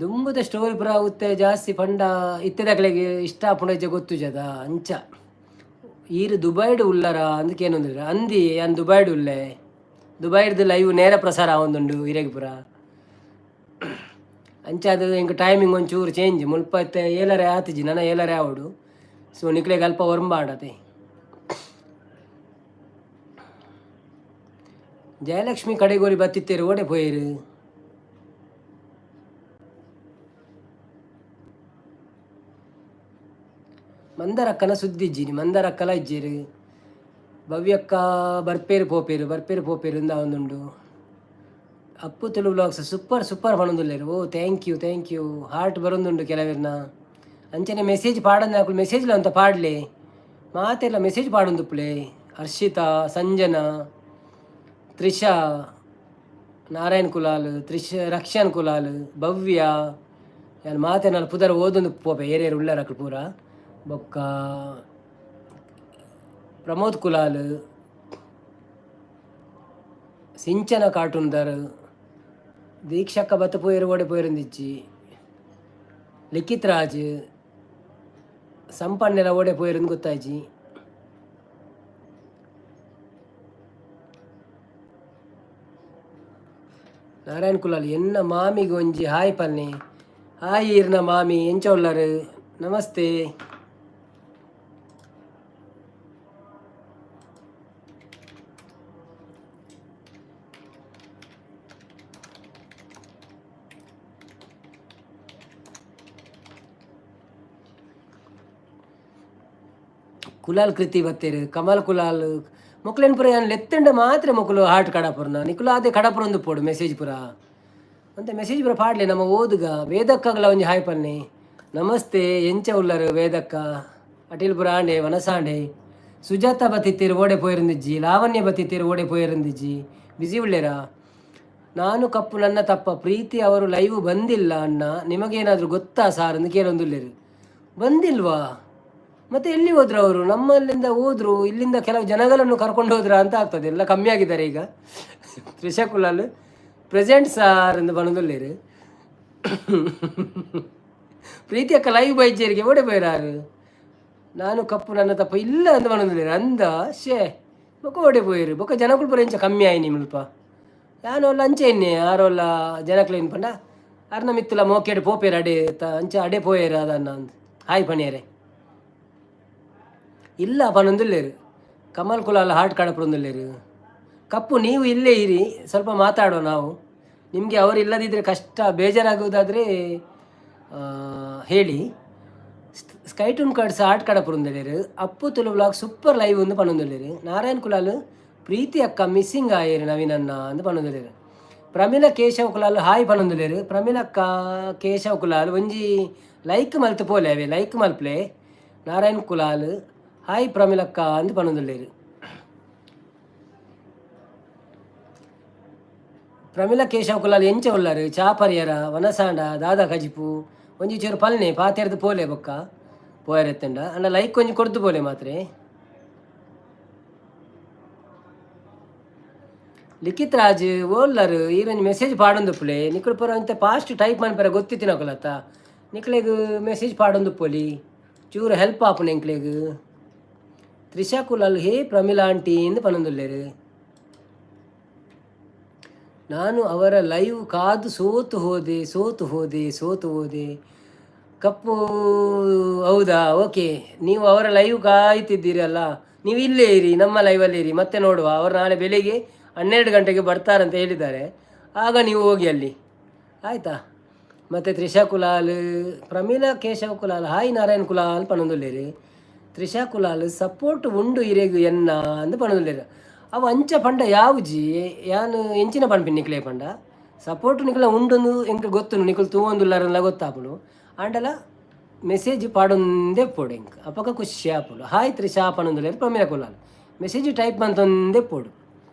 ದುಂಬುದ ಸ್ಟೋರಿ ಪೂರ ಉತ್ತೆ ಜಾಸ್ತಿ ಪಂಡ ಇತ್ತೆದಕ್ಲೆಗ್ ಇಷ್ಟ ಆಪುಂಡ ಗೊತ್ತುಜದ ಅಂಚ. ಈರ್ ದುಬೈಡ್ ಉಲ್ಲರ ಅಂದ್ ಕೇನೊಂದುಲ್ಲೆರ್. ಅಂದಿ, ಯಾನ್ ದುಬೈಡ್ ಉಲ್ಲೆ. ದುಬೈಡ್ದು ಲೈವ್ ನೇರ ಪ್ರಸಾರ ಆವೊಂದುಂಡು ಇರೆಗ್ ಪೂರ. ಅಂಚಾದ್ ಎಂಕ್ ಟೈಮಿಂಗ್ ಒಂಚೂರು ಚೇಂಜ್. ಮುಲ್ಪ ಇತ್ತೆ ಏಲರೆ ಆತಿಜಿ, ನನ ಏಲರೆ ಆವೊಡು. ಸೊ ನಿಕ್ಲೆಗ್ ಅಲ್ಪ ಒರ್ಂಬ ಆಡತೆ. ಜಯಲಕ್ಷ್ಮಿ ಕಡೆಗೋರಿ ಬತ್ತಿತ್ತೇರು, ಓಡೆ ಪೋಯೆರ್? ಮಂದರಕ್ಕನ ಸುದ್ದಿ ಇಜ್ಜಿನಿ. ಮಂದರಕ್ಕಲ ಇಜ್ಜೇರು. ಭವ್ಯಕ್ಕ ಬರ್ಪೇರು ಪೋಪೇರು, ಬರ್ಪೇರು ಪೋಪೇರು ಇಂದ ಒಂದುಂಡು. Appu Tulu vlogs super super ಪನೊಂದುಲ್ಲೆರ್. ಓ, thank you, thank you. Heart ಬರೊಂದುಂಡು ಕೆಲವೆರ್ನ. ಅಂಚನೆ ಮೆಸೇಜ್ ಪಾಡಂದೆ ಅಕುಲು ಮೆಸೇಜ್ಲ ಅಂತ ಪಾಡ್ಲೆ. ಮಾತೆಲ್ಲ ಮೆಸೇಜ್ ಪಾಡೊಂದುಪ್ಪುಲೆ. ಹರ್ಷಿತಾ, ಸಂಜನಾ, ತ್ರಿಷಾ, ನಾರಾಯಣ್ ಕುಲಾಲ್, ತ್ರಿಷ, ರಕ್ಷನ್ ಕುಲಾಲ್, ಭವ್ಯ. ಯಾನ್ ಮಾತೆರ್ನಲ ಪುದರ್ ಓದೊಂದು ಪೋಪೆ, ಏರೇರು ಉಲ್ಲೆರ್ ಅಕುಲು ಪೂರ. ಬೊಕ್ಕ ಪ್ರಮೋದ್ ಕುಲಾಲ್, ಸಿಂಚನ ಕಾರ್ಟೂನ್ದಾರ್, ದೀಕ್ಷಕ್ಕ ಬತ್ತ ಪೋಯೆರ್, ಓಡೆ ಪೋಯೆರುಂದಿಜ್ಜಿ. ಲಿಖಿತ್ ರಾಜ್, ಸಂಪನ್ನೆಲ ಓಡೆ ಪೋಯೆರುಂದು ಗೊತ್ತಾಯ್ಜಿ. ನಾರಾಯಣ್ ಕುಲಾಲ್ ಎನ್ನ ಮಾಮಿಗೆ ಒಂಜಿ ಹಾಯ್ ಪನ್ನಿ. ಹಾಯ್ ಈರ್ನ ಮಾಮಿ, ಎಂಚ ಉಲ್ಲರ್? ನಮಸ್ತೆ. ಕುಲಾಲ್ ಕೃತಿ ಬತ್ತೇರು, ಕಮಲ್ ಕುಲಾಲ್ ಮೊಕ್ಲೆನ್ ಪೂರ ಯಾನ್ ಲೆತ್ತಂಡ ಮಾತ್ರ ಮೊಕುಲು ಹಾರ್ಟ್ ಕಡಪುರ್ನ. ನಿಕುಲು ಅದೇ ಕಡಪುರೊಂದು ಪೋಡು ಮೆಸೇಜ್ ಪೂರ. ಅಂತೆ ಮೆಸೇಜ್ ಪೂರ ಪಾಡ್ಲೆ, ನಮ್ಮ ಓದುಗ. ವೇದಕ್ಕಗಳ ಒಂಜಿ ಹಾಯ್ ಪನ್ನಿ. ನಮಸ್ತೆ, ಎಂಚ ಉಲ್ಲರು ವೇದಕ್ಕ? ಅಟಿಲ್ ಪುರ ಆಂಡೆ ವನಸಾಂಡೆ. ಸುಜಾತ ಬತ್ತಿತ್ತೀರು, ಓಡೆ ಪೋಯಿರುಂದಿಜ್ಜಿ. ಲಾವಣ್ಯ ಬತ್ತಿತ್ತೀರು, ಓಡೆ ಪೋಯಿರುಂದಿಜ್ಜಿ. ಬಿಸಿ ಉಳ್ಳೇರಾ? ನಾನು ಕಪ್ಪು ನನ್ನ ತಪ್ಪ. ಪ್ರೀತಿ ಅವರು ಲೈವ್ ಬಂದಿಲ್ಲ ಅಣ್ಣ, ನಿಮಗೇನಾದರೂ ಗೊತ್ತಾ ಸಾರ್ ಅಂತ ಕೇಳೊಂದುಲ್ಲೇರು. ಬಂದಿಲ್ವಾ? ಮತ್ತೆ ಎಲ್ಲಿ ಹೋದ್ರು ಅವರು? ನಮ್ಮಲ್ಲಿಂದ ಹೋದ್ರು, ಇಲ್ಲಿಂದ ಕೆಲವು ಜನಗಳನ್ನು ಕರ್ಕೊಂಡು ಹೋದ್ರ ಅಂತ ಆಗ್ತದೆ. ಎಲ್ಲ ಕಮ್ಮಿ ಆಗಿದ್ದಾರೆ ಈಗ. ತ್ರಿಷಾ ಕುಲಾಲ್ ಪ್ರೆಸೆಂಟ್ ಸಾರ್ ಎಂದು ಬನೊಂದುಲ್ಲೇರು. ಪ್ರೀತಿ ಅಕ್ಕ ಲೈವ್ ಬೈಜೇರಿಗೆ ಓಡೆ ಪೋಯಿರಾರು. ನಾನು ಕಪ್ಪು, ನನ್ನ ತಪ್ಪ ಇಲ್ಲ ಅಂದ ಪನೊಂದುಲ್ಲೆರ್. ಅಂದ ಶೇ, ಬೊಕ ಓಡೆ ಪೋಯೆರ್? ಬೊಕ ಜನಕುಲು ಪೂರ ಎಂಚ ಕಮ್ಮಿ ಆಯಿನಿ ಮುಲ್ಪ. ಯಾನ್ ಲಂಚ ಎನ್ನೆ ಆರೋಲ್ಲ ಜನಕ್ಲೇನ್ ಪಂಡ ಅರ್ನ ಮಿತ್ತುಲ ಮೋಕೆಡ್ ಪೋಪೇರ್ ಅಡೆ ಅಂಚ ಅಡೆ ಪೋಯೆರ್ ಅದನ್ನ ಅಂದ್. ಹಾಯ್ ಪಣಿಯರೆ ಇಲ್ಲ ಪನೊಂದುಲ್ಲೆರ್. ಕಮಲ್ ಕುಲಾಲ್ ಹಾರ್ಟ್ ಕಡಪುಡೊಂದುಲ್ಲೆರ್. ಕಪ್ಪು, ನೀವು ಇಲ್ಲೇ ಇರಿ, ಸ್ವಲ್ಪ ಮಾತಾಡುವ ನಾವು. ನಿಮಗೆ ಅವರು ಇಲ್ಲದಿದ್ದರೆ ಕಷ್ಟ, ಬೇಜಾರಾಗುವುದಾದರೆ ಹೇಳಿ. ಸ್ಕೈಟೂನ್ ಕಾರ್ಡ್ಸ್ ಆಟ್ ಕಡಪುಡೊಂದುಲ್ಲೆರ್. ಅಪ್ಪು ತುಳು ವ್ಲಾಗ್ ಸೂಪರ್ ಲೈವ್ ಒಂದು ಪನೊಂದುಲ್ಲೆರ್. ನಾರಾಯಣ್ ಕುಲಾಲ್ ಪ್ರೀತಿ ಅಕ್ಕ ಮಿಸ್ಸಿಂಗ್ ಆಯೆರ್ ನವೀನಣ್ಣ ಅಂದ್ ಪನೊಂದುಲ್ಲೆರ್. ಪ್ರಮೀಳ ಕೇಶವ್ ಕುಲಾಲ್ ಹಾಯ್ ಪನೊಂದುಲ್ಲೆರ್. ಪ್ರಮೀಳಕ್ಕ ಕೇಶವ್ ಕುಲಾಲ್, ಒಂಜಿ ಲೈಕ್ ಮಲ್ತ್ ಪೋಲೆ ಅವೆ, ಲೈಕ್ ಮಲ್ಪ್ಲೆ. ನಾರಾಯಣ್ ಕುಲಾಲ್ ಹಾಯ್ ಪ್ರಮೀಳಕ್ಕ ಅಂದ್ ಪನೊಂದುಲ್ಲೆರ್. ಪ್ರಮೀಳ ಕೇಶವ್ ಕುಲಾಲ್, ಎಂಚ ಉಲ್ಲರ್? ಚಾ ಪರಿಯರ? ವನಸಾಂಡ? ದಾದಾ ಕಜಿಪು? ಒಂಜಿ ಚೂರು ಪಲ್ನೆ ಪಾತೆರ್ದು ಪೋಲೆ. ಬೊಕ್ಕ ಪೋಯರೆತ್ತಂಡ ಅಂಡ ಲೈಕ್ ಒಂಜಿ ಕೊರ್ದು ಪೋಲೆ ಮಾತ್ರೆ. ಲಿಖಿತ್ ರಾಜ್ ಓಲ್ಲರ್? ಈರೊಂಜಿ ಮೆಸೇಜ್ ಪಾಡೊಂದುಪ್ಪುಲೆ. ನಿಕುಲು ಪೂರ ಒಂತೆ ಫಾಸ್ಟ್ ಟೈಪ್ ಮನ್ಪೆರೆ ಗೊತ್ತಿತ್ತಿನಕುಲತ್ತ, ನಿಕ್ಲೆಗ್ ಮೆಸೇಜ್ ಪಾಡೊಂದುಪ್ಪೊಲಿ, ಚೂರು ಹೆಲ್ಪ್ ಆಪುಂಡು ಎಂಕ್ಲೆಗ್. ತ್ರಿಷಾ ಕುಲಾಲ್ ಹೇ ಪ್ರಮೀಳಾ ಆಂಟಿ ಇಂದ್ ಪನೊಂದುಲ್ಲೆರ್. ನಾನು ಅವರ ಲೈವ್ ಕಾದು ಸೋತು ಹೋದೆ, ಸೋತು ಹೋದೆ, ಸೋತು ಹೋದೆ ಕಪ್ಪು. ಹೌದಾ? ಓಕೆ, ನೀವು ಅವರ ಲೈವ್ ಕಾಯ್ತಿದ್ದೀರಲ್ಲ, ನೀವು ಇಲ್ಲೇ ಇರಿ, ನಮ್ಮ ಲೈವಲ್ಲಿ ಇರಿ. ಮತ್ತೆ ನೋಡುವ. ಅವರು ನಾಳೆ ಬೆಳಿಗ್ಗೆ 12 ಗಂಟೆಗೆ ಬರ್ತಾರಂತ ಹೇಳಿದ್ದಾರೆ. ಆಗ ನೀವು ಹೋಗಿ ಅಲ್ಲಿ, ಆಯಿತಾ? ಮತ್ತು ತ್ರಿಷಾ ಕುಲಾಲ್, ಪ್ರಮೀಳಾ ಕೇಶವ್ ಕುಲಾಲ್ ಹಾಯ್ ನಾರಾಯಣ್ ಕುಲಾಲ್ ಪನೊಂದುಲ್ಲೆರ್. ತ್ರಿಷಾ ಕುಲಾಲ್ ಸಪೋರ್ಟ್ ಉಂಡು ಇರೆಗ್ ಎನ್ನ ಅಂದ್ ಪನೊಂದುಲ್ಲೆರ್. ಅವು ಅಂಚ ಪಂಡ ಯಾವುಜಿ, ಯಾನ್ ಎಂಚಿನ ಪನ್ಪಿನಿ ನಿಕ್ಲೆ ಪಂಡ, ಸಪೋರ್ಟ್ ನಿಕ್ಲ ಉಂಡುಂದು ಎಂಕ್ ಗೊತ್ತುಂಡು, ನಿಕುಲು ತೂವೊಂದುಲ್ಲರೆಲ್ಲ ಗೊತ್ತಾಪುಂಡು. ಆಂಡಲ ಮೆಸೇಜ್ ಪಾಡೊಂದೇ ಪೋಡು, ಎಂಕ್ ಅಪಗ ಖುಷಿ ಆಪುಂಡು. ಹಾಯ್ ತ್ರಿಷಾ ಪನೊಂದುಲ್ಲೆರ್ ಪ್ರಮೀಳಾ ಕುಲಾಲ್. ಮೆಸೇಜ್ ಟೈಪ್ ಮಂತೊಂದೇ ಪೋಡು.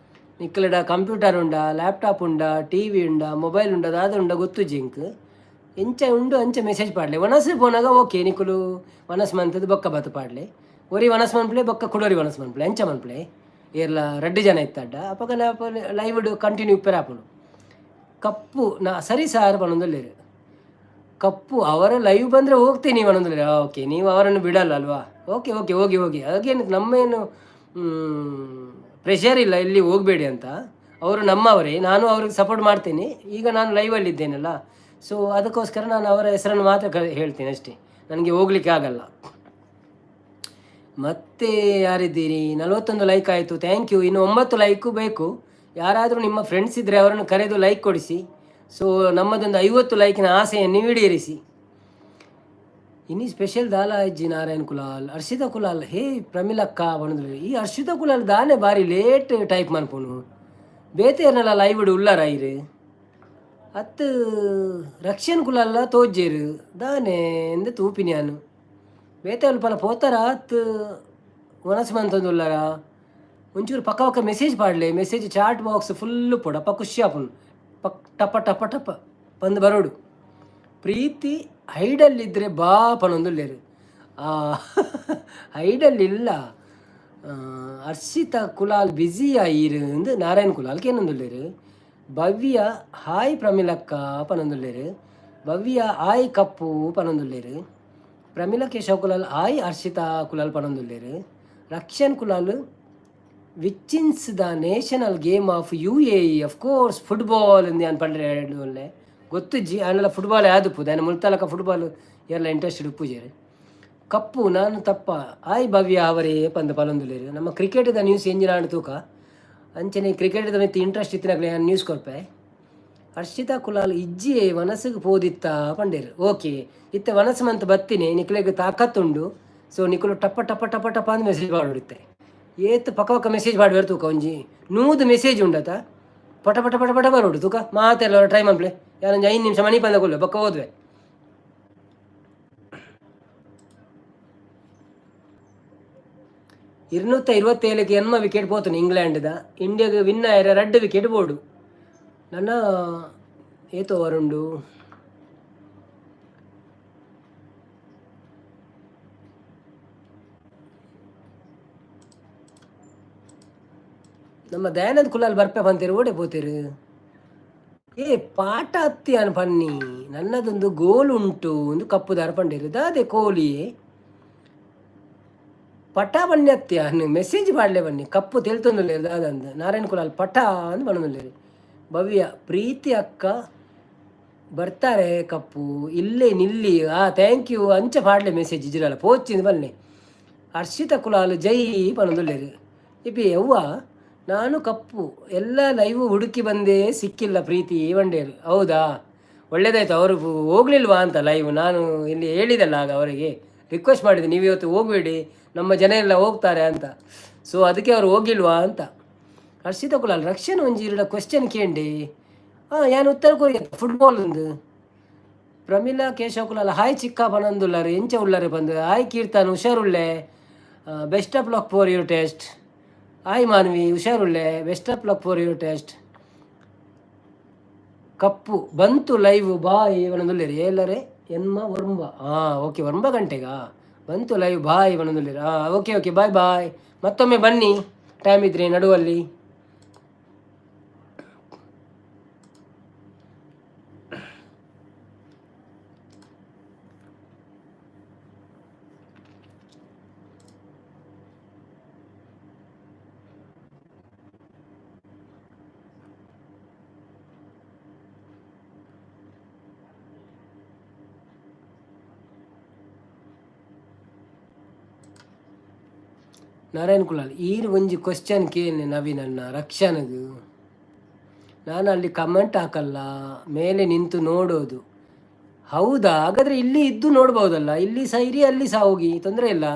ನಿಕ್ಲೆಡ ಕಂಪ್ಯೂಟರ್ ಉಂಡಾ, ಲ್ಯಾಪ್ಟಾಪ್ ಉಂಡಾ, ಟಿವಿ ಉಂಡಾ, ಮೊಬೈಲ್ ಉಂಡಾ, ದಾದ ಉಂಡಾ ಗೊತ್ತುಜಿ ಎಂಕ್. ಎಂಚ ಉಂಡು ಅಂಚ ಮೆಸೇಜ್ ಪಾಡ್ಲೆ. ವನಸ್ ಪೋನಾಗ ಓಕೆ, ನಿಕುಲು ವನಸ್ ಮಂತುದು ಬೊಕ್ಕ ಬತ್ತು ಪಾಡ್ಲೆ. ಒರಿ ವನಸ್ ಮನ್ಪುಲೆ, ಬೊಕ್ಕ ಕುಡೊರಿ ವನಸ್ ಮನ್ಪುಲೆ, ಅಂಚ ಮನ್ಪುಲೆ. ಏರ್ಲ ರಡ್ಡ್ ಜನ ಇತ್ತಡ್ಡ ಅಪಗ ಲೈವ್ ಕಂಟಿನ್ಯೂ ಇಪ್ಪೆರೆ ಆಪುಂಡು. ಕಪ್ಪು ನಾ ಸರಿ ಸಾರ್ ಪನೊಂದುಲ್ಲೆರ್. ಕಪ್ಪು ಅವರ ಲೈವ್ ಬಂದರೆ ಹೋಗ್ತೀನಿ ಪನೊಂದುಲ್ಲೆರ್. ಓಕೆ, ನೀವು ಅವರನ್ನು ಬಿಡಲ್ಲ ಅಲ್ವಾ? ಓಕೆ ಓಕೆ, ಹೋಗಿ ಹೋಗಿ. ಹಾಗೇನು ನಮ್ಮೇನು ಪ್ರೆಷರ್ ಇಲ್ಲ ಇಲ್ಲಿ ಹೋಗಬೇಡಿ ಅಂತ. ಅವರು ನಮ್ಮವರೇ, ನಾನು ಅವ್ರಿಗೆ ಸಪೋರ್ಟ್ ಮಾಡ್ತೀನಿ. ಈಗ ನಾನು ಲೈವಲ್ಲಿ ಇದ್ದೇನಲ್ಲ, ಸೊ ಅದಕ್ಕೋಸ್ಕರ ನಾನು ಅವರ ಹೆಸರನ್ನು ಮಾತ್ರ ಹೇಳ್ತೇನೆ ಅಷ್ಟೇ. ನನಗೆ ಹೋಗ್ಲಿಕ್ಕೆ ಆಗಲ್ಲ. ಮತ್ತೆ ಯಾರಿದ್ದೀರಿ? 41 ಲೈಕ್ ಆಯಿತು, thank you. ಇನ್ನು 9 ಲೈಕು ಬೇಕು. ಯಾರಾದರೂ ನಿಮ್ಮ ಫ್ರೆಂಡ್ಸ್ ಇದ್ದರೆ ಅವರನ್ನು ಕರೆದು ಲೈಕ್ ಕೊಡಿಸಿ. ಸೊ ನಮ್ಮದೊಂದು 50 ಲೈಕಿನ ಆಸೆಯನ್ನು ಈಡೇರಿಸಿ. ಇನಿ ಸ್ಪೆಷಲ್ ದಾಲ ಅಜ್ಜಿ ನಾರಾಯಣ್ ಕುಲಾಲ್. ಹರ್ಷಿತಾ ಕುಲಾಲ್ ಹೇ ಪ್ರಮಿಲಕ್ಕ ಪನೊಂದುಲ್ಲೆರ್. ಈ ಹರ್ಷಿತಾ ಕುಲಾಲ್ ದಾನೆ ಬಾರಿ ಲೇಟ್ ಟೈಪ್ ಮನ್ಪುನು? ಬೇತೆ ಲೈವ್ ಉಲ್ಲಾರ ಇರು ಅತ್? ರಕ್ಷನ್ ಕುಲಾಲ್ಲ ತೋಜ್ಜೇರು, ದಾನೆ ಎಂದ ತೂಪಿನಿ ಯಾನು. ಬೇತೆ ಅಲ್ಪ ಪೋತಾರ ಅತ್ ವನಸ್ ಮಂತೊಂದುಲ್ಲಾರ? ಒಂಚೂರು ಪಕ್ಕ ಪಕ್ಕ ಮೆಸೇಜ್ ಪಾಡ್ಲೆ. ಮೆಸೇಜ್ ಚಾಟ್ ಬಾಕ್ಸ್ ಫುಲ್ ಪೋಡು, ಅಪ್ಪ ಖುಷಿ ಆಪುಂಡು. ಪಕ್ ಟಪ ಟಪ ಟಪ ಪಂದ್ ಬರೋಡು. ಪ್ರೀತಿ ಹೈಡಲ್ಲಿದ್ದರೆ ಬಾ ಪನೊಂದುಲ್ಲೆರ್. ಹೈಡಲ್ಲಿ ಇಲ್ಲ. ಹರ್ಷಿತಾ ಕುಲಾಲ್ ಬ್ಯುಸಿ ಆಯೀರ್ ಅಂದ್ ನಾರಾಯಣ್ ಕುಲಾಲ್ ಕೇನೊಂದುಲ್ಲೆರ್. ಭವ್ಯ ಹಾಯ್ ಪ್ರಮಿಲಕ್ಕ ಪನೊಂದುಲ್ಲೆರ್. ಭವ್ಯ ಆಯ್ ಕಪ್ಪು ಪನೊಂದುಲ್ಲೆರ್. ಪ್ರಮೀಳಾ ಕೇಶವ್ ಕುಲಾಲ್ ಆಯ್ ಹರ್ಷಿತಾ ಕುಲಾಲ್ ಪನೊಂದುಲ್ಲೆರ್. Rakshan Kulal which is the national game of UAE? Of course football ಇಂದ್ ಯಾನ್ ಪಂಡ್ರೆ ಉಲ್ಲೆ. ಗೊತ್ತುಜ್ಜಿ, ಆಂಡಲ ಫುಟ್ಬಾಲ್ ಯಾದುಪ್ಪು ದಾನೆ ಮುಲ್ತಲಕ ಫುಟ್ಬಾಲ್ ಏರ್ಲ ಇಂಟ್ರೆಸ್ಟೆಡ್ ಉಪ್ಪುಜೆರ್. ಕಪ್ಪು ನಾನು ತಪ್ಪ? ಆಯ್ ಭವ್ಯ ಅವರೇ ಪಂದ್ ಪನೊಂದುಲ್ಲೆರ್. ನಮ್ಮ ಕ್ರಿಕೆಟ್ದ ನ್ಯೂಸ್ ಎಂಜಿನ ಆಂಡ್ ತೂಕ. ಅಂಚನೆ ಕ್ರಿಕೆಟ್ದ ಮಿತ್ತ್ ಇಂಟ್ರೆಸ್ಟ್ ಇತ್ತಿನಕ್ಲೆ ಯಾನ್ ನ್ಯೂಸ್ ಕೊರ್ಪೆ. ಹರ್ಷಿತಾ ಕುಲಾಲ್ ಇಜ್ಜಿಯೇ, ವನಸ್ಸಿಗೆ ಪೋದಿತ್ತ ಪಂಡೇರು. ಓಕೆ, ಇತ್ತೆ ವನಸ್ ಮಂತ್ ಬತ್ತಿನಿ. ನಿಕ್ಲೆಗ್ ತಾಕತ್ತುಂಡು. ಸೊ ನಿಕುಲು ಟಪ್ಪ ಟಪ್ಪ ಟಪ್ಪ ಟಪ್ಪ ಅಂದ್ ಮೆಸೇಜ್ ಪಾಡೊಡಿತ್ತೆ. ಏತ್ ಪಕ್ಕ ಪಕ್ಕ ಮೆಸೇಜ್ ಪಾಡ್ವೆರ್ ತೂಕ. ಒಂಜಿ 100 ಮೆಸೇಜ್ ಉಂಡತ, ಪಟ ಪಟ ಪಟ ಪಟ ಬರೋಡು ತೂಕ. ಮಾತೆಲ್ಲ ಟ್ರೈ ಮನ್ಪ್ಲೆ. ಯಾರೊಂಜಿ 5 ನಿಮಿಷ ಮನಿ ಪಂದ ಕುಲ್ಲೆ, ಬೊಕ್ಕ ಓದ್ವೆ. 227ಕ್ಕೆ 80 ವಿಕೆಟ್ ಪೋತುಂಡು ಇಂಗ್ಲೆಂಡ್ದ. ಇಂಡಿಯಾಗ್ ವಿನ್ ಆಯೆರೆ ರಡ್ಡ್ ವಿಕೆಟ್ ಬೋಡು. ನನ ಏತ್ ಓವರ್ ಉಂಡು? ನಮ್ಮ ದಯಾನಂದ್ ಕುಲಾಲ್ ಬರ್ಪೆ ಪಂತೆರ್, ಓಡೆ ಪೋತೆರ್? ಏ ಪಾಠ ಅತ್ತಿ ಪನ್ನಿ ನನ್ನದೊಂದು ಗೋಲ್ ಉಂಟು ಒಂದು ಕಪ್ಪುದಾರ ಪಂಡೇರು ದಾದೆ ಕೋಲಿ ಪಟ ಬನ್ನಿ ಅತ್ತಿ ಅನ್ನು ಮೆಸೇಜ್ ಮಾಡಲೆ ಬನ್ನಿ ಕಪ್ಪು ತೆಲ್ತೊಂದುಲ್ಲೇರು ದಾದಂದು ನಾರಾಯಣ ಕುಲಾಲ್ ಪಟ ಅಂದ್ ಪನೊಂದುಲ್ಲೇರು. ಭವ್ಯ ಪ್ರೀತಿ ಅಕ್ಕ ಬರ್ತಾರೆ ಕಪ್ಪು ಇಲ್ಲೇ ನಿಲ್ಲಿ. ಆ thank you ಅಂಚ ಪಾಡ್ಲೆ ಮೆಸೇಜ್ ಇಜ್ಜಿರಲ್ಲ ಪೋಚಿಂದು ಬನ್ನಿ. ಹರ್ಷಿತ ಕುಲಾಲ್ ಜೈ ಪನೊಂದುಲ್ಲೇರು. ಇಪಿ ಯವ್ವ ನಾನು ಕಪ್ಪು ಎಲ್ಲ ಲೈವ್ ಹುಡುಕಿ ಬಂದೇ ಸಿಕ್ಕಿಲ್ಲ ಪ್ರೀತಿ ಬಂಡೇರು. ಹೌದಾ, ಒಳ್ಳೇದಾಯ್ತು ಅವರು ಹೋಗ್ಲಿಲ್ವಾ ಅಂತ ಲೈವ್. ನಾನು ಇಲ್ಲಿ ಹೇಳಿದಲ್ಲ ಆಗ ಅವರಿಗೆ ರಿಕ್ವೆಸ್ಟ್ ಮಾಡಿದೆ, ನೀವು ಇವತ್ತು ಹೋಗಬೇಡಿ, ನಮ್ಮ ಜನ ಎಲ್ಲ ಹೋಗ್ತಾರೆ ಅಂತ. ಸೊ ಅದಕ್ಕೆ ಅವರು ಹೋಗಿಲ್ವಾ ಅಂತ. ಹರ್ಷಿತ ಕುಲಾಲ್ ರಕ್ಷಣೆ ಒಂಜಿ ಇರಡ ಕ್ವಶನ್ ಕೇಂಡಿ. ಹಾಂ, ಯಾನ್ ಉತ್ತರ ಕೊರಿಯ ಫುಟ್ಬಾಲ್ ಒಂದು. ಪ್ರಮೀಲಾ ಕೇಶವ ಕುಲಾಲ್ ಹಾಯ್ ಚಿಕ್ಕ ಪನಂದುಲ್ಲಾರೆ ಎಂಚ ಉಳ್ಳಾರೆ ಬಂದು. ಹಾಯ್ ಕೀರ್ತನ್ ಹುಷಾರುಳ್ಳೆ, best of luck for your test. Hi Manvi ಹುಷಾರುಳ್ಳೆ, best of luck for your test. ಕಪ್ಪು ಬಂತು ಲೈವ್ ಬಾಯ್ ಪನೊಂದುಲ್ಲೇರು. ಏಲರೆ ಎನ್ಮ ಒರ್ಂಬ. ಹಾಂ ಓಕೆ, ಒರ್ಂಬ ಗಂಟೆಗಾ ಬಂತು ಲೈವ್ ಬಾಯ್ ಪನೊಂದುಲ್ಲೇರು. ಹಾಂ ಓಕೆ ಓಕೆ, ಬಾಯ್ ಬಾಯ್. ಮತ್ತೊಮ್ಮೆ ಬನ್ನಿ ಟೈಮ್ ಇದ್ರೆ ನಡುವಲ್ಲಿ. ನಾರಾಯಣ್ ಕುಲಾಲ್ ಈರ್ ಒಂಜಿ ಕ್ವಶನ್ ಕೇಳಿ ನವೀನಣ್ಣ ರಕ್ಷಣಗು. ನಾನು ಅಲ್ಲಿ ಕಮೆಂಟ್ ಹಾಕಲ್ಲ, ಮೇಲೆ ನಿಂತು ನೋಡೋದು. ಹೌದಾ, ಹಾಗಾದರೆ ಇಲ್ಲಿ ಇದ್ದು ನೋಡ್ಬೋದಲ್ಲ, ಇಲ್ಲಿ ಸಹ ಇರಿ ಅಲ್ಲಿ ಸಹ ಹೋಗಿ, ತೊಂದರೆ ಇಲ್ಲ.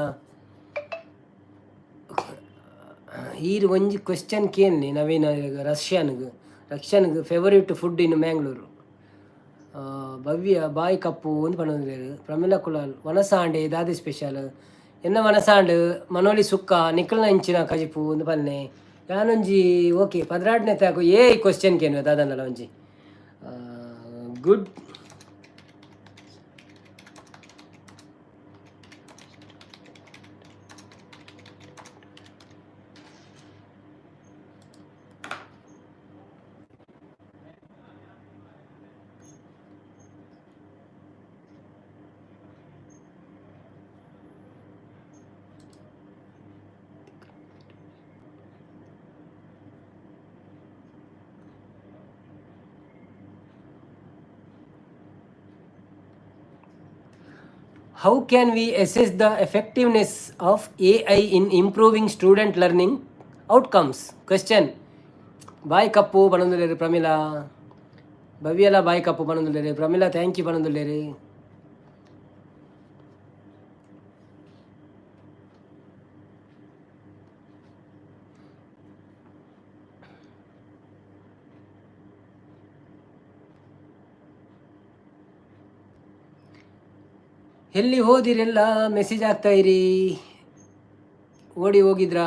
ಈರ್ ಒಂಜಿ ಕ್ವಶನ್ ಕೇಳಿ ನವೀನ ರಷ್ಯನ್ಗೆ ರಕ್ಷನ್ಗೆ favourite food in Mangalore. Bhavya bye ಕಪ್ಪು ಒಂದು ಪನೊಂದುಲ್ಲೆರ್. ಪ್ರಮೀಳಾ ಕುಲಾಲ್ ವನಸಾಂಡೆ ದಾದೆ ಸ್ಪೆಷಲ್ ಎನ್ನ ವನಸಾಂಡ್ ಮನೋಲಿ ಸುಕ್ಕ ನಿಕಲ್ನ ಇಂಚಿನ ಕಜಿಪು ಒಂದು ಪನ್ನೆ ಯಾನೊಂಜಿ. ಓಕೆ, ಪದ್ರಾಡ್ನೆ ತಾಕು ಏ ಕ್ವಶನ್ ಕೇನು ದಾದನಲ ಒಂಜಿ good. How can we assess the effectiveness of AI in improving student learning outcomes? Question. Bye ಕಪ್ಪು ಪನೊಂದುಲ್ಲೆರ್ ಪ್ರಮೀಳಾ. ಭವ್ಯಲ ಬಾಯ್ ಕಪ್ಪು ಪನೊಂದುಲ್ಲೆರ್. ಪ್ರಮೀಳಾ thank you ಪನೊಂದುಲ್ಲೆರ್. ಎಲ್ಲಿ ಹೋದಿರೆಲ್ಲ ಮೆಸೇಜ್ ಆಗ್ತಾ ಇರಿ, ಓಡಿ ಹೋಗಿದ್ರಾ?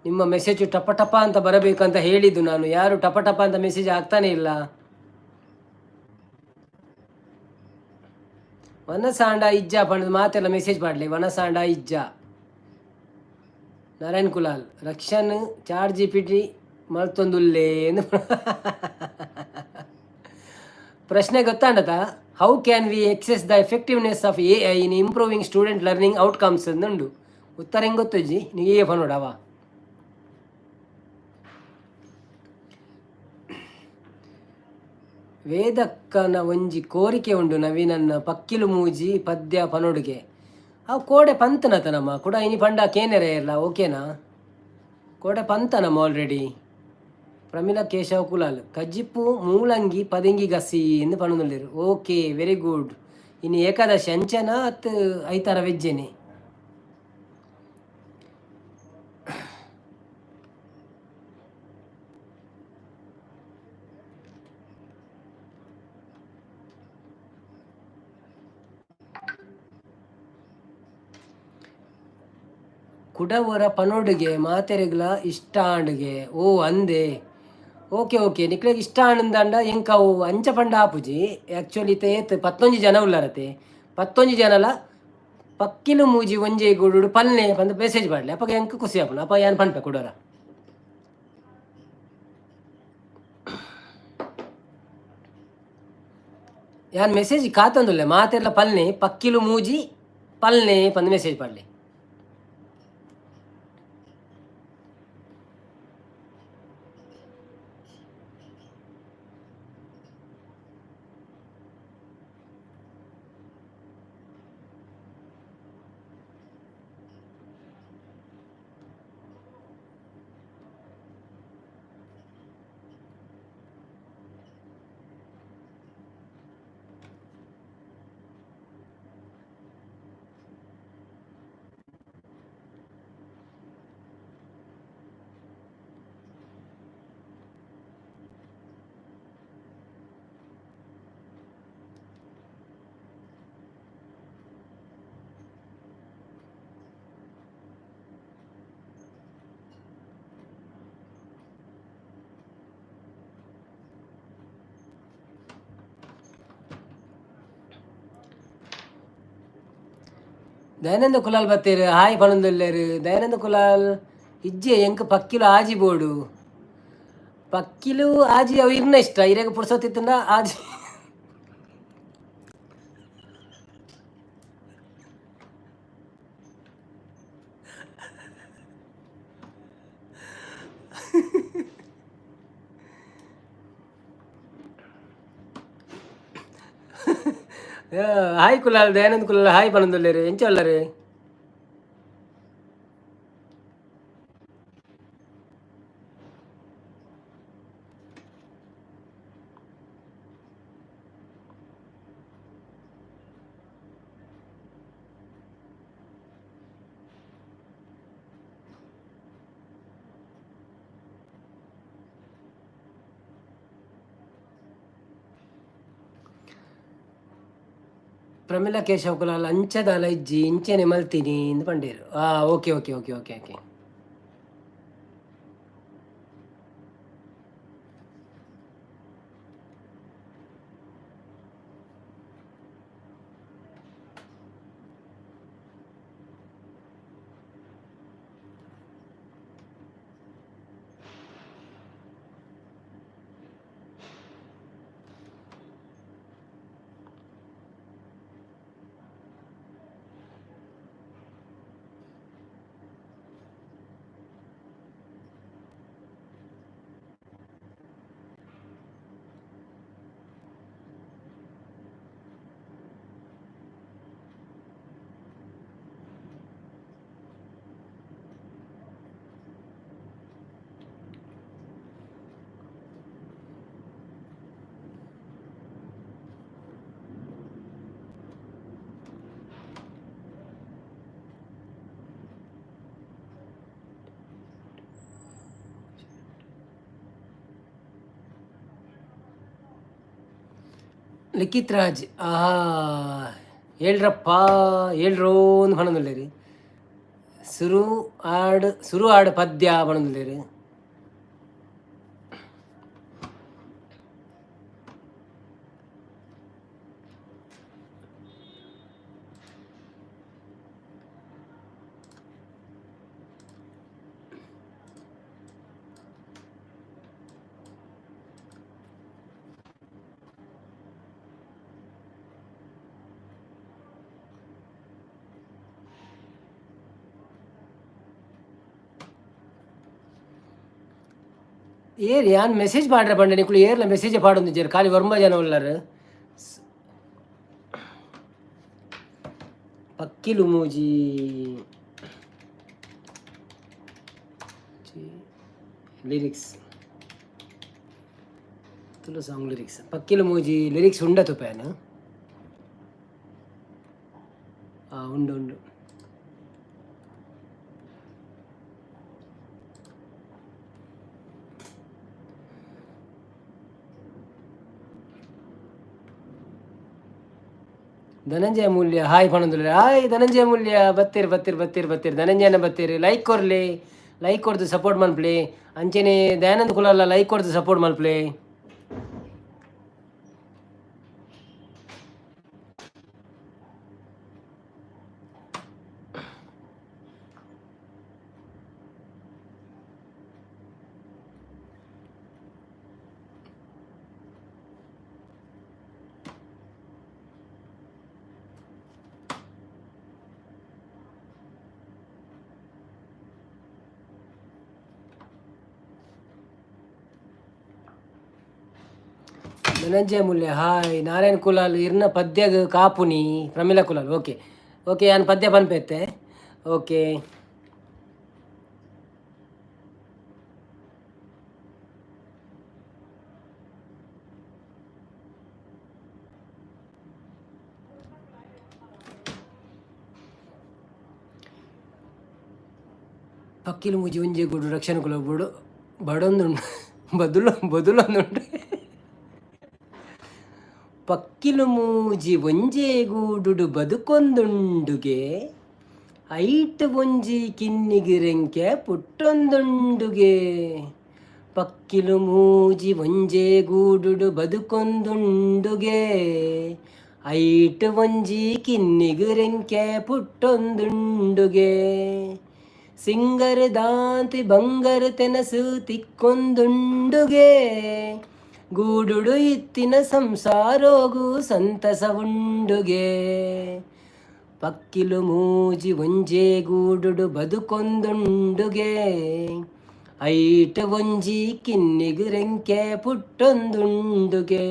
ನಿಮ್ಮ ಮೆಸೇಜು ಟಪ ಟಪ ಅಂತ ಬರಬೇಕಂತ ಹೇಳಿದ್ದು ನಾನು, ಯಾರು ಟಪ ಟಪ ಅಂತ ಮೆಸೇಜ್ ಆಗ್ತಾನೆ ಇಲ್ಲ. ವನಸಾಂಡ ಇಜ್ಜ ಪಂಡದ ಮಾತೆಲ್ಲ ಮೆಸೇಜ್ ಮಾಡಲಿ. ವನಸಾಂಡ ಇಜ್ಜ. ನಾರಾಯಣ್ ಕುಲಾಲ್ ರಕ್ಷನ್ ಚಾಟ್ ಜಿಪಿಟಿ ಮಲ್ತೊಂದುಲ್ಲೇ ಪ್ರಶ್ನೆ ಗೊತ್ತಾಂಡತ? How can we assess the effectiveness of AI in improving student learning outcomes ಅಂದುಂಡು. ಉತ್ತರ ಹೆಂಗೆ ಗೊತ್ತುಜ್ಜಿ ನೀವೇ ನೋಡವ. ವೇದಕ್ಕನ ಒಂಜಿ ಕೋರಿಕೆ ಉಂಡು ನವೀನನ್ನ ಪಕ್ಕಿಲು ಮೂಜಿ ಪದ್ಯ ಪನೊಡುಗೆ. ಅವು ಕೋಡೆ ಪಂತನತ ನಮ್ಮ ಕುಡ ಇನಿ ಪಂಡ ಕೇನೆರೆ ಎಲ್ಲ ಓಕೆನಾ? ಕೋಡೆ ಪಂತ ನಮ್ಮ ಆಲ್ರೆಡಿ. ಪ್ರಮೀಳಾ ಕೇಶವ ಕುಲಾಲ್ ಕಜ್ಜಿಪ್ಪು ಮೂಲಂಗಿ ಪದಿಂಗಿ ಗಸಿ ಎಂದು ಪನೊಂದುಲ್ಲೆರ್. Okay, very good. ಇನ್ನು ಏಕಾದಶಿ ಅಂಚನ ಅತ್ ಐತಾರ ವೆಜ್ಜೆನೆ. ಕುಡವರ ಪನೊಡುಗೆ ಮಾತೆರೆಗ್ಲ ಇಷ್ಟ ಆಂಡುಗೆ. ಓ ಅಂದೆ, ಓಕೆ ಓಕೆ. ನಿಕ್ಲೆಗ್ ಇಷ್ಟ ಆಂಡಂಡ ಎಂಕ ಅವು ಅಂಚ ಪಂಡ ಆಪುಜಿ. ಆ್ಯಕ್ಚುಲಿ ಇತ್ತೆ ಏತ್ ಪತ್ತೊಂಜಿ ಜನ ಉಲ್ಲರತೆ, ಪತ್ತೊಂಜಿ ಜನಲ ಪಕ್ಕಿಲು ಮೂಜಿ ಒಂಜೆ ಗುಡು ಪಲ್ನೆ ಪಂದ್ ಮೆಸೇಜ್ ಪಾಡ್ಲೆ. ಅಪಗ ಎಂಕ್ ಖುಷಿ ಆಪುಂಡು, ಅಪ ಯಾನ್ ಪನ್ಪೆ ಕುಡೋರ. ಯಾನ್ ಮೆಸೇಜ್ ಕಾತೊಂದುಲ್ಲೆ ಮಾತೆರ್ಲ ಪಲ್ನೆ ಪಕ್ಕಿಲು ಮೂಜಿ ಪಲ್ನೆ ಪಂದ್ ಮೆಸೇಜ್ ಪಾಡ್ಲೆ. ದಯಾನಂದ ಕುಲಾಲ್ ಬತ್ತೇರು ಹಾಯ್ ಪನೊಂದುಲ್ಲೆರ್. ದಯಾನಂದ ಕುಲಾಲ್ ಇಜ್ಜೆ ಎಂಕ್ ಪಕ್ಕಿಲು ಆಜಿ ಬೋಡು. ಪಕ್ಕಿಲು ಆಜಿ ಅವು ಇರ್ನ ಇಷ್ಟ ಇರೆಗ್ ಪುರ್ಸೊತ್ತಿತ್ತುಂಡ ಆಜಿ. ಹಾಯ್ ಕುಲಾಲ್ ದಯಾನಂದ ಕುಲಾಲ್ ಹಾಯ್ ಪನೊಂದುಲ್ಲೆರ್ ಎಂಚ ಉಲ್ಲರ್? ಪ್ರಮೀಳಾ ಕೇಶವ್ ಕುಲಾಲ್ ಅಂಚದಾಲ ಇಜ್ಜಿ ಇಂಚೆನೆ ಮಲ್ತೀನಿ ಇಂದ್ ಪಂಡೇರು. Okay okay okay okay okay. Likhith Raj ಆಹಾ ಹೇಳ್ರಪ್ಪ ಹೇಳ್ರೋ ಅಂದ್ ಪನೊಂದುಲ್ಲೆರ್. ಸುರು ಆಡ್ ಸುರು ಆಡ್ ಪದ್ಯ ಪನೊಂದುಲ್ಲೆರ್. ಏರ್ ಯಾನ್ ಮೆಸೇಜ್ ಪಾಡ್ರೆ ಪಂಡ ನಿಕುಲು ಏರ್ಲ ಮೆಸೇಜ್ ಪಾಡೊಂದಿಜ್ಜೆರ್ ಖಾಲಿ ಒರ್ಂಬ ಜನ ಉಲ್ಲರ್. ಪಕ್ಕಿಲು ಮೂಜಿ ಲಿರಿಕ್ಸ್ ತುಳು ಸಾಂಗ್ ಲಿರಿಕ್ಸ್ ಪಕ್ಕಿಲು ಮೂಜಿ ಲಿರಿಕ್ಸ್ ಉಂಡ ತುಪೇನ ಉಂಡು ಉಂಡು. ಧನಂಜಯ ಮೂಲ್ಯ ಹಾಯ್ ಪನೊಂದುಲ್ಲೆರ್. ಹಾಯ್ ಧನಂಜಯ ಮೂಲ್ಯ ಬತ್ತೀರ್ ಬತ್ತೀರ್ ಬತ್ತೀರ್ ಬತ್ತೀರ್ ಧನಂಜಯನ ಬತ್ತೀರ್ ಲೈಕ್ ಕೊರ್ಲೆ ಲೈಕ್ ಕೊರ್ದು ಸಪೋರ್ಟ್ ಮನ್ಪುಲೆ ಅಂಚೆನೆ ದಯಾನಂದ ಕುಲಾಲ ಲೈಕ್ ಕೊರ್ದು ಸಪೋರ್ಟ್ ಮನ್ಪುಲೆ. ಧನಂಜಯ ಮುಲ್ಲೆ ಹಾಯ್. ನಾರಾಯಣ್ ಕುಲಾಲ್ ಇರ್ನ ಪದ್ಯಗ್ ಕಾಪುನಿ. ಪ್ರಮಿಳಾ ಕುಲಾಲ್, ಓಕೆ ಓಕೆ, ಯಾನ್ ಪದ್ಯ ಪನ್ಪೆತ್ತೆ. ಓಕೆ, ಪಕ್ಕಿಲು ಮೂಜಿ ಒಂಜಿ ಗೂಡು ರಕ್ಷಣೆ ಕುಲ ಬುಡು ಬಡೊಂದುಂಡು ಬದುಲು ಬದುಲೊಂದುಂಡು. ಪಕ್ಕಿಲು ಮೂಜಿ ಒಂಜೇ ಗೂಡುಡು ಬದುಕೊಂದುಂಡುಗೆ, ಐಟ್ ಒಂಜಿ ಕಿನ್ನಿಗಿರೆಂಕೆ ಪುಟ್ಟೊಂದುಂಡುಗೆ. ಪಕ್ಕಿಲು ಮೂಜಿ ಒಂಜೇ ಗೂಡುಡು ಬದುಕೊಂದುಂಡುಗೆ, ಐಟ್ ಒಂಜಿ ಕಿನ್ನಿಗಿರೆಂಕೆ ಪುಟ್ಟೊಂದುಂಡುಗೆ. ಸಿಂಗರ್ ದಾಂತಿ ಬಂಗಾರ ತೆನಸು ತಿಕ್ಕೊಂದುಂಡುಗೆ, ಗೂಡುಡು ಇತ್ತಿನ ಸಂಸಾರೋಗು ಸಂತಸ ಉಂಡುಗೆ. ಪಕ್ಕಿಲು ಮೂಜಿ ಒಂಜೇ ಗೂಡುಡು ಬದುಕೊಂದುಂಡುಗೆ, ಐಟ್ ಒಂಜಿ ಕಿನ್ನಿಗ್ ರೆಂಕೆ ಪುಟ್ಟೊಂದುಂಡುಗೆ.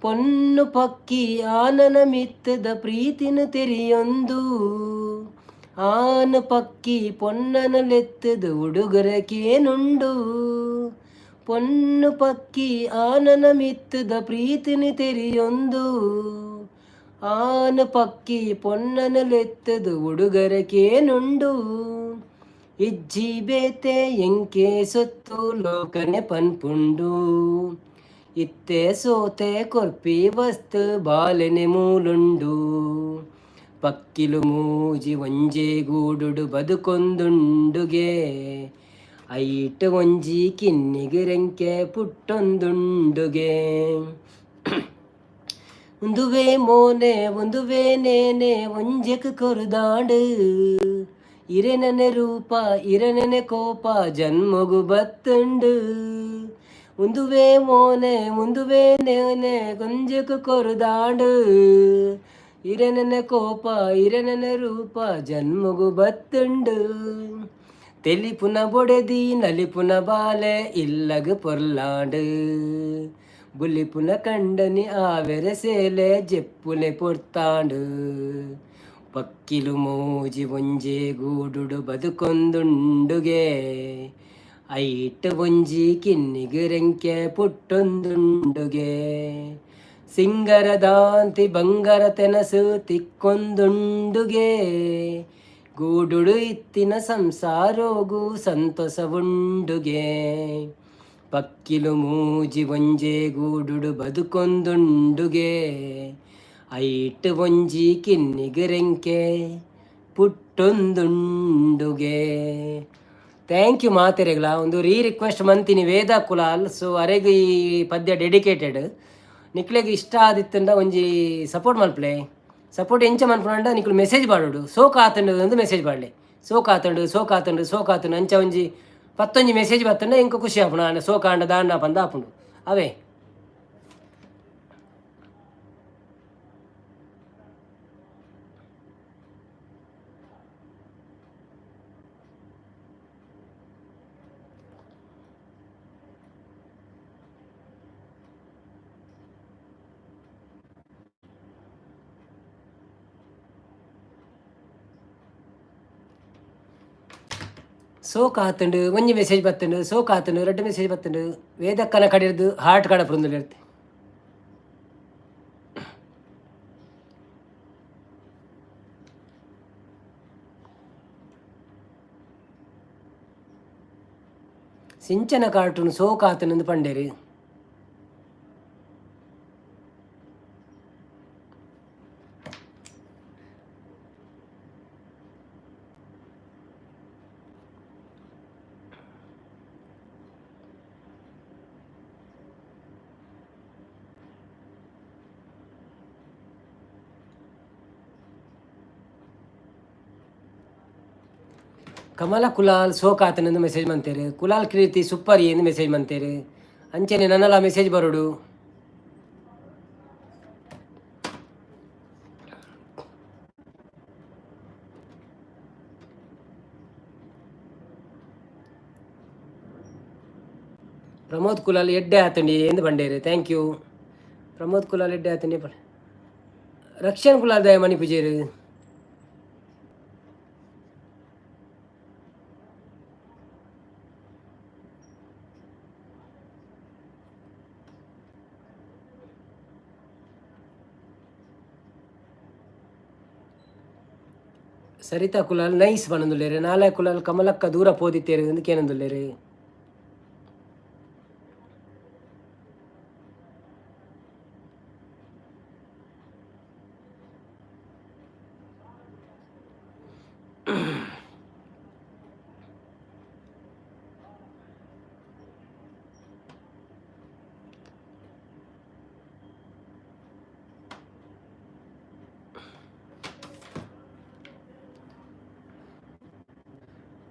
ಪೊನ್ನು ಪಕ್ಕಿ ಆನನ ಮಿತ್ತದ ಪ್ರೀತಿನ ತೆರಿಯೊಂದು, ಆನ ಪಕ್ಕಿ ಪೊನ್ನನ ಲೆತ್ತದ ಉಡುಗೊರೆಕೇನುಂಡು. ಪೊನ್ನು ಪಕ್ಕಿ ಆನನ ಮಿತ್ತದ ಪ್ರೀತಿನ ತೆರಿಯೊಂದು, ಆನ ಪಕ್ಕಿ ಪೊನ್ನನ ಲೆತ್ತದ ಉಡುಗೊರೆಕೇನುಂಡು. ಇಜ್ಜಿ ಬೇತೆ ಎಂಕೆ ಸೊತ್ತು ಲೋಕನೆ ಪನ್ಪುಂಡು, ಇತ್ತೆ ಸೋತೆ ಕೊರ್ಪಿ ವಸ್ತು ಬಾಲೆನೆ ಮೂಲುಂಡು. ಪಕ್ಕಿಲು ಮೂಜಿ ಒಂಜೇ ಗೂಡುಡು ಬದುಕೊಂದುಂಡುಗೆ, ಐಟ್ ಒಂಜಿ ಕಿನ್ನಿಗ್ ರೆಂಕೆ ಪುಟ್ಟೊಂದುಂಡುಗೆ. ಉಂದುವೇ ಮೋನೆ ಉಂದುವೇ ನೇನೆ ಒಂಜೆಕ್ ಕೊರುದಾಂಡು, ಇರೆನನೆ ರೂಪ ಇರೆನನೆ ಕೋಪ ಜನ್ಮಗು ಬತ್ತುಂಡು. ಉಂದುವೇ ಮೋನೆ ಉಂದುವೇ ನೇನೆ ಒಂಜೆಕ್ ಕೊರುದಾಂಡು, ಇರೆನನೆ ಕೋಪ ಇರೆನನೆ ರೂಪ ಜನ್ಮಗು ಬತ್ತುಂಡು. ತೆಲಿಪುನ ಬೊಡೆದಿ ನಲಿಪುನ ಬಾಲೆ ಇಲ್ಲಗ್ ಪೊರ್ಲಾಂಡು, ಬುಲಿಪುನ ಕಂಡನಿ ಆವೆರೆ ಸೇಲೆ ಜೆಪ್ಪುಲೆ ಪೊರ್ತಾಂಡು. ಪಕ್ಕಿಲು ಮೋಜಿ ಒಂಜೇ ಗೂಡುಡು ಬದುಕೊಂದುಂಡುಗೆ, ಐಟ್ ಒಂಜಿ ಕಿನ್ನಿಗ್ ರೆಂಕೆ ಪುಟ್ಟೊಂದುಂಡುಗೆ. ಸಿಂಗರ ದಾಂತಿ ಬಂಗಾರ ತೆನಸು ತಿಕ್ಕೊಂದುಂಡುಗೆ, ಗೂಡುಡು ಇತ್ತಿನ ಸಂಸಾರೋಗು ಸಂತಸವುಂಡುಗೆ. ಪಕ್ಕಿಲು ಮೂಜಿ ಒಂಜೇ ಗೂಡುಡು ಬದುಕೊಂದುಂಡುಗೆ, ಐಟ್ ಒಂಜಿ ಕಿನ್ನಿಗ್ ರೆಂಕೆ ಪುಟ್ಟೊಂದುಂಡುಗೆ. Thank you ಮಾತೆರೆಗ್ಲ. ಒಂದು ರೀ ರಿಕ್ವೆಸ್ಟ್ ಮಂತಿನಿ ವೇದ ಕುಲಾಲ್, ಸೊ ಅರೆಗ್ ಈ ಪದ್ಯ ಡೆಡಿಕೇಟೆಡ್. ನಿಕ್ಲೆಗ್ ಇಷ್ಟ ಆದಿತ್ತಂಡ ಒಂಜಿ ಸಪೋರ್ಟ್ ಮಲ್ಪಲೆ. ಸಪೋರ್ಟ್ ಎಂಚ ಮನ್ಪುನಂಡ ನಿಕ್ಲು ಮೆಸೇಜ್ ಪಾಡೋಡು, ಸೋಕ್ ಆತುಂಡು ಅಂದ್ ಮೆಸೇಜ್ ಪಾಡ್ಲೆ. ಸೋಕ್ ಆತುಂಡು, ಸೋಕ್ ಆತುಂಡು, ಸೋಕ್ ಆತುಂಡು, ಅಂಚ ಒಂಜಿ ಪತ್ತೊಂಜಿ ಮೆಸೇಜ್ ಬತ್ತಂಡ ಎಂಕ್ ಖುಷಿ ಆಪುಂಡು. ಆಂಡ ಸೋಕ್ ಆಂಡ ದಾನ್ನ ಪಂದ್ ಆಪುಂಡು ಅವೇ. ಸೋಕ್ ಆತುಂಡು ಒಂಜಿ ಮೆಸೇಜ್ ಬತ್ತುಂಡು. ಸೋಕ್ ಆತುಂಡು, ರಡ್ಡ್ ಮೆಸೇಜ್ ಬತ್ತುಂಡು. ವೇದಕ್ಕನ ಕಡೆರ್ದು ಹಾರ್ಟ್ ಕಡಪುಂದು ಇರ್ತೆ. ಸಿಂಚನ ಕಾರ್ಟೂನ್ ಸೋಕ್ ಆತುಂಡು ಪಂಡೇರು. ಕಮಲ ಕುಲಾಲ್ ಸೋಕ್ ಆತನಂದು ಮೆಸೇಜ್ ಮಂತೇರು. ಕುಲಾಲ್ ಕೀರ್ತಿ ಸೂಪರ್ ಎಂದು ಮೆಸೇಜ್ ಮಂತೇರು. ಅಂಚನೆ ನನ್ನಲ ಮೆಸೇಜ್ ಬರೋಡು. ಪ್ರಮೋದ್ ಕುಲಾಲ್ ಎಡ್ಡೆ ಆತಂಡಿ ಎಂದು ಬಂಡೇರು. Thank you. Pramod Kulal ಎಡ್ಡೆ ಆತಂಡಿ. ರಕ್ಷಣ್ ಕುಲಾಲ್ ದಯ ಮಣಿ ಪೂಜೇರು. ಸರಿತಾ ಕುಲಾಲ್ ನೈಸ್ ಪನೊಂದುಲ್ಲೆರ್. ನಾಲೆ ಕುಲಾಲ್ ಕಮಲಕ್ಕ ದೂರ ಪೋದಿತ್ತೇರು ಅಂದ್ ಕೇನೊಂದುಲ್ಲೆರ್.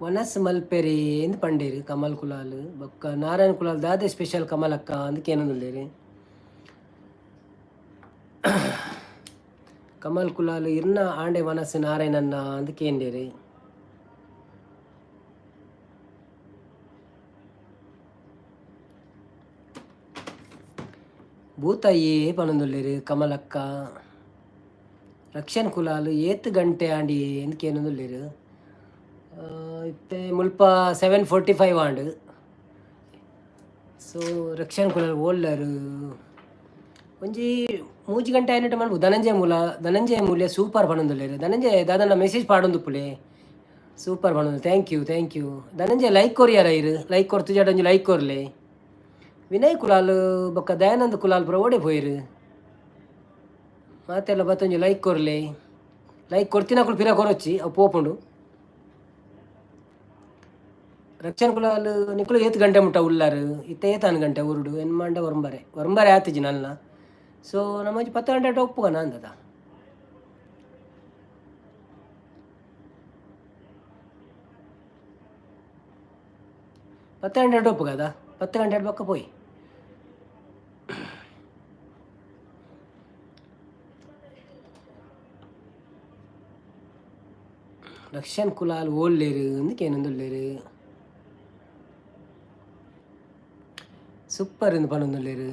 ವನಸ್ ಮಲ್ಪೆರೆ ಇಂದ್ ಪಂಡೇರ್ ಕಮಲ್ ಕುಲಾಲ್. ಬೊಕ್ಕ ನಾರಾಯಣ ಕುಲಾಲ್ ದಾದೆ ಸ್ಪೆಷಲ್ ಕಮಲಕ್ಕ ಅಂದ್ ಕೇನೊಂದುಲ್ಲೆರ್. ಕಮಲ್ ಕುಲಾಲ್ ಇರ್ನ ಆಂಡೆ ವನಸ್ ನಾರಾಯಣನ್ನ ಅಂದ್ ಕೇಂಡೆರ್. ಭೂತಯ್ಯೆ ಪನೊಂದುಲ್ಲೆರ್ ಕಮಲಕ್ಕ. ರಕ್ಷಣ್ ಕುಲಾಲ್ ಏತ್ ಗಂಟೆ ಆಂಡಿ ಅಂದ್ ಕೇನೊಂದುಲ್ಲೆರ್. ಇತ್ತೆ ಮುಲ್ಪ 7:45 ಆಂಡ್. ಸೊ ರಕ್ಷಣ್ ಕುಲಾಲ್ ಓಲ್ಲರ್? ಒಂಜಿ ಮೂಜಿ ಗಂಟೆ ಆಯಿನಟ ಮನ್ಪು. ಧನಂಜಯ ಮೂಲ, ಧನಂಜಯ ಮೂಲ್ಯ ಸೂಪರ್ ಪನೊಂದುಲ್ಲೆರ್. ಧನಂಜಯ ದಾದನ ಮೆಸೇಜ್ ಪಾಡೊಂದುಪ್ಪುಲೆ. ಸೂಪರ್ ಪನೊಂದು, thank you, thank you Dhananjaya. Like ಕೊರಿಯರ ಇರು? ಲೈಕ್ ಕೊರ್ತುಜಾಡ ಒಂಜಿ ಲೈಕ್ ಕೊರ್ಲೆ. ವಿನಯ್ ಕುಲಾಲ್ ಬೊಕ್ಕ ದಯಾನಂದ್ ಕುಲಾಲ್ ಪೂರ ಓಡೆ ಪೋಯೆರ್? ಮಾತೆಲ್ಲ ಬತ್ತೊಂಜಿ ಲೈಕ್ ಕೊರ್ಲೆ. ಲೈಕ್ ಕೊರ್ತಿನಕುಲು ಪಿರ ಕೊರೊಚ್ಚಿ, ಅವು ಪೋಪುಂಡು. ರಕ್ಷಣ್ ಕುಲಾಲ್ ನಿಕುಲು ಏತ್ ಗಂಟೆ ಮುಟ್ಟ ಉಲ್ಲರ್? ಇತ್ತೆ ಏತಾನ್ ಗಂಟೆ ಊರುಡು? ಎನ್ಮಾಂಡ ಒರಂಬರೆ ಒರಂಬರೆ ಆತಿಜಿ ನಲ್ಲ. ಸೊ ನಮ್ಮ ಒಂಜಿ 10 ಗಂಟೆ ಒಪ್ಪುಗನ ಅಂದದ. 10 ಗಂಟೆ ಒಪ್ಪುಗದ? 10 ಗಂಟೆ ಬೊಕ್ಕ ಪೋಯಿ. ರಕ್ಷಣ್ ಕುಲಾಲ್ ಓಲ್ಲೇರು ಅಂದ್ ಕೇನೊಂದುಲ್ಲೆರ್. ಸೂಪರ್ ಇಂದ್ ಪನೊಂದುಲ್ಲೆರ್.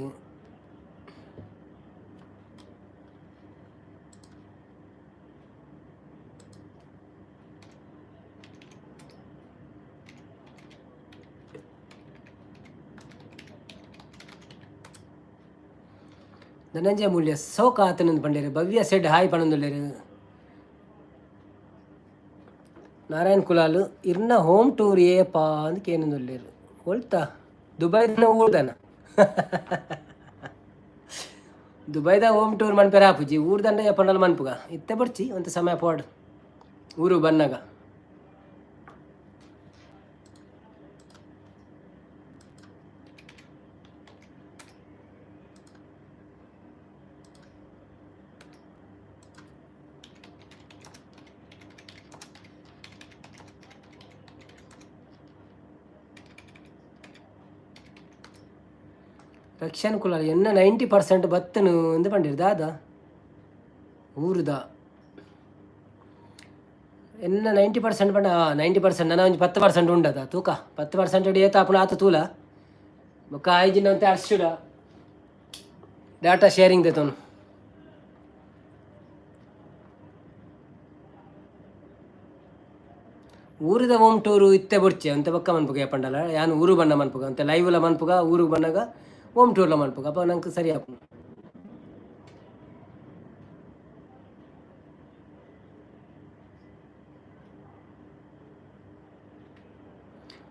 ಧನಂಜಯ ಮೂಲ್ಯ ಸೋಕ ಆತನಂದ್ ಪಂಡೆರ್. ಭವ್ಯ ಸೆಡ್ ಹಾಯ್ ಪನೊಂದುಲ್ಲೆರ್. ನಾರಾಯಣ್ ಕುಲಾಲ್ ಇರ್ನ ಹೋಮ್ ಟೂರ್ ಏಪಾ ಅಂದ್ ಕೇನೊಂದುಲ್ಲೆರ್. ಒಲ್ತ? ದುಬೈದನ ಊರ್ದನ? ದುಬೈದ ಹೋಮ್ ಟೂರ್ ಮನ್ಪೆರೆ ಆಪುಜಿ. ಊರ್ದಂಡ ಏಪಂಡಲ ಮನ್ಪುಗ. ಇತ್ತೆ ಬೊಡ್ಚಿ, ಒಂತೆ ಸಮಯ ಪೋಡ್ ಊರು ಬನ್ನಗ. ರಕ್ಷಣ್ ಕುಲಾಲ್ ಎನ್ನ 90% ಬತ್ತನು ಅಂದ್ ಪಂಡೆರ್. ದಾದ ಊರುದ ಎನ್ನ 90% ಪಂಡ? 90% ನನ ಒಂಜಿ 10% ಉಂಡದ ತೂಕ. 10% ಏತ್ ಆಪುಂಡು ಆತ ತೂಲ. ಬೊಕ್ಕ ಆಯ್ಜಿನ ಒಂತೆ ಅರ್ಶುಡ ಡಾಟಾ ಶೇರಿಂಗ್ ದೆತೊನು. ಊರುದ ಹೋಮ್ ಟೂರು ಇತ್ತೆ ಬೊಡ್ಚಿ, ಅಂತೆ ಬೊಕ್ಕ ಮನ್ಪುಗ. ಪಂಡಲ ಯಾನ್ ಊರು ಬಣ್ಣ ಮನ್ಪುಗ ಅಂತೆ ಲೈವ್ಲ ಮನ್ಪುಗ. ಊರುಗ್ ಬನ್ನಗ ಹೋಮ್ ಟೂರ್ಲ ಮನ್ಪುಗ, ಅಪ ನಂಕ್ ಸರಿ ಆಪುಂಡು.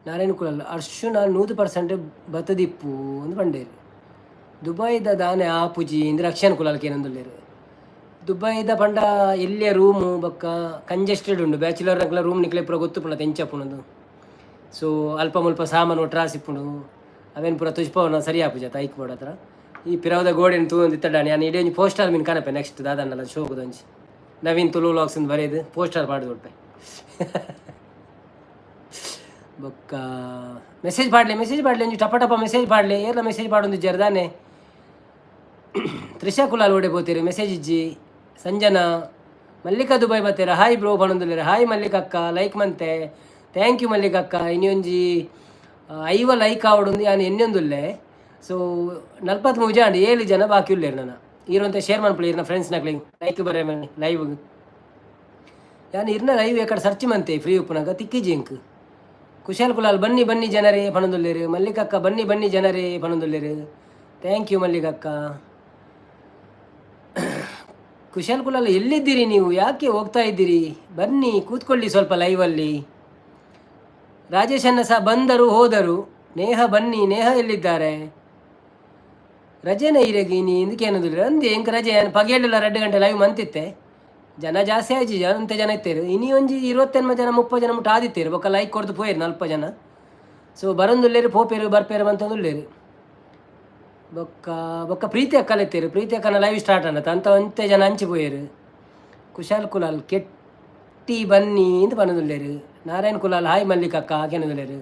ನಾರಾಯಣ ಕುಲಾಲ್ ಅರ್ಶುನ 100% ಬತ್ತದಿಪ್ಪು ಅಂದ್ ಪಂಡೇರ್. ದುಬೈದ ದಾನೆ ಆಪುಜಿ ಇಂದ್ ರಕ್ಷಣ್ ಕುಲಾಲ್ ಕೇನೊಂದುಲ್ಲೆರ್. ದುಬೈದ ಪಂಡ ಎಲ್ಯ ರೂಮು ಬೊಕ್ಕ ಕಂಜೆಸ್ಟೆಡ್ ಉಂಡು. ಬ್ಯಾಚುಲರ್ ನಕಲ ರೂಮ್ ನಿಕ್ಲೆ ಪೂರ ಗೊತ್ತುಪ್ಪುಂಡು ಎಂಚ ಉಪ್ಪುಂಡು. ಸೊ ಅಲ್ಪ ಮುಲ್ಪ ಸಾಮಾನು ಒಟ್ರಾಸಿ ಇಪ್ಪುಂಡು. ಅವೇನು ಪೂರ ತುಜ್ಪವನ ಸರಿ ಆಪುಜ ಐಕ್ ಬೋಡತ್ರ. ಈ ಪಿರವುದ ಗೋಡೆನ್ ತೂವೊಂದು ಇತ್ತಡ ಯಾನ್ ಇಡೀ ಒಂಜಿ ಪೋಸ್ಟರ್ ಮೀನ್ ಕನಪೆ. ನೆಕ್ಸ್ಟ್ ದಾದನ್ನಲ ಶೋಕುದೊಂಜಿ ನವೀನ್ ತುಳು ವ್ಲಾಗ್ಸ್ ಇಂದ್ ಬರೆದು ಪೋಸ್ಟರ್ ಪಾಡ್ದು ಕೊಡ್ಪೆ. ಬೊಕ್ಕ ಮೆಸೇಜ್ ಪಾಡ್ಲೆ, ಮೆಸೇಜ್ ಪಾಡ್ಲೆ, ಒಂಜಿ ಟಪ ಟಪ ಮೆಸೇಜ್ ಪಾಡ್ಲೆ. ಏರ್ಲ ಮೆಸೇಜ್ ಪಾಡೊಂದಿಜ್ಜೆರ್ ದಾನೆ? ತ್ರಿಷಾ ಕುಲಾಲ್ ಓಡೆ ಪೋತೀರಿ? ಮೆಸೇಜ್ ಇಜ್ಜಿ. ಸಂಜನಾ ಮಲ್ಲಿಕಾ ದುಬೈ ಬತ್ತೀರ? ಹಾಯ್ ಬ್ರೋ ಪನೊಂದುಲ್ಲೆರ್. ಹಾಯ್ ಮಲ್ಲಿಕಕ್ಕ, ಲೈಕ್ ಮಂತೆ. Thank you ಮಲ್ಲಿಕಕ್ಕ. ಇನಿ ಒಂಜಿ 50 ಲೈಕ್ ಆವಡೊಂದು ಯಾನ್ ಎಣ್ಣೊಂದುಲ್ಲೆ. ಸೊ 43 ಆಂಡ್, 7 ಜನ ಬಾಕಿ ಉಲ್ಲೆರ್ ನನ. ಈರೊಂತೆ ಶೇರ್ ಮನ್ಪುಲೆ ಇರ್ನ ಫ್ರೆಂಡ್ಸ್ ನಕ್ಲೆಗ್, ಲೈಕ್ ಬರೆ ಲೈವ್. ಯಾನ್ ಇರ್ನ ಲೈವ್ ಎಕಡೆ ಸರ್ಚ್ ಮಂತೆ ಫ್ರೀ ಉಪ್ಪುನಗ, ತಿಕ್ಕಿಜಿ ಎಂಕ್. ಕುಶಾಲ್ ಕುಲಾಲ್ ಬನ್ನಿ ಬನ್ನಿ ಜನರೇ ಪನೊಂದುಲ್ಲೆರ್. ಮಲ್ಲಿಕಕ್ಕ ಬನ್ನಿ ಬನ್ನಿ ಜನರೇ ಪನೊಂದುಲ್ಲೆರ್. Thank you ಮಲ್ಲಿಕಕ್ಕ. ಕುಶಾಲ್ ಕುಲಾಲ್, ಎಲ್ಲಿದ್ದೀರಿ ನೀವು? ಯಾಕೆ ಹೋಗ್ತಾ ಇದ್ದೀರಿ? ಬನ್ನಿ, ಕೂತ್ಕೊಳ್ಳಿ ಸ್ವಲ್ಪ ಲೈವಲ್ಲಿ. ರಾಜೇಶ್ ಅಣ್ಣ ಸಹ ಬಂದರು, ಹೋದರು. ನೇಹ ಬನ್ನಿ. ನೇಹ ಎಲ್ಲಿದ್ದಾರೆ? ರಜೆನ ಇರೆಗ್ ಇನಿ ಇಂದಕ್ಕೆ ಏನದಿಲ್ಲ ಅಂದೆ. ಎಂಕ್ ರಜೆ ಪಗೇಲಿಲ್ಲ, 2 ಗಂಟೆ ಲೈವ್ ಮಂತಿತ್ತೆ. ಜನ ಜಾಸ್ತಿ ಆಯ್ಜಿ, ಜನ ಅಂತೆ ಜನ ಇತ್ತೇರು. ಇನಿ ಒಂಜಿ 20 ಜನ, 30 ಜನ ಮುಟ್ಟ ಆದಿತ್ತೇರು. ಬೊಕ್ಕ ಲೈಕ್ ಕೊಡ್ದು ಪೋಯೇರು 40 ಜನ. ಸೊ ಬರೊಂದುಲ್ಲೇರು, ಪೋಪೇರು, ಬರ್ಪೇರು ಮಂತೊಂದುಲ್ಲೇರು. ಬೊಕ್ಕ ಬೊಕ್ಕ ಪ್ರೀತಿ ಅಕ್ಕಲೆತ್ತೇರು. ಪ್ರೀತಿ ಅಕ್ಕನ ಲೈವ್ ಸ್ಟಾರ್ಟ್ ಅನ್ನತ್ತ ಅಂತ ಒಂತೆ ಜನ ಅಂಚಿ ಪೋಯೇರು. ಕುಶಾಲ್ ಕುಲಾಲ್ ಕೆಟ್ಟಿ ಬನ್ನಿ ಅಂತ ಪನೊಂದುಲ್ಲೇರು. ನಾರಾಯಣ್ ಕುಲಾಲ್ ಹಾಯ್ ಮಲ್ಲಿಕಕ್ಕ ಕೇನೊಂದುಲ್ಲೇರು.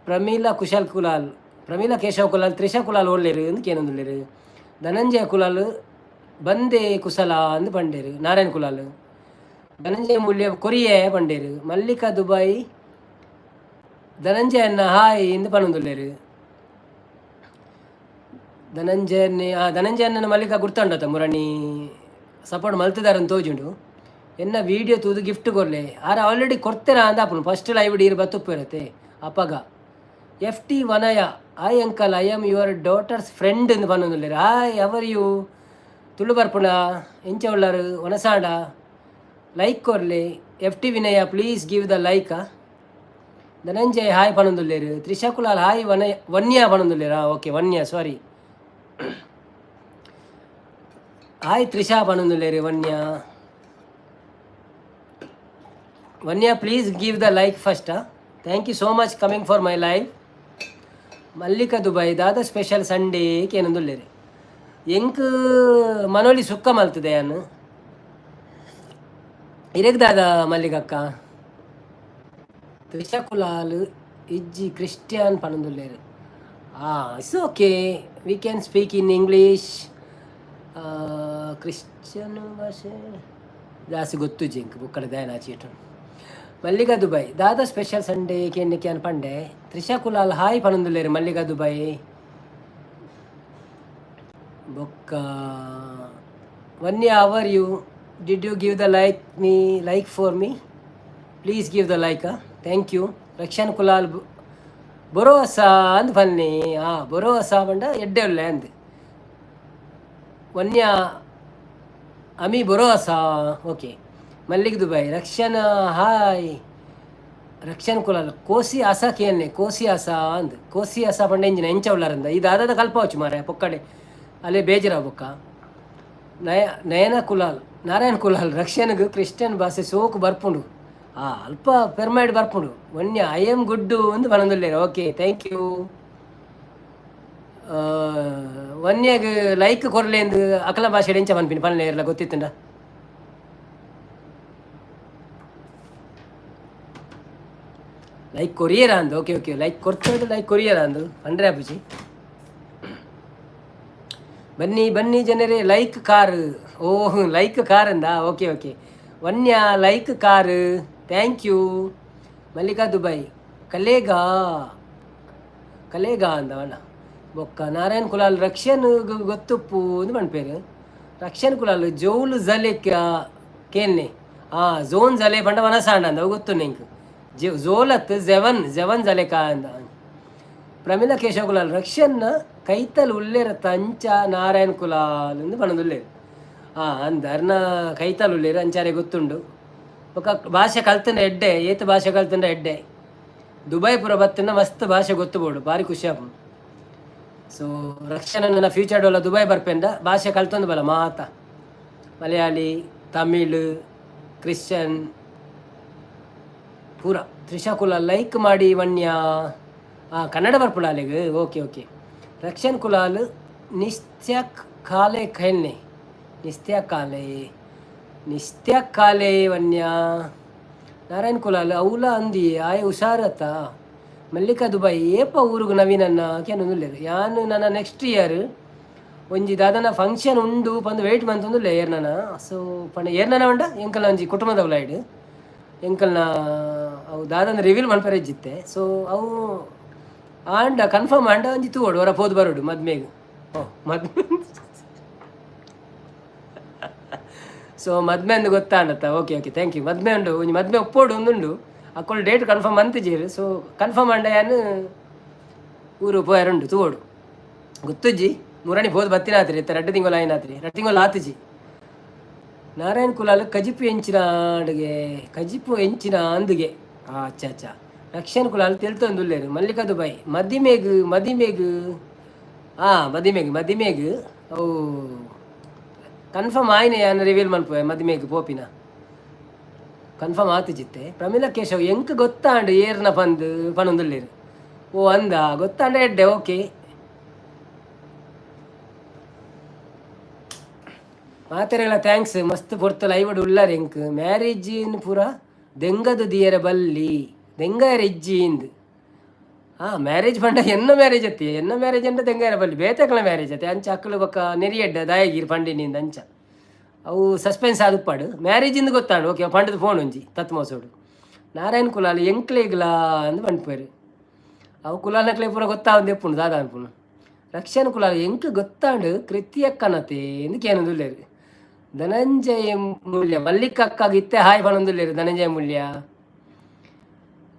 ಪ್ರಮೀಲಾ ಕುಶಾಲ್ ಕುಲಾಲ್, ಪ್ರಮೀಲಾ ಕೇಶವ್ ಕುಲಾಲ್, ತ್ರಿಷಾ ಕುಲಾಲ್ ಓಲ್ಲೇರು ಅಂತ ಕೇನೊಂದುಲ್ಲೇರು. ಧನಂಜಯ ಕುಲಾಲ್ ಬಂದೆ ಕುಸಲ ಅಂದ್ ಪಂಡೇರು. ನಾರಾಯಣ್ ಕುಲಾಲ್ ಧನಂಜಯ ಮೂಲ್ಯ ಕೊರಿಯೆ ಪಂಡೇರು. ಮಲ್ಲಿಕಾ ದುಬೈ ಧನಂಜಯ ಅನ್ನ ಹಾಯ್ ಇಂದು ಪನೊಂದುಲ್ಲೇರು. ಧನಂಜಯನ್ನೇ, ಆ ಧನಂಜಯ ಅಣ್ಣನ ಮಲ್ಲಿಕಾ ಗುರ್ತಂಡತ ಮುರಣಿ ಸಪೋರ್ಟ್ ಮಲ್ತಿದಾರಂತ ತೋಜುಂಡು. ಎನ್ನ ವೀಡಿಯೋ ತೂದು ಗಿಫ್ಟ್ ಕೊರ್ಲೆ. ಆರ ಆಲ್ರೆಡಿ ಕೊಡ್ತೇರಾ ಅಂದ ಅಪ್ಪನು ಫಸ್ಟ್ ಲೈವ್ ಡೀರ್ ಬತ್ತುಪ್ಪು ಇರುತ್ತೆ ಅಪಗ. F T Vinaya, "Hi uncle, I am your daughter's friend" ಎಂದು ಪನೊಂದುಲ್ಲೆರ್. Hi, how are you? Tulu ಬರ್ಪುಣ? ಎಂಚ ಉಳ್ಳಾರು? ವನಸಾಂಡ? ಲೈಕ್ ಕೊರ್ಲೆ. F T Vinaya, please give the like. Dhananjay hi ಪನೊಂದುಲ್ಲೆರ್. ತ್ರಿಷಾ ಕುಲಾಲ್ ಹಾಯ್ ವನಯ, ವನ್ಯಾ ಪನೊಂದುಲ್ಲೆರಾ? Okay, Vanya, sorry. Hi Trisha ಪನೊಂದುಲ್ಲೆರ್ Vanya. Vanya, please give the like first. Thank you so much coming for my live. Mallika Dubai, ದಾದ special Sunday ಕೇನೊಂದುಲ್ಲೆರ್. ಎಂಕ್ ಮನೋಲಿ ಸುಕ್ಕ ಮಲ್ತದೆ ಯಾನ್. ಇರೆಗ್ ದಾದ ಮಲ್ಲಿಕಕ್ಕ? ತ್ರಿಷಾ ಕುಲಾಲ್ ಇಜ್ಜಿ Christian ಪನೊಂದುಲ್ಲೆರ್. It's okay, we can speak in English. Christian ಭಾಷೆ ಜಾಸ್ತಿ ಗೊತ್ತುಜ್ಜಿ ಎಂಕ್, ಬುಕ್ಕಡೆ ದಾಯನ ಚೀಟು. ಮಲ್ಲಿಕಾ ದುಬೈ, ದಾದ ಸ್ಪೆಷಲ್ ಸಂಡೇ ಕೇನ್ನಿಕ್ಕೆ ಅನ್ ಪಂಡೆ. ತ್ರಿಷಾ ಕುಲಾಲ್ ಹಾಯ್ ಪನೊಂದುಲ್ಲೆರ್ ಮಲ್ಲಿಕಾ ದುಬೈ. ಬೊಕ್ಕ Vanya, how are you? Did you give the like me, like for me? Please give the like. Thank you. Rakshan Kulal ಬೊರೋಸ ಅಂದ್ ಪನ್ನಿ. ಆ ಬೊರೋಸ ಪಂಡ ಎಡ್ಡೆ ಉಲ್ಲೆ ಅಂದ್. ವನ್ಯ ಅಮಿ ಬೊರೋಸ. Okay. Mallik Dubai, Rakshana hi. Rakshan Kulal ಕೋಸಿ ಆಸ ಕೇನ್ನೆ, ಕೋಸಿ ಆಸ ಅಂದ್. ಕೋಸಿ ಆಸ ಪಂಡ ಎಂಜಿನ? ಎಂಚ ಉಳ್ಳಾರಂದ? ಈ ದಾದಾದ ಕಲ್ಪವಚ್ಚು ಮಾರೆ ಪೊಕ್ಕಡೆ ಅಲ್ಲೇ ಬೇಜಾರ. ಬೊಕ್ಕ ನಯ ನಯನ ಕುಲಾಲ್, ನಾರಾಯಣ್ ಕುಲಾಲ್, ರಕ್ಷಣಗ್ ಕ್ರಿಶ್ಚಿಯನ್ ಭಾಷೆ ಸೋಕು ಬರ್ಪುಂಡು. ಆ ಅಲ್ಪ ಪೆರ್ಮೈಡ್ ಬರ್ಪುಂಡು. ವನ್ಯ I am good ಅಂದ್ ಪನೊಂದುಲ್ಲೆರ್. Okay, thank you. ವನ್ಯಗ್ ಲೈಕ್ ಕೊರ್ಲೇಂದು ಅಕಲ ಭಾಷೆ ಎಂಚ ಪನ್ಪಿನಿ ಪನ್ಲೆ, ಇರ್ಲ ಗೊತ್ತಿತ್ತುಂಡ. ಲೈಕ್ ಕೊರಿಯರ್ ಅಂದು. ಓಕೆ ಓಕೆ, ಲೈಕ್ ಕೊರ್ತೇವೆ, ಲೈಕ್ ಕೊರಿಯರ್ ಅಂದು ಪಂಡ್ರೆ ಅಪ್ಪುಜಿ. ಬನ್ನಿ ಬನ್ನಿ ಜನರೇ. Like car, oh, like car ಅಂದ. Okay okay Vanya, like car, thank you. Mallika Dubai ಕಲೇಗಾ ಕಲೇಗಾ ಅಂದವಣ್ಣ. ಬೊಕ್ಕ ನಾರಾಯಣ್ ಕುಲಾಲ್ ರಕ್ಷನ್ ಗೊತ್ತುಪ್ಪು ಅಂದ್ ಪನ್ಪೇರು. ರಕ್ಷನ್ ಕುಲಾಲ್ ಜೋಲು ಜಲೆ ಕೇನ್ನೆ. ಆ ಝೋನ್ ಜಲೆ ಪಂಡ ವನಸಾಂಡ ಅಂದ, ಅವು ಗೊತ್ತು ನಿಂಕ್. ಜೋಲತ್ ಜೆವನ್ ಜೆವನ್ ಜಲೆ ಕಾ ಅಂದ. ಪ್ರಮೀಲಾ ಕೇಶವ ಕುಲಾಲ್ ರಕ್ಷನ್ನ ಕೈತಲ್ ಉಲ್ಲೇರ ತಂಚ ನಾರಾಯಣ್ ಕುಲಾಲ್ ಅಂದ್ ಪನೊಂದುಲ್ಲೇರು. ಆ ಅಂದ್ ಅರ್ನ ಕೈತಲ್ ಉಲ್ಲೇರು, ಅಂಚಾರೆ ಗೊತ್ತುಂಡು. ಬೊಕ್ಕ ಭಾಷೆ ಕಲ್ತಂಡ ಎಡ್ಡೆ, ಏತ್ ಭಾಷೆ ಕಲ್ತಂಡ ಎಡ್ಡೆ. ದುಬೈ ಪುರ ಬತ್ತಂಡ ಮಸ್ತ್ ಭಾಷೆ ಗೊತ್ತು ಬೋಡು, ಭಾರಿ ಖುಷಿ ಆಪುಂಡು. ಸೊ ರಕ್ಷಣ ನನ್ನ ಫ್ಯೂಚರ್ ಡೋಲ ದುಬೈ ಬರ್ಪೆಂಡ ಭಾಷೆ ಕಲ್ತೊಂದು ಬಲ ಮಾತ, ಮಲಯಾಳಿ, ತಮಿಳ್, ಕ್ರಿಶ್ಚಿಯನ್ ಪೂರ. ತ್ರಿಷಾ ಕುಲ ಲೈಕ್ ಮಾಡಿ ವನ್ಯ. ಆ ಕನ್ನಡ ಬರ್ಪುಂಡು ಅಲೆಗ್. Okay okay. ರಕ್ಷನ್ ಕುಲಾಲ್ ನಿಸ್ತ್ಯಾಕ್ ಕಾಲೆ ಖೈಲ್ನೆ, ನಿಸ್ತ್ಯಾಕ್ ಕಾಲೆ, ನಿಸ್ತ್ಯಾಕ್ ಕಾಲೆ ವನ್ಯ. ನಾರಾಯಣ್ ಕುಲಾಲ್ ಅವುಲ ಅಂದಿ ಆಯ್ ಹುಷಾರತ್ತ. ಮಲ್ಲಿಕಾ ದುಬೈ ಏಪ ಊರುಗು ನವೀನನ್ನ ಕೇನೊಂದುಲ್ಲೆರ್. ಯಾನ್ ನನ ನೆಕ್ಸ್ಟ್ ಇಯರ್ ಒಂಜಿ ದಾದನ ಫಂಕ್ಷನ್ ಉಂಡು ಪಂದ್ ವೆಯ್ಟ್ ಮಂತೊಂದುಲ್ಲೆ ಏರ್ನನ. ಸೊ ಪಂಡ ಏರ್ನನ ಪಂಡ ಎಂಕಲ್ನ ಒಂಜಿ ಕುಟುಂಬದವುಲಾಯ್ಡ್ ಎಂಕಲ್ನ ಅವು ದಾದನ ರಿವೀಲ್ ಮನ್ಪರೆ ಇಜ್ಜಿತ್ತೆ. ಸೊ ಅವು ಆಂಡ ಕನ್ಫರ್ಮ್ ಆಂಡ ಒಂಜಿ ತೂವೊಡು, ಒರ ಪೋದು ಬರೋಡು ಮದ್ಮೆಗ್. ಓ ಮದ್ಮೆ, ಸೊ ಮದ್ಮೆ ಅಂದು ಗೊತ್ತಾಂಡತ್ತ. Okay okay, thank you. ಮದ್ಮೆ ಉಂಡು, ಒಂಜಿ ಮದ್ಮೆ ಒಪ್ಪೋಡು ಒಂದುಂಡು. ಅಕ್ಕುಲು ಡೇಟ್ ಕನ್ಫರ್ಮ್ ಅಂತಿಜೇರು. ಸೊ ಕನ್ಫರ್ಮ್ ಆಂಡ ಯಾನ್ ಊರು ಪೋಯರುಂಡು, ತೂವೊಡು. ಗೊತ್ತುಜ್ಜಿ, ಮುರಣಿ ಪೋದು ಬತ್ತಿನಾತ್ರಿ ಇತ್ತ 2 ತಿಂಗಳು ಆಯ್ನಾತ್ರಿ, 2 ತಿಂಗಳು ಆತಿಜಿ. ನಾರಾಯಣ್ ಕುಲಾಲ್ ಕಜಿಪು ಎಂಚಿನ ಅಡುಗೆ? ಕಜಿಪು ಎಂಚಿನ ಅಂದುಗೆ. ಆ ಅಚ್ಚ ಅಚ್ಚ. ರಕ್ಷಣ್ ಕುಲಾಲ್ ತೆಲ್ತೊಂದುಲ್ಲೇರು. ಮಲ್ಲಿಕಾ ದುಬೈ, ಮದಿಮೆಗ್ ಮದಿಮೆಗ್. ಆ ಮದಿಮೆಗ್ ಮದಿಮೆಗ್. ಓ, ಕನ್ಫರ್ಮ್ ಆಯ್ನೆ ಯಾನ್ ರಿವೀಲ್ ಮನ್ಪುವೆ. ಮದಿಮೆಗ್ ಪೋಪಿನ ಕನ್ಫರ್ಮ್ ಆತಿಜಿತ್ತೆ. ಪ್ರಮೀಲಾ ಕೇಶವ್, ಎಂಕ್ ಗೊತ್ತಾಂಡ್ ಏರ್ನ ಪಂದ್ ಪನೊಂದುಲ್ಲೇರು. ಓ ಅಂದ, ಗೊತ್ತಾಂಡ ಎಡ್ಡೆ. ಓಕೆ, ಮಾತೆರೆಗಳ thanks. ಮಸ್ತ್ ಪೊರ್ತು ಲೈವ್ ಉಳ್ಳಾರ. ಎಂಕ್ ಮ್ಯಾರೇಜ್ ಪೂರ ದೆಂಗದ ದಿಯರ ಬಲ್ಲಿ, ದೆಂಗಾಯರ ಇಜ್ಜಿ ಇಂದ್. ಹಾ, ಮ್ಯಾರೇಜ್ ಪಂಡ ಎನ್ನ ಮ್ಯಾರೇಜ್ ಅತ್ತಿ? ಎನ್ನ ಮ್ಯಾರೇಜ್ ಅಂಡ ದೆಂಗಾಯರ ಬಲ್ಲಿ, ಬೇತಕಲ ಮ್ಯಾರೇಜ್ ಅತ್ತೆ. ಅಂಚ ಅಕ್ಕಲು ಬೊಕ್ಕ ನೆರಿಯಡ್ಡ ದಾಯಗೀರ್ ಪಂಡಿನಿಂದ ಅಂಚ ಅವು ಸಸ್ಪೆನ್ಸ್ ಆದುಪ್ಪಾಡು. ಮ್ಯಾರೇಜ್ ಇಂದು ಗೊತ್ತಾಂಡು. ಓಕೆ, ಪಂಡದ ಫೋನ್ ಒಂಜಿ ತತ್ ಮೋಸೋಡು. ನಾರಾಯಣ್ ಕುಲಾಲ್ ಎಂಕ್ಲೇಗ್ಲಾ ಅಂದ್ ಪನ್ಪೇರು. ಅವು ಕುಲಾಲ್ನಕ್ಲೆ ಪೂರ ಗೊತ್ತಾವಂದು ಎಪ್ಪುಂಡು ದಾದ ಅನ್ಪುಂಡು. ರಕ್ಷಣ್ ಕುಲಾಲ್, ಎಂಕ್ ಗೊತ್ತಾಂಡು ಕೃತಿ ಅಕ್ಕನತೆ ಎಂದು ಕೇನೊಂದುಲ್ಲೇರು. ಧನಂಜಯ ಮೂಲ್ಯ, ಮಲ್ಲಿಕ ಅಕ್ಕಾಗ ಇತ್ತೆ ಹಾಯ್ ಪನೊಂದುಲ್ಲೇರು. Dhananjaya Moolya,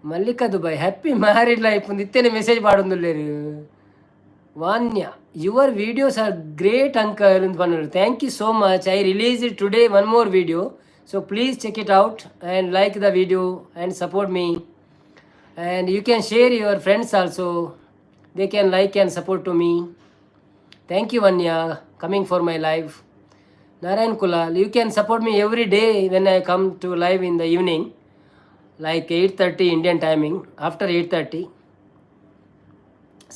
Mallika Dubai, happy married life ಒಂದು ಇತ್ತೇನೆ ಮೆಸೇಜ್ ಪಾಡೊಂದುಲ್ಲೇರು. Vanya, "Your videos are great, uncle" ಅಂತ ಪನ್ನರು. Thank you so much. I release today one more video, so please check it out and like the video and support me, and you can share your friends also. They can like and support to me. Thank you, Vanya, coming for my live. Narayan Kulal, you can support me every day when I come to live in the evening, like 8:30 Indian timing, after 8:30.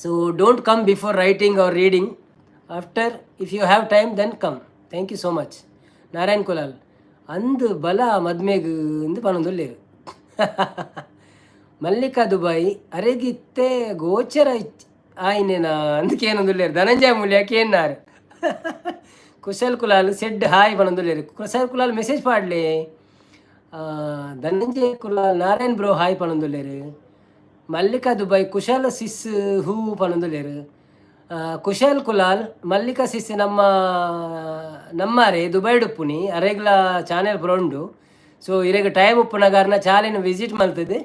So don't come before writing or reading. After, if you have time, then come. Thank you so much. Narayan Kulal, ಅಂದು ಬಲ ಮದ್ಮೆಗ್ ಇಂದು ಪನೊಂದುಲ್ಲೇರು. Mallika Dubai, ಅರೆಗಿತ್ತೆ ಗೋಚರ ಆಯ್ನೇನ ಅಂದಕೇನೊಂದುಲ್ಲೇರು. ಧನಂಜಯ ಮೂಲ್ಯ ಕೇನ್ನಾರು. Kushal Kulal said hi ಪನೊಂದುಲ್ಲೇರು. Kushal Kulal message ಪಾಡ್ಲೆ. ಧನಂಜಯ ಕುಲಾಲ್, ನಾರಾಯಣ್ ಬ್ರೋ ಹಾಯ್ ಪನೊಂದುಲ್ಲೇರು. ಮಲ್ಲಿಕಾ ದುಬೈ, ಕುಶಲ್ ಸಿಸ್ ಹೂ ಪನೊಂದುಲ್ಲೇರು. ಕುಶಲ್ ಕುಲಾಲ್, ಮಲ್ಲಿಕಾ ಸಿಸ್ ನಮ್ಮ ನಮ್ಮಾರೆ ದುಬೈಡ್ ಉಪ್ಪುನಿ. ಅರೆಗ್ಲ ಚಾನೆಲ್ ಪೂರ ಉಂಡು. ಸೊ ಇರೆಗ್ ಟೈಮ್ ಉಪ್ಪುನಗಾರ್ನ ಚಾನೆಲ್ ವಿಸಿಟ್ ಮಲ್ತದೆ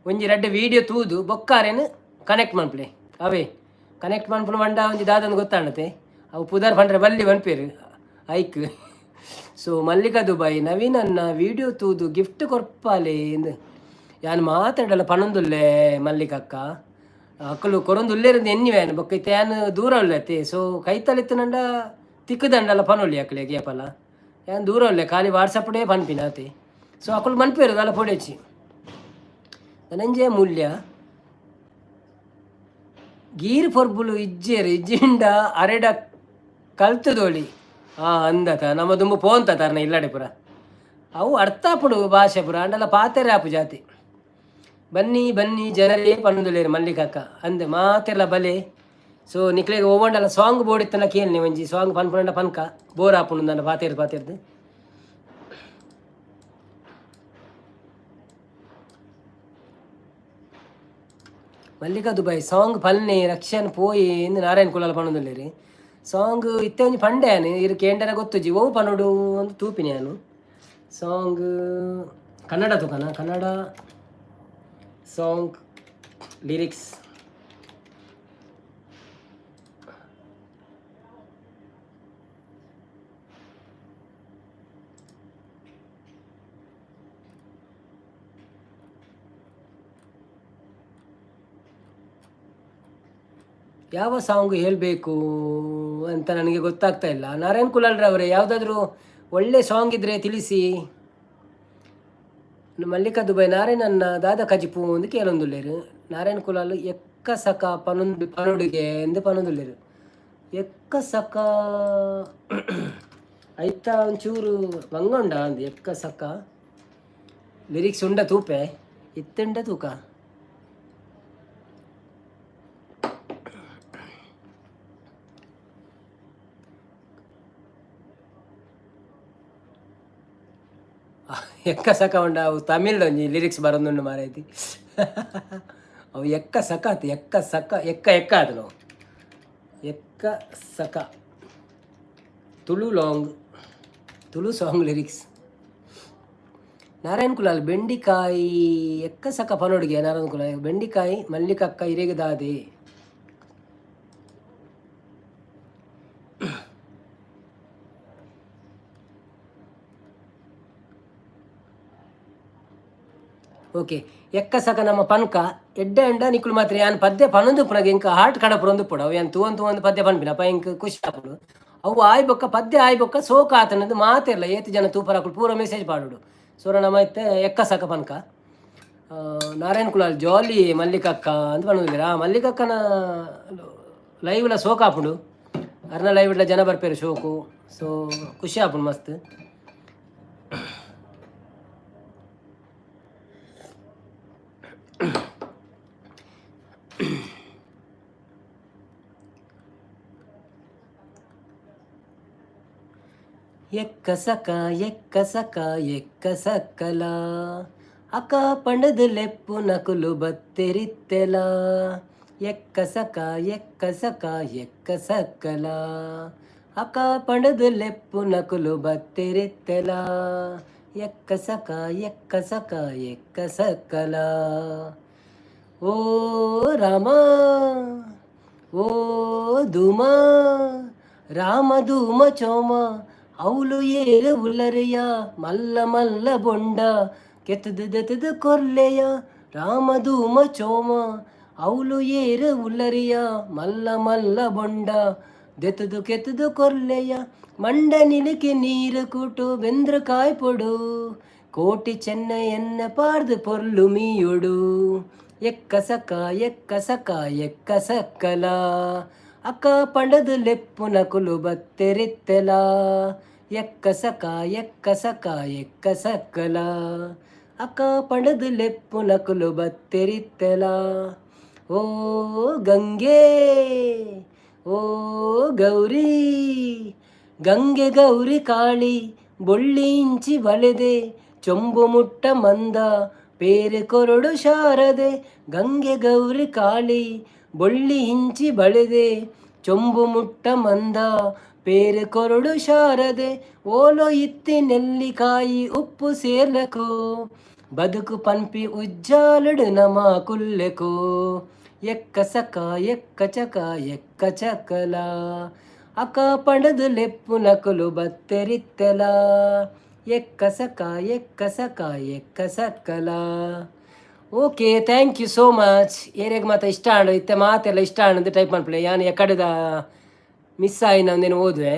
ಒಂಜಿ ರಡ್ಡ್ ವೀಡಿಯೋ ತೂದು ಬೊಕ್ಕಾರೇನು ಕನೆಕ್ಟ್ ಮನ್ಪುಲೆ. ಅವೇ ಕನೆಕ್ಟ್ ಮನ್ಪುನ ಪಂಡ ಒಂಜಿ ದಾದಂದು ಗೊತ್ತಾಣತೆ. ಅವು ಪುದರ್ ಪಂಡ್ರೆ ಬಲ್ಲಿ ಪನ್ಪೇರು ಐಕ್. ಸೊ ಮಲ್ಲಿಕಾ ದುಬೈ, ನವೀನ್ ಅನ್ನ ವೀಡಿಯೋ ತೂದು ಗಿಫ್ಟ್ ಕೊರ್ಪಾಲೆ ಇಂದು. ಯಾನ್ ಮಾತಾಡಲ್ಲ ಪನೊಂದುಲ್ಲೆ ಮಲ್ಲಿಕಕ್ಕ. ಅಕ್ಕಲು ಕೊರೊಂದುಲ್ಲೇರಂದು ಎನ್ನಿವೇನು. ಬೊಕ್ಕ ಇತ್ತೆ ಯಾನ್ ದೂರ ಉಲ್ಲೆ. ಸೊ ಕೈತಲಿತ್ತನಂಡ ತಿಕ್ಕುದಂಡಲ ಪನೊಲಿ ಅಕ್ಲೆಗ್ ಏಪಲ. ಯಾನ್ ದೂರ ಉಲ್ಲೆ, ಖಾಲಿ ವಾಟ್ಸಪ್ಡೇ ಪನ್ಪಿನ ಆತೆ. ಸೊ ಅಕುಲು ಮನ್ಪೇರು ದಾಲ ಪೋಡೇಚಿ. ಧನಂಜಯ ಮೂಲ್ಯ, ಗೀರ್ ಪೊರ್ಬುಲು ಇಜ್ಜೇರು, ಇಜ್ಜಿಂಡ ಅರೆಡ ಕಲ್ತದೋಳಿ. ಆ ಅಂದತ ನಮ್ಮ ದುಂಬು ಪೋಂತ ತರ್ನ ಇಲ್ಲಡೆ ಪುರ. ಅವು ಅರ್ಥ ಆಪುಂಡು ಭಾಷೆ ಪುರ, ಅಂಡಲ ಪಾತೆರೆ ಆಪು ಜಾತಿ. ಬನ್ನಿ ಬನ್ನಿ ಜನರೇ ಪನೊಂದುಲ್ಲೇರು ಮಲ್ಲಿಕಕ್ಕ ಅಂದೆ. ಮಾತೆರ್ಲ ಬಲೆ. ಸೊ ನಿಕ್ಲೆಗ್ ಓವಂಡಲ ಸಾಂಗ್ ಬೋಡಿತ್ತನ ಕೇಳ್ನೆ. ಒಂಜಿ ಸಾಂಗ್ ಪನ್ಪುಂಡ ಪನ್ಕ, ಬೋರ್ ಆಪುಂಡು ನನ್ನ ಪಾತೆರ್ ಪಾತೆರ್ದು. ಮಲ್ಲಿಕಾ ದುಬೈ, ಸಾಂಗ್ ಪಲ್ನೆ ರಕ್ಷನ್ ಪೋಯಿ ಇಂದು ನಾರಾಯಣ್ ಕುಲಾಲ್ ಪನೊಂದುಲ್ಲೇರು. ಸಾಂಗ್ ಇತ್ತೆ ಒಂಜಿ ಪಂಡೆ ಯಾನ್, ಇರು ಕೇಂಡರ ಗೊತ್ತುಜಿ. ಓವು ಪನೊಡು ಅಂದ್ ತೂಪಿನಿ ಯಾನು. ಸಾಂಗ್ ಕನ್ನಡ ತೂಕನ, ಕನ್ನಡ ಸಾಂಗ್ ಲಿರಿಕ್ಸ್. ಯಾವ ಸಾಂಗ್ ಹೇಳಬೇಕು ಅಂತ ನನಗೆ ಗೊತ್ತಾಗ್ತಾ ಇಲ್ಲ. ನಾರಾಯಣ್ ಕುಲಾಲ್ರವರೇ, ಯಾವುದಾದ್ರೂ ಒಳ್ಳೆ ಸಾಂಗ್ ಇದ್ದರೆ ತಿಳಿಸಿ. ಮಲ್ಲಿಕಾ ದುಬೈ, ನಾರಾಯಣನ್ನ ದಾದ ಕಜಿಪು ಒಂದು ಕೇಳೊಂದುಲ್ಲೇರು. ನಾರಾಯಣ್ ಕುಲಾಲ್, ಎಕ್ಕ ಸಕ ಪನೊಂದು ಪನೊಡುಗೆ ಎಂದು ಪನೊಂದುಲ್ಲೇರು. ಎಕ್ಕ ಸಕ ಐತ ಒಂಚೂರು ಬಂಗೊಂಡ ಅಂದು. ಎಕ್ಕ ಸಕ ಲಿರಿಕ್ಸ್ ಉಂಡ ತೂಪೆ, ಇತ್ತುಂಡ ತೂಕ. ಎಕ್ಕ ಸಕ ಉಂಡ. ಅವು ತಮಿಳ್ ಒಂಜಿ ಲಿರಿಕ್ಸ್ ಬರೊಂದುಂಡು ಮಾರೈತಿ. ಅವು ಎಕ್ಕ ಸಕಾತ್, ಎಕ್ಕ ಸಕ, ಎಕ್ಕ ಎಕ್ಕ ಆತನು ಎಕ್ಕ ಸಕ. Tulu long, Tulu song lyrics. Narayan Kulal ಬೆಂಡಿಕಾಯಿ ಎಕ್ಕ ಸಕ ಪನೊಡುಗೆ. ನಾರಾಯಣ್ ಕುಲಾಲ್ ಬೆಂಡಿಕಾಯಿ. ಮಲ್ಲಿಕಕ್ಕ ಇರೆಗ್. ಓಕೆ, ಎಕ್ಕ ಸಕ ನಮ್ಮ ಪನ್ಕ ಎಡ್ಡೆ ಅಂಡ ನಿಕುಲು ಮಾತ್ರ. ಯಾನ್ ಪದ್ಯ ಪನೊಂದು ಉಪ್ಪುನಗ ಎಂಕ್ ಹಾರ್ಟ್ ಕಡಪುರೊಂದು ಉಪ್ಪುಡು. ಅವು ಯಾನ್ ತೂವೊಂದು ತೂವೊಂದು ಪದ್ಯ ಪನ್ಪಿನ ಅಪ್ಪ ಎಂಕ್ ಖುಷಿ ಆಪುಂಡು. ಅವು ಆಯ್ ಬೊಕ್ಕ, ಪದ್ಯ ಆಯ್ ಬೊಕ್ಕ ಸೋಕ ಆತನದು ಮಾತೆರ್ಲ ಏತ್ ಜನ ತೂಪರಾಕುಲು ಪೂರ ಮೆಸೇಜ್ ಪಾಡೋಡು. ಸೋರ ನಮ್ಮ ಇತ್ತೆ ಎಕ್ಕ ಸಕ ಪನ್ಕ. ನಾರಾಯಣ್ ಕುಲಾಲ್ ಜಾಲಿ ಮಲ್ಲಿಕಕ್ಕ ಅಂತ ಪನೊಂದಿಲ್ಲೆರ್. ಆ ಮಲ್ಲಿಕಕ್ಕನ ಲೈವ್ಲ ಸೋಕ ಆಪುಂಡು. ಅರ್ನ ಲೈವ್ಲ ಜನ ಬರ್ಪೇರು ಶೋಕು. ಸೊ ಖುಷಿ ಆಪುಂಡು ಮಸ್ತ್. ಎಕ್ಕ ಸಕ ಎಕ್ಕ ಸಕ ಎಕ್ಕ ಸಕ್ಕಲ, ಅಕ ಪಂಡದು ಲೆಪ್ಪು ನಕುಲು ಬತ್ತೆರಿತ್ತೆಲ. ಎಕ್ಕ ಸಕ ಎಕ್ಕ ಸಕ ಎಕ್ಕ ಸಕ್ಕಲ, ಅಕ ಪಂಡದು ಲೆಪ್ಪು ನಕುಲು ಬತ್ತೆರಿತ್ತೆಲ. ಎಕ್ಕ ಸಕ ಎಕ್ಕ ಸಕ ಎಕ್ಕ ಸಕ್ಕಲ. ಓ ರಾಮ, ಓ ಧೂಮ, ರಾಮ ಧೂಮ ಚೋಮ, ಅವ್ಲು ಏರು ಉಲ್ಲರೆಯ? ಮಲ್ಲ ಮಲ್ಲ ಬೊಂಡ ಕೆತ್ತದು ದೆತ್ತದು ಕೊರ್ಲೆಯ. ರಾಮ ಧೂಮ ಚೋಮ, ಅವ್ಲು ಏರು ಉಲ್ಲರಿಯ? ಮಲ್ಲ ಮಲ್ಲ ಬೊಂಡ ದೆತ್ತದು ಕೆತ್ತದು ಕೊರ್ಲೆಯ. ಮಂಡ ನಿಲುಕಿ ನೀರು ಕೂಟು ಬೆಂದ್ರ ಕಾಯ್ಪೊಡು, ಕೋಟಿ ಚೆನ್ನ ಎನ್ನ ಪಾರ್ದು ಪೊರ್ಲು ಮೀಯೊಡು. ಎಕ್ಕ ಸಕ ಎಕ್ಕ ಸಕ ಎಕ್ಕ ಸಕ್ಕಲ, ಅಕ್ಕ ಪಂಡದು ಲೆಪ್ಪು ನಕುಲು ಬತ್ತೆರಿತ್ತೆಲ. ಎಕ್ಕ ಸಕ ಎಕ್ಕ ಸಕ ಎಕ್ಕ ಸಕ್ಕಲ, ಅಕ್ಕ ಪಂಡದು ಲೆಪ್ಪು ನಕುಲು ಬತ್ತೆರಿತ್ತೆಲ. ಓ ಗಂಗೆ, ಓ ಗೌರಿ, ಗಂಗೆ ಗೌರಿ ಕಾಳಿ, ಬೊಳ್ಳಿ ಇಂಚಿ ಬಳೆದೆ, ಚೊಂಬು ಮುಟ್ಟ ಮಂದ ಪೇರು ಕೊರಡು ಶಾರದೆ. ಗಂಗೆ ಗೌರಿ ಕಾಳಿ, ಬೊಳ್ಳಿ ಇಂಚಿ ಬಳೆದೆ, ಚೊಂಬು ಮುಟ್ಟ ಮಂದ ಪೇರು ಕೊರಡು ಶಾರದೆ. ಓಲೋ ಇತ್ತಿ ನೆಲ್ಲಿಕಾಯಿ ಉಪ್ಪು ಸೇರ್ಲಕೋ, ಬದುಕು ಪನ್ಪಿ ಉಜ್ಜಾಲಡು ನಮ ಕುಲ್ಲೆಕೋ. ಎಕ್ಕ ಸಕ ಎಕ್ಕ ಚಕ ಎಕ್ಕ ಚಕಲ, ಅಕ ಪಂಡದು ಲೆಪ್ಪು ನಕುಲು ಬತ್ತೆರಿತ್ತೆಲ. ಎಕ್ಕ ಸಕ ಎಕ್ಕ ಸಕ ಎಕ್ಕ ಸಕ್ಕಲ. Okay, thank you so much. ಏರೆಗ್ ಮಾತ ಇಷ್ಟ ಆಂಡು ಇತ್ತೆ ಮಾತೆಲ್ಲ ಇಷ್ಟ ಆಂಡ್ ಟೈಪ್ ಮನ್ಪುಲೆ. ಯಾನ್ ಎಕಡೆದ ಮಿಸ್ ಆಯಿನ ಒಂದೇನು ಓದುವೆ.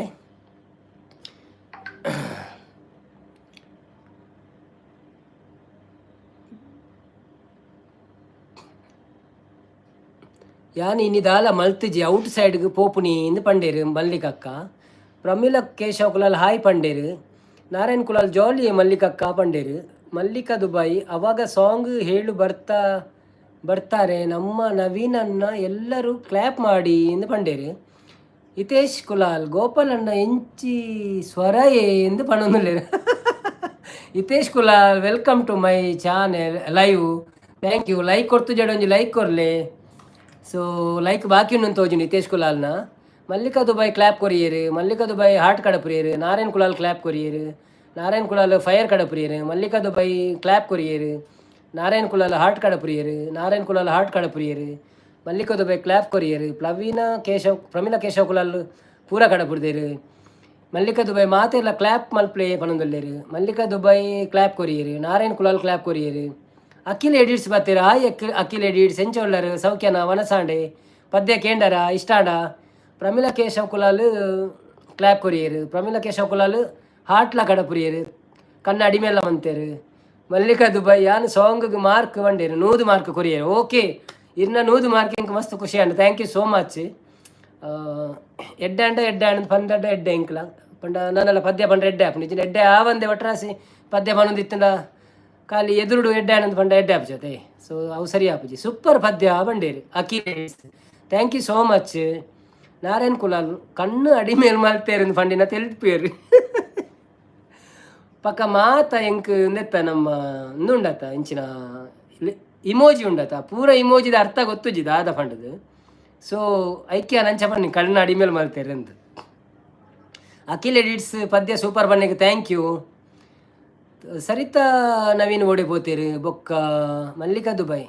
ಯಾನ್ ಇನಿ ದಾಲ ಮಲ್ತಿಜಿ, ಔಟ್ ಸೈಡ್ಗೆ ಪೋಪುನಿ ಇಂದು ಪಂಡೇರು ಮಲ್ಲಿಕಕ್ಕ. ಪ್ರಮೀಲ ಕೇಶವ ಕುಲಾಲ್ ಹಾಯ್ ಪಂಡೇರು. ನಾರಾಯಣ್ ಕುಲಾಲ್ ಜಾಲಿ ಮಲ್ಲಿಕಕ್ಕ ಪಂಡೇರು. ಮಲ್ಲಿಕಾ ದುಬೈ ಅವಾಗ ಸಾಂಗ್ ಹೇಳು ಬರ್ತಾ ಬರ್ತಾರೆ. ನಮ್ಮ ನವೀನನ್ನ ಎಲ್ಲರೂ ಕ್ಲ್ಯಾಪ್ ಮಾಡಿ ಎಂದು ಪಂಡೇರು. ಹಿತೇಶ್ ಕುಲಾಲ್ ಗೋಪಾಲಣ್ಣ ಎಂಚಿ ಸ್ವರಯೇ ಎಂದು ಪನೊಂದುಲ್ಲೆರ್. Hitesh Kulal, welcome to my channel live. Thank you. Like ಕೊರ್ತು ಜಡ ಒಂಜಿ ಲೈಕ್ ಕೊರ್ಲೆ. ಸೊ ಲೈಕ್ ಬಾಕಿ ಉಂಡು ತೋಜುಂಡು ಹಿತೇಶ್ ಕುಲಾಲ್ನ. ಮಲ್ಲಿಕಾ ದುಬೈ ಕ್ಲಾಪ್ ಕೊರಿಯೇರು. ಮಲ್ಲಿಕಾ ದುಬೈ ಹಾರ್ಟ್ ಕಡಪುರಿಯೇರು. ನಾರಾಯಣ್ ಕುಲಾಲ್ ಕ್ಲಾಪ್ ಕೊರಿಯೇರು. ನಾರಾಯಣ್ ಕುಲಾಲ್ ಫೈರ್ ಕಡಪುರಿಯೇರು. ಮಲ್ಲಿಕಾ ದುಬೈ ಕ್ಲಾಪ್ ಕೊರಿಯೇರು. ನಾರಾಯಣ್ ಕುಲಾಲ್ ಹಾರ್ಟ್ ಕಡಪುರಿಯೇರು. ನಾರಾಯಣ್ ಕುಲಾಲ್ ಹಾರ್ಟ್ ಕಡಪುರಿಯೇರು. ಮಲ್ಲಿಕಾ ದುಬೈ ಕ್ಲಾಪ್ ಕೊರಿಯೇರು. ಪ್ಲವೀನ ಕೇಶವ್, ಪ್ರಮೀಲಾ ಕೇಶವ್ ಕುಲಾಲ್ ಪೂರ ಕಡಪುರ್ದೇರು. ಮಲ್ಲಿಕಾ ದುಬೈ ಮಾತೆರ್ಲ ಕ್ಲಾಪ್ ಮಲ್ಪ್ಲೆ ಪನೊಂದುಲ್ಲೆರ್. ಮಲ್ಲಿಕಾ ದುಬೈ ಕ್ಲಾಪ್ ಕೊರಿಯೇರು. ನಾರಾಯಣ್ ಕುಲಾಲ್ ಕ್ಲಾಪ್ ಕೊರಿಯೇರು. ಅಖಿಲ್ ಎಡಿಟ್ಸ್ ಬತ್ತೆರ್. ಹಾಯ್ ಅಖಿಲ್, ಅಖಿಲ್ ಎಡಿಟ್ಸ್, ಎಂಚ ಉಲ್ಲರ್? ಸೌಖ್ಯನ? ವನಸಾಂಡೆ ಪದ್ಯ ಕೇಂಡರ? ಇಷ್ಟಾಂಡ? ಪ್ರಮೀಲಾ ಕೇಶವ್ ಕುಲಾಲ್ ಕ್ಲಾಪ್ ಕೊರಿಯೇರು. ಪ್ರಮೀಲಾ ಕೇಶವ್ ಕುಲಾಲ್ ಹಾಟ್ಲ ಕಡಪುರಿಯೇರು. ಕನ್ನಡಿ ಮೇಲ ಮಂತೇರು. ಮಲ್ಲಿಕಾ ದುಬೈ ಯಾನ್ ಸಾಂಗ್ ಮಾರ್ಕ್ ಬಂಡೇರು, 100 ಮಾರ್ಕ್ ಕೊರಿಯೇರು. ಓಕೆ, ಇರ್ನ 100 ಮಾರ್ಕ್ ಎಂಕ್ ಮಸ್ತ್ ಖುಷಿ and. Thank you so much. ಎಡ್ಡೆ ಅಂಡ ಎಡ್ಡೆ ಆಂಡ್ ಪಂದಡ್ಡ ಎಡ್ಡೆ ಎಂಕ್ಲ ಪಂಡ ನಾನಲ್ಲ ಪದ್ಯ ಪಂಡ ಎಡ್ಡೆ ಆಪುಂಡು. ಇಜ್ಜಿಂಡ ಎಡ್ಡೆ ಆವಂದೆ ಒಟ್ರಾಸಿ ಪದ್ಯ ಪನೊಂದಿತ್ತುಂಡ ಖಾಲಿ ಎದುರುಡು ಎಡ್ಡೆ ಆನಂದ್ ಪಂಡ ಎಡ್ಡೆ ಆಪುಜತೆ. ಸೊ ಅವು ಸರಿ ಆಪುಜಿ. ಸೂಪರ್ ಪದ್ಯ ಬಂಡೇರು Akhil, thank you so much. Narayan Kulal ಕಣ್ಣು ಅಡಿಮೇಲ್ ಮಲ್ತೇರು ಪಂಡಿನ ತೆಲ್ಪೇರು. ಪಕ್ಕ ಮಾತ ಎಂಕ್ ಉಂದೆತ್ತ ನಮ್ಮ ಉಂದುಂಡತ್ತ ಇಂಚಿನ ಇಮೋಜಿ ಉಂಡತ ಪೂರ ಇಮೋಜಿದ ಅರ್ಥ ಗೊತ್ತುಜಿ ದಾದ ಪಂಡದು. ಸೊ ಐಕ್ಯ ನಂಚ ಪನ್ನಿ ಕಳ್ಳ ಅಡಿಮೇಲೆ ಮಲ್ತೇರೆ ಅಂದ್. ಅಖಿಲ್ ಎಡಿಟ್ಸ್ ಪದ್ಯ super ಬನ್ನಿಗೆ thank you. Sarita Naveen ಓಡಿ ಪೋತೇರು. ಬೊಕ್ಕ ಮಲ್ಲಿಕಾ ದುಬೈ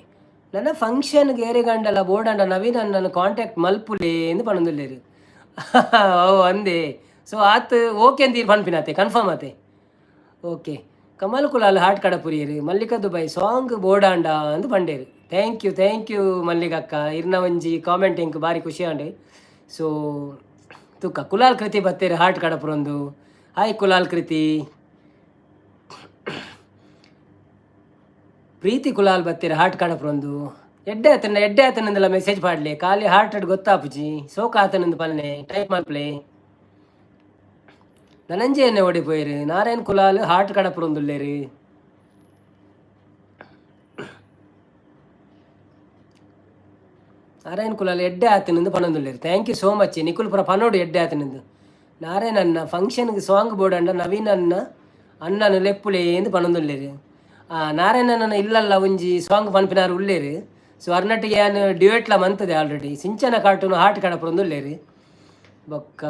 ನನ್ನ ಫಂಕ್ಷನ್ಗೆ ಏರೆಗಂಡಲ ಬೋರ್ಡಂಡ ನವೀನ್ ನನ್ನ ಕಾಂಟ್ಯಾಕ್ಟ್ ಮಲ್ಪುಲೇ ಎಂದು ಪಣೊಂದುಲ್ಲೇರು. ಓ ಅಂದೆ. ಸೊ ಆತ್ ಓಕೆ ಅಂತೀರು ಪನ್ಪಿನಾತೆ ಕನ್ಫರ್ಮ್ ಆತೆ. ಓಕೆ, ಕಮಲ್ ಕುಲಾಲ್ ಹಾಟ್ ಕಡಪುರಿಯರು. ಮಲ್ಲಿಕಾ ದುಬೈ ಸಾಂಗ್ ಬೋಡಾಂಡ ಅಂದ್ ಪಂಡೇರು. Thank you, thank you ಮಲ್ಲಿಗಕ್ಕ. ಇರ್ನ ಒಂಜಿ ಕಾಮೆಂಟ್ ಎಂಕ್ ಬಾರಿ ಖುಷಿ ಆಂಡ್. ಸೊ ತುಕ್ಕ ಕುಲಾಲ್ ಕೃತಿ ಬತ್ತೇರು ಹಾಟ್ ಕಡಪುರೊಂದು. ಹಾಯ್ ಕುಲಾಲ್ ಕೃತಿ. ಪ್ರೀತಿ ಕುಲಾಲ್ ಬತ್ತೀರ ಹಾಟ್ ಕಡಪುರೊಂದು. ಎಡ್ಡೆ ಆತನ ಎಡ್ಡೆ ಆತನಂದಲ ಮೆಸೇಜ್ ಪಾಡ್ಲೆ. ಖಾಲಿ ಹಾರ್ಟ್ ಗೊತ್ತಾಪುಜಿ. ಸೋಕ ಆತನಂದು ಪಲ್ನೆ, ಟೈಪ್ ಮಲ್ಪಲೆ. ಧನಂಜಯನ್ನೇ ಓಡಿ ಪೋಯರು. ನಾರಾಯಣ್ ಕುಲಾಲ್ ಹಾರ್ಟ್ ಕಡಪುರೊಂದುಲ್ಲೇರು. ನಾರಾಯಣ್ ಕುಲಾಲ್ ಎಡ್ಡೆ ಆತನಂದು ಪನೊಂದುಲ್ಲೇರು. Thank you so much. ನಿಕುಲ್ ಪುರ ಪನೋಡು ಎಡ್ಡೆ ಆತನಂದು. ನಾರಾಯಣ ಅಣ್ಣ ಫಂಕ್ಷನ್ಗೆ ಸಾಂಗ್ ಬೋರ್ಡ್ ಅಂಡ ನವೀನ್ ಅಣ್ಣ ಅಣ್ಣನ ಲೆಪ್ಪುಲೆ ಎಂದು ಪನೊಂದುಲ್ಲೇರು. ನಾರಾಯಣ ಅಣ್ಣನ ಇಲ್ಲಲ್ಲ ಒಂಜಿ ಸಾಂಗ್ ಪನ್ಪಿನಾರು ಉಲ್ಲೇರು. ಸೊ ಅರ್ನಟ್ಟಿಗೆ ಯಾನ್ ಡ್ಯೂಯೆಟ್ಲ ಮಂತದೆ ಆಲ್ರೆಡಿ. ಸಿಂಚನ ಕಾರ್ಟೂನ್ ಹಾರ್ಟ್ ಕಡಪುರೊಂದುಲ್ಲೇರು. ಬೊಕ್ಕ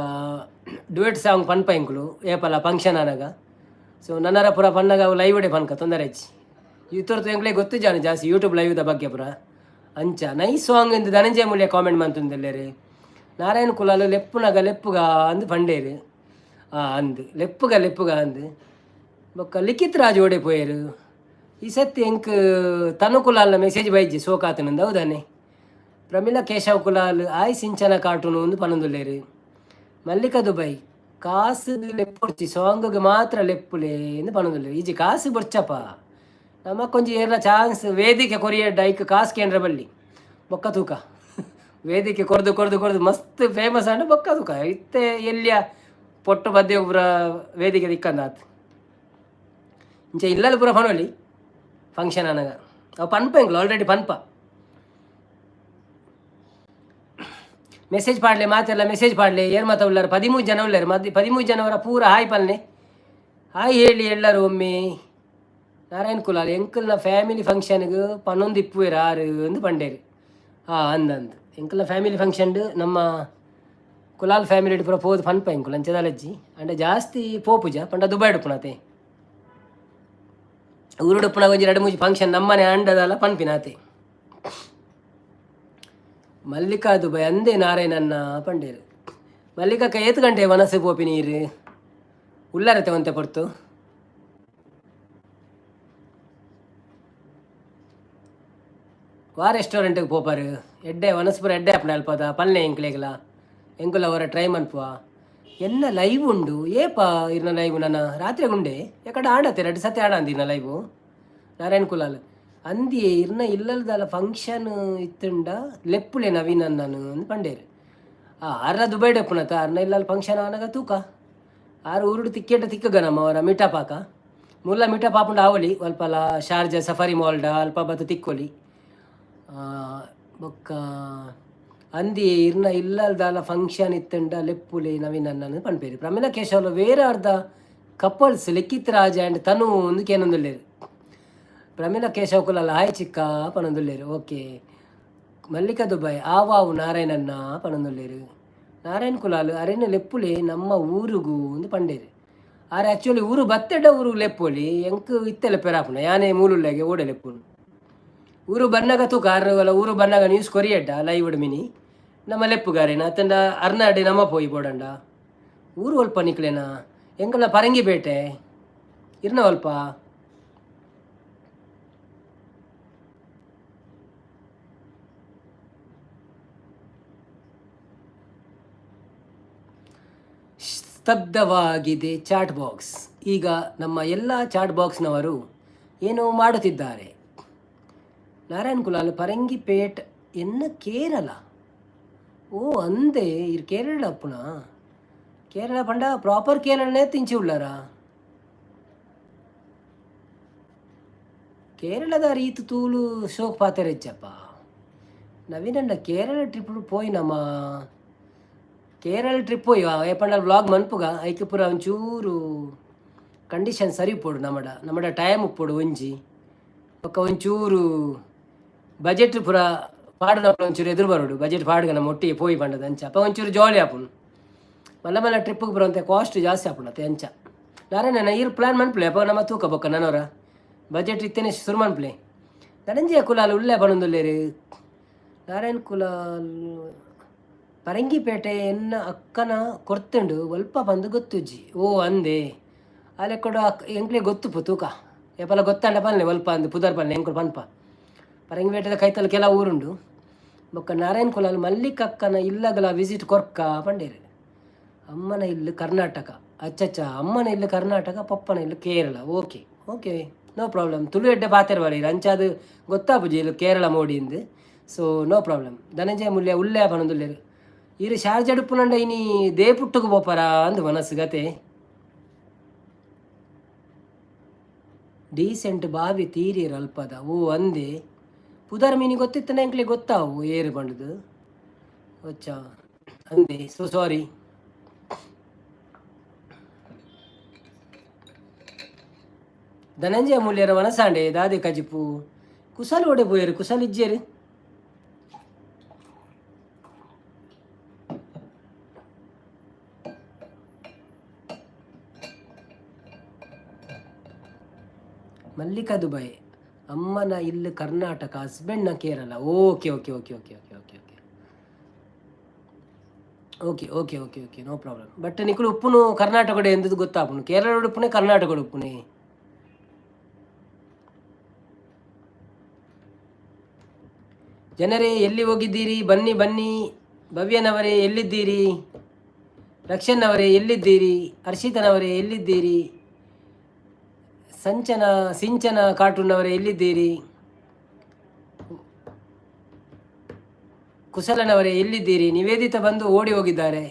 ಡ್ಯುಯೆಟ್ ಸಾಂಗ್ ಪನ್ಪ ಎಂಕುಲು ಏಪಲ ಫಂಕ್ಷನ್ ಆನಗ. ಸೊ ನನರ ಪುರ ಪನ್ನಗ ಅವು ಲೈವ್ ಡೇ ಪನ್ಕ ತೊಂದರೆ ಹೆಚ್ಚಿ. ಇತ್ತೊರ್ತು ಎಂಕ್ಲೆ ಗೊತ್ತು ಜಾನು ಜಾಸ್ತಿ ಯೂಟ್ಯೂಬ್ ಲೈವ್ದ ಬಗ್ಗೆ ಪುರ. ಅಂಚ ನೈಸ್ ಸಾಂಗ್ ಎಂದು ಧನಂಜಯ ಮೂಲ್ಯ ಕಾಮೆಂಟ್ ಮಂತುಂದುಲ್ಲೇರು. ನಾರಾಯಣ ಕುಲಾಲ್ ಲೆಪ್ಪುನಗ ಲೆಪ್ಪುಗ ಅಂದ್ ಪಂಡೇರು. ಅಂದ್ ಲೆಪ್ಪುಗ ಲೆಪ್ಪುಗ ಅಂದ್. ಬೊಕ್ಕ ಲಿಖಿತ್ ರಾಜ್ ಓಡೆ ಪೋಯೆರು. ಈ ಸತಿ ಎಂಕ್ ತನು ಕುಲಾಲ್ನ ಮೆಸೇಜ್ ಬೈಜಿ ಸೋಕಾತನಂದು ಹೌದಾನೆ. ಪ್ರಮೀಳಾ ಕೇಶವ್ ಕುಲಾಲ್ ಆಯ್ ಸಿಂಚನ ಕಾರ್ಟೂನ್ ಒಂದು ಪನೊಂದುಲ್ಲೇರು. ಮಲ್ಲಿಕಾ ದುಬೈ ಕಾಸು ಲೆಪ್ಪೊಡ್ಚಿ ಸಾಂಗ್ಗೆ ಮಾತ್ರ ಲೆಪ್ಪುಲೆ ಎಂದು ಪನೊಂದುಲ್ಲೇರು. ಈಜಿ ಕಾಸು ಬೊರ್ಚಪ್ಪ ನಮಕ್ಕೊಂಜಿ ಏರ್ಲ ಚಾನ್ಸ್ ವೇದಿಕೆ ಕೊರಿಯಡ್ಡ ಐಕ್ ಕಾಸು ಕೇಂದ್ರ ಬಲ್ಲಿ. ಬೊಕ್ಕ ತೂಕ ವೇದಿಕೆ ಕೊರ್ದು ಕೊರ್ದು ಕೊರ್ದು ಮಸ್ತ್ ಫೇಮಸ್ ಆಂಡ ಬೊಕ್ಕ ತೂಕ ಇತ್ತೆ ಎಲ್ಲಿಯ ಪೊಟ್ಟು ಬದ್ದೆ ಪೂರ ವೇದಿಕೆ ದಿಕ್ಕಂದಾತ್. ಇಂಚ ಇಲ್ಲಲ್ ಪೂರ ಪನೊಲಿ ಫಂಕ್ಷನ್ ಅನಗ ಅವು ಪನ್ಪ ಎಂಕ್ಲು ಆಲ್ರೆಡಿ ಪನ್ಪ. ಮೆಸೇಜ್ ಪಾಡ್ಲೆ ಮಾತೆಲ್ಲ ಮೆಸೇಜ್ ಪಾಡ್ಲೆ. ಏರ್ ಮಾತ ಉಳ್ಳಾರ? 13 ಜನ ಉಳ್ಳಾರು. ಮದ್ 13 ಜನವರ ಪೂರ ಹಾಯ್ ಪಲ್ನೆ. ಹಾಯ್ ಹೇಳಿ ಎಲ್ಲರೂ ಒಮ್ಮೆ. ನಾರಾಯಣ್ ಕುಲಾಲ್ ಎಂಕಲ್ನ ಫ್ಯಾಮಿಲಿ ಫಂಕ್ಷನ್ಗೆ ಪನ್ನೊಂದು ಇಪ್ಪುವೆರ್ ಆರು ಅಂದ್ ಪಂಡೇರು. ಹಾಂ ಅಂದ್ ಅಂದ್ ಎಂಕಲ್ನ ಫ್ಯಾಮಿಲಿ ಫಂಕ್ಷನ್ ನಮ್ಮ ಕುಲಾಲ್ ಫ್ಯಾಮಿಲಿ ಪೂರ ಪೋದು ಪನ್ಪ ಎಂಕುಲು ಅಂಚದಾಲಜ್ಜಿ. ಅಂಡ ಜಾಸ್ತಿ ಪೋಪುಜ ಪಂಡ ದುಬೈ ಉಪ್ಪುನತೆ. ಊರುಡುಪ್ಪುನ ಒಂಜಿ ರಡ್ಡ್ ಮೂಜಿ ಫಂಕ್ಷನ್ ನಮ್ಮನೆ ಅಂಡದಲ್ಲ ಪನ್ಪಿನಾತೆ. ಮಲ್ಲಿಕಾ ದುಬೈ ಅಂದೇ ನಾರಾಯಣನ್ನ ಪಂಡೇರು. ಮಲ್ಲಿಕಕ್ಕ ಏತ್ ಗಂಟೆ ವನಸು ಪೋಪಿ ನೀರು ಉಳ್ಳಾರತೆ ಒಂತೆ ಪೊರ್ತು. ವಾ ರೆಸ್ಟೋರೆಂಟ್ಗೆ ಪೋಪಾರು ಎಡ್ಡೆ ವನಸ್ಪುರ ಎಡ್ಡೆ ಅಪ್ಪನ ಅಲ್ಪದ ಪಲ್ಲೆ ಎಂಕ್ಲೆಗ್ಲ ಎಂಕುಲ ಅವರ ಟ್ರೈ ಮನ್ಪುವ. ಎನ್ನ ಲೈವ್ ಉಂಡು ಏಪ ಇರ್ನ ಲೈವ್? ನನ್ನ ರಾತ್ರಿ ಗುಂಡೆ ಯಾಕಡೆ ಆಡತ್ತೆ ರಡ್ಡು ಸತಿ ಆಡ ಅಂದಿನ ಲೈವು. ನಾರಾಯಣ್ ಕುಲಾಲ್ ಅಂದಿಯೇ ಇರ್ನ ಇಲ್ಲಲ್ದಲ್ಲ ಫಂಕ್ಷನ್ ಇತ್ತುಂಡ ಲೆಪ್ಪುಲೆ ನವೀನ್ ನಾನು ಅಂದ್ ಪಂಡೇರು. ಆರ್ನ ದುಬೈ ಡೆಪ್ಪುನತ ಅರ್ನ ಇಲ್ಲಲ್ ಫಂಕ್ಷನ್ ಆನಗ ತೂಕ ಆರು ಊರುಡು ತಿಕ್ಕೆಟ ತಿಕ್ಕಗ ನಮ್ಮ ಅವರ ಮೀಟಪ್ ಆಕ ಮುಲ್ಲ ಮೀಟಪ್ ಆಪುಂಡು ಆವಲಿ ಅಲ್ಪಲ ಶಾರ್ಜಾ ಸಫಾರಿ ಮಾಲ್ಡ ಅಲ್ಪ ಬತ್ತು ತಿಕ್ಕೊಲಿ. ಬೊಕ್ಕ ಅಂದಿ ಇರ್ನ ಇಲ್ಲಲ್ದಾಲ ಫಂಕ್ಷನ್ ಇತ್ತುಂಡ ಲೆಪ್ಪುಲೆ ನವೀನ್ ಅಣ್ಣನ್ ಪನ್ಪೇರು. ಪ್ರಮೀಳಾ ಕೇಶವ್ಲ ವೇರೆ ಅರ್ಧ ಕಪಲ್ಸ್ ಲಿಖಿತ್ ರಾಜ್ ಆ್ಯಂಡ್ ತನು ಒಂದು ಕೇನೊಂದುಲ್ಲೇರು. ಪ್ರಮೀಳಾ ಕೇಶವ್ ಕುಲಾಲ್ ಹಾಯ್ ಚಿಕ್ಕ ಪನೊಂದುಲ್ಲೇರು. ಓಕೆ. ಮಲ್ಲಿಕಾ ದುಬೈ ಆವಾವು ನಾರಾಯಣನ್ನ ಪನೊಂದುಲ್ಲೇರು. ನಾರಾಯಣ್ ಕುಲಾಲ್ ಅರೆನ ಲೆಪ್ಪುಲೆ ನಮ್ಮ ಊರುಗು ಅಂದ್ ಪಂಡೇರು. ಆರ್ ಆ್ಯಕ್ಚುಲಿ ಊರು ಬತ್ತೆಡ ಊರುಗು ಲೆಪ್ಪೊಲಿ. ಎಂಕ್ ಇತ್ತೆ ಲೆಪ್ಪೆರಾಪುಂಡ ಯಾನೆ ಮೂಲುಲ್ಲೆಗೆ ಓಡೆ ಲೆಪ್ಪುನು. ಊರು ಬನ್ನಗ ತೂಕ ಆರ್ ಊರು ಬನ್ನಗ ನ್ಯೂಸ್ ಕೊರಿಯಡ್ಡ ಲೈವ್ ಮಿನಿ ನಮ್ಮ ಲೆಪ್ಪುಗಾರೇನ ಅತ್ತಂಡ ಅರ್ನಾಡೆ ನಮ್ಮ ಪೋಯಿ ಬೋಡಂಡ. ಊರು ಒಲ್ಪ ನಿಕ್ಲೆನ? ಎಂಕಲ್ನ ಪರಂಗಿಪೇಟೆ. ಇರ್ನ ಒಲ್ಪ? ಸ್ತಬ್ಧವಾಗಿದೆ ಚಾಟ್ ಬಾಕ್ಸ್. ಈಗ ನಮ್ಮ ಎಲ್ಲ ಚಾಟ್ ಬಾಕ್ಸ್ನವರು ಏನೋ ಮಾಡುತ್ತಿದ್ದಾರೆ. ನಾರಾಯಣ್ ಕುಲಾಲ್ ಪರಂಗಿಪೇಟ್ ಎನ್ನ ಕೇರಳ. ಓ ಅಂದೆ ಇರ್ ಕೇರಳ ಅಪ್ಪುನ. ಕೇರಳ ಪಂಡ ಪ್ರಾಪರ್ ಕೇರಳನೇ ತಿಂಚಿ ಉಳ್ಳಾರ. ಕೇರಳದ ರೀತಿ ತೂಲು ಶೋಕ್ ಪಾತೆರೆಚ್ಚಪ್ಪ. ನವೀನಣ್ಣ ಕೇರಳ ಟ್ರಿಪ್ ಪೋಯಿನಮ್ಮ. ಕೇರಳ ಟ್ರಿಪ್ ಪೋಯಿ ಏಪಂಡ ವ್ಲಾಗ್ ಮನ್ಪುಗ. ಐಕ್ ಪೂರ ಒಂಚೂರು ಕಂಡೀಷನ್ ಸರಿ ಉಪ್ಪೊಡು. ನಮಡ ನಮಡ ಟೈಮ್ ಉಪ್ಪೊಡು ಒಂಜಿ. ಬೊಕ್ಕ ಒಂಚೂರು ಬಜೆಟ್ ಪೂರ ಪಾಡುನಕುಲು ಒಂಚೂರು ಎದುರು ಬರೋಡು. ಬಜೆಟ್ ಪಾಡ್ಗ ನಮ್ಮ ಒಟ್ಟಿಗೆ ಪೋಯಿ ಪಂಡದ ಅಂಚ. ಅಪ್ಪ ಒಂಚೂರು ಜಾಲಿ ಆಪುಂಡು. ಮಲ್ಲ ಮಲ್ಲ ಟ್ರಿಪ್ಗೆ ಬರುವಂತೆ ಕಾಸ್ಟ್ ಜಾಸ್ತಿ ಆಪುಂಡು ಅತ್ತೆ ಅಂಚ. ನಾರಾಯಣ, ಈರ್ ಪ್ಲಾನ್ ಮನ್ಪುಲೆ, ಅಪ್ಪ ನಮ್ಮ ತೂಕ ಬೊಕ್ಕ ನನೋರ ಬಜೆಟ್ ಇತ್ತೇನೆ ಶುರು ಮನ್ಪುಲೆ. ಧನಂಜಯ ಕುಲಾಲ್ ಉಲ್ಲೆ ಪನೊಂದುಲ್ಲೆರ್. ನಾರಾಯಣ್ ಕುಲಾಲ್, ಪರಂಗಿಪೇಟೆ ಎನ್ನ ಅಕ್ಕನ ಕೊರ್ತುಂಡು, ಒಲ್ಪ ಬಂದು ಗೊತ್ತುಜ್ಜಿ. ಓ ಅಂದೆ, ಅಲೆ ಕೊಡು ಅಕ್ಕ ಎಂಕ್ಲೆ ಗೊತ್ತುಪು ತೂಕ. ಏಪಲ ಗೊತ್ತಾಂಡ ಪನ್ಲೆ, ಒಲ್ಪ ಅಂದು ಪುದರ್ ಪನ್ಲೆ, ಎಂಕುಲು ಪನ್ಪ. ಪರಂಗಿಪೇಟೆದ ಕೈತಲ್ ಕೆಲವು ಊರುಂಡು. ಬೊಕ್ಕ ನಾರಾಯಣ್ ಕುಲಾಲ್, ಮಲ್ಲಿಕಕ್ಕನ ಇಲ್ಲಗಲ ವಿಸಿಟ್ ಕೊರ್ಕ ಪಂಡೇರು. ಅಮ್ಮನ ಇಲ್ಲು ಕರ್ನಾಟಕ. ಅಚ್ಚಚ್ಚ, ಅಮ್ಮನ ಇಲ್ಲು Karnataka, ಪಪ್ಪನ ಇಲ್ಲು Kerala. Okay okay, no problem. Tulu ಎಡ್ಡೆ ಪಾತೆರ ಬರೀರ್, ಅಂಚಾದ್ ಗೊತ್ತಾಪುಜಿ ಇಲ್ಲಿ ಕೇರಳ ಮೋಡಿಂದು. ಸೊ ನೋ ಪ್ರಾಬ್ಲಮ್. ಧನಂಜಯ ಮುಲ್ಯ ಉಲ್ಲೆ ಪನೊಂದುಲ್ಲೆರ್. ಈರ್ ಶಾರ್ಜಾಡ್ ಉಪ್ಪುನಂಡ ಇನಿ ದೇಪುಟ್ಟುಗು ಪೋಪರ ಅಂದ್ ಮನಸ್ಸು ಗತೆ. ಡೀಸೆಂಟ್ ಬಾವಿ ತೀರಿಯರ್ ಅಲ್ಪದ. ಓ ಅಂದೆ, ಪುದರ್ ಮೀನಿ ಗೊತ್ತಿತ್ತನ ಎಂಕ್ಲೆ ಗೊತ್ತಾವು ಏರು ಪಂಡುದು. ಅಚ್ಚಾ, ಅಂದೆ, ಸೊ ಸಾರಿ. ಧನಂಜಯ ಮೂಲ್ಯರ ಮನಸಾಂಡೆ ದಾದೆ ಕಜಿಪು? ಕುಸಲ್ ಓಡೆ ಪೋಯರು? ಕುಸಲ್ ಇಜ್ಜೇರು. ಮಲ್ಲಿಕಾ ದುಬೈ, ಅಮ್ಮನ ಇಲ್ಲು Karnataka, ಹಸ್ಬೆಂಡ್ನ Kerala. Okay okay okay okay okay okay okay okay okay okay okay, no problem. But ನಿಕುಲು ಉಪ್ಪುನು ಕರ್ನಾಟಕಡೆ ಎಂದದು ಗೊತ್ತಾಪುನು. ಕೇರಳ ಉಪ್ಪುನೆ, ಕರ್ನಾಟಕದ ಉಪ್ಪುನೆ. ಜನರೇ, ಎಲ್ಲಿ ಹೋಗಿದ್ದೀರಿ? ಬನ್ನಿ ಬನ್ನಿ. ಭವ್ಯನವರೇ, ಎಲ್ಲಿದ್ದೀರಿ? ರಕ್ಷಣ್ಣವರೇ, ಎಲ್ಲಿದ್ದೀರಿ? ಹರ್ಷಿತನವರೇ, ಎಲ್ಲಿದ್ದೀರಿ? ಸಂಚನ ಸಿಂಚನ ಕಾರ್ಟೂನ್ನವರೇ, ಎಲ್ಲಿದ್ದೀರಿ? ಕುಶಲನವರೇ, ಎಲ್ಲಿದ್ದೀರಿ? ನಿವೇದಿತ ಬಂದು ಓಡಿ ಹೋಗಿದ್ದಾರೆ.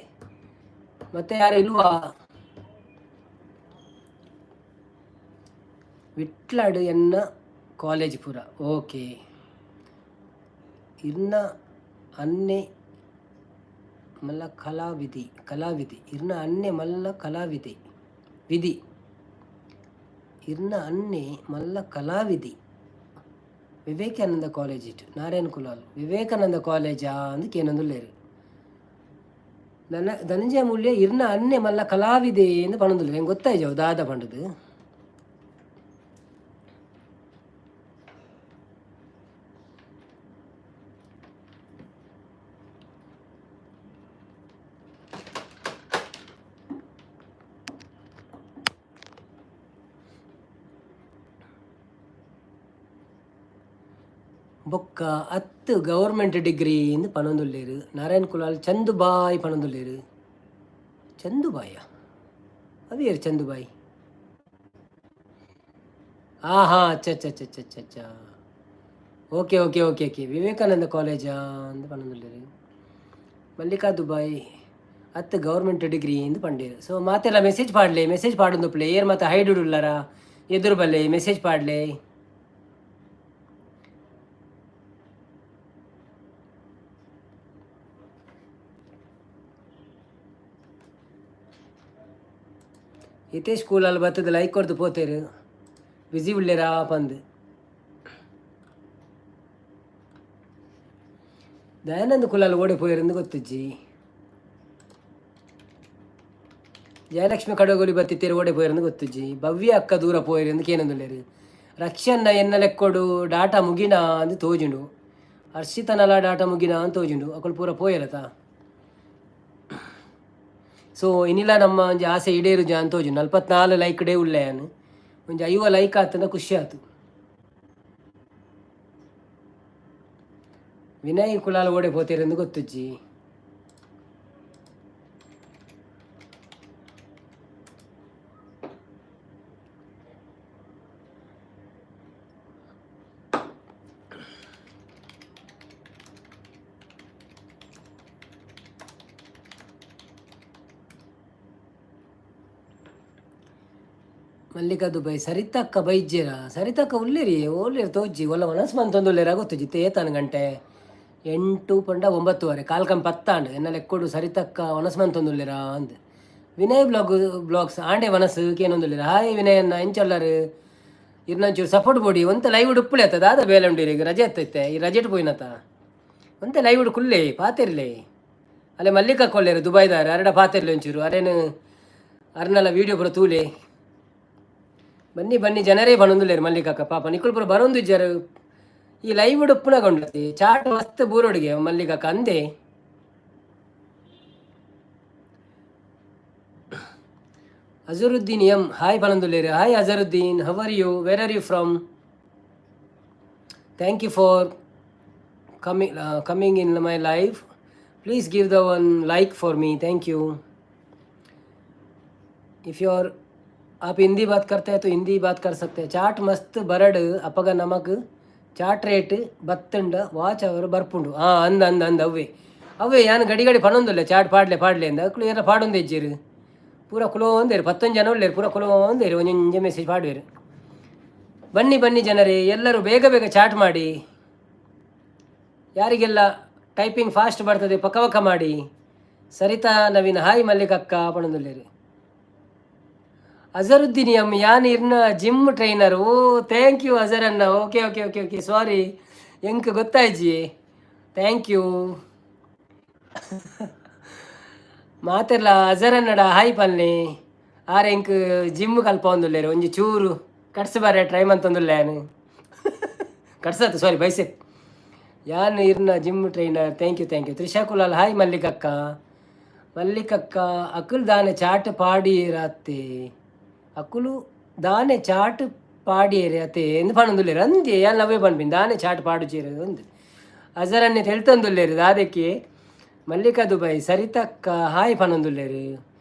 ಮತ್ತೆ ಯಾರು ಇಲ್ವಾ? ವಿಟ್ಲಾಡು ಎನ್ನ ಕಾಲೇಜ್ ಪೂರ. ಓಕೆ. ಇರ್ನ ಅನ್ನೆ ಮಲ್ಲ ಕಲಾವಿದಿ, ಕಲಾವಿದಿ. ಇರ್ನ ಅನ್ನೆ ಮಲ್ಲ ಕಲಾವಿದೆ ವಿಧಿ. ಇರ್ನ ಅನ್ನೆ ಮಲ್ಲ ಕಲಾವಿದಿ ವಿವೇಕಾನಂದ ಕಾಲೇಜ್ ಇಟ್ಟು. ನಾರಾಯಣ್ ಕುಲಾಲ್, ವಿವೇಕಾನಂದ ಕಾಲೇಜಾ ಅಂದ್ ಕೇನೊಂದುಲ್ಲೆರ್. ನನ್ನ ಧನಂಜಯ ಮೂಲ್ಯ ಇರ್ನ ಅನ್ನೆ ಮಲ್ಲ ಕಲಾವಿದೆ ಎಂದು ಪನೊಂದುಲ್ಲೆರ್. ಎಂಕ್ ಗೊತ್ತಾಯ್ಜಿ ಅವು ದಾದ ಪಂಡುದು. ಬೊಕ್ಕ ಅತ್ತು ಗೌರ್ಮೆಂಟ್ ಡಿಗ್ರಿ ಇಂದ್ ಪನೊಂದುಲ್ಲೆರ್. ನಾರಾಯಣ್ ಕುಲಾಲ್ ಚಂದುಬಾಯ್ ಪನೊಂದುಲ್ಲೆರ್. ಚಂದುಬಾಯ ಅವೇರ್ ಚಂದುಬಾಯ್? ಹಾ ಹಾ, ಅಚ್ಚ ಅಚ್ಚ ಅಚ್ಚ ಅಚ್ಚ ಅಚ್ಚ, okay okay okay okay. Vivekananda ಕಾಲೇಜಾ ಅಂದ್ ಪನೊಂದುಲ್ಲೆರ್. ಮಲ್ಲಿಕಾ ದುಬಾಯ್, ಅತ್ತು ಗೌರ್ಮೆಂಟ್ ಡಿಗ್ರಿ ಇಂದ್ ಪಂಡೇರ್. ಸೊ ಮಾತೆಲ್ಲ ಮೆಸೇಜ್ ಪಾಡ್ಲೆ, ಮೆಸೇಜ್ ಪಾಡೊಂದುಪ್ಪುಲೆ. ಏರ್ ಮಾತ ಹೈಡ್ ಉಲ್ಲರ? ಎದುರು ಬಲ್ಲೆ, ಮೆಸೇಜ್ ಪಾಡ್ಲೆ. ಹಿತೇಶ್ ಕುಲಾಲ್ ಬತ್ತದ ಲೈಕ್ ಕೊರ್ದು ಪೋತೇರು, ಬಿಸಿ ಉಲ್ಲೇರಾ ಪಂದ್. ದಯಾನಂದ ಕುಲಾಲ್ ಓಡಿ ಪೋಯೆರೆಂದು ಗೊತ್ತಿಜ್ಜಿ. ಜಯಲಕ್ಷ್ಮಿ ಕಡಗೋಲಿ ಬತ್ತಿತ್ತೇರು, ಓಡೆ ಪೋಯೆರೆಂದು ಗೊತ್ತಿಜ್ಜಿ. ಭವ್ಯ ಅಕ್ಕ ದೂರ ಪೋಯೆರೆಂದು ಕೇನೊಂದುಲ್ಲೆರ್. ರಕ್ಷಣ್ಣ ಎನ್ನ ಲೆಕ್ಕೊಡು ಡಾಟಾ ಮುಗಿನ ಅಂದ್ ತೋಜುಂಡು. ಹರ್ಷಿತನಲ ಡಾಟಾ ಮುಗಿನ ಅಂತ ತೋಜುಂಡು. ಅಕುಲು ಪೂರ ಪೋಯೆರತ. ಸೊ ಇನಿಲ ನಮ್ಮ ಒಂಜಿ ಆಸೆ ಈಡೇರುಜ ಅಂತ ತೋಜುಂಡು. 44 ಲೈಕ್ ಡೇ ಉಲ್ಲೆ ಯಾನ್. ಒಂಜಿ 50 ಲೈಕ್ ಆತಂಡ ಖುಷಿ ಆತು. ವಿನಯ್ ಕುಲಾಲ್ ಓಡೆ ಪೋತೇರೆಂದು ಗೊತ್ತುಜ್ಜಿ. ಮಲ್ಲಿಕಾ ದುಬೈ, ಸರಿತಕ್ಕ ಬೈಜ್ಜೆರ? ಸರಿತಕ್ಕ ಉಲ್ಲೇರಿ, ಓಲ್ಲೇರಿ ತೋಜ್ಜಿ. ಒಲ್ಲ ಮನಸ್ಸು ಮಂತೊಂದುಲ್ಲೇರ ಗೊತ್ತುಜ್ಜಿ. ಏತಾನು ಗಂಟೆ? 8 ಪಂಡ 9:30, ಕಾಲ್ಕಂ ಪತ್ತಾಂಡ್. ಎನ್ನ ಲೆಕ್ಕೊಡು ಸರಿತಕ್ಕ ವನಸ್ ಮಂತೊಂದುಲ್ಲೇರ ಅಂದ್. ವಿನಯ್ ಬ್ಲಾಗ್ ಬ್ಲಾಗ್ಸ್, ಆಂಡೆ ವನಸ್ ಕೇನೊಂದುಲ್ಲೇರ. ಹಾಯ್ ವಿನಯನ್ನ, ಎಂಚೊಲ್ಲರು? ಇರ್ನಂಚೂರು ಸಪೋರ್ಟ್ ಬೋಡಿ. ಒಂತೆ ಲೈವ್ ಉಪ್ಪುಲೆ ಅತ್ತ. ದಾದ ಬೇಲೆ ಉಂಡು ಇರೆಗ್? ರಜೆ ಅತ್ತೈತೆ ಈ ರಜೆಟ್ ಪೋಯಿನತ. ಒಂತೆ ಲೈವ್ ಕುಲ್ಲೆ, ಪಾತೆರ್ಲೆ. ಅಲ್ಲೇ ಮಲ್ಲಿಕಾ ಕೊಲ್ಲೇರು ದುಬೈದಾರ, ಅರೆಡ ಪಾತೆರ್ಲೆ ಒಂಚೂರು. ಅರೇನು ಅರ್ನಲ ವೀಡಿಯೋ ಪೂರ ತೂಲೆ. ಬನ್ನಿ ಬನ್ನಿ ಜನರೇ ಬನೊಂದುಲ್ಲೇರು. ಮಲ್ಲಿಕಾಕ ಪಾಪ ನಿಕುಲ್ ಪೂರ ಬರೊಂದು ಇಜ್ಜಾರು. ಈ ಲೈವ್ ಉಪ್ಪುನಗೊಂಡತಿ ಚಾಟ್ ಮಸ್ತ್ ಬೂರೋಡಿಗೆ ಮಲ್ಲಿಕಾಕ ಅಂದೆ. ಅಜರುದ್ದೀನ್ ಎಂ ಹಾಯ್ ಪನೊಂದುಲ್ಲೇರು. Hi Azharuddin, how are you? Where are you from? Thank you for coming in my live. Please give the one like for me. Thank you. If you are आप हिंदी बात करते हैं तो हिंदी बात कर सकते हैं. ಚಾಟ್ ಮಸ್ತ್ ಬರಡ್, ಅಪಗ ನಮಕ್ ಚಾಟ್ ರೇಟ್ ಬತ್ತುಂಡ ವಾಚ್ ಅವರು ಬರ್ಪುಂಡು. ಹಾಂ, ಅಂದ ಅಂದ ಅಂದ ಅವೇ ಅವೇ. ಯಾನ್ ಗಡಿ ಗಡಿ ಪನೊಂದುಲ್ಲೆ, ಚಾಟ್ ಪಾಡ್ಲೆ ಪಾಡ್ಲೆ ಅಂದ. ಅಕ್ಲು ಏರ ಪಾಡೊಂದು ಇಜ್ಜೆರು. ಪೂರ ಕುಲೋಂದೇರು. 10 ಜನ ಉಲ್ಲೇರು, ಪೂರ ಕುಲೋಂದೇರು. ಒಂಜೊಂಜೆ ಮೆಸೇಜ್ ಪಾಡುವೆರು. ಬನ್ನಿ ಬನ್ನಿ ಜನರೇ, ಎಲ್ಲರೂ ಬೇಗ ಬೇಗ ಚಾಟ್ ಮಾಡಿ. ಯಾರಿಗೆಲ್ಲ ಟೈಪಿಂಗ್ ಫಾಸ್ಟ್ ಬರ್ತದೆ, ಪಕ್ಕ ಪಕ್ಕ ಮಾಡಿ. ಸರಿತಾ ನವೀನ್ ಹಾಯ್ ಮಲ್ಲಿಕಕ್ಕ ಪಣೊಂದುಲ್ಲೇರು. ಅಜರುದ್ದೀನ್ ಎಂ, ಯಾನ್ ಇರ್ನ gym trainer. Oh, thank you Azhar ಅಣ್ಣ. Okay okay okay okay, sorry, ಎಂಕ್ ಗೊತ್ತಾಯ್ಜಿ. Thank you. ಮಾತೆರ್ಲ ಅಜರ್ ಅನ್ನಡ ಹಾಯ್ ಪಲ್ನಿ. ಆರ್ ಎಂಕ್ ಜಿಮ್ ಕಲ್ಪೊಂದುಲ್ಲೇರು. ಒಂಜಿ ಚೂರು ಕಟ್ಸ್ ಬಾರೆ ಟ್ರೈ ಮಂತೊಂದುಲ್ಲೆ ಯಾನ್. ಕಟ್ಸತ್ತು, ಸಾರಿ, ಬೈಸೆಪ್. ಯಾನ್ ಇರ್ನ gym trainer. Thank you, thank you. Trisha Kulal hi ಮಲ್ಲಿಕಕ್ಕ. ಮಲ್ಲಿಕಕ್ಕ, ಅಕುಲ್ ದಾನೆ ಚಾಟ್ ಪಾಡಿಯೇರಾತೆ? ಅಕುಲು ದಾನೆ ಚಾಟ್ ಪಾಡಿಯೇರೆ ಅತೆ ಎಂದು ಪನೊಂದುಲ್ಲೇರು. ಅಂದೆ, ಯಾನ್ ಅವೇ ಪನ್ಪಿನಿ, ದಾನೆ ಚಾಟ್ ಪಾಡುಚೇರು ಅಂದ್. ಅಜರನ್ನೆ ತೆಲ್ತೊಂದುಲ್ಲೇರು ದಾದಕ್ಕೆ. ಮಲ್ಲಿಕಾ ದುಬೈ ಸರಿತಕ್ಕ ಹಾಯ್ ಪನೊಂದುಲ್ಲೇರು.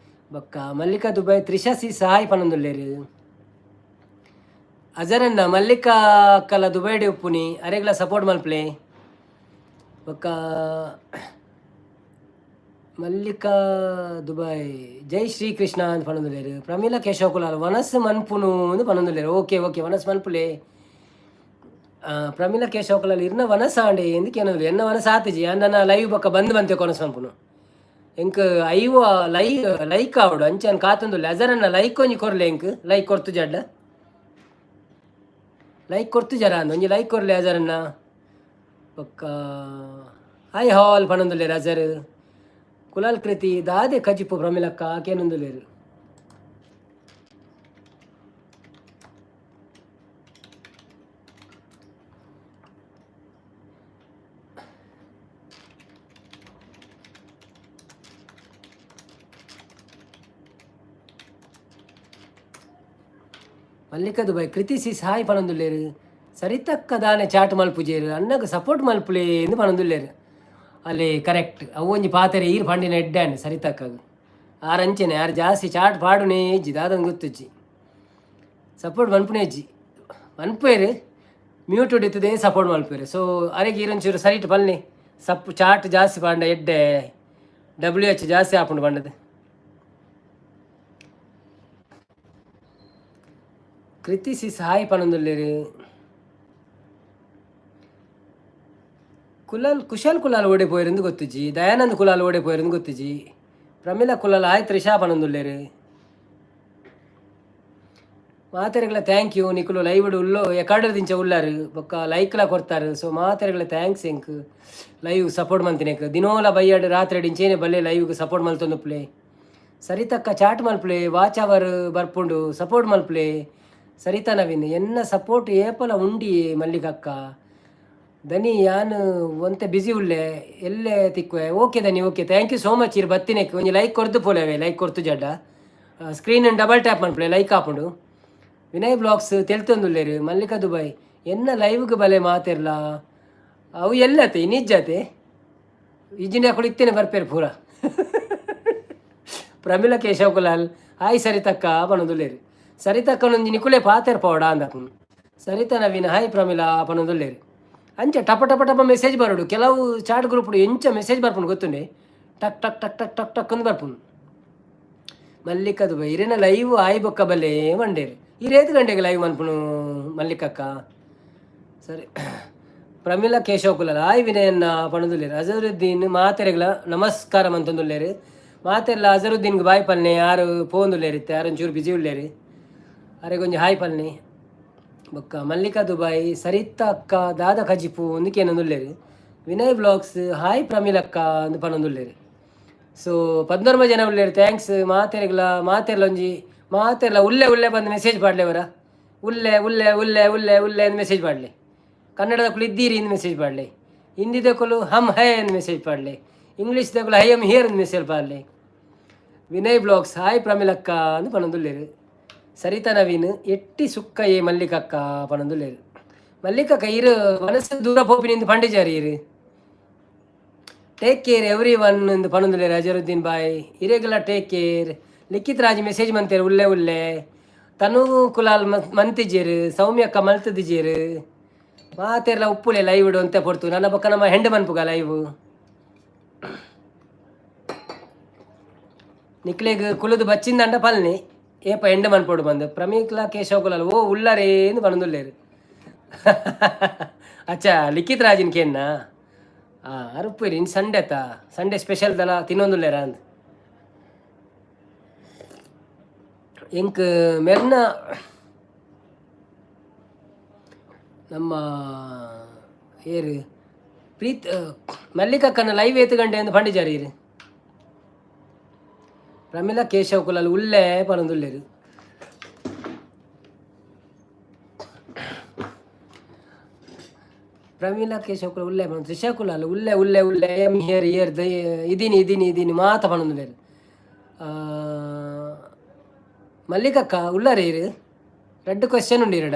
ಬೊಕ್ಕ Mallika Dubai Trisha sis hi ಪನೊಂದುಲ್ಲೇರು. ಅಜರನ್ನ, ಮಲ್ಲಿಕಾ ಅಕ್ಕಲ ದುಬೈಡೆ ಉಪ್ಪುನಿ, ಅರೆಗ್ಲ ಸಪೋರ್ಟ್ ಮಲ್ಪ್ಲೆ. ಬೊಕ್ಕ ಮಲ್ಲಿಕಾ ದುಬೈ ಜೈ ಶ್ರೀ ಕೃಷ್ಣ ಅಂತ ಪನೊಂದುಲ್ಲೇರು. ಪ್ರಮೀಲಾ ಕೇಶವ ಕುಲಾಲ್ ವನಸ್ ಮನ್ಪುನು ಅಂದ್ ಪನೊಂದುಲ್ಲೇರು. ಓಕೆ ಓಕೆ, ವನಸ್ ಮನ್ಪುಲೆ. ಪ್ರಮೀಲಾ ಕೇಶವ ಕುಲಾಲ್ ಇರ್ನ ವನಸ್ ಆಂಡೆ ಎಂದು ಕೇನೊಂದುಲ್ಲೆ. ಎನ್ನ ವನಸ್ ಆತಿಜಿ. ಅನ್ನ ಲೈವ್ ಬೊಕ್ಕ ಬಂದ್ ಬಂತೆ ಕೊನಸ್ ಮನ್ಪುನು. ಎಂಕ್ ಐವ ಲೈ ಲೈಕ್ ಆವಡು ಅಂಚನ್ ಕಾತೊಂದುಲ್ಲೆ. ಅಜರನ್ನ, ಲೈಕ್ ಒಂಜಿ ಕೊರ್ಲೆ ಎಂಕ್. ಲೈಕ್ ಕೊರ್ತು ಜಡ್ಡ ಲೈಕ್ ಕೊರ್ತು ಜರ ಅಂದ್. ಒಂಜಿ ಲೈಕ್ ಕೊರ್ಲೆ ಅಜರನ್ನ. ಬೊಕ್ಕ ಹಾಯ್ ಹಾಲ್ ಪನೊಂದುಲ್ಲೇರು ಅಜರ್. ಕುಲಾಲ್ ಕೃತಿ ದಾದೆ ಕಜಿಪು ಪ್ರಮಿಲಕ್ಕ ಕೇನೊಂದುಲ್ಲೇರು. ಮಲ್ಲಿಕ ದುಬೈ ಕೃತಿ ಸಿ ಸಾಯ್ ಪನೊಂದುಲ್ಲೇರು. ಸರಿತಕ್ಕ ದಾನೆ ಚಾಟ್ ಮಲ್ಪುಜೇರು, ಅಣ್ಣಗ್ ಸಪೋರ್ಟ್ ಮಲ್ಪುಲೆ ಎಂದು ಪನೊಂದುಲ್ಲೇರು. ಅಲ್ಲಿ ಕರೆಕ್ಟ್, ಅವು ಒಂಜಿ ಪಾತೆರ ಈರ್ ಪಂಡಿನ ಎಡ್ಡೆ. ಸರಿತಕ್ಕಗ್ ಆರ್ ಅಂಚೆನೆ, ಆರ್ ಜಾಸ್ತಿ ಚಾಟ್ ಪಾಡುನೇ ಇಜ್ಜಿ. ದಾದಂಗೆ ಗೊತ್ತುಜ್ಜಿ, ಸಪೋರ್ಟ್ ಮನ್ಪುನೇ ಇಜ್ಜಿ. ಮನ್ಪೇರು, ಮ್ಯೂಟ್ ಇತ್ತದೆ, ಸಪೋರ್ಟ್ ಮಲ್ಪೇರು. ಸೊ ಅರೆಗೆ ಈರೊಂಚೂರು ಸರಿಟ್ ಪಲ್ನಿ, ಸಪ್ ಚಾಟ್ ಜಾಸ್ತಿ ಪಾಂಡ ಎಡ್ಡೆ, ಡಬ್ಲ್ಯೂ ಎಚ್ ಜಾಸ್ತಿ ಆಪುಂಡು ಪಂಡದು. ಕೃತಿ ಸಿಸ್ ಹಾಯ್ ಪನೊಂದುಲ್ಲೇರು. ಕುಲಾಲ್ ಕುಶಾಲ್ ಕುಲಾಲ್ ಓಡೆ ಪೋಯಿರಂದು ಗೊತ್ತುಜಿ. ದಯಾನಂದ್ ಕುಲಾಲ್ ಓಡೆ ಪೋಯಿರಂದು ಗೊತ್ತುಜಿ. ಪ್ರಮೀಲಾ ಕುಲಾಲ್ ಹಾಯ್ ತ್ರಿಷಾ ಪನೊಂದುಲ್ಲೇರು. ಮಾತೆರೆಗ್ಲ thank you. ನಿಕುಲು ಲೈವ್ ಉಲ್ಲೋ ಎಕಾಡರ್ ದಿಂಚ ಉಲ್ಲಾರು, ಬೊಕ್ಕ ಲೈಕ್ಲ ಕೊರ್ತಾರು. ಸೊ ಮಾತೆರೆಗ್ಲ thanks. ಎಂಕ್ ಲೈವ್ ಸಪೋರ್ಟ್ ಮಲ್ತಿನೆಕ್ ದಿನೋಲ ಬಯ್ಯಾಡು ರಾತ್ರಿ ಇಂಚೇನೆ ಬಲ್ಲೆ ಲೈವ್ಗೆ ಸಪೋರ್ಟ್ ಮಲ್ತೊಂದುಪ್ಲೆ. ಸರಿತಕ್ಕ ಚಾಟ್ ಮಲ್ಪುಲೆ, ವಾಚ್ ಅವರ್ ಬರ್ಪುಂಡು, ಸಪೋರ್ಟ್ ಮಲ್ಪುಲೆ. ಸರಿತಾ ನವೀನ್, ಎನ್ನ ಸಪೋರ್ಟ್ ಏಪಲ ಉಂಡಿ. ಮಲ್ಲಿಕಕ್ಕ ದನಿ, ಯಾನ್ ಒಂತೆ ಬಿಸಿ ಉಲ್ಲೆ, ಎಲ್ಲೆ ತಿಕ್ಕುವೆ. ಓಕೆ ದನಿ, okay, thank you so much. ಇರ್ ಬತ್ತಿನೆಕ್ ಒಂಜಿ ಲೈಕ್ ಕೊರ್ದು ಪೋಲೆವೆ. ಲೈಕ್ ಕೊರ್ತು ಜಡ್ಡ ಸ್ಕ್ರೀನ್ ಡಬಲ್ ಟ್ಯಾಪ್ ಮಲ್ಪುಲೆ, ಲೈಕ್ ಆಪುಂಡು. ವಿನಯ್ ಬ್ಲಾಗ್ಸ್ ತೆಲ್ತೊಂದುಲ್ಲೇರು. ಮಲ್ಲಿಕಾ ದುಬೈ ಎನ್ನ ಲೈವ್ಗೆ ಬಲೆ ಮಾತೆರ್ಲ. ಅವು ಎಲ್ಲತೆ ನಿಜ್ಜತೆ ಇಜ್ಜಿಂಡ ಅಕುಲು ಇತ್ತೇನೆ ಬರ್ಪೇರು ಪೂರ. ಪ್ರಮೀಲಾ ಕೇಶವ ಕುಲಾಲ್ ಹಾಯ್ ಸರಿತಕ್ಕ ಪನೊಂದುಲ್ಲೇರು. ಸರಿತಕ್ಕನೊಂಜಿ ನಿಕುಲೆ ಪಾತೆರ್ ಪೋಡ ಅಂದಕುನು. ಸರಿತಾ ನವೀನ್ ಹಾಯ್ ಪ್ರಮೀಲಾ ಪನೊಂದುಲ್ಲೇರು. ಅಂಚ ಟಪ ಟಪ ಟಪ ಮೆಸೇಜ್ ಬರೋಡು. ಕೆಲವು ಚಾಟ್ ಗ್ರೂಪ್ ಎಂಚ ಮೆಸೇಜ್ ಬರ್ಪುಂಡು ಗೊತ್ತುಂಡೆ? ಟಕ್ ಟಕ್ ಟಕ್ ಟಕ್ ಟಕ್ ಟಕ್ ಅಂದ್ ಬರ್ಪುಂಡು. ಮಲ್ಲಿಕಾ ದುಬೈ ಇರೇನ ಲೈವ್ ಆಯ್ ಬೊಕ್ಕ ಬಲ್ಲೆ ಮಂಡೇರು. ಈ ರೇತ್ ಗಂಟೆಗೆ ಲೈವ್ ಮನ್ಪುನು ಮಲ್ಲಿಕಕ್ಕ? ಸರಿ. ಪ್ರಮೀಲಾ ಕೇಶವ ಕುಲಾಲ್ ಆಯ್ ವಿನಯನ್ನ ಪಣದುಲ್ಲೇರು. ಅಜರುದ್ದೀನ್ ಮಾತೆರೆಗ್ಲ ನಮಸ್ಕಾರ ಮಂತೊಂದುಲ್ಲೇರು. ಮಾತೆರ್ಲ ಅಜರುದ್ದೀನ್ಗೆ ಬಾಯ್ ಪಲ್ನೆ. ಯಾರು ಪೋಂದುಲ್ಲೇರು ಇತ್ತೆ, ಯಾರು ಒಂಚೂರು ಬಿಸಿ ಉಲ್ಲೇರು. ಅರೆಗೊಂಜಿ ಹಾಯ್ ಪಲ್ನೆ. ಬೊಕ್ಕ ಮಲ್ಲಿಕಾ ದುಬಾಯ್, ಸರಿತಾ ಅಕ್ಕ ದಾದ ಕಜಿಪು ಅಂದ್ ಕೇನೊಂದುಲ್ಲೆರ್. ವಿನಯ್ ಬ್ಲಾಗ್ಸ್, ಹಾಯ್ ಪ್ರಮೀಲಕ್ಕ ಅಂದ್ ಪನೊಂದುಲ್ಲೆರ್. ಸೊ 11 ಜನ ಉಲ್ಲೆರ್. Thanks ಮಾತೆರೆಗ್ಲ. ಮಾತೆರ್ಲ ಒಂಜಿ ಮಾತೆರ್ಲ ಉಲ್ಲೆ ಉಲ್ಲೆ ಬಂದು ಮೆಸೇಜ್ ಪಾಡ್ಲೆ ಅವರ. ಉಲ್ಲೆ ಉಲ್ಲೆ ಉಲ್ಲೆ ಉಲ್ಲೆ ಉಲ್ಲೆ ಅಂದ್ ಮೆಸೇಜ್ ಪಾಡ್ಲೆ. ಕನ್ನಡದಕುಲು ಇದ್ದೀರಿ ಇಂದ್ ಮೆಸೇಜ್ ಪಾಡ್ಲೆ. ಹಿಂದಿದಕುಲು ಹಮ್ ಹೈ ಅಂದ್ ಮೆಸೇಜ್ ಪಾಡ್ಲೆ. ಇಂಗ್ಲೀಷ್ ದಕುಲು I am here ಅಂದ್ ಮೆಸೇಜ್ ಪಾಡ್ಲೆ. ವಿನಯ್ ಬ್ಲಾಗ್ಸ್, ಹಾಯ್ ಪ್ರಮಿಲಕ್ಕ ಅಂದ್ ಪನೊಂದುಲ್ಲೆರ್. ಸರಿತಾ ನವೀನ್, ಎಟ್ಟಿ ಸುಕ್ಕ ಏ ಮಲ್ಲಿಕಕ್ಕ ಪನೊಂದುಲ್ಲೆರ್. ಮಲ್ಲಿಕಕ್ಕ, ಇರು ಮನಸ್ಸು ದೂರ ಪೋಪಿನಿಂದು ಪಂಡಿಜಾರಿ ಇರು. ಟೇಕ್ ಕೇರ್ ಎವ್ರಿ ಒನ್ ಇಂದು ಪನೊಂದುಲ್ಲೆರ್. ಅಜರುದ್ದೀನ್ ಬಾಯ್, ಇರೆಗ್ಲ take care. Likhith Raj message ಮಂತೇರು, ಉಲ್ಲೆ ಉಲ್ಲೆ. ತನು ಕುಲಾಲ್ ಮಂತಿಜೇರು. ಸೌಮ್ಯಕ್ಕ ಮಲ್ತದಿಜೇರು. ಮಾತೆರ್ಲ ಉಪ್ಪುಲೆ ಲೈವ್ ಇಡು ಅಂತ ಪೊರ್ತು. ನನ್ನ ಬೊಕ್ಕ ನಮ್ಮ ಹೆಂಡ ಮನ್ಪುಗ ಲೈವ್. ನಿಕ್ಲೆಗ್ ಕುಲುದು ಬಚ್ಚಿಂದಂಡ ಪಲ್ನಿ, ಏಪ ಎಂಡ ಮನ್ಪೊಡು ಬಂದು. ಪ್ರಮೀಕ್ಲ ಕೇಶವ ಕುಲಾಲ್, ಓ ಉಳ್ಳರೇಂದು ಪನೊಂದುಲ್ಲೇರು. ಅಚ್ಚಾ, ಲಿಖಿತ್ ರಾಜಿನ ಕೇನ್ನ ಅರುಪ್ಪೇರಿ. ಇನ್ನು ಸಂಡೆ ತಾ, ಸಂಡೇ ಸ್ಪೆಷಲ್ ದಲ ತಿನ್ನೊಂದುಲ್ಲೇರ ಅಂದ್. ಎಂಕ್ ಮೆರ್ನ ನಮ್ಮ ಏರು ಪ್ರೀತ್ ಮಲ್ಲಿಕಕ್ಕನ ಲೈವ್ ಏತು ಗಂಟೆ ಎಂದು ಪಂಡಿಜಾರಿ ಇರು. ಪ್ರಮಿಲಾ ಕೇಶವ ಕುಲಾಲ್ ಉಲ್ಲೆ ಪನೊಂದುಲ್ಲೆರು. ಪ್ರಮೀಲಾ ಕೇಶವ ಕುಲಾಲ್ ಉಲ್ಲೆ ಪನೊಂದು. ತ್ರಿಷಾ ಕುಲಾಲ್ ಉಲ್ಲೆ ಉಲ್ಲೆ ಉಲ್ಲೆ, ಎಮ್ here here the ಇದೀನಿ ಇದೀನಿ ಇದೀನಿ ಮಾತ ಪನೊಂದುಲ್ಲೆರು. ಮಲ್ಲಿಕಕ್ಕ ಉಳ್ಳಾರಿ ಇರು. ರಡ್ಡ್ ಕ್ವಶನ್ ಉಂಡು ಇರಡ.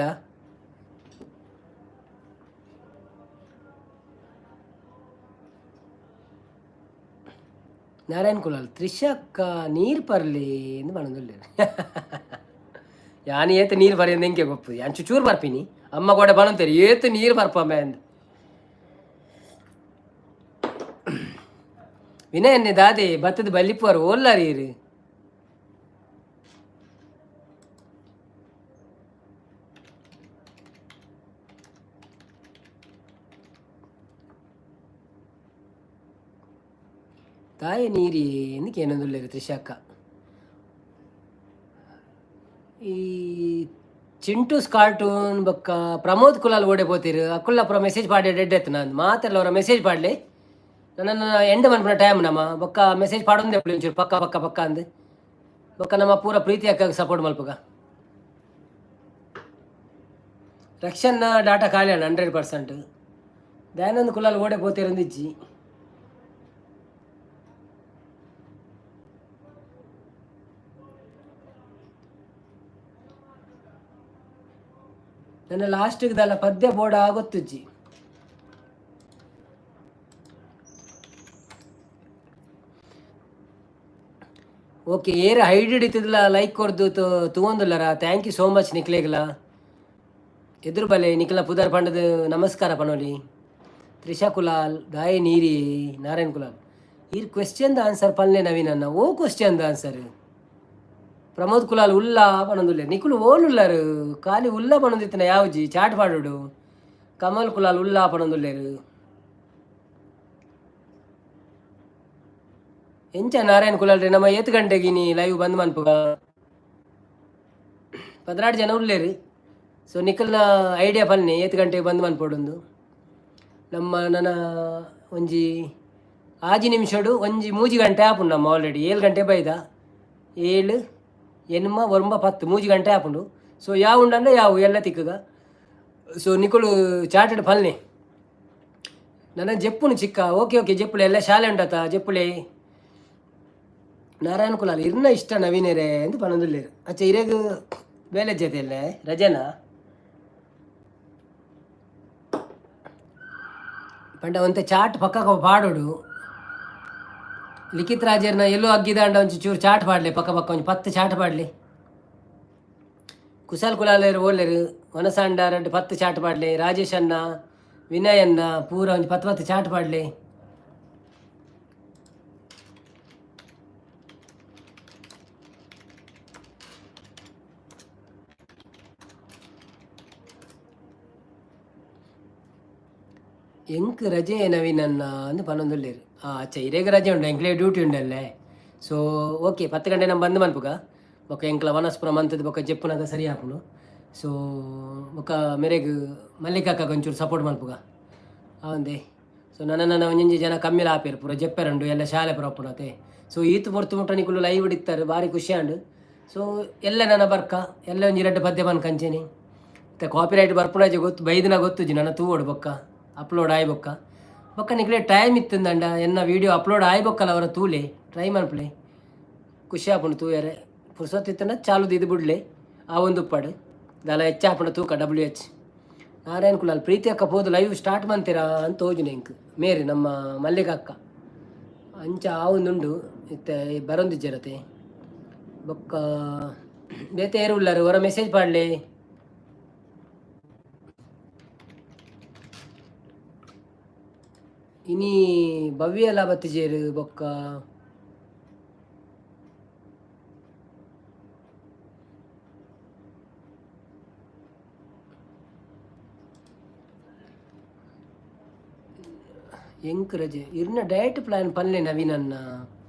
ನಾರಾಯಣ್ ಕುಲಾಲ್, ತ್ರಿಷಕ್ಕ ನೀರು ಪರ್ಲಿ ಎಂದು ಪನೊಂದುಲ್ಲೆರ್. ಯಾನ್ ಏತ್ ನೀರು ಪರ್ಯಂದು ಎಂಕೆ ಗೊಪ್ಪು? ಯಾನ್ ಚುಚೂರು ಬರ್ಪಿನಿ. ಅಮ್ಮ ಕೂಡ ಪನೊಂತೇರು, ಏತ್ ನೀರು ಬರ್ಪಮ್ಮ ಅಂದ್. ವಿನಯನ್ನೆ ದಾದೆ ಬತ್ತದ ಬಲ್ಲಿಪ್ಪುವರು ಓಲ್ಲಾರಿ ಇರು. ತಾಯಿ ನೀರಿ ಎಂದು ಕೇನೊಂದುಲ್ಲೆರ್ ತ್ರಿಷಕ್ಕ. ಈ ಚಿಂಟೂಸ್ ಕಾರ್ಟೂನ್ ಬೊಕ್ಕ ಪ್ರಮೋದ್ ಕುಲಾಲ್ ಓಡೆ ಪೋತಿರು? ಅಕುಲ್ಲ ಮೆಸೇಜ್ ಪಾಡೆ ಡೆಡ್ ಎತ್ತು. ನಾನು ಮಾತೆಲ್ಲ ಅವರ ಮೆಸೇಜ್ ಪಾಡ್ಲೆ. ನನ್ನ ಎಂಡ್ ಮನ್ಪುನ ಟೈಮ್ ನಮ್ಮ. ಬೊಕ್ಕ ಮೆಸೇಜ್ ಪಾಡೊಂದೇ ಒಂಚೂರು ಪಕ್ಕ ಪಕ್ಕ ಪಕ್ಕ ಅಂದ್. ಬೊಕ್ಕ ನಮ್ಮ ಪೂರ ಪ್ರೀತಿ ಅಕ್ಕ ಸಪೋರ್ಟ್ ಮಲ್ಪುಗ. ರಕ್ಷನ್ನ ಡಾಟಾ ಖಾಲಿ ಅಣ್ಣ 100%. ದಯಾನಂದ್ ಕುಲಾಲ್ ಓಡೆ ಪೋತಿರಂದಿಜ್ಜಿ. ನನ್ನ ಲಾಸ್ಟಿಗೆ ದಲ್ಲ ಪದ್ಯ ಬೋರ್ಡ್ ಆಗೊತ್ತುಜ್ಜಿ. ಓಕೆ, ಏರ್ ಹೈಡ್ ಇತ್ತಿದ್ಲ ಲೈಕ್ ಕೊರ್ದು ತೂವೊಂದುಲ್ಲರ, thank you so much ನಿಕ್ಲೆಗ್ಲ. ಎದುರು ಬಲೆ ನಿಕ್ಲ ಪುದರ್ ಪಂಡದು ನಮಸ್ಕಾರ ಪನೋಲಿ. ತ್ರಿಷಾ ಕುಲಾಲ್, ದಾಯಿ ನೀರಿ. ನಾರಾಯಣ್ ಕುಲಾಲ್, ಈರ್ ಕ್ವೆಶ್ಚನ್ the answer ಪಲ್ಲೆ ನವೀನ್ ಅನ್ನ. ಓ question the answer? Pramod Kulal ಉಲ್ಲಾ ಪನೊಂದುಲ್ಲೆ. ನಿಕುಲು ಓಲುಲ್ಲಾರು? ಖಾಲಿ ಉಲ್ಲ ಪನೊಂದಿತ್ತಿನ ಯಾವ್ಜಿ ಚಾಟ್ ಪಾಡೋಡು. ಕಮಲ್ ಕುಲಾಲ್ ಉಲ್ಲಾ ಪನೊಂದುಲ್ಲೇರು. ಎಂಚ ನಾರಾಯಣ್ ಕುಲಾಲ್ ರೀ, ನಮ್ಮ ಏತ್ ಗಂಟೆಗೆ ನೀ ಲೈವ್ ಬಂದ್ ಮನ್ಪುಗ? 12 ಜನ ಉಲ್ಲೇರು. ಸೊ ನಿಕಲ್ನ ಐಡಿಯಾ ಪನ್ನೆ, ಏತ್ ಗಂಟೆಗೆ ಬಂದ್ ಮನ್ಪೊಡುಂದು. ನಮ್ಮ ನನ ಒಂಜಿ ಆಜಿ ನಿಮಿಷಡು ಒಂಜಿ ಮೂಜಿ ಗಂಟೆ ಆಪುಂಡು. ನಮ್ಮ ಆಲ್ರೆಡಿ 7 ಗಂಟೆ ಬೈದ. 7, 8, 9, 10, 3 ಗಂಟೆ ಆಪುಂಡು. ಸೊ ಯಾವ ಉಂಡಂದ್ರೆ ಯಾವ ಎಲ್ಲ ತಿಕ್ಕಗ. ಸೊ ನಿಕುಲು ಚಾಟೆಡ್ ಪಲ್ನೆ. ನನ್ನ ಜೆಪ್ಪುನು ಚಿಕ್ಕ. ಓಕೆ ಓಕೆ, ಜೆಪ್ಪುಲೆ ಎಲ್ಲ ಶಾಲೆ ಉಂಡತ ಜೆಪ್ಪುಲೆ. ನಾರಾಯಣ ಕುಲಾಲ್, ಇರ್ನ ಇಷ್ಟ ನವೀನರೇ ಎಂದು ಪನೊಂದುಲ್ಲೇರು. ಅಚ್ಚ, ಇರೆಗ್ ಬೇಲೆ ಜೊತೆಯಲ್ಲೇ ರಜನಾ ಪಂಡ ಒಂತೆ ಚಾಟ್ ಪಕ್ಕ ಪಾಡೋಡು. ಲಿಖಿತ್ ರಾಜರ್ನ ಎಲ್ಲೋ ಅಗ್ಗಿದಾಂಡ ಒಂಚು ಚೂರು ಚಾಟ್ ಪಾಡ್ಲೆ. ಪಕ್ಕ ಪಕ್ಕ ಒಂಜಿ 10 ಚಾಟ್ ಪಾಡ್ಲೆ. ಕುಶಾಲ್ ಕುಲಾಲೇರು ಓಲ್ಲೇರು? ವನಸಾಂಡ ರಡ್ಡ್ 10 ಚಾಟ್ ಪಾಡ್ಲೆ. ರಾಜೇಶ್ ಅಣ್ಣ, ವಿನಯ್ ಅಣ್ಣ, ಪೂರ ಒಂಜಿ 10 10 ಚಾಟ್ ಪಾಡ್ಲೆ. ಎಂಕ್ ರಜೆ ನವೀನ್ ಅಣ್ಣ ಅಂದ್ ಪನೊಂದುಲ್ಲೆರ್. ಅಚ್ಚ, ಇರೆಗ್ ರಜೆ ಉಂಡು, ಎಂಕ್ಲೆ ಡ್ಯೂಟಿ ಉಂಡಲ್ಲೇ. ಸೊ ಓಕೆ, 10 ಗಂಟೆ ನಮ್ಮ ಬಂದ್ ಮನ್ಪುಗ. ಬೊಕ್ಕ ಎಂಕ್ಲ ವನಸ್ಪುರ ಮಂತದ ಬೊಕ್ಕ ಜೆಪ್ಪುನಾಗ ಸರಿ ಆಪುಂಡು. ಸೊ ಬೊಕ ಮೆರೆಗ್ ಮಲ್ಲಿಕಾಕ ಒಂಚೂರು ಸಪೋರ್ಟ್ ಮಲ್ಪುಗ ಅವಂದೆ. ಸೊ ನನ್ನ ನನ್ನ ಒಂಜೊಂಜಿ ಜನ ಕಮ್ಮಿಲ ಆಪೇರು, ಪೂರ ಜೆಪ್ಪೆರಂಡು ಎಲ್ಲ ಶಾಲೆ ಪೂರ ಅಪ್ಪುನತೆ. ಸೊ ಈತ್ ಪೊರ್ತು ಮುಟ್ಟ ನಿಕುಲು ಲೈವ್ ಇತ್ತಾರೆ, ಭಾರಿ ಖುಷಿ ಆಂಡ್. ಸೊ ಎಲ್ಲ ನನ್ನ ಬರ್ಕ ಎಲ್ಲ ಒಂಜಿ ರಡ್ಡ್ ಪದ್ಯ ಪನ್ಕಂಚೆನಿ. ಇತ್ತೆ ಕಾಪಿರೈಟ್ ಬರ್ಪುನಾಜೆ ಗೊತ್ತು ಬೈದಿನ ಗೊತ್ತುಜಿ. ನನ್ನ ತೂವೊಡು ಬೊಕ್ಕ ಅಪ್ಲೋಡ್ ಆಯ್ ಬೊಕ್ಕ. ಬೊಕ್ಕ ನಿಕ್ಲೆ ಟೈಮ್ ಇತ್ತಂದಂಡ ಎನ್ನ ವೀಡಿಯೋ ಅಪ್ಲೋಡ್ ಆಯ್ ಬೊಕ್ಕಲ ಅವರ ತೂಲೆ, ಟ್ರೈ ಮನ್ಪುಲೆ. ಖುಷಿ ಆಪುಂಡು ತೂಯರೆ. ಪುರ್ಸೊತ್ತು ಇತ್ತಂಡ ಚಾಲು ಇದು ಬುಡ್ಲೆ. ಆ ಒಂದು ಉಪ್ಪಾಡು ದಾಲ ಹೆಚ್ಚಾಪುಂಡು ತೂಕ. ಡಬ್ಲ್ಯೂ ಎಚ್ ನಾರಾಯಣ್ ಕುಲಾಲ್, ಪ್ರೀತಿ ಅಕ್ಕ ಪೋದು ಲೈವ್ ಸ್ಟಾರ್ಟ್ ಮಂತೀರಾ ಅಂತ ತೋಜುನೆ ಎಂಕ್. ಮೇರಿ ನಮ್ಮ ಮಲ್ಲಿಕ ಅಕ್ಕ ಅಂಚ ಆ ಒಂದುಂಡು. ಇತ್ತೆ ಬರೊಂದಿಜ್ಜರತೆ. ಬೊಕ್ಕ ಬೇತೆ ಏರು ಉಳ್ಳಾರು? ಹೊರ ಮೆಸೇಜ್ ಪಾಡ್ಲೆ. ಇನಿ ಭವ್ಯ ಎಲ್ಲ ಬತ್ತಿಜೇರು. ಬೊಕ್ಕ ಎಂಕ್ ರಜೆ. ಇರ್ನ ಡಯಟ್ ಪ್ಲಾನ್ ಪನ್ಲೆ ನವೀನನ್ನ.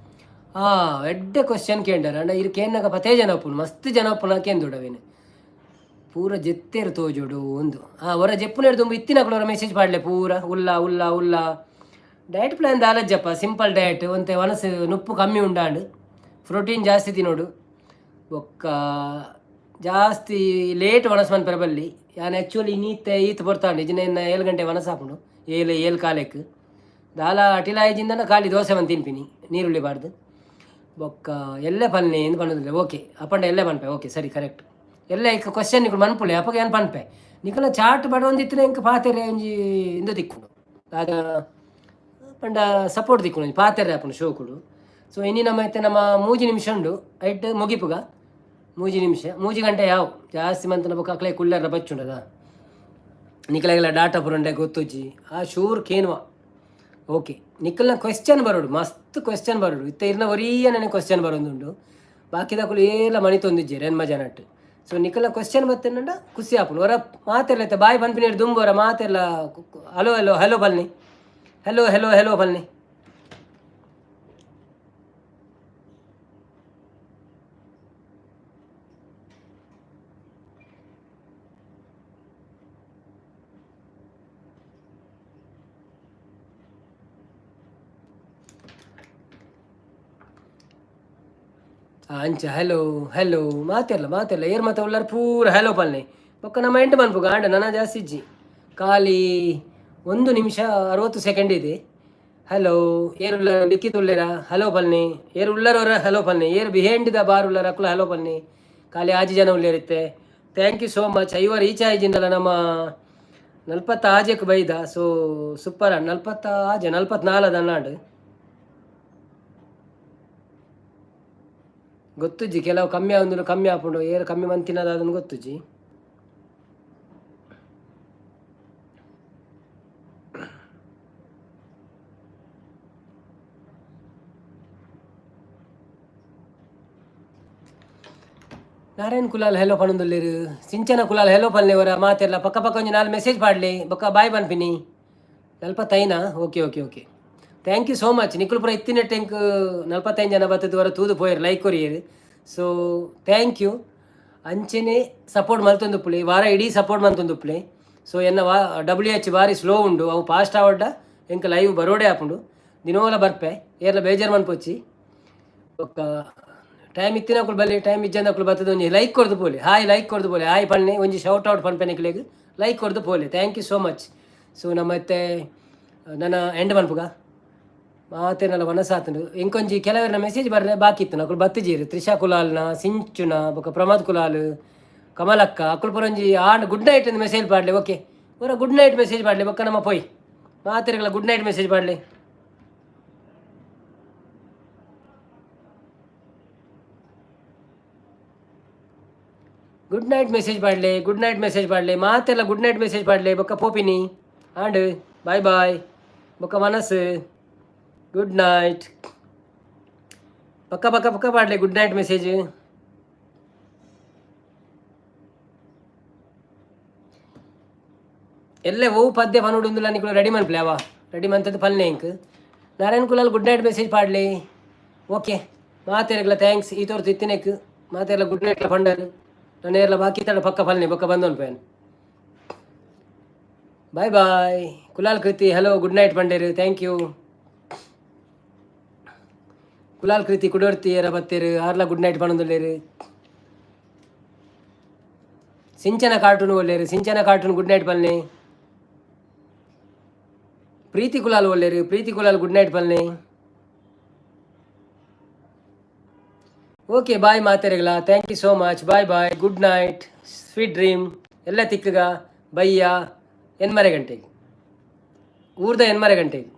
ಆ ಎಡ್ಡೆ ಕ್ವಶನ್ ಕೇಂಡಾರ. ಅಂಡ ಇರ್ ಕೇನ್ನಗ ಪತೇ ಜನ ಉಪ್ಪುನು, ಮಸ್ತ್ ಜನ ಉಪ್ಪುನ ಕೇಂದುಡವೇನು. ಪೂರ ಜೆತ್ತೇರು ತೋಜೋಡು ಒಂದು ಆ ಹೊರ ಜೆಪ್ಪುನೇರು ದುಂಬು ಇತ್ತಿನಕುಲು ಹೊರ ಮೆಸೇಜ್ ಪಾಡ್ಲೆ. ಪೂರ ಉಲ್ಲ ಉಲ್ಲ ಉಲ್ಲ. ಡಯಟ್ ಪ್ಲಾನ್ ದಾಲಜ್ಜಪ್ಪ, ಸಿಂಪಲ್ ಡಯಟ್. ಒಂತೆ ವನಸು ನುಪ್ಪು ಕಮ್ಮಿ ಉಂಡಾಂಡು, ಪ್ರೋಟೀನ್ ಜಾಸ್ತಿ ತಿನ್ನೋಡು. ಬೊಕ್ಕ ಜಾಸ್ತಿ ಲೇಟ್ ವನಸ್ ಮನ್ಪೆರೆ ಬಲ್ಲಿ. ಯಾನ್ ಆ್ಯಕ್ಚುಲಿ ನೀತೆ ಈತ್ ಬರ್ತಾಂಡು ಇಜಿನ 7 ಗಂಟೆ ವನಸ್ ಆಪುಂಡು, ಏಳು ಏಳು ಕಾಲೆಕ್. ದಾಲ ಅಟಿಲಾಯಿಜಿಂದನ ಖಾಲಿ ದೋಸೆ ಒಂದು ತಿನ್ಪಿನಿ ನೀರುಳ್ಳಿ ಬಾರ್ದು. ಬೊಕ್ಕ ಎಲ್ಲೆ ಪನ್ನೆ ಎಂದು ಪನ್ನೊಂದಿಲ್ಲ. ಓಕೆ, ಅಪ್ಪಂಡ ಎಲ್ಲೆ ಪನ್ಪೆ. ಓಕೆ, ಸರಿ, ಕರೆಕ್ಟ್. ಎಲ್ಲ ಇಕ್ಕ ಕ್ವಶನ್ ನಿಕುಲು ಮನ್ಪುಲೆ, ಅಪ್ಪಗ ಏನು ಪನ್ಪೆ. ನಿಕಲ ಚಾಟ್ ಬಡವೊಂದಿತ್ತಿನ ಇಂಕ್ ಪಾತೆರೆ ಒಂಜಿ ಇಂದು ತಿಕ್ಕುಂಡು ದಾದ ಪಂಡ ಸಪೋರ್ಟ್ ತಿಕ್ಕುಂಡು, ಒಂಜಿ ಪಾತೆರೆ ಆಪುಂಡು ಶೋಕುಡು. ಸೊ ಇನಿ ನಮ್ಮ ಇತ್ತೆ ನಮ್ಮ ಮೂಜಿ ನಿಮಿಷ ಉಂಡು, ಐಟ್ ಮುಗಿಪುಗ. ಮೂಜಿ ನಿಮಿಷ, ಮೂಜಿ ಗಂಟೆ ಯಾವ ಜಾಸ್ತಿ ಮಂತನ ಬೊಕ್ಕ ಅಕ್ಲೆ ಕುಲ್ಲರ ಬಚ್ಚುಂಡದ. ನಿಕಲೆಗೆಲ್ಲ ಡಾಟಾ ಪುರಂಡೆ ಗೊತ್ತುಜ್ಜಿ ಆ ಶೂರ್ ಕೇನ್ವಾ. ಓಕೆ, ನಿಕ್ಕಲ್ನ ಕ್ವೆಶ್ಚನ್ ಬರೋಡು, ಮಸ್ತ್ ಕ್ವೆಶ್ಚನ್ ಬರೋಡು. ಇತ್ತೆ ಇರ್ನ ಒರಿಯ ನನಗೆ ಕ್ವೆಶ್ಚನ್ ಬರೋದುಂಡು. ಬಾಕಿದಕುಲು ಏಲ ಮಣಿ ತೊಂದಿಜ್ಜೆರ್ ಎನ್ಮ ಜನಟ್. ಸೊ ನಿಕ್ಕಲ್ನ ಕ್ವೆಶ್ಚನ್ ಬತ್ತಂಡ ಖುಷಿ ಆಪುಂಡು. ಹೊರ ಮಾತೆರ್ಲ ಇತ್ತೆ ಬಾಯ್ ಪನ್ಪಿನೇರು ದುಂಬು ಹೊರ ಮಾತೆರ್ಲ hello hello hello ಬನ್ನಿ, hello hello hello ಬನ್ನಿ. ಅಂಚ ಹಲೋ ಹಲೋ ಮಾತೆರ್ಲ ಮಾತೆರ್ಲ ಏರ್ ಮಾತ ಉಳ್ಳಾರ ಪೂರ ಹಲೋ ಪಲ್ನೆ. ಬೊಕ್ಕ ನಮ್ಮ ಎಂಟು ಮನ್ಪುಗ ಆಂಡ ನನ ಜಾಸ್ತಿ ಇಜ್ಜಿ. ಖಾಲಿ 1 ನಿಮಿಷ 60 ಸೆಕೆಂಡ್ ಇದೆ. ಹಲೋ ಏರ್ ಉಳ್ಳಾರ? ಲಿಖಿತ್ ಉಳ್ಳೇರ? ಹಲೋ ಪಲ್ನೆ. ಏರ್ ಉಳ್ಳಾರವರ ಹಲೋ ಪಲ್ನೆ. ಏರ್ ಬಿಹೈಂಡ್ the bar ಉಳ್ಳಾರ ಅಕ್ಲ ಹಲೋ ಪಲ್ನೆ. ಖಾಲಿ ಆಜಿ ಜನ ಉಳ್ಳೇರಿತ್ತೆ. Thank you so much. Ivor ಈಚೆ ಆಯ್ಜಿಂದಲ್ಲ ನಮ್ಮ ನಲ್ಪತ್ತ ಆಜೆಕ್ ಬೈದ. ಸೊ ಸೂಪರ್. ನಲ್ಪತ್ತ ಆಜೆ ನಲ್ಪತ್ನಾಲ್ದ ಅನ್ನಾಡು ಗೊತ್ತುಜ್ಜಿ. ಕೆಲವು ಕಮ್ಮಿ ಆವೊಂದುಂಡು, ಕಮ್ಮಿ ಆಪುಂಡು. ಏರ್ ಕಮ್ಮಿ ಮಂತಿನದ ಅದನ್ನು ಗೊತ್ತುಜ್ಜಿ. ನಾರಾಯಣ್ ಕುಲಾಲ್ ಹೆಲೋ ಪನೊಂದುಲ್ಲೆರ್. ಸಿಂಚನ ಕುಲಾಲ್ ಹೆಲೋ ಪನ್ಲೆ. ಅವರ ಮಾತೆರ್ಲ ಪಕ್ಕ ಪಕ್ಕ ಒಂಜಿ ನಾಲ್ ಮೆಸೇಜ್ ಪಾಡ್ಲೆ, ಬೊಕ್ಕ boy ಪನ್ಪಿನಿ. ನಲ್ಪತ್ತೈನಾ? Okay okay okay, thank you so much. ನಿಕುಲು ಪೂರ ಇತ್ತಿನೆಟ್ ಎಂಕ್ 45 ಜನ ಬತ್ತದ ವರ ತೂದು ಪೋಯೆರ್, ಲೈಕ್ ಕೊರಿಯೆರ್. So thank you. ಅಂಚೆನೆ ಸಪೋರ್ಟ್ ಮಲ್ತೊಂದುಪ್ಪುಲೆ, ವಾರ ಇಡೀ ಸಪೋರ್ಟ್ ಮಲ್ತೊಂದುಪ್ಪುಲೆ. ಸೊ ಎನ್ನ ವಾ ಡಬ್ಲ್ಯೂ ಎಚ್ ಬಾರಿ ಸ್ಲೋ ಉಂಡು. ಅವು ಫಾಸ್ಟ್ ಆವಡ್ಡ ಎಂಕ್ ಲೈವ್ ಬರೋಡೆ ಆಪುಂಡು. ದಿನೋಲ ಬರ್ಪೆ, ಏರ್ಲ ಬೇಜಾರು ಮನ್ಪೊಚ್ಚಿ. ಬೊಕ್ಕ ಟೈಮ್ ಇತ್ತಿನಕುಲು ಬಲ್ಲಿ, ಟೈಮ್ ಇಜ್ಜಂದಕುಲು ಬತ್ತದ ಒಂಜಿ ಲೈಕ್ ಕೊರ್ದು ಪೋಲೆ. ಹಾಯ್ ಲೈಕ್ ಕೊರ್ದು ಪೋಲೆ. ಹಾಯ್ ಪನ್ನೆ, ಒಂಜಿ ಶೌಟ್ ಔಟ್ ಪನ್ಪೆ ನಿಕ್ಲೆಗ್. ಲೈಕ್ ಕೊರ್ದು ಪೋಲೆ. Thank you so much. So ನಮ್ಮ ಇತ್ತೆ ನನ್ನ ಎಂಡ್ ಮನ್ಪುಗ. ಮಾತೆರ್ನಲ ವನಸಾತುಂಡು. ಎಂಕೊಂಜಿ ಕೆಲವರ್ನ ಮೆಸೇಜ್ ಬರ್ರೆ ಬಾಕಿ ಇತ್ತು, ಅಕುಲು ಬತ್ತಿಜೀರು. ತ್ರಿಷಾ ಕುಲಾಲ್ನ, ಸಿಂಚುನ, ಬೊಕ ಪ್ರಮೋದ್ ಕುಲಾಲ್, ಕಮಲಕ್ಕ ಅಕುಲು ಪೂರ ಒಂಜಿ ಆಂಡ್ ಗುಡ್ ನೈಟ್ ಅಂದ್ ಮೆಸೇಜ್ ಪಾಡ್ಲೆ. ಓಕೆ, ಪೂರ good night message ಪಾಡ್ಲೆ. ಬೊಕ್ಕ ನಮ್ಮ ಪೋಯ್ ಮಾತೆರ್ಗಲ good night message ಪಾಡ್ಲೆ. Good night message ಪಾಡ್ಲೆ, good night message ಪಾಡ್ಲೆ. ಮಾತೆಲ್ಲ good night message ಪಾಡ್ಲೆ. ಬೊಕ್ಕ ಪೋಪಿನಿ ಆಂಡ್ ಬಾಯ್ ಬಾಯ್. ಬೊಕ್ಕ ಮನಸ್ಸು ಗುಡ್ ನೈಟ್. ಪಕ್ಕ ಪಕ್ಕ ಪಕ್ಕ ಪಾಡ್ಲೆ good night message. ಎಲ್ಲೆ ಓ ಪದ್ಯ ಪನೋಡುಂದುಲ ನಿಕುಲು ರೆಡಿ ಮನ್ಪಲೆ. ಅವ ರೆಡಿ ಮಂತದ್ದು ಪಲ್ನೆ ಇಂಕ್. Narayan Kulal good night message ಪಾಡ್ಲಿ. ಓಕೆ, ಮಾತೆರ್ಗಲ thanks. ಈ ತೋರ್ತು ಇತ್ತಿನೆಕ್ ಮಾತೆರ್ಲ ಗುಡ್ ನೈಟ್ ಪಂಡರ್. ನಾನು ಬಾಕಿ ತಡ ಪಕ್ಕ ಫಲ್ನೆ ಬೊಕ್ಕ ಬಂದೊನ್ಪೇನ್. Bye bye. Kulal Kriti, hello, good night ಪಂಡೇರು. Thank you Kulal Kriti. ಕುಡೋರ್ತಿ ಏರ ಬತ್ತೇರು, ಆರ್ಲ ಗುಡ್ ನೈಟ್ ಪನೊಂದುಲ್ಲೇರು. ಸಿಂಚನ ಕಾರ್ಟೂನ್ ಒಲ್ಲೇರು. ಸಿಂಚನ ಕಾರ್ಟೂನ್, ಗುಡ್ ನೈಟ್ ಪಲ್ನೆ. ಪ್ರೀತಿ ಕುಲಾಲ್ ಒಲ್ಲೇರು. ಪ್ರೀತಿ ಕುಲಾಲ್, ಗುಡ್ ನೈಟ್ ಪಲ್ನೆ. ಓಕೆ, ಬಾಯ್ ಮಾತೆರೆಗ್ಲ. Thank you so much. Bye bye, good night, sweet dream. ಎಲ್ಲ ತಿಕ್ಕಗ ಬಯ್ಯ ಎನ್ಮರೆ ಗಂಟೆಗೆ, ಊರ್ದ ಎನ್ಮರೆ ಗಂಟೆಗೆ.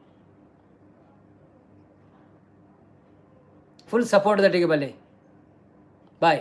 ಫುಲ್ ಸಪೋರ್ಟ್ ದಟ್ಟಿಗೆ ಬಲ್ಲೆ. ಬಾಯ್.